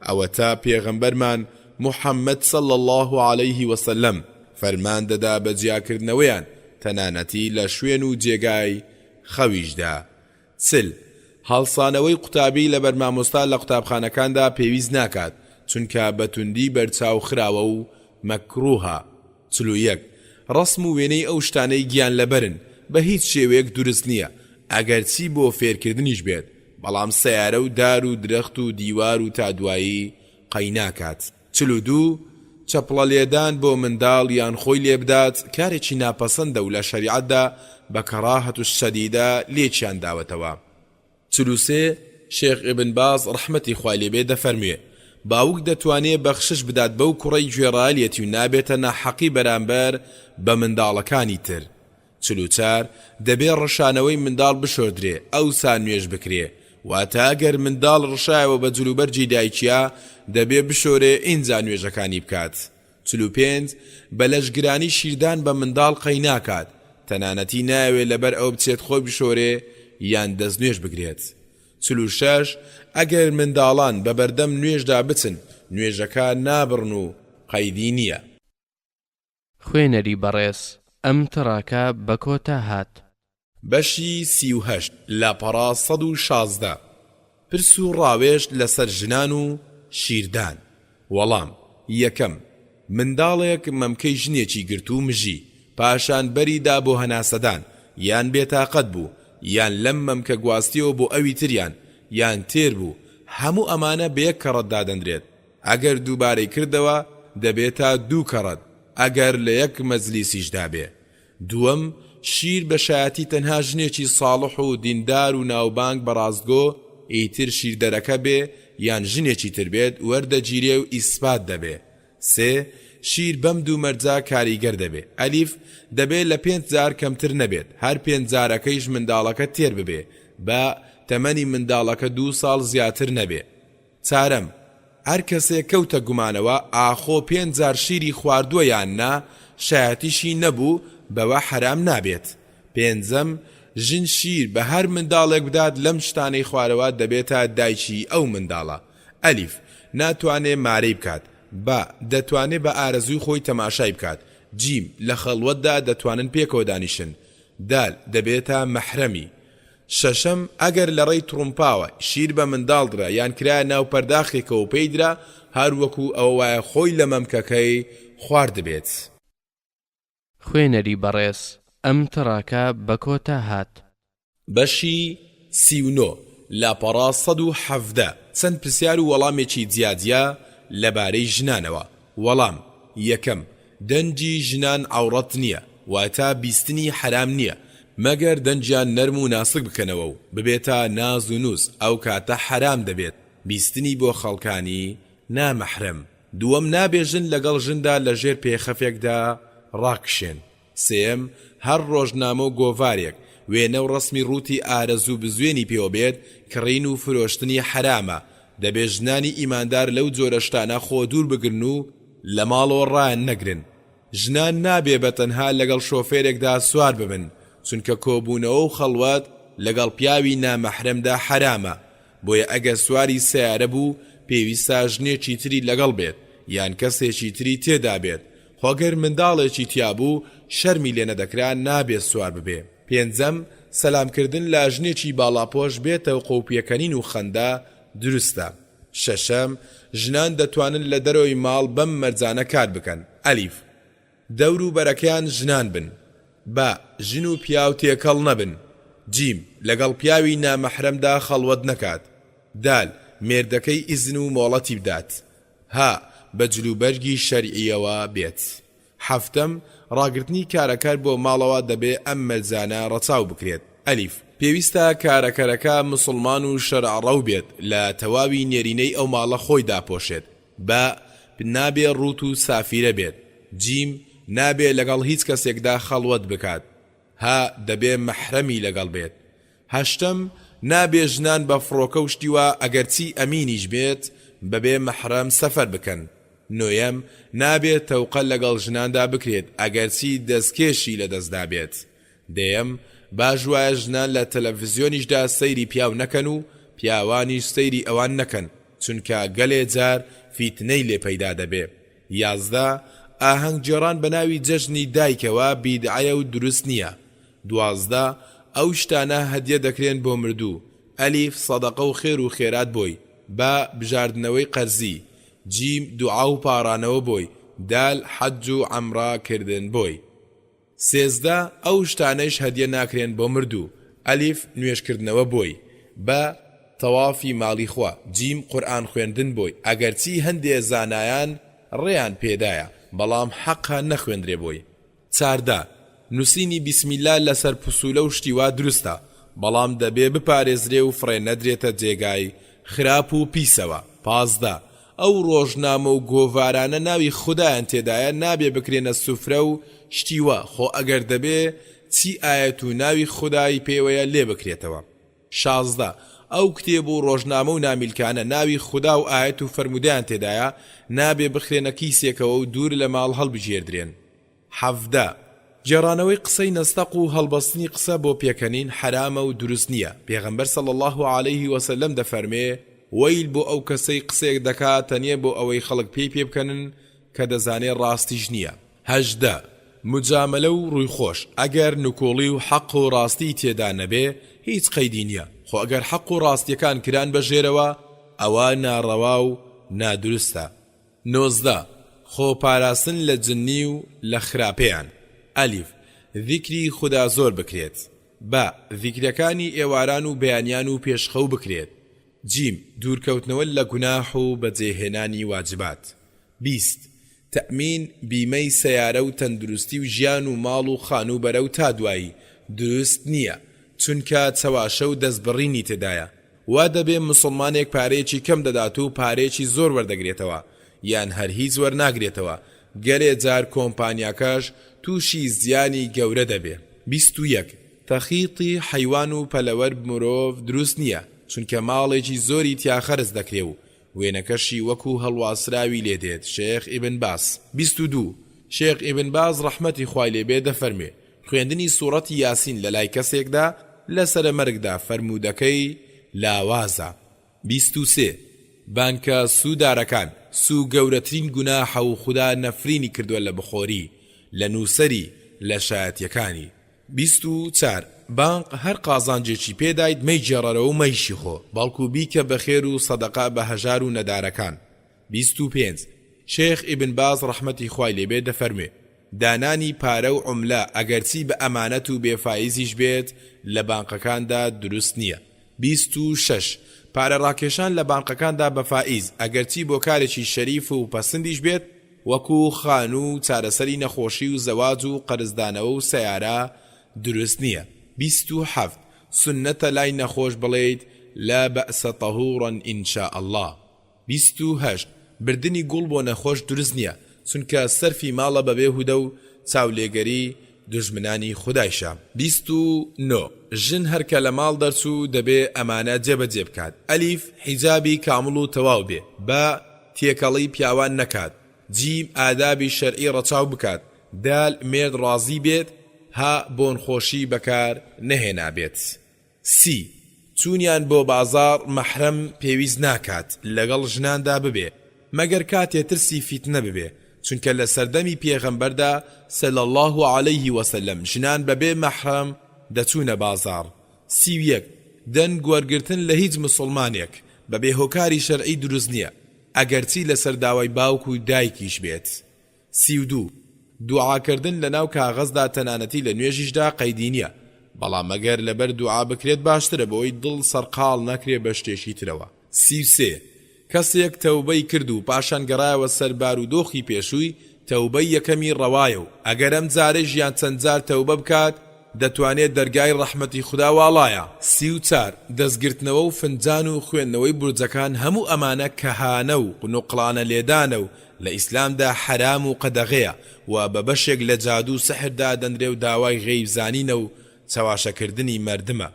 ئەوەتا پێغەمبەرمان محمد صلی اللە علیه وسلم فەرمان دەدا بە جیاکردنەوەیان تەنانەتی لە شوێن و جێگای خەویشدا. 40، هەڵسانەوەی قوتابی لەبەر مامۆستا لە قوتابخانەکاندا پێویست ناکات، چونکە بە توندی بەرچاو خراوە و مەکروهە. 41، ڕەسم و وێنەی ئەو شتانەی گیانلەبەرن بە هیچ شێوەیەک دروست نییە، ئەگەرچی بۆ فێرکردنیش بێت، بەڵام سەیارە و دار و درەخت و دیوار و تا دوایی قەیناکات. 42، چەپڵە لێدان بۆ منداڵ یان خۆی لێبدات کارێکی ناپەسەندە و لە شەریعەتدا بە کەڕاهەت الشدیدە لێکیان داوەتەوە. 43، شێخ ئیبن باز ڕەحمەتی خوای لێ بێ دەفەرموێ، باوک دەتوانێ بەخشش بدات بەو کوڕەی گوێڕایەلیەتی و نابێتە ناحەقی بەرامبەر بە منداڵەکانی تر. 44، دەبێ ڕشانەوەی منداڵ بشۆردرێ ئەوسا نوێژ بکرێ، واتە ئەگەر منداڵ ڕشایەوە بە جلوبەرگی دایکیا دەبێ بشۆرێ ئینجا نوێژەکانی بکات. 45، بە لەشگرانی شیردان بە منداڵ قەیناکات، تەنانەتی نایەوێ لەبەر ئەو بچێت خۆی بشۆرێ یان دەستنوێژ بگرێت. 46، ئەگەر منداڵان بە بەردەم نوێژدا بچن نوێژەکە نابڕن و قەیدی نییە. خوێنەری بەڕێز ئەم تڕاکە بە کۆتا هات. بەشی 38 لاپەڕە 116 پرس و ڕاوێژ لەسەر ژنان و شیردان وەڵام، یەکەم، منداڵێک مەمکەی ژنێکی گرت و مژی، پاشان بەری دا بۆ هەناسەدان، یان بێتاقەت بوو، یان لەم مەمکە گواستیەوە بۆ ئەوی تریان، یان تێر بوو، هەموو ئەمانە بە یەک کەڕەت دادەنرێت، ئەگەر دووبارەی کردەوە دەبێتە دوو کەڕەت، ئەگەر لە یەک مەجلیسیشدا بێ. دووەم، شیر بە شایەتی تەنها ژنێکی ساڵح و دیندار و ناوبانگ بە ڕاستگۆ، ئیتر شیردەرەکە بێ یان ژنێکی تر بێت وەردەگیرێ و ئیسپات دەبێ. سێ، شیر بەم دوو مەرجە کاریگەر دەبێ، ئەلیف، دەبێ لە پێنچ جار کەمتر نەبێت، هەر پێنچ جارەکەیش منداڵەکە تێر ببێ، بە، تەمەنی منداڵەکە دوو ساڵ زیاتر نەبێ. چارەم، هەر کەسێ کەوتە گومانەوە ئاخۆ پێنج جار شیری خواردووە یان نا، شایەتیشی نەبوو، بەوە حەرام نابێت. پێنجەم، ژن شیر بە هەر منداڵێک بدات لەم شتانەی خوارەوە دەبێتە دایکی ئەو منداڵە. ئەلیف، ناتوانێ مارەی بکات. با، دەتوانێ بە ئارەزووی خۆی تەماشای بکات. جیم، لە خەڵوەتدا دەتوانن پێکەوە دانیشن. دال، دەبێتە مەحرەمی. شەشەم، ئەگەر لە ڕێی تڕومپاوە شیر بە منداڵ درا یان کرایە ناو پەرداخێکەوە و پێی درا، هەر وەکو ئەوە وایە خۆی لە مەمکەکەی خواردبێت. خوێنەری بەڕێز ئەم تڕاکە بە کۆتا هات. بەشی 39، لاپەڕە 117، چەند پرسیار و وەڵامێکی جیاجیا لەبارەی ژنانەوە. وەڵام، یەکەم، دەنگی ژنان عەوڕەت نییە، واتە بیستنی حەرام نییە، مەگەر دەنگیان نەرم و ناسک بکەنەوە و ببێتە ناز و نوز، ئەو کاتە حەرام دەبێت بیستنی بۆ خەڵکانی نا مەحرەم. دووەم، نابێ ژن لەگەڵ ژندا لە ژێر پێخەفێکدا ڕاکشێن. سێیەم، هەر ڕۆژنامە و گۆڤارێک، وێنە و ڕەسمی ڕووتی ئارەزوو بزوێنی پێوە بێت، کڕین و فرۆشتنی حەرامە، دەبێ ژنانی ئیماندار لەو جۆرە شتانە خۆ دوور بگرن و لە ماڵەوە ڕایان نەگرن. ژنان نابێ بە تەنها لەگەڵ شۆفێرێکدا سوار ببن، چونکە کۆبوونەوە و خەڵوەت لەگەڵ پیاوی نامەحرەمدا حەرامە، بۆیە ئەگەر سواری سەیارە بوو پێویستە ژنێکی تری لەگەڵ بێت یان کەسێکی تری تێدا بێت، خۆ گەر منداڵێکی تیا بوو شەرمی لێ نەدەکرا نابێ سوار ببێ. پێنجەم، سەلام کردن لە ژنێکی باڵاپۆش بێ تەوقە و پێکەنین و خەندە دروستە. شەشەم، ژنان دەتوانن لە دەرەوەی ماڵ بەم مەرجانە کار بکەن، ئەلیف. دەور و بەرەکەیان ژنان بن. بە، ژن و پیاو تێکەڵ نەبن. جیم، لەگەڵ پیاوی نامەحرەمدا خەڵوەت نەکات. دال، مێردەکەی ئیزن و مۆڵەتی بدات. ه، بە جلوبەرگی شەرعییەوە بێت. حەفتەم، ڕاگرتنی کارەکەر بۆ ماڵەوە دەبێ ئەم مەرجانە ڕەچاو بکرێت، ئەلیف، پێویستە کارەکەرەکە موسڵمان و شەرعڕەو بێت، لە تەواوی نێرینەی ئەو ماڵە خۆی داپۆشێت. بە، نابێ ڕووت و سافیرە بێت. جیم، نابێ لەگەڵ هیچ کەسێکدا خەڵوەت بکات. ه، دەبێ مەحرەمی لەگەڵ بێت. هەشتەم، نابێ ژنان بە فڕۆکە و شتی وا ئەگەرچی ئەمینیش بێت بەبێ مەحرەم سەفەر بکەن. نۆیەم، نابێ تەوقە لەگەڵ ژناندا بکرێت ئەگەرچی دەستکێشی لەدەستدا بێت. دەیەم، باش وایە ژنان لە تەلەفزیۆنیشدا سەیری پیاو نەکەن و پیاوانیش سەیری ئەوان نەکەن، چونکە گەلێ جار فیتنەی لێ پەیدا دەبێ. 11، ئاهەنگ گێڕان بە ناوی جەژنی دایکەوە بیدعەیە و دروست نییە. 12، ئەو شتانە هەدیە دەکرێن بۆ مردوو، ئەلیف، سەدەقە و خێر و خێرات بۆی، با، بژاردنەوەی قەرزی، جیم، دوعا و پاڕانەوە بۆی، دال، حەج و عەمرە کردن بۆی. 13، ئەو شتانەیش هەدیە ناکرێن بۆ مردوو، ئەلیف، نوێژکردنەوە بۆی، بە، تەوافی ماڵی خوا، جیم، قورئان خوێندن بۆی، ئەگەرچی هەندێ زانایان ڕێیان پێدایە، بەڵام حەقە نەخوێندرێ بۆی. 14، نوسینی بسم اللە لەسەر پسولە و شتی وا دروستە، بەڵام دەبێ بپارێزرێ و فڕێ نەدرێتە جێگای خراپ و پیسەوە. 15، ئەو ڕۆژنامە و گۆڤارانە ناوی خودایان تێدایە نابێ بکرێنە سفرە و شتی وا، خۆ ئەگەر دەبێ چی ئایەت و ناوی خودای پێوەیە لێ بکرێتەوە. 16، ئەو کتێب و ڕۆژنامە و نامیلکانە ناوی خودا و ئایەت و فەرموودەیان تێدایە نابێ بخرێنە کیسێکەوە و دوور لە ماڵ هەڵبگێردرێن. 17. گێڕانەوەی قسەی نەستەق و هەڵبەستنی قسە بۆ پێکەنین حەرامە و دروست نییە، پێغەمبەر صلی اللە علیه وسلم دەفەرمێ، وەیل بۆ ئەو کەسەی قسەیەک دەکا تەنێ بۆ ئەوەی خەڵک پێی پێبکەنن کە دەزانێ ڕاستیش نییە. 18، مجامەلە و ڕووی خۆش ئەگەر نکوڵی و حەق و ڕاستی تێدا نەبێ هیچ قەیدی نییە، خۆ ئەگەر حەق و ڕاستیەکان کران بە ژێرەوە ئەوە ناڕەوا و نادروستە. 19، خۆ پاراستن لە جنی و لە خراپەیان. ئەلیف، زیکری خودا زۆر بکرێت. با، زیکرەکانی ئێواران و بەیانیان و پێش خەو بکرێت. جیم، دوورکەوتنەوە لە گوناح و بەجێ هێنانی واجبات. 20، تەئمین، بیمەی سەیارە و تەندروستی و ژیان و ماڵ و خانووبەرە و تا دوایی، دروست نییە، چونکە چەواشە و دەستبڕینی تێدایە. وا دەبێ موسڵمانێک پارەیەکی کەم دەدات و پارەیەکی زۆر وەردەگرێتەوە یان هەر هیچ وەرناگرێتەوە، گەلێ جار کۆمپانیاکەش تووشی زیانی گەورە دەبێ. 21، تەخیتی حەیوان و پەلەوەر مرۆڤ دروست نییە، چونکە ماڵێکی زۆری تیا خەرج دەکرێ و وێنەکەشی وەکو هەڵواسراوی لێ دێت، شێخ ئیبن باز. 22، شێخ ئیبن باز ڕەحمەتی خوای لێ بێ دەفەرموێ، خوێندنی سوڕەتی یاسین لەلای کەسێکدا لە سەرەمەرگدا فەرموودەکەی لاوازە. 23، بانکە سوودارەکان، سوو گەورەترین گوناحە و خودا نەفرینی کردووە لە بخۆری، لە نووسەری، لە شایەتیەکانی. 24، بانق هەر قازانجێکی پێ دایت مەیگێڕەرەوە و مەیشی خۆ، بەڵکو بیکە بە خێر و سەدەقە بە هەژار و نەدارەکان. 25، شێخ ئیبن باز ڕەحمەتی خوای لێ بێت دەفەرموێ، دانانی پارە و عوملە ئەگەرچی بە ئەمانەت و بێ فایزیش بێت لە بانقەکاندا دروست نییە. 26، پارە ڕاکێشان لە بانقەکاندا بە فائیز ئەگەرچی بۆ کارێکی شەریف و پەسندیش بێت وەکو خانوو و چارەسەری نەخۆشی و زەواج و قەرزدانەوە و سەیارە دروست نییە. 27، سوننەتە لای نەخۆش بڵێیت، لا بەئس طهورا ان شاء اللە. 28، بردنی گوڵ بۆ نەخۆش دروست نیە، چونکە سەرفی ماڵە بەبێ هودە و چاولێگەری دوژمنانی خودایشە. 29، ژن هەر کە لە ماڵ دەرچوو دەبێ ئەمانە جێبەجێ بکات، ئەلیف، حیجابی کامڵ و تەواو بێ، بە، تێکەڵی پیاوان نەکات، جیم، ئادابی شەرعی ڕەچاو بکات، دال، مێرد ڕازی بێت، ها، بۆنخۆشی بەکار نەهێنابێت. سی، چوونیان بۆ بازاڕ مەحرەم پێویست ناکات لەگەڵ ژناندا ببێ مەگەر کاتێ ترسی فیتنە ببێ، چونکە لە سەردەمی پێغەمبەردا صلی اللە علیه وسلم ژنان بەبێ مەحرەم دەچوونە بازاڕ. 31، دەنگ وەرگرتن لە هیچ موسڵمانێک بەبێ هۆکاری شەرعی دروست نیە ئەگەرچی لەسەر داوای باوک و دایکیش بێت. 32، دوعاکردن لەناو کاغەزدا تەنانەتی لە نوێژیشدا قەیدی نیە، بەڵام ئەگەر لەبەر دوعا بکرێت باشترە بۆی دڵ سەرقاڵ نەکرێ بە شتێکی ترەوە. 33، کەسێک تەوبەی کرد و پاشان گەڕایەوە سەر بارودۆخی پێشووی، تەوبەی یەکەمی ڕەوایە و ئەگەر ئەم جارەیش یان چەند جار تەوبە بکات دەتوانێت دەرگای ڕەحمەتی خودا واڵایە. 34، دەستگرتنەوە و فنجان و خوێندنەوەی بورجەکان هەموو ئەمانە کەهانە و نوقڵانە لێدانە و لە ئیسلامدا حەرام و قەدەغەیە و بە بەشێک لە جادوو و سحر دادەنرێ و داوای غەیب زانینە و چەواشەکردنی مەردمە.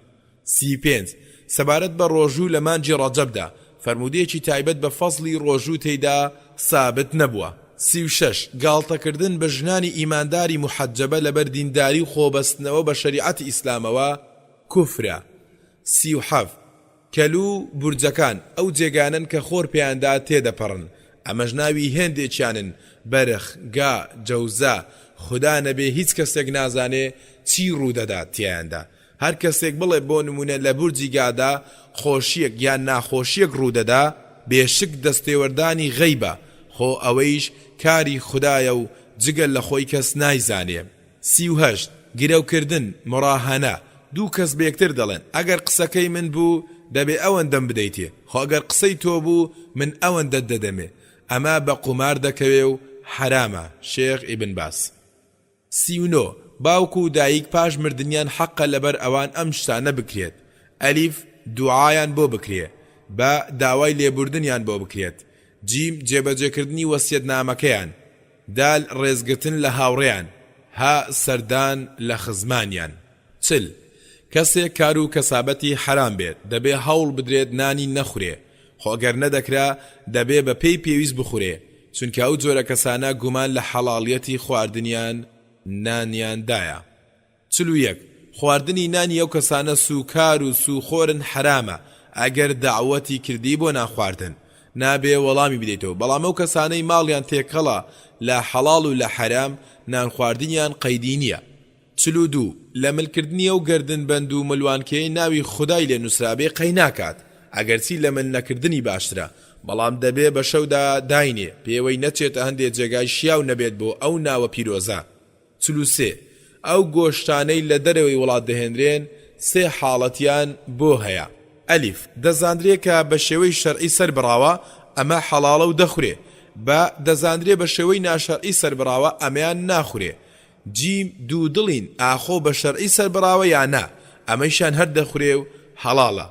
35، سەبارەت بە ڕۆژوو لە مانگی ڕەجەبدا، فەرموودەیەکی تایبەت بە فەزڵی ڕۆژوو تێیدا سابت نەبووە. 36، گاڵتەکردن بە ژنانی ئیمانداری موحەجەبە لەبەر دینداری و خۆبەستنەوە بە شەریعەتی ئیسلامەوە کوفرە. 37، کەل و بورجەکان ئەو جێگانەن کە خۆر پێیاندا تێدەپەڕن، ئەمەش ناوی هێندێکیانن، بەرخ، گا، جەوزا، خودا نەبێ هیچ کەسێک نازانێ چی ڕوودەدات تیایاندا، هەر کەسێک بڵێ بۆ نموونە لە بورجی گادا خۆشییەک یان ناخۆشییەک ڕوودەدا، بێ شک دەستێوەردانی غەیبە، خۆ ئەوەیش کاری خودایە و جگە لە خۆی کەس نایزانێ. 38، گرەوکردن، مراهنە، دوو کەس بە یەکتر دەڵێن، ئەگەر قسەکەی من بوو دەبێ ئەوەندەم بدەیتێ، خۆ ئەگەر قسەی تۆ بوو من ئەوەندەت دەدەمێ، ئەمە بە قومار دەکەوێ و حەرامە، شێخ ئیبن باز. 39، باوک و دایک پاش مردنیان حەقە لەبەر ئەوان ئەم شتانە بکرێت، ئەلیف، دوعایان بۆ بکرێ، با، داوای لێبوردنیان بۆ بکرێت، جیم، جێبەجێکردنی وەسیەتنامەکەیان، دال ڕێزگرتن لە هاوڕێیان. ها سەردان لە خزمانیان. 40، کەسێک کار و کەسابەتی حەرام بێت دەبێ هەوڵ بدرێت نانی نەخورێ، خۆ گەر نەدەکرا دەبێ بە پێی پێویست بخورێ، چونکە ئەو جۆرە کەسانە گومان لە حەڵاڵیەتی خواردنیان. نانیان دایە. 41، خواردنی نانی ئەو کەسانە سووکار و سووخۆرن حەرامە ئەگەر دەعوەتی کردی بۆ نان خواردن نابێ وەڵامی بدەیتەوە بەڵام ئەو کەسانەی ماڵیان تێکەڵە لە حەڵاڵ و لە حەرام نان خواردنیان قەیدی نیە. 42، لە مل کردنی ئەو گەردن بەند و ملوانکەیەی ناوی خودای لێ نوسرابێ قەی ناکات ئەگەرچی لە مل نەکردنی باشترە بەڵام دەبێ بە شەودا داینێ پێوەی نەچێتە هەندێ جێگای شیاو نەبێت بۆ ئەو ناوە پیرۆزە. 43، ئەو گۆشتانەی لە دەرەوەی وڵات دەهێنرێن سێ حاڵەتیان بۆ هەیە. ئەلیف، دەزاندرێ کە بە شێوەی شەرعی سەربڕاوە ئەمە حەڵاڵە و دەخورێ. بە، دەزاندرێ بە شێوەی ناشەرعی سەربڕاوە ئەمەیان ناخورێ. جیم، دوودڵین ئاخۆ بە شەرعی سەربڕاوە یا نا ئەمەیشیان هەر دەخورێ و حەڵاڵە.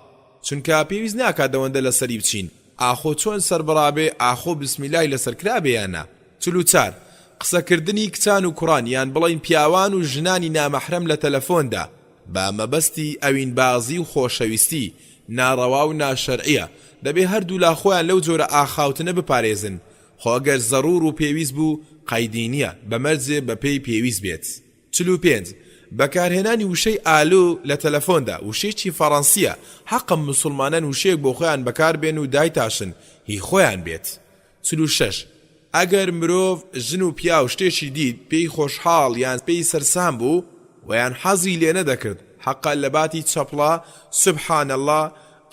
چونکە پێویست ناکات ئەوەندە لەسەری بچین. ئاخۆ چۆن سەربڕابێ ئاخۆ بسمیلای لەسەر کرابێ یان نا؟ 44. قسەکردنی کچان و کوڕان یان بڵێین پیاوان و ژنانی نامەحرەم لە تەلەفۆندا بە مەبەستی ئەوینبازی و خۆشەویستی ناڕەوا و ناشەرعیە دەبێ هەردوولا خۆیان لەو جۆرە ئاخاوتنە بپارێزن خۆ گەر زەڕوور و پێویست بوو قەیدی نیە بە مەرجێ بە پێی پێویست بێت. 45، بەکارهێنانی وشەی ئالو لە تەلەفۆندا، وشەیەکی فەڕەنسییە، حەقە موسڵمانان وشەیەک بۆ خۆیان بەکاربێن و دایتاشن هی خۆیان بێت. 46، ئەگەر مرۆڤ، ژن و پیاو، شتێکی دیت پێی خۆشحاڵ یان پێی سەرسام بوو و یان حەزی لێ نەدەکرد، حەقە لەباتی چەپڵە، سبحان اللە،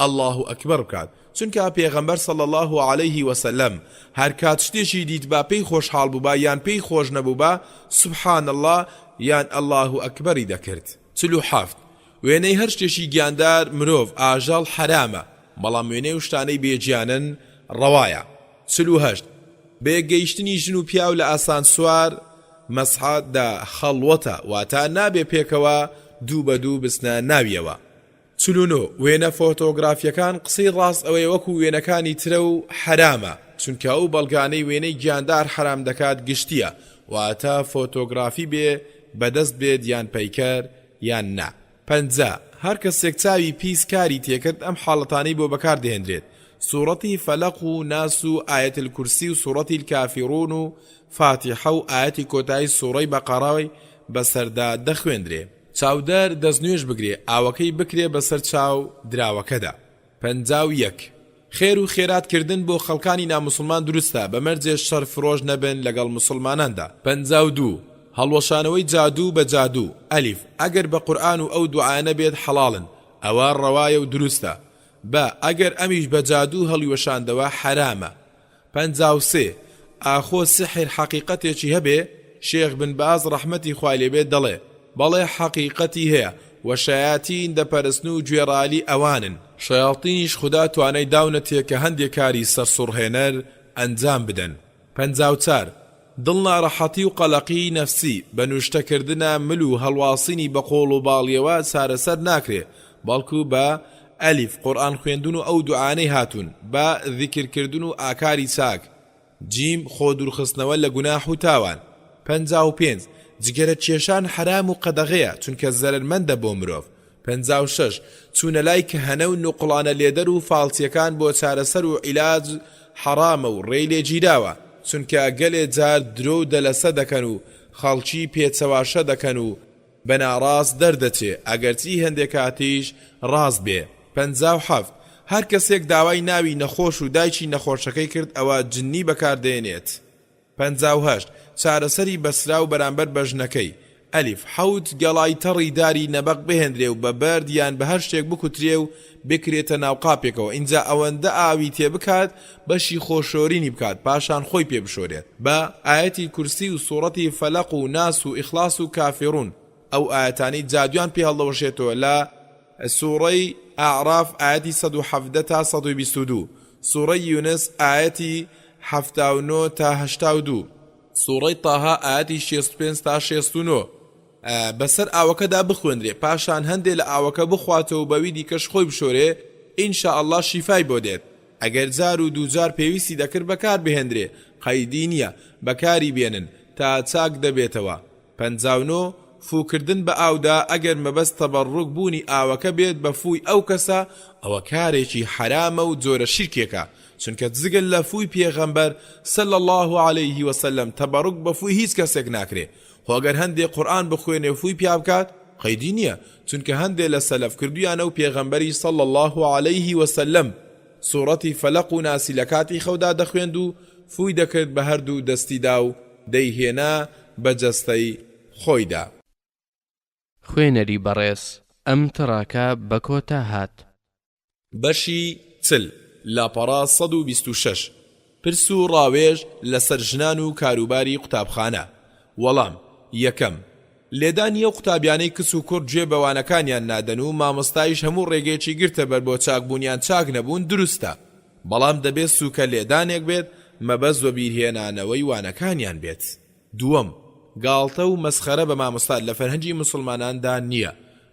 اللە اکبر بکات. چونکە پێغەمبەر صلی اللە علیه وسلم هەرکات شتێکی دیتبا پێی خۆشحاڵ بووبا یان پێی خۆش نەبووبا سبحان اللە یان اللە اکبری دەکرد. 47، وێنەی هەر شتێکی گیاندار، مرۆڤ، ئاژەڵ، حەرامە، بەڵام وێنەی ئەو شتانەی بێ گیانن ڕەوایە. 48، بەیەکگەیشتنی ژن و پیاو لە ئاسانسوار، مەسعەد، دا خەڵوەتە، واتە نابێ پێکەوە دوو بە دوو بچنە ناویەوە. 49، وێنە فۆتۆگرافیەکان قسەی ڕاست ئەوەیە وەکو وێنەکانی ترە و حەرامە، چونکە ئەو بەڵگانەی وێنەی گیاندار حەرام دەکات گشتیە، واتە فۆتۆگرافی بێ بەدەست بێت یان پەیکەر یان نا. 50، هەر کەسێک چاوی پیس کاری تێکرد ئەم حاڵەتانەی بۆ بەکار دەهێنرێت، سوڕەتی فەلەق و ناس و ئایەت الکرسی و سوڕەتی الکافرون و فاتیحە و ئایەتی کۆتایی سوڕەی بەقەڕەی بەسەردا دەخوێندرێ. چاودەر دەستنوێژ بگرێ ئاوەکەی بکرێ بەسەر چاو دراوەکەدا. 51. خێر و خێرات کردن بۆ خەڵکانی ناموسڵمان دروستە بە مەرجێ شەر فرۆش نەبن لەگەڵ موسڵماناندا. 52. هەڵوەشانەوەی جادوو بە جادوو، ئەلیف، ئەگەر بە قورئان و ئەو دوعایانە بێت حەڵاڵن ئەوە ڕەوایە و دروستە. بە، ئەگەر ئەمیش بە جادوو هەڵیوەشاندەوە حەرامە. 53، ئاخۆ سیحر حەقیقەتێکی هەبێ؟ شێخ بن باز ڕەحمەتی خوای لێ بێت دەڵێ، بەڵێ حەقیقەتی هەیە، وە شەیاتین دەپەرستن و گوێڕالی ئەوانن، شەیاتینیش خودا توانای داونەتێ کە هەندێ کاری سەرسوڕهێنەر ئەنجام بدەن. 54، دڵ ناڕەحەتی و قەلەقیی نەفسی، بە نوشتە کردنە مل و هەڵواسینی بە قۆڵ و باڵیەوە چارەسەر ناکرێ، بەڵکو بە، ئەلیف، قورئان خوێندن و ئەو دوعانەی هاتوون، بە، زیکر کردن و ئاکاری چاک، جیم، خۆ دوورخستنەوە لە گوناح و تاوان. 55، جگەرە کێشان حەرام و قەدەغەیە، چونکە زەرەرمەندە بۆ مرۆڤ. 56، چوونە لای کەهەنە و نوقڵانە لێدەر و فاڵچیەکان بۆ چارەسەر و عیلاج حەڕامە و ڕێی لێ گیراوە، چونکە گەلێ جار درۆ و دەلەسە دەکەن و خەڵکی پێ چەواشە دەکەن و بە ناڕاست دەردەچێ ئەگەرچی هەندێ کاتیش ڕاست بێ. 57، هەر کەسێک داوای ناوی نەخۆش و دایکی نەخۆشەکەی کرد ئەوە جنی بەکار دێنێت. 58، چارەسەری بەسراو بەرامبەر بە ژنەکەی، ئەلیف، حەوت گەڵای تەڕی داری نەبەق بهێندرێ و بە بەرد یان بە هەر شتێک بکوترێ و بکرێتە ناو قاپێکەوە ئینجا ئەوەندە ئاوی تێ بکات بەشی خۆ شۆرینی بکات پاشان خۆی پێ بشۆرێت بە ئایەتی کورسی و سوڕەتی فەلەق و ناس و ئیخلاس و کافرون ئەو ئایەتانەی جادویان پێ هەڵدەوەشێتەوە لە سوڕەی ئەعراف ئایەتی 117 تا 122 سوڕەی یونس ئایەتی 79 تا 82 سوڕەی تاها ئایەتی 65 تا 69 بەسەر ئاوەکەدا بخوێندرێ پاشان هەندێ لە ئاوەکە بخواتەوە و بەوی دیکەش خۆی بشۆرێ ان شاء اللە شیفای بۆ دێت ئەگەر جار و دووجار پێویستی دەکرد بەکار بهێندرێ قەیدی نیە بەکاری بێنن تا چاک دەبێتەوە 59. فووکردن بە ئاودا ئەگەر مەبەست تەبەڕوک بوونی ئاوەکە بێت بە فووی ئەو کەسە ئەوە کارێکی حەرامە و جۆرە شیرکێکە چونکە جگە لە فووی پێغەمبەر صلی اللە علیه وسلم تەبەڕوک بە فووی هیچ کەسێک ناکرێ خۆ گەر هەندێ قورئان بخوێنێ و فووی پیا بکات قەیدی نیە چونکە هەندێ لە سەلەف کردویانە و پێغەمبەریش صلی اللە علیه وسلم سوڕەتی فەلەق و ناسی لە کاتی خەودا دەخوێند و فووی دەکرد بە هەردوو دەستیدا و دەیهێنا بە جەستەی خۆیدا. خوێنەری بەڕێز ئەم تڕاکە بە کۆتا هات. بەشی 40، لاپەڕە 126، پرس و ڕاوێژ لەسەر ژنان و کاروباری قوتابخانە. وەڵام، یەکەم، لێدانی ئەو قوتابیانەی کچ و کوڕ گوێ بە وانەکانیان نادەن و مامۆستایش هەموو ڕێگەیەکی گرتە بەر بۆ چاکبوونیان چاک نەبوون دروستە، بەڵام دەبێ سوکە لێدانێک بێت مەبەست وەبیرهێنانەوەی وانەکانیان بێت. دووەم، گاڵتە و مەسخەرە بە مامۆستا لە فەرهەنگی موسڵماناندا نییە،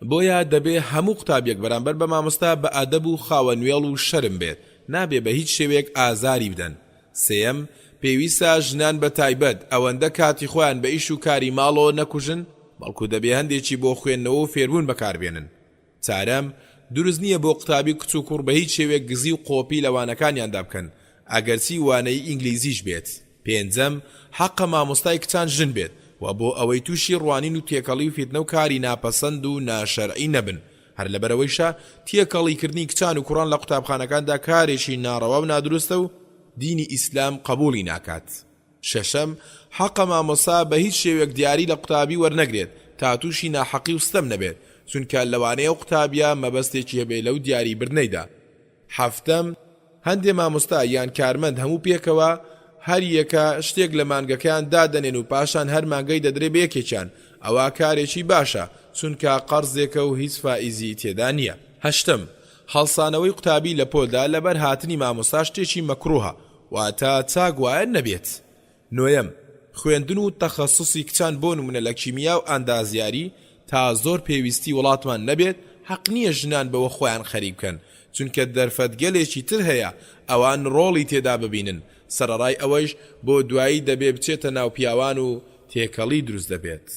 بۆیە دەبێ هەموو قوتابیەک بەرامبەر بە مامۆستا بە ئەدەب و خاوەن وێڵ و شەرم بێت، نابێ بە هیچ شێوەیەک ئازاری بدەن. سێیەم، پێویستە ژنان بە تایبەت ئەوەندە کاتی خۆیان بە ئیش و کاری ماڵەوە نەکوژن، بەڵکو دەبێ هەندێکی بۆ خوێندنەوە و فێربوون بەکاربێنن. چارەم، دروست نییە بۆ قوتابی کچ و کوڕ بە هیچ شێوەیەک گزی و قۆپی لە وانەکانیاندا بکەن، ئەگەرچی وانەی ئینگلیزیش بێت. پێنجەم، حەقە مامۆستای کچان ژن بێت و بۆ ئەوەی تووشی ڕوانین و تێکەڵی و فیتنە و کاری ناپەسەند و ناشەرعی نەبن، هەر لەبەرئەوەیشە تێکەڵی کردنی کچان و کوڕان لە قوتابخانەکاندا کارێکی ناڕەوا و نادروستە و دینی ئیسلام قبوڵی ناکات. شەشەم، حەقە مامۆستا بە هیچ شێوەیەک دیاری لە قوتابی وەرنەگرێت تا تووشی ناحەقی و ستەم نەبێت، چونکە لەوانەیە ئەو قوتابیە مەبەستێکی هەبێ لەو دیاری بردنەیدا. حەفتەم، هەندێ مامۆستا یان کارمەند هەموو پێکەوە هەر یەکە شتێک لە مانگەکەیان دادەنێن و پاشان هەر مانگەی دەدرێ بە یەکێکیان، ئەوا کارێکی باشە، چونکە قەرزێکە و هیچ فائیزی تێدا نییە. هەشتەم، هەڵسانەوەی قوتابی لە پۆلدا لەبەر هاتنی مامۆستا شتێکی مەکروهە، واتە چاک وایە نەبێت. نۆیەم، خوێندن و تەخەسوسی کچان بۆ نمونە لە کیمیا و ئەندازیاری تا زۆر پێویستی وڵاتمان نەبێت حەق نییە ژنان بەوە خۆیان خەریک بکەن چونکە دەرفەتگەلێکی تر هەیە ئەوان ڕۆڵی تێدا ببینن سەرەڕای ئەوەیش بۆ دوایی دەبێ بچێتە ناو پیاوان و تێکەڵی دروست دەبێت.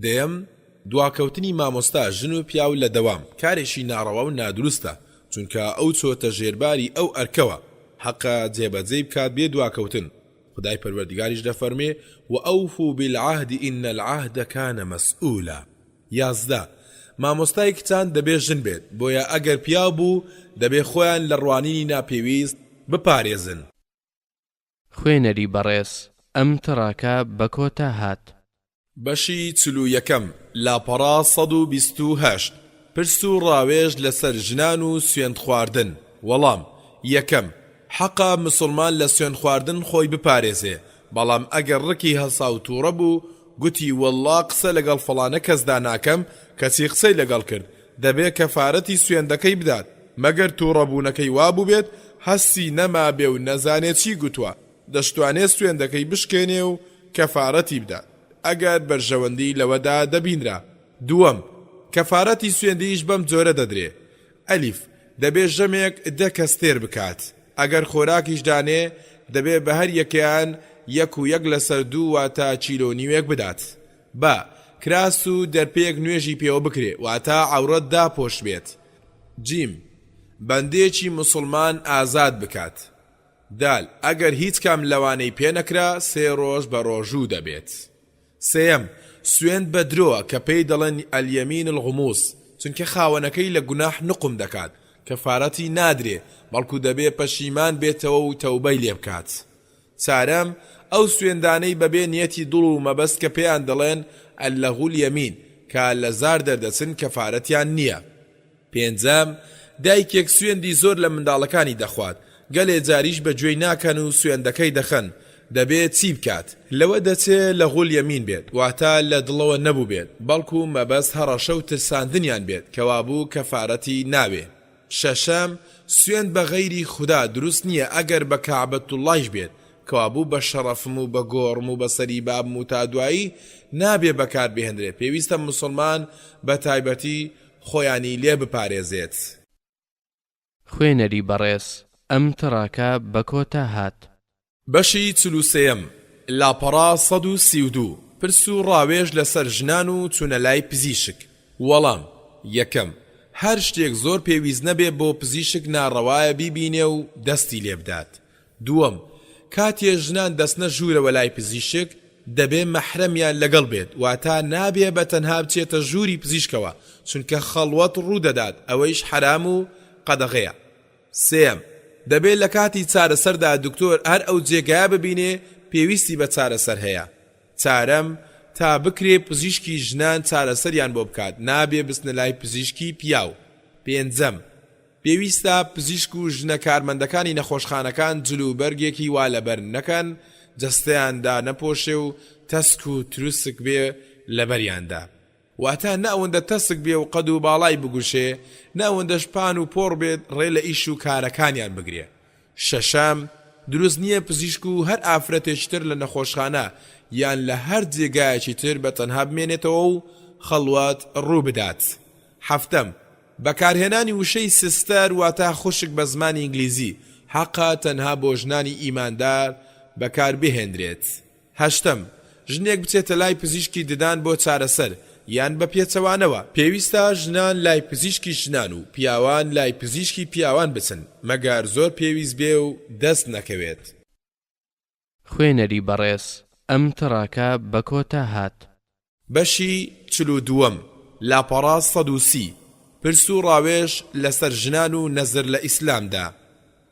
دەیەم، دواکەوتنی مامۆستا ژن و پیاو لە دەوام کارێکی ناڕەوا و نادروستە، چونکە ئەو چۆتە ژێرباری ئەو ئەرکەوە، حەقە جێبەجێی بکات بێ دواکەوتن، خودای پەروەردگاریش دەفەرموێ، وأوفوا بالعهد إن العهد كان مسئولا. 11، مامۆستای کچان دەبێ ژن بێت، بۆیە ئەگەر پیاو بوو دەبێ خۆیان لە ڕوانینی ناپێویست بپارێزن. خوێنەری بەڕێز ئەم تڕاکە بە کۆتا هات. بەشی 41، لاپەڕە 128، پرس و ڕاوێژ لەسەر ژنان و سوێند خواردن، وەڵام، یەکەم، حەقە مسوڵمان لە سوێند خواردن خۆی بپارێزێ، بەڵام ئەگەر ڕکی هەڵسا و توڕە بوو گوتی وەڵڵا قسە لەگەڵ فڵانە کەسدا ناکەم کەچی قسەی لەگەڵ کرد دەبێ کەفارەتی سوێندەکەی بدات، مەگەر توڕەبوونەکەی وابووبێت هەستی نەمابێ و نەزانێ چی گوتووە، دەشتوانێ سوێندەکەی بشکێنێ و کەفارەتی بدات ئەگەر بەرژەوەندی لەوەدا دەبینرا. دووەم، کەفارەتی سوێندیش بەم جۆرە دەدرێ، ئەلیف، دەبێ ژەمێک دە کەس تێر بکات، ئەگەر خۆراکیش دانێ دەبێ بە هەر یەکەیان یەک و یەک لەسەر دوو واتە کیلۆ نیوێک بدات. بە، کراس و دەرپێیەک نوێژی پێوە بکرێ واتە عەورەت داپۆشبێت. جیم، بەندەیەکی موسوڵمان ئازاد بکات. دال، ئەگەر هیچ کام لەوانەی پێ نەکرا سێ ڕۆژ بە ڕۆژوو دەبێت. سێیەم، سوێند بە درۆ کە پێی دەڵێن الیمین الغموس، چونکە خاوەنەکەی لە گوناح نوقم دەکات، کەفارەتی نادرێ، بەڵکو دەبێ پەشیمان بێتەوە و تەوبەی لێ بکات. چارەم، ئەو سوێندانەی بەبێ نیەتی دڵ و مەبەست کە پێیان دەڵێن، اللغو الیمین، کە لە زار دەردەچن کەفارەتیان نیە. پێنجەم، دایکێک سوێندی زۆر لە منداڵەکانی دەخوات، گەلێ جاریش بە گوێی ناکەن و سوێندەکەی دەخەن، دەبێ چی بکات؟ لەوە دەچێ لغو الیمین بێت، واتە لە دڵەوە نەبووبێت، بەڵکو مەبەست هەڕەشە و ترساندنیان بێت، کەوابوو کەفارەتی ناوێ. شەشەم، سوێند بە غەیری خودا دروست نییە ئەگەر بە کەعبەتوڵڵایش بێت، کەوابوو بە شەڕەفم و بە گۆڕم و بە سەری بابم و تا دوایی نابێ بەکار بهێنرێ، پێویستە موسڵمان بە تایبەتی خۆیانی لێ بپارێزێت. خوێنەری بەڕێز ئەم تڕاکە بە کۆتا هات. بەشی چل و سێیەم، لاپەڕە 132. پرس و ڕاوێژ لەسەر ژنان و چونە لای پزیشک. وەڵام، یەکەم، هەر شتێک زۆر پێویست نەبێ بۆ پزیشک ناڕەوایە بیبینێ و دەستی لێ بدات. دووەم، کاتێ ژنان دەچنە ژوورەوە لای پزیشک دەبێ مەحرەمیان لەگەڵ بێت واتا نابێ بە تەنها بچێتە ژووری پزیشکەوە چونکە خەڵوەت ڕوو دەدات ئەوەیش حەرام و قەدەغەیە. سێیەم، دەبێ لە کاتی چارەسەردا دکتۆر هەر ئەو جێگایە ببینێ پێویستی بە چارەسەر هەیە. چارەم، تا بکرێ پزیشکی ژنان چارەسەریان بۆ بکات نابێ بچنە لای پزیشکی پیاو. پێنجەم، پێویستە پزیشک و ژنە کارمەندەکانی نەخۆشخانەکان جل و بەرگێکی وا لەبەر نەکەن جەستەیان دانەپۆشێ و تەسک و تروسک بێ لەبەریاندا. واتە نە ئەوەندە تەسک بێ و قەد و باڵای بگوشێ، نە ئەوەندەش پان و پۆڕ بێت ڕێ لە ئیش و کارەکانیان بگرێ. شەشەم، دروست نییە پزیشک و هەر ئافرەتێکی تر لە نەخۆشخانە یان لە هەر جێگایەکی تر بە تەنها بمێنێتەوە و خەڵوەت ڕوو بدات. حەفتەم، بەکارهێنانی وشەی sister واتە خوشک بە زمانی ئینگلیزی، حەقە تەنها بۆ ژنانی ئیماندار بەکاربهێنرێت. هەشتەم، ژنێک بچێتە لای پزیشکی ددان بۆ چارەسەر، یان بە پێچەوانەوە، پێویستە ژنان لای پزیشکی ژنان و پیاوان لای پزیشکی پیاوان بچن، مەگەر زۆر پێویست بێ و دەست نەکەوێت. خوێنەری بەڕێز، ئەم تڕاکە بە کۆتا هات. بەشی 42، لاپەڕە 130، پرس و ڕاوێژ لەسەر ژنان و نەزر لە ئیسلامدا.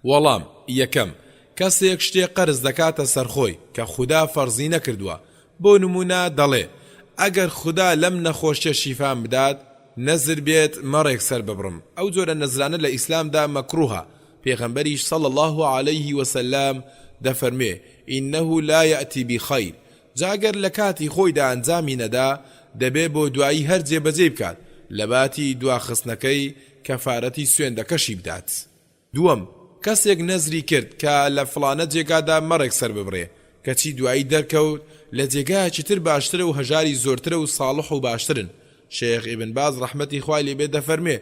وەڵام، یەکەم، کەسێک شتێ قەرز دەکاتە سەرخۆی کە خودا فەرزی نەکردووە، بۆ نموونە دەڵێ، ئەگەر خودا لەم نەخۆشیە شیفام بدات، نەزر بێت مەڕێک سەر ببڕم، ئەو جۆرە نەزرانە لە ئیسلامدا مەکروهە، پێغەمبەریش صلی اللە علیه وسلم دەفەرموێ، انه لا یاتی بخیر، جا گەر لە کاتی خۆیدا ئەنجامی نەدا دەبێ بۆ دوایی هەر جێبەجێی بکات، لەباتی دواخستنەکەی کەفارەتی سوێندەکەشی بدات. دووەم، کەسێک نەزری کرد کە لە فڵانە جێگادا مەڕێک سەرببڕێ، کەچی دوایی دەرکەوت لە جێگایەکی تر باشترە و هەژاری زۆرترە و ساڵح و باشترن، شێخ ئیبن باز ڕەحمەتی خوای لێ بێت دەفەرموێ،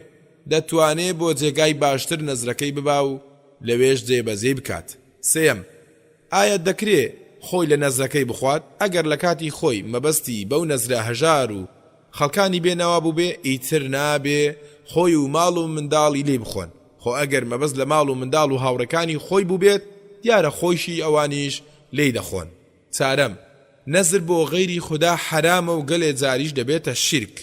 دەتوانێ بۆ جێگای باشتر نەزرەکەی ببا و لەوێش جێبەجێی بکات. سێیەم، ئایا دەکرێ خۆی لە نەزرەکەی بخوات؟ ئەگەر لە کاتی خۆی مەبەستی بەو نەزرە هەژار و خەڵکانی بێ نەوا بووبێ ئیتر نابێ خۆی و ماڵ و منداڵی لێی بخۆن، خۆ ئەگەر مەبەست لە ماڵ و منداڵ و هاوڕێکانی خۆی بووبێت دیارە خۆیشی ئەوانیش لێی دەخۆن. چارەم، نەزر بۆ غەیری خودا حەرامە و گەلێ جاریش دەبێتە شیرک.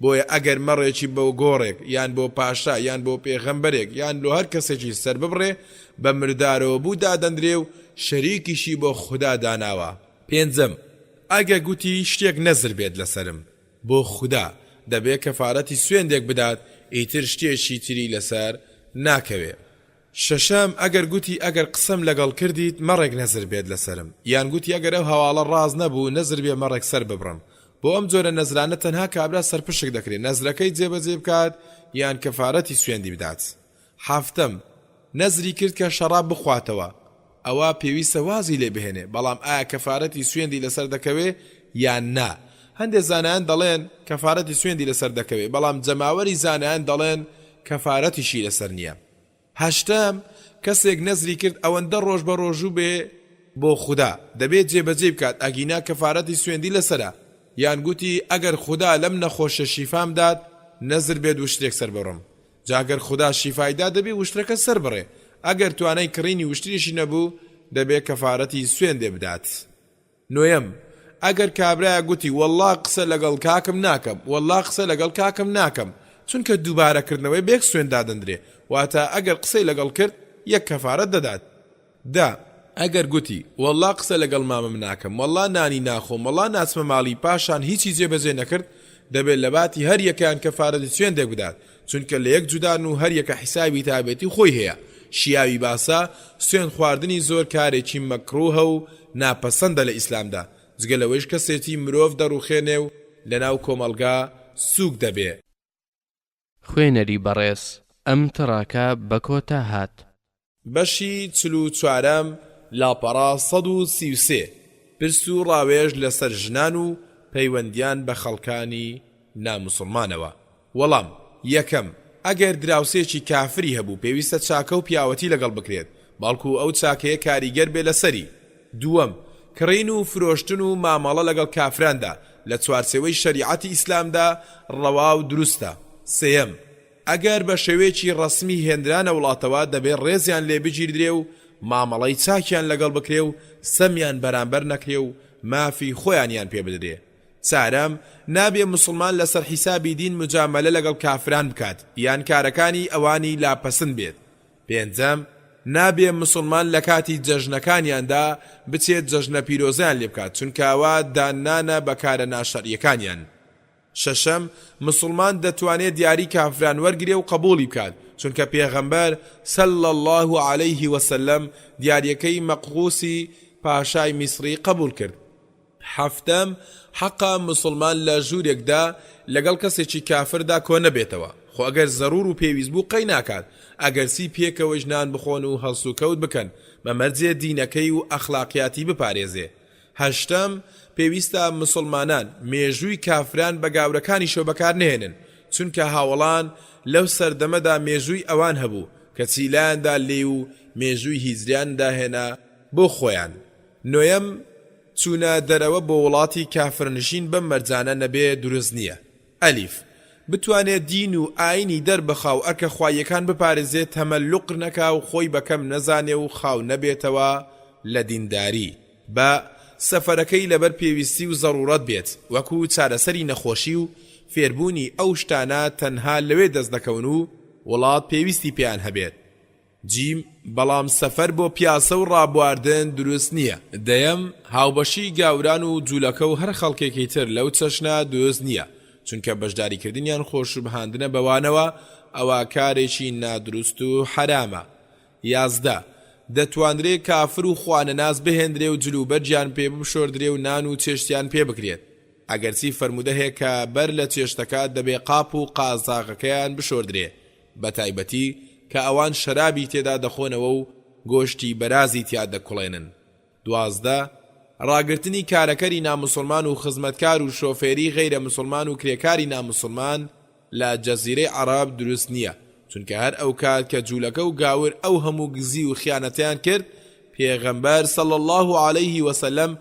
بۆیە ئەگەر مەڕێکی بۆ گۆڕێک یان بۆ پاشا یان بۆ پێغەمبەرێک یان لۆ هەر کەسێکی سەرببڕێ بە مردارەوەبوو دادەندرێ و شەریکیشی بۆ خودا داناوە. پێنجەم، ئەگە گوتی شتێک نەزر بێت لەسەرم بۆ خودا، دەبێ کەفارەتی سوێندێک بدات ئیتر شتێکی تری لەسەر ناکەوێ. شەشەم، ئەگەر گوتی ئەگەر قسەم لەگەڵ کردیت مەڕێک نەزر بێت لەسەرم، یان گوتی ئەگەر ئەو هەواڵە ڕاست نەبوو نەزر بێ مەڕێک سەر ببڕم، بۆ ئەم جۆرە نەزرانە تەنها کابرا سەرپشک دەکرێ نەزرەکەی جێبەجێ بکات یان کەفارەتی سوێندی بدات. حەفتەم، نەزری کرد کە شەڕاب بخواتەوە ئەوا پێویستە وازی لێ بهێنێ، بەڵام ئایا کەفارەتی سوێندی لەسەر دەکەوێ یان نا؟ هەندێ زانایان دەڵێن کەفارەتی سوێندی لەسەر دەکەوێ، بەڵام جەماوەری زانایان دەڵێن کەفارەتیشی لەسەر نییە. هەشتەم، کەسێک نەزری کرد ئەوەندە ڕۆژ بە ڕۆژوو بێ بۆ خودا، دەبێ جێبەجێی بکات ئەگینا کەفارەتی سوێندی لەسەرە، یان گوتی ئەگەر خودا لەم نەخۆشیە شیفام دات نەزر بێت وشترێک سەرببڕم، جا گەر خودا شیفای دا دەبێ وشترەکە سەربڕێ، ئەگەر توانای کڕینی وشتریشی نەبوو دەبێ کەفارەتی سوێندێ بدات. نۆیەم، ئەگەر کابرایەک گوتی وەڵڵا قسە لەگەڵ کاکم ناکەم، وەڵڵا قسە لەگەڵ کاکم ناکەم، چونکە دووبارە کردنەوەی بە یەک سوێند دادەندرێ، واتە ئەگەر قسەی لەگەڵ کرد یەک کەفارەت دەدات. دە، ئەگەر گوتی، وەڵڵا قسە لەگەڵ مامم ناکەم، وەڵڵا نانی ناخۆم، وەڵڵا ناچمە ماڵی، پاشان هیچی جێبەجێ نەکرد، دەبێت لەباتی هەر یەکەیان کەفارەتی سوێندێک بدات، چونکە لە یەک جودان و هەر یەکە حیسابی تابێتی خۆی هەیە، شیاوی باسە، سوێند خواردنی زۆر کارێکی مەکروهە و ناپەسەندە لە ئیسلامدا، جگە لەوەیش کەسێتی مرۆڤ دەڕوخێنێ و لەناو کۆمەڵگا سوک دەبێ. خوێنەری بەڕێز ئەم تڕاکە بە کۆتا هات. بەشی چل و چوارەم، لاپەڕە 133، پرس و ڕاوێژ لەسەر ژنان و پەیوەندیان بە خەڵکانی ناموسڵمانەوە. وەڵام، یەکەم، ئەگەر دراوسێکی کافری هەبوو پێویستە چاکە و پیاوەتی لەگەڵ بکرێت، بەڵکو ئەو چاکەیە کاریگەر بێ لەسەری. دووەم، کڕین و فرۆشتن و مامەڵە لەگەڵ کافراندا لە چوارچێوەی شەریعەتی ئیسلامدا ڕەوا و دروستە. سێیەم، ئەگەر بە شێوەیەکی ڕەسمی هێنرانە وڵاتەوە دەبێ ڕێزیان لێ بگیردرێ و مامەڵەی چاکیان لەگەڵ بکرێ و سەمیان بەرامبەر نەکرێ و مافی خۆیانیان پێ بدرێ. چارەم، نابێ موسڵمان لەسەر حیسابی دین موجامەلە لەگەڵ کافران بکات یان کارەکانی ئەوانی لا پەسند بێت. پێنجەم، نابێ موسڵمان لە کاتی جەژنەکانیاندا بچێت جەژنە پیرۆزەیان لێ بکات چونکە ئەوە داننانە بە کارە ناشەرعیەکانیان. شەشەم، موسڵمان دەتوانێ دیاری کافران وەرگرێ و قەبوڵی بکات، چونکە پێغەمبەر، صلی اللە علیه وسلم، دیاریەکەی مەقغوسی پاشای میسڕی قەبوڵ کرد. حەفتەم، حەقە موسڵمان لە ژوورێکدا لەگەڵ کەسێکی کافردا کۆنەبێتەوە، خۆ ئەگەر زەروور و پێویست بوو قەیناکات، ئەگەرچی پێکەوەیش نان بخۆن و هەڵسوکەوت بکەن، بە مەرجێ دینەکەی و ئەخلاقیاتی بپارێزێ. هەشتەم، پێویستە موسڵمانان مێژووی کافران بە گاورەکانیشەوە بەکارنەهێنن، چونکە هاوەڵان لەو سەردەمەدا مێژووی ئەوان هەبوو، کەچی لایاندا لێی و مێژووی هیجریان داهێنا بۆ خۆیان. نۆیەم، چوونە دەرەوە بۆ وڵاتی کافرنشین بەم مەرجانە نەبێ دروست نییە. ئەلیف، بتوانێ دین و ئاینی دەربخا و ئەرکە خواییەکان بپارێزێ تەمەلوق نەکا و خۆی بە کەم نەزانێ و خاو نەبێتەوە لە دینداری. بە، سەفەرەکەی لەبەر پێویستی و زەڕوڕەت بێت وەکو چارەسەری نەخۆشی و فێربوونی ئەو شتانە تەنها لەوێ دەست دەکەون و وڵات پێویستی پێیان هەبێت. جیم، بەڵام سەفەر بۆ پیاسە و ڕابواردن دروست نییە. دەیەم، هاوبەشیی گاوران و جولەکە و هەر خەڵکێکی تر لەو چەشنە دروست نییە، چونکە بەشداریکردنیان خۆشوبهاندنە بەوانەوە، ئەوە کارێکی نادروست و حەرامە. 11. دەتوانرێ کافر و خوانەناس بهێندرێ و جلوبەرگیان پێ بشۆردرێ و نان و چێشتیان پێ بکرێت، ئەگەرچی فەرموودە هەیە کە بەر لە چێشتەکە دەبێ قاپ و قازاغەکەیان بشۆردرێ، بەتایبەتی کە ئەوان شەرابی تێدا دەخۆنەوە و گۆشتی بەرازی تیا دەکوڵێنن. 12. ڕاگرتنی کارەکەری ناموسڵمان و خزمەتکار و شۆفێری غەیرە موسڵمان و کرێکاری ناموسڵمان لە جەزیرەی عەڕەب دروست نییە، چونکە هەر ئەوکات کە جولەکە و گاور ئەو هەموو گزی و خیانەتەیان کرد پێغەمبەر، صلی اللە علیه وسلم،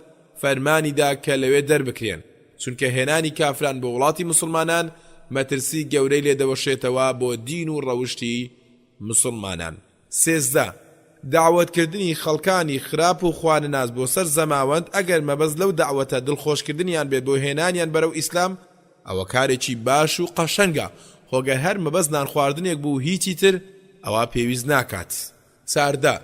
فەرمانی دا کە لەوێ دەربکرێن، چونکە هێنانی کافران بۆ وڵاتی موسڵمانان مەترسی گەورەی لێ دەوەشێتەوە بۆ دین و ڕەوشتی موسڵمانان. 13. دەعوەت کردنی خەڵکانی خراپ و خوانەناس بۆ سەر زەماوەند ئەگەر مەبەست لەو دەعوەتە دڵخۆشکردنیان بێت بۆ هێنانیان بەرەو ئیسلام ئەوە کارێکی باش و قەشەنگە، خۆ گەر هەر مەبەست نانخواردنێک بوو و هیچی تر ئەوا پێویست ناکات. 14.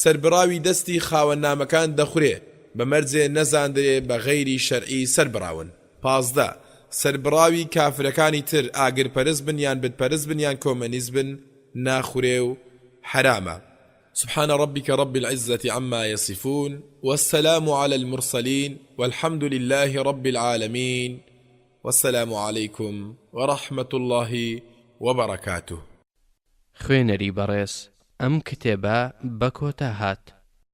سەربڕاوی دەستی خاوەن نامەکان دەخورێ بە مەرجێ نەزاندرێ بە غەیری شەرعی سەربڕاون. 15. سەربڕاوی کافرەکانی تر ئاگر پەرست بن یان بت پەرست بن یان کۆمەنیست بن ناخورێ و حەرامە. سبحان ربک رب العزة عما یصفون والسلام علی المرسلین والحمد للە رب العالمین والسلام علیکم ورحمة اللە وبرکاته. خوێنەری بەڕێز ئەم کتێبە بە کۆتا هات.